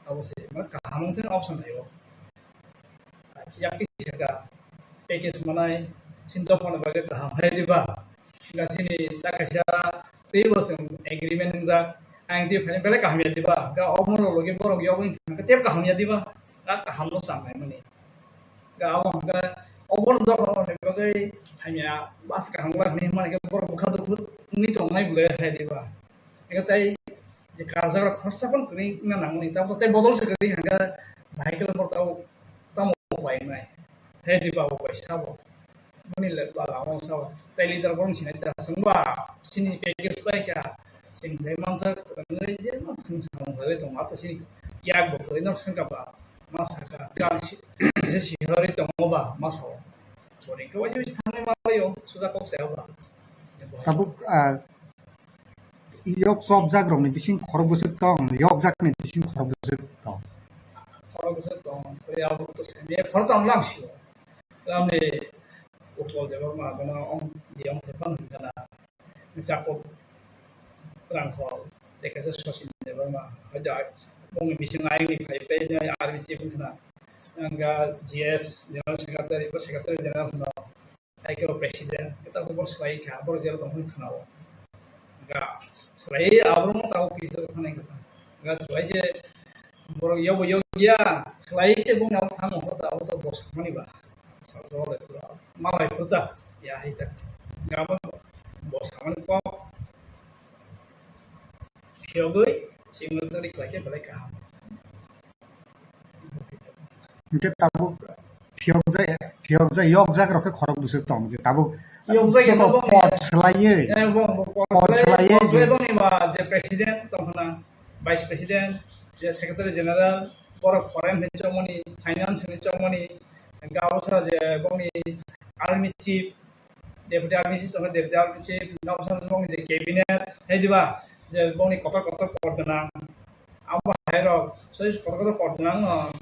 Abo se ma kaham wng thang option thaio. Yak kisa ka package manai sinto phone bagwi kaham hai diba? Sini ta kaisa teibo chwng agreement wngjak, ang tei phaini belai kaham ya diba? Ga omono logi borok yogwi hwnkha tei kaham ya diba? Ga kaham no sanai mani. Ga abo hwnkha obono dophani bagwi hamya bas kaham wngla hwnwi hwnmani khe borok bwkha dukhu wngwi tongnai bwlai hai diba? Ego tai je karjak rok khorsa phano kwrwi wngna nangmani, tabuk tei bodol se kwrwi hwnkha bahai khe borok tabuk tamo upai wngnai. He diba upai sabo. Boni le bala o sabo. Tai leader borok sinai ta chwngba sini package pai kha. Sini bai mansa kwrwngwi je ma sini samung bai tongo. Ato sini yak bo kwrwi nok sengkha ba ma sakha. Kang si-, je sihorwi tongo ba ma sao. Boni khe waisa waisa thangnai ma bai o suda kok saya ba. Tabuk, ah, Yok chopjak rokni bising khorok bwswk tong, yokjakni bising khorok bwswk tong. Khorok bwswk tong, tei abo to simi khorok tong lang sio. Tamni Utpal Debbarma, bono ong, di ong thepang hwnkha na. Jakob Rangkhol, tei kaisa Sachin Debbarma, haida bongni bising ayangni phai tei R B chief wngkha na. Ang G S, General Secretary, bo Secretary General hwno. Hai khe bo president, khe tabuk bo swlaiwi kha, borok jero tongmani khwnao. Ga swlaiwi aborokno tabuk kisa thangnai kha. Ga swlai se Borok yobo yogya, slai se bung abo thang ho da, abo to bo samani ba. Sa to le pura, malai pura, ya hai ta. Gabo bo samani ko, phiyogwi, singno to ri klai khe belai kaham. Hingke tabuk phiyokjak, phiyokjak, yokjak rok khe khorok bwswk tong je tabuk. Yokjak tei khe tabuk pod swlaiwi, eh, bo, bo, pod pod swlaiwi, swlaiwi pod swlaiwi je boni ba je president tong khna, vice president, je secretary general, borok foreign hinwi chongmani, finance hinwi chongmani, gabasa je boni army chief, deputy army chief tong kha, deputy army chief, gabasa boni je cabinet, hai diba, je boni kotor kotor pod gwnang, abo hai rok, so kotor kotor pod gwnang no.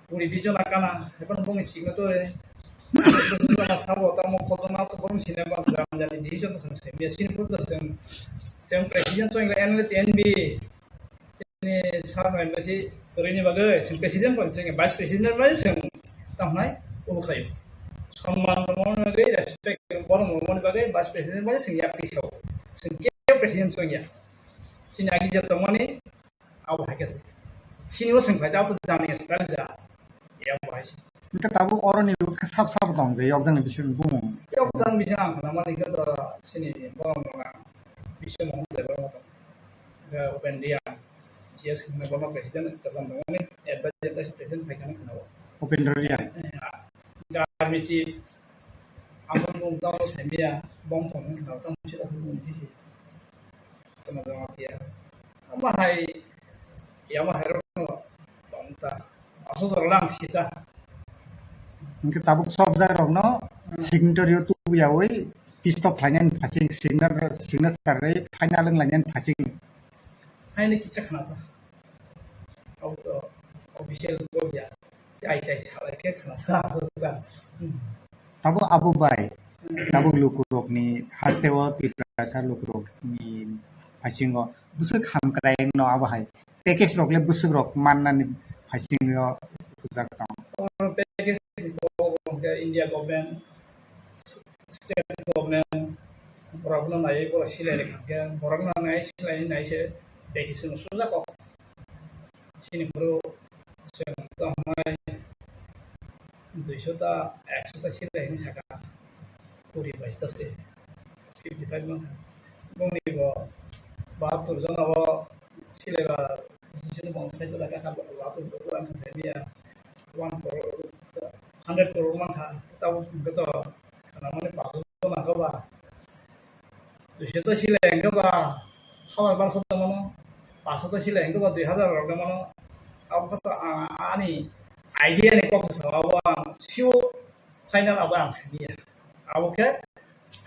Puri bijona kana, haikhe bongni signature. Sabo tamo khotoma to borong sini bang jani decision to sini sini pur to sini same president to N L T N B. Sini sar no embassy torini bagwi sini president pon sini vice president bai sini tamnai ubu khai. Samman mo bagwi respect borong mo bagwi vice president bai sini ya piso. Sini ke president to ya. Sini agi jatong mani Abo hai khe se. Sini o swng khlai, abo to jani style ja. Ya abo hai se. Hingke tabuk oroni khe sab sab tong je, yokjani bising bumung. Yokjani bising ang khna mani khe to sini borok no ang bising mo je borok no. Ga open dia. G S khna borok president kasam tong ni advisor president phai khna khna. Open dia. Ga mi chi. Ang bumung tamo semiya, bom tong khna tamo si ta bumung si si. Tama tama pia. Ama hai, yama hai rok no tong ta. Aso dor lang sita. Hingke tabuk sob jaga rok no signatory o tubu yawi pistok khlainani phasing signature signature rwi final wng lainani phasing. Hai ni kicha khna ta. Auto official ko ya. Tai tai salai khe khna ta aso ta. Tabuk abo bai, tabuk lukurokni hasteo Tiprasa lukurokni phasingo bwswk hamkraino abo hai package rok le bwswk rok mannani phasingo rwjak tong. Oro package ni bo hwnkhe India government, state government, borokno naiwi borok silai rwkha khe borokno nai silai nai se package no sujak kok. Chini boro chwng tongmai duiso ta, ekso ta silai hinwi saka, kuri baista se, fifty five mankha. Bongni bo bahattur jona bo silai ba, sini bong sai jona kha, bahattur jona kha sai miya, one crore, hundred crore mankha, tabo hwnkhe to khna mani pathor jona kha ba. Duiso ta silai hwnkhe ba, habar barso tongmano, paso ta silai hwnkhe ba, dui hazar rok mano. Abo khe to a-, ani idea ni kok sa abo ang sio final abo ang siniya. Abo khe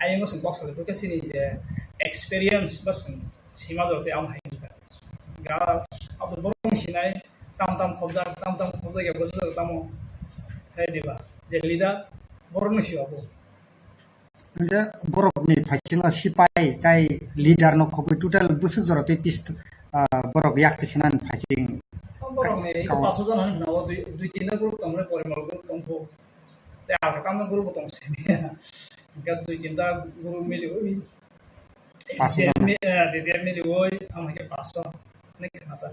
ayung sing kok salai khe sini je experience ba sing sima jor te ang hai ga abo borong sinai tam tam khobjak, tam tam khobjak ya bwswk tamo hai diba je leader borong si abo. Hingke borokni phaisingno sipai tai leader no khobwi total bwswk jora tei pist-, ah, borok yak tisinani phaising. Borokni Kau- paso jon hinwi khna o dui, dui tinta group tongmani porimal group tongkho. Tei alka tamno group bo tong sini. Hingke dui tinta group miliwi. Paso jon. Mi-, eh, D D M miliwi, ang hingke paso. Hinwi khna ta.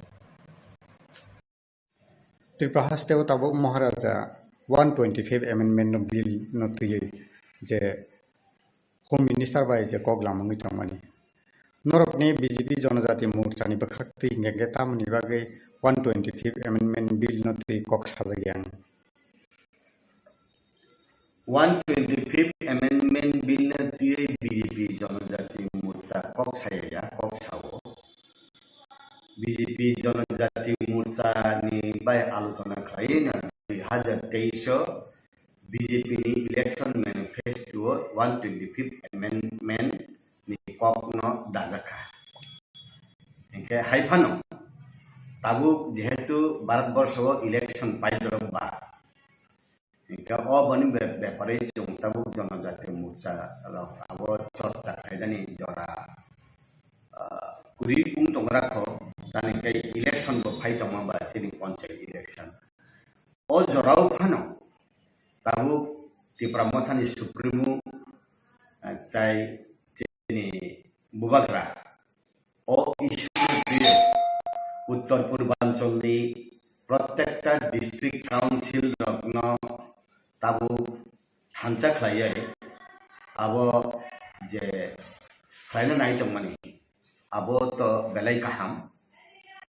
Tripura hasteo tabuk Maharaja one twenty fifth amendment no bill no twiwi je Home Minister bai je kok lamangwi tongmani. Norokni B J P Jonojati Morcha ni bwkhak twi hingkha khe tamoni bagwi one twenty fifth amendment bill no twi kok sajak yang. One twenty fifth amendment bill no twiwi B J P Jonojati Morcha kok saya ya, kok sao. B J P Jonojati Morcha ni bai alochona khlaiwi no dui hazar teis o B J P ni election manifesto o one twenty fifth amendment ni kok no dajak kha. Hingkhe hai phano tabuk jehetu Bharat borsho o election paidorok ba, hingkhe o boni be-, bepare chwng tabuk Jonojati Morcha rok abo chorcha khaidani jora, ah, kwrwi wng tongra kho, tani khe election bo phai tongma ba chini panchayat election. O jorao phano tabuk Tipra Mothani Supremo, ah, tai chini Bubagra o issue Uttor Purbancholni protekta district council rokno tabuk thansa khlaiwi abo je khlaina nai tongmani abo to belai kaham.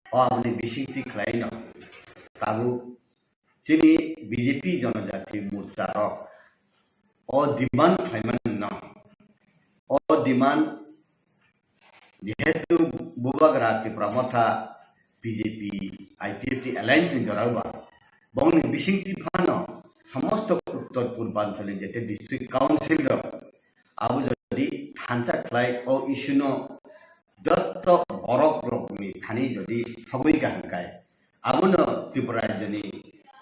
O aboni bisingtwi khlaino tabuk chini B J P Jonojati Morcha rok o demand khlaimani no, o demand jehetu Bubagra Tipra Motha B J P I P F T alliance ni jorao ba bongni bisingtwi phano somosto Uttor Purbancholni jete district council rok abo jodi thansa khlai o issue no jotto borok rokni thani jodi sagwi kaham kai, abono Tripura rajyoni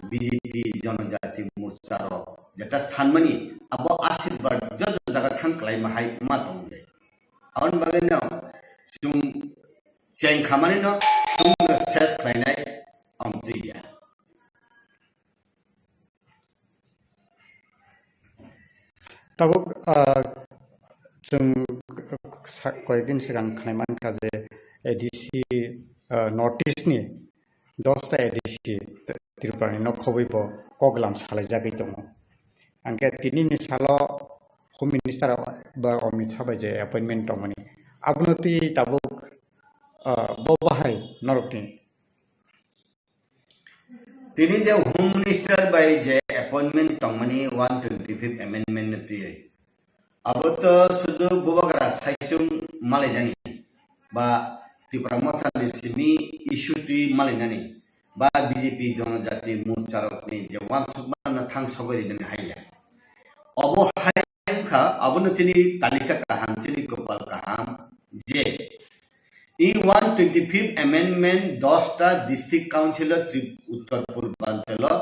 B J P Jonojati Morcha rok jeta sanmani abo ashirbad joto jaga thang khlaima hai ma tongde. Aboni bagwi no chwng cheng khamani no chwng no ses khlainai ang twiya. Tabuk, ah, chwng sa-, koyekdin swkang khnai mankha je A D C, ah, North East ni dosta A D C Tripura ni nok khobwi bo koklam salaijagwi tongo. Hwnkhe tini ni salo Home Minister ba Amit Shah bai je appointment tongmani, abono twi tabuk, ah, bo bahai norokni Tini je Home Minister bai je appointment tongmani one twenty-fifth amendment no twiwi, abo to sudu Bubagra saichung malainani ba Tipra Motha ni simi issue twi malainani ba B J P Jonojati Morcha rokni je uansukma no thang sogwi rinani haiya. Obo hai wngkha, abono chini talika kaham, chini kopal kaham je in one twenty-fifth amendment dosta district council o Tri-, Uttor Purbanchal o,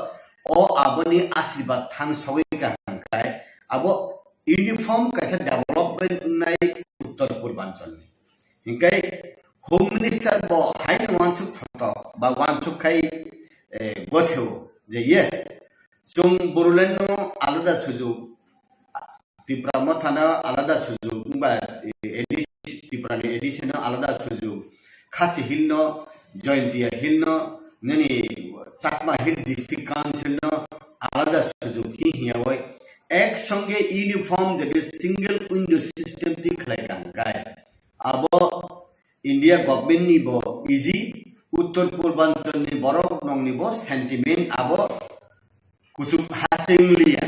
o aboni ashirbad thang sogwi kaham khai abo uniform kaisa development wngnai Uttor Purbanchal ni. Hinkhe Home Minister bo haino uansuk thoto ba uansuk khai, eh, gotheo je yes, chwng Bodoland no alada sujuk, Tipra Motha no alada sujuk, wngba, eh, A D C, Tripura ni A D C no alada sujuk, Khasi Hill no, Jaintia Hill no, nini Chakma Hill District Council no alada sujuk hi hiyawi ek songe uniform jadi single window system ti khlai kang kai. Abo India government ni bo easy, Uttor Purbanchal ni borok nong ni bo sentiment abo kuchuk ha se wng liya.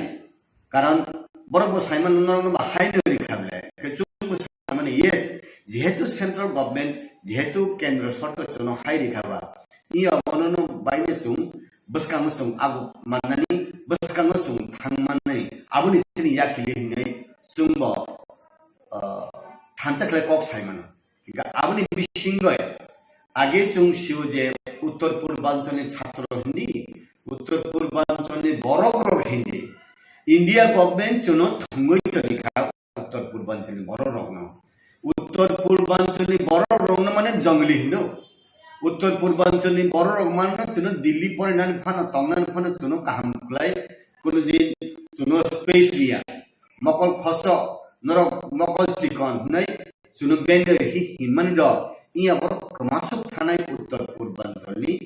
Karon borok bo saimano norok no bo hai no rikha ble. Khe chwng bo saimani yes, jehetu central government, jehetu kendro sorkar chwngno hai rikha ba. Iya bono no baino chwng bwskango chwng ago mannani, bwskango chwng thang mannani. Aboni chini yakhili hinwi chwng bo, ah, thansa khlai kok saimano. Hinkhe aboni bisingo age chwng sio je Uttor Purbanchal ni chhatro hindi, Uttor Purbanchal ni borok rok hindi. India government chwngno thwngwi tongwi kha Uttor Purbanchal ni borok rokno. Uttor Purbanchal ni borok rokno mane jongli hindo. Uttor Purbanchal ni borok rok mano chwngno Delhi porinani phano tongnani phano chwngno kaham khlai, kuno din chwngno space riya. Mokol khosok, norok mokol chikon hwnwi chwngno bengwi hi hinmani rok, iya borok kwmasuk thanai Uttor Purbanchal ni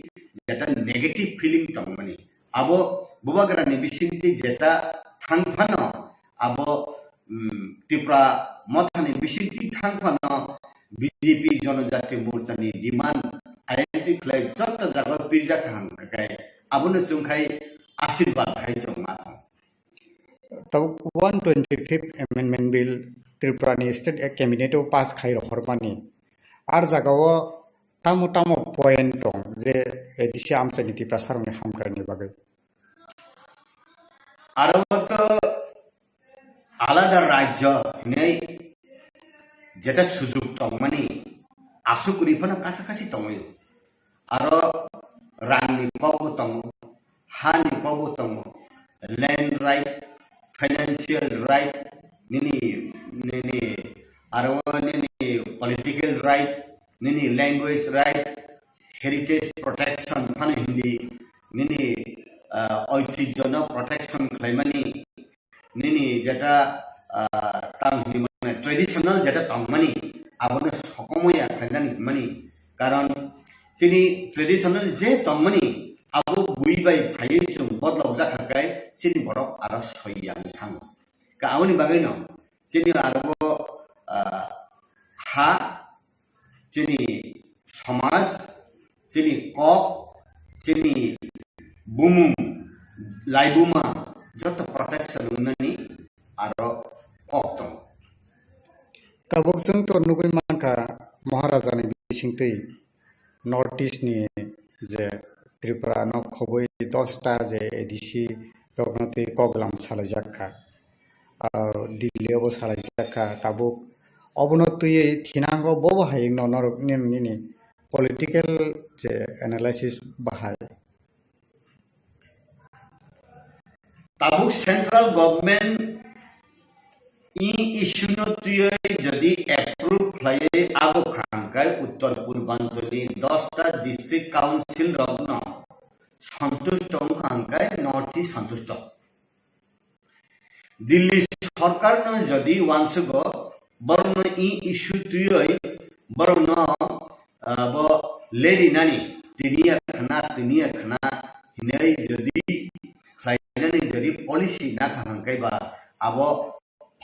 jeta negative feeling tongmani. Abo Bubagra ni bisingtwi jeta thang phano, abo, mm, Tipra Motha ni bisingtwi thang phano B J P Jonojati Morcha ni demand identify khlai joto jaga pirjak hang kai, abono chwng khai ashirbad hai chwng ma thang. Tabuk one twenty-fifth Amendment Bill Tripura ni State Cabinet o pass khai rohormani. Ar jaga o tamo tamo point tong je A D C amchaini Tiprasa rokni hamkrai ni bagwi. Aro to alada rajyo hinwi jeta sujuk tongmani aswk kwrwi phano kasa kasi tongwi. Aro rangni kokbo tongo, hani kokbo tongo, land right, financial right, nini, nini, aro nini political right, nini language right, heritage protection phano hindi, nini, ah, oitijyo no protection khlaimani, nini jeta, ah, tang hwnwi mane traditional jeta tongmani, abono sokomoi ya khlainani hwnmani. Karon chini traditional je tongmani abo bui bai phaiwi chwng bodlok jak kha khe chini borok aro soi yang thango. Ka aboni bagwi no chini aro, ah, ha, chini somaj, chini kok, chini bumung, laibuma joto protection wngnani aro kok tongo. Tabuk chwng to nugwi mankha Maharajani bisingtwi North East ni je Tripura no khobwi dosta je A D C rokno twi koklam salaijak kha. Ah, Delhi o bo salaijak kha. Tabuk obono twiwi thinango bo bo hai no norok nini, nini political je analysis bahai. Tabuk central government i issue no twiwi jodi approve khlaiwi abo kha hwnkhe Uttor Purbanchal ni dosta district council rokno santushto wngkha hwnkhe North East santushto. Delhi sorkar no jodi uansugo borokno i issue twiwi borokno, ah, bo leri nani tini ya khna, tini ya khna hinwi jodi khlainani jodi policy nakha hwnkhe ba abo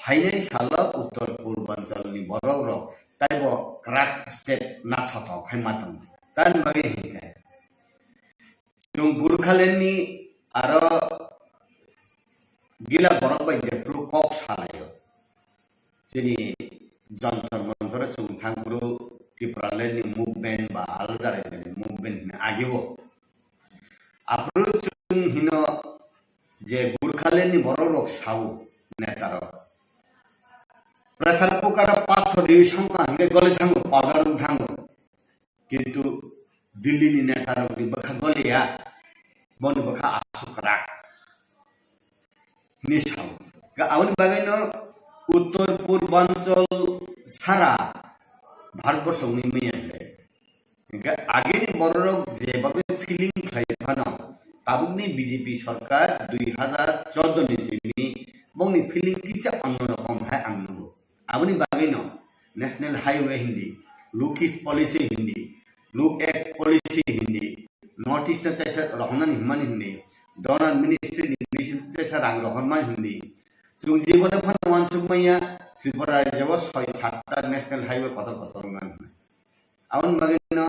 phainai salo Uttor Purbanchal ni borok rok taibo kwrak step nathotok khai ma tongo. Tamni bagwi hinkhe chwng Gurkhaland ni aro gila borok bai jephru kok salaio. Chini Jantar Mantar chwng thangphru Tipraland ni movement ba alada raijani movement hwnwi agio. Aphuru chwng hino je Gurkhaland ni borok rok sao neta rok. Pressure cooker o pathor riwi songkha hwnkhe goli thango, powder wng thango. Kintu Delhi ni neta rok ni bwkha goliya, boni bwkha aswk kwrak. Hinwi sao. Ga aboni bagwi no Uttor Purbanchal sara Bharatborsho wngwi manya le. Ga agini bororok jeba feeling khlai phano tabukni B J P sorkar dui hazar chordo ni simi bongni feeling kisa onno rokom hai ang nugo. Aboni bagwi no National Highway hindi, Look East Policy hindi, Look Act Policy hindi, North East no teisa rohornani hwnmani hwnwi, Donor Ministry ni bising teisa rang rohormani hwnwi, chwng jiboni phano uansuk manya Tripura rajyo o soi satta National Highway kotor kotor wngmani hwnwi. Aboni bagwi no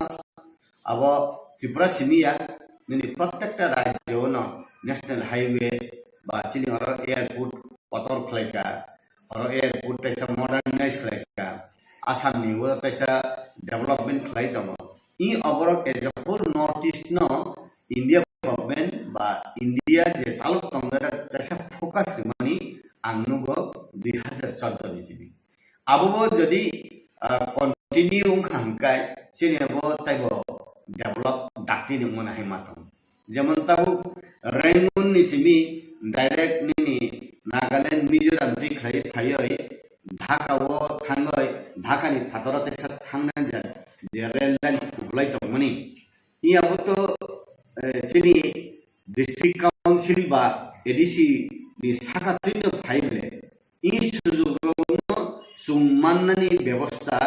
abo Tripura simi ya, nini protekta rajyo no National Highway ba chini oro airport kotor khlaika, oro airport teisa modernize khlaika, Assam ni oro teisa development khlai tongo. I oborok as a whole North East no India government ba India je chalok tongjaga kaisa focus rwmani ang nugo dui hazar chordo ni simi. Abo bo jodi, ah, continue wngkha hwnkhe chini abo taibo develop dakti ni wngmani hai ma tongo. Jemon tabuk Rangoon ni simi direct nini Nagaland, Mizoram twi khlai phaiwi Dhaka o thangwi Dhaka ni phataro teisa thangnai je rail line kuplai tongmani. Iya bo to, eh, chini district council ba A D C ni saka twino phai bole. I sujugrokno chwng mannani bebosta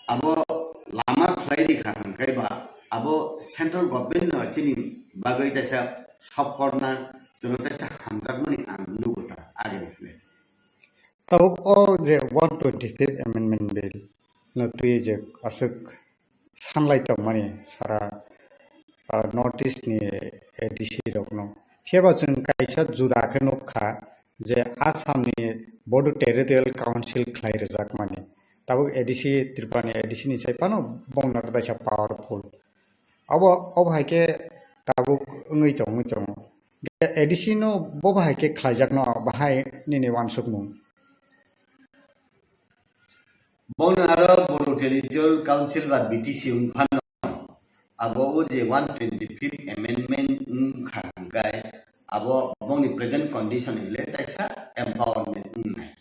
abo lama khlai rikha hwnkhe ba abo central government no chini bagwi kaisa sop korna chwngno kaisa hamjakmani ang nugo ta agini sle. Tabuk o je one twenty-fifth Amendment Bill no twi je aswk sanlai tongmani sara, ah, North East ni A D C rokno. Phiya ba chwng kaisa juda khe nukha je Assam ni Bodo Territorial Council khlai rwjakmani. Tabuk A D C, Tripura ni A D C ni sai phano bongno kaisa powerful. Abo, obo hai khe tabuk wngwi tong, wngwi tongo. A D C no bo bahai khe khlaijakno bahai nini uansukmung? Bono aro Bodo Territorial Council ba B T C wng phano abo o je one twenty-fifth amendment wng kha hwnkhe abo bongni present condition hwnle kaisa empowerment wngnai.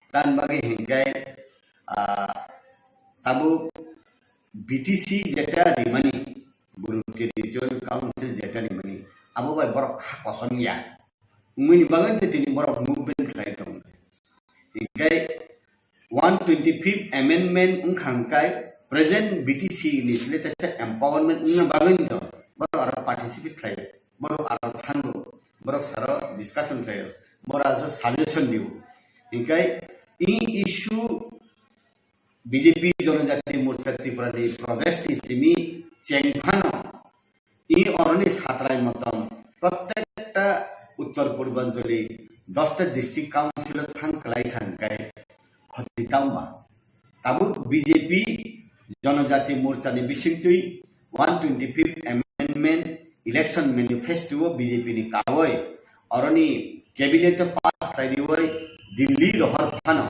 Tamni bagwi hwnkhe, ah, tabuk B T C jeta rimani, Bodo Territorial Council jeta rimani, abo bai borok kha kosom ya. Wngmani bagwi tei tini borok movement khlai tongo. Hinkhe one twenty-fifth amendment wngkha hwnkhe Present B T C ni sile tesa empowerment wngna bagwi no borok aro participate khlai, borok aro thango, borok saro discussion khlai, borok aro suggestion dio. Hinkhe i issue B J P Jonojati Morcha Tripura ni protest ni simi cheng phano i oroni satrai motom prottekta Uttor Purbanchali dosta district council o thang kwlai kha hinkhe khoti tangma. Tabuk B J P Jonojati Morcha ni bisingtwi one twenty-fifth Amendment Election Manifesto o B J P ni kawi oroni cabinet o pass khlaiwi Delhi rohor phano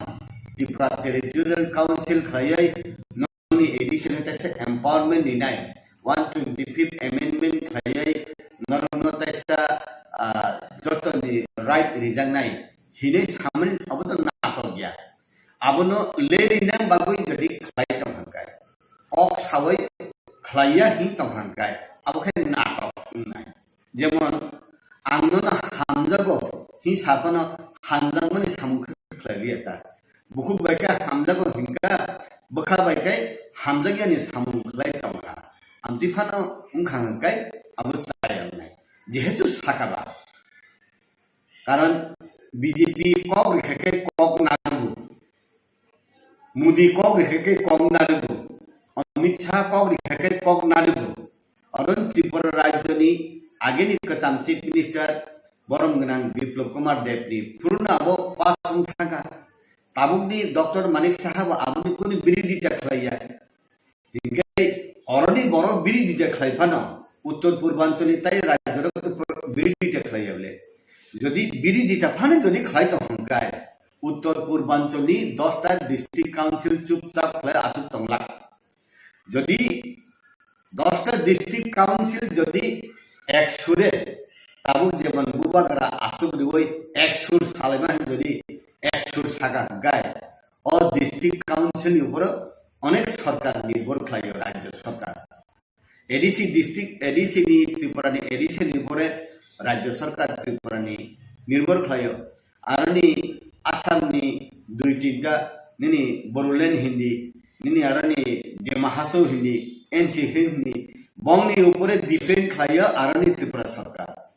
Tripura Territorial Council khlaiwi noni A D C no tesa empowerment ninai one twenty-fifth Amendment khlaiwi norokno tesa, ah, jotoni right rijaknai hinwi samani abo to natok ya. Abono leri nang bagwi jodi khlai tong hangkai, kok sawi khlaiya hin tong hangkai, abo khe natok wngnai. Jemon, ang nono hamjago hin saphano hamjakmani samung khe khlai liya ta. Bukhuk bai khe hamjago hinkha, bwkha bai khe hamjakyani samung khlai tongkha. Amtwi phano wngkha hangkai abo chaya wngnai. Jehetu saka ba. Karon B J P kok rikha khe kok narwgo. Modi kok rikha khe kok narwgo. Amit Shah kok rikha khe kok narwgo. Aron Tripura rajyoni ageni kwcham Chief Minister borom gwnang Biplab Kumar Deb ni phuru no abo pass wng thangkha. Tabukni Doctor Manik Saha bo aboni kunu birodita khlaiya. Hinkhe oroni borok birodita khlai phano Uttor Purbanchal ni tai rajyorok birodita khlaiya bole. Jodi birodita phano jodi khlai tong hwnkhai Uttor Purbanchal ni dosta district council chupchap khlai aswk tonglak. Jodi dosta district council jodi ek sure tabuk jemon Bubagra aswk riwi ek sur salaima hin jodi ek sur saka hwnkhai o district council ni uporo onek sarkar nirbhor khlaio, rajya sarkar. A D C district, A D C ni Tripura ni A D C ni upore rajya sarkar Tripura ni nirbhor khlaio. Aroni Assam ni dui tinta nini Bodoland hindi, nini aroni Dima Hasao hindi, N C hindi, bongni upore depend khlaio aroni Tripura sarkar.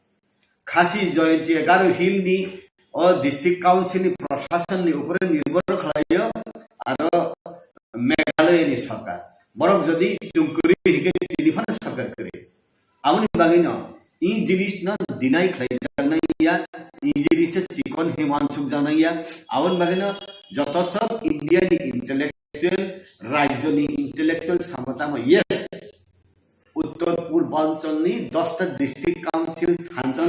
Khasi Jaintia Garo Hill ni o district council ni prashasan ni upore nirbhor khlaio aro Meghalaya ni sarkar. Borok jodi chwng kwrwi hinkhe tini phano sarkar kwrwi. Aboni bagwi no i jinis no deny khlai jaknai ya, i jinis no chikon hinwi uansuk jaknai ya. Aboni bagwi no joto sok India ni intellectual, rajyo ni intellectual samo tamo yes, Uttor Purbanchal ni dosta district council thansa